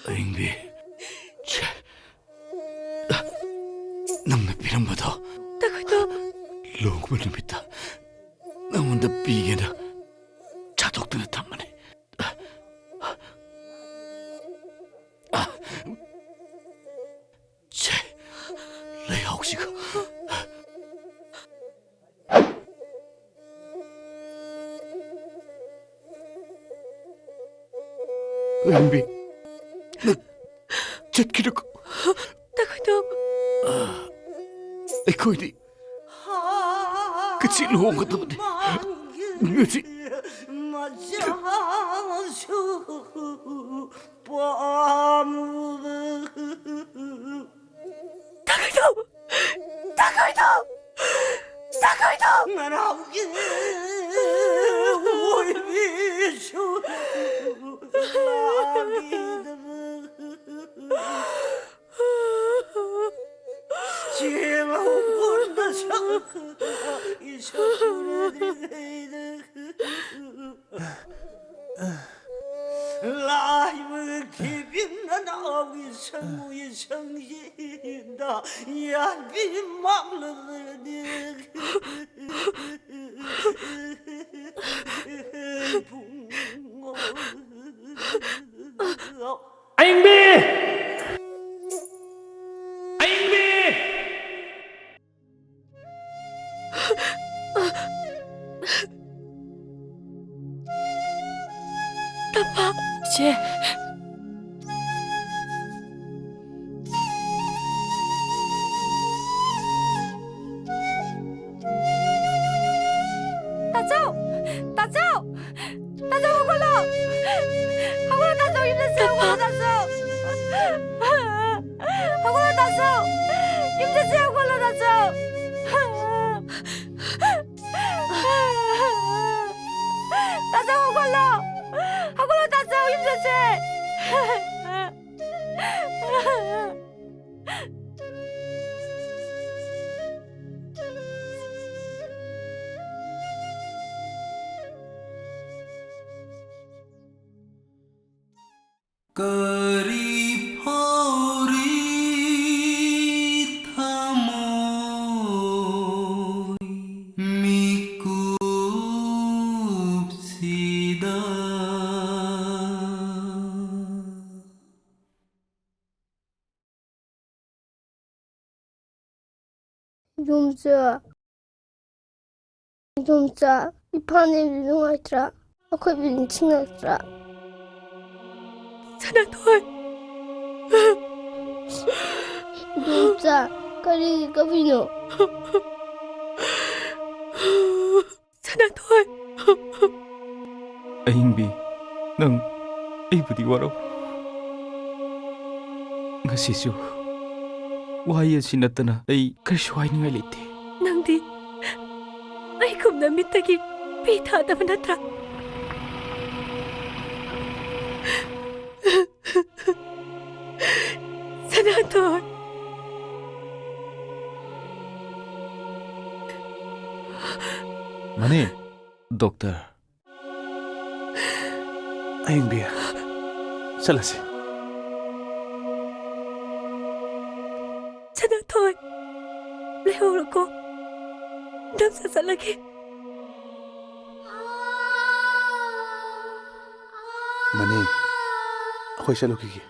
ꯑꯌꯤꯡꯕꯤ, ꯅꯪꯅ ꯄꯤꯔꯝꯕꯗꯣ ꯇꯥꯈꯣꯏꯗꯧ! ꯂꯨꯍꯣꯡꯕ ꯅꯨꯃꯤꯠꯇ ꯅꯪꯉꯣꯟꯗ ꯄꯤꯒꯦꯅ ꯆꯥꯊꯣꯛꯇꯨꯅ ꯊꯝꯕꯅꯤ꯫ ꯁꯦ, ꯂꯩꯍꯥꯎꯁꯤꯒ꯫ ꯂꯝꯕꯤ, ꯅꯪ ꯆꯠꯈꯤꯅꯨꯀꯣ꯫ ꯇꯥꯈꯣꯏꯗꯧ! ꯑꯩꯈꯣꯏꯗꯤ ꯉꯁꯤ ꯂꯨꯍꯣꯡꯒꯗꯕꯅꯤ꯫ ꯉꯁꯤ꯫ ꯇꯥꯈꯣꯏꯗꯧ! ꯇꯥꯈꯣꯏꯗꯧ! ꯇꯥꯈꯣꯏꯗꯧ! ꯅꯅꯥꯎꯒꯤ ꯑꯣꯏꯕꯤꯁꯨ ꯂꯥꯛꯈꯤꯗꯕ꯫ ꯆꯦꯡ ꯑꯍꯨꯝ ꯀꯣꯟꯅ ꯁꯛ ꯏꯁꯨ ꯎꯅꯗ꯭ꯔꯤꯉꯩꯗ꯫ ꯂꯥꯏꯕ ꯈꯤꯕꯤꯝꯅ ꯅꯥꯎꯒꯤ ꯁꯪꯒꯨ ꯁꯪꯁꯤꯗ ꯌꯥꯟꯕꯤ ꯃꯥꯡꯂꯕꯗꯤ꯫ ꯄꯨꯡ ꯑꯌꯤꯡꯕꯤ! ꯑꯌꯤꯡꯕꯤ! ꯆꯦ꯫ ꯇꯥꯆꯧ! ꯇꯥꯆꯧ! ꯇꯥꯆꯧ, ꯍꯧꯒꯠꯂꯣ! ꯍꯧꯒꯠꯂꯣ, ꯇꯥꯆꯧ, ꯌꯨꯝ ꯆꯠꯁꯦ, ꯍꯧꯒꯠꯂꯣ, ꯇꯥꯆꯧ! ꯍꯧꯒꯠꯂꯣ, ꯇꯥꯆꯧ! ꯌꯨꯝ ꯆꯠꯁꯦ, ꯍꯧꯒꯠꯂꯣ, ꯇꯥꯆꯧ! ꯇꯥꯆꯧ, ꯍꯧꯒꯠꯂꯣ! ꯍꯧꯒꯠꯂꯣ, ꯇꯥꯆꯧ, ꯌꯨꯝ ꯆꯠꯁꯦ! ꯀꯔꯤ ꯐꯥꯎꯔꯤ ꯊꯃꯣꯏ ꯃꯤꯀꯨꯞꯁꯤꯗ? ꯏꯗꯣꯝꯆꯥ, ꯏꯗꯣꯝꯆꯥ, ꯏꯄꯥ ꯅꯦꯝꯗꯤ ꯅꯨꯡꯉꯥꯏꯇ꯭ꯔꯥ? ꯑꯩꯈꯣꯏꯕꯨ ꯅꯤꯡꯁꯤꯡꯂꯛꯇ꯭ꯔꯥ? ꯁꯅꯥꯊꯣꯏ! ꯏꯗꯣꯝꯆꯥ, ꯀꯔꯤꯒꯤ ꯀꯞꯄꯤꯅꯣ? ꯁꯅꯥꯊꯣꯏ! ꯑꯍꯤꯡꯕꯤ, ꯅꯪ ꯑꯩꯕꯨꯗꯤ ꯋꯥꯔꯧ꯫ ꯉꯁꯤꯁꯨ ꯋꯥꯍꯩ ꯑꯁꯤ ꯅꯠꯇꯅ ꯑꯩ ꯀꯔꯤꯁꯨ ꯍꯥꯏꯅꯤꯡꯉꯥꯏ ꯂꯩꯇꯦ꯫ ꯅꯪꯗꯤ ꯑꯩꯒꯨꯝꯅ ꯃꯤꯠꯇꯒꯤ ꯄꯤ ꯊꯥꯗꯕ ꯅꯠꯇ꯭ꯔꯥ? ꯁꯅꯥꯊꯣꯏ! ꯃꯅꯦ, ꯗꯣꯛꯇꯔ꯫ ꯑꯍꯤꯡꯕꯤ, ꯆꯠꯂꯁꯤ꯫ ꯁꯅꯥꯊꯣꯏ, ꯂꯩꯍꯧꯔꯣꯀꯣ꯫ ꯅꯪ ꯆꯠ-, ꯆꯠꯂꯒꯦ꯫ ꯃꯅꯦ, ꯑꯩꯈꯣꯏ ꯆꯠꯂꯨꯈꯤꯒꯦ꯫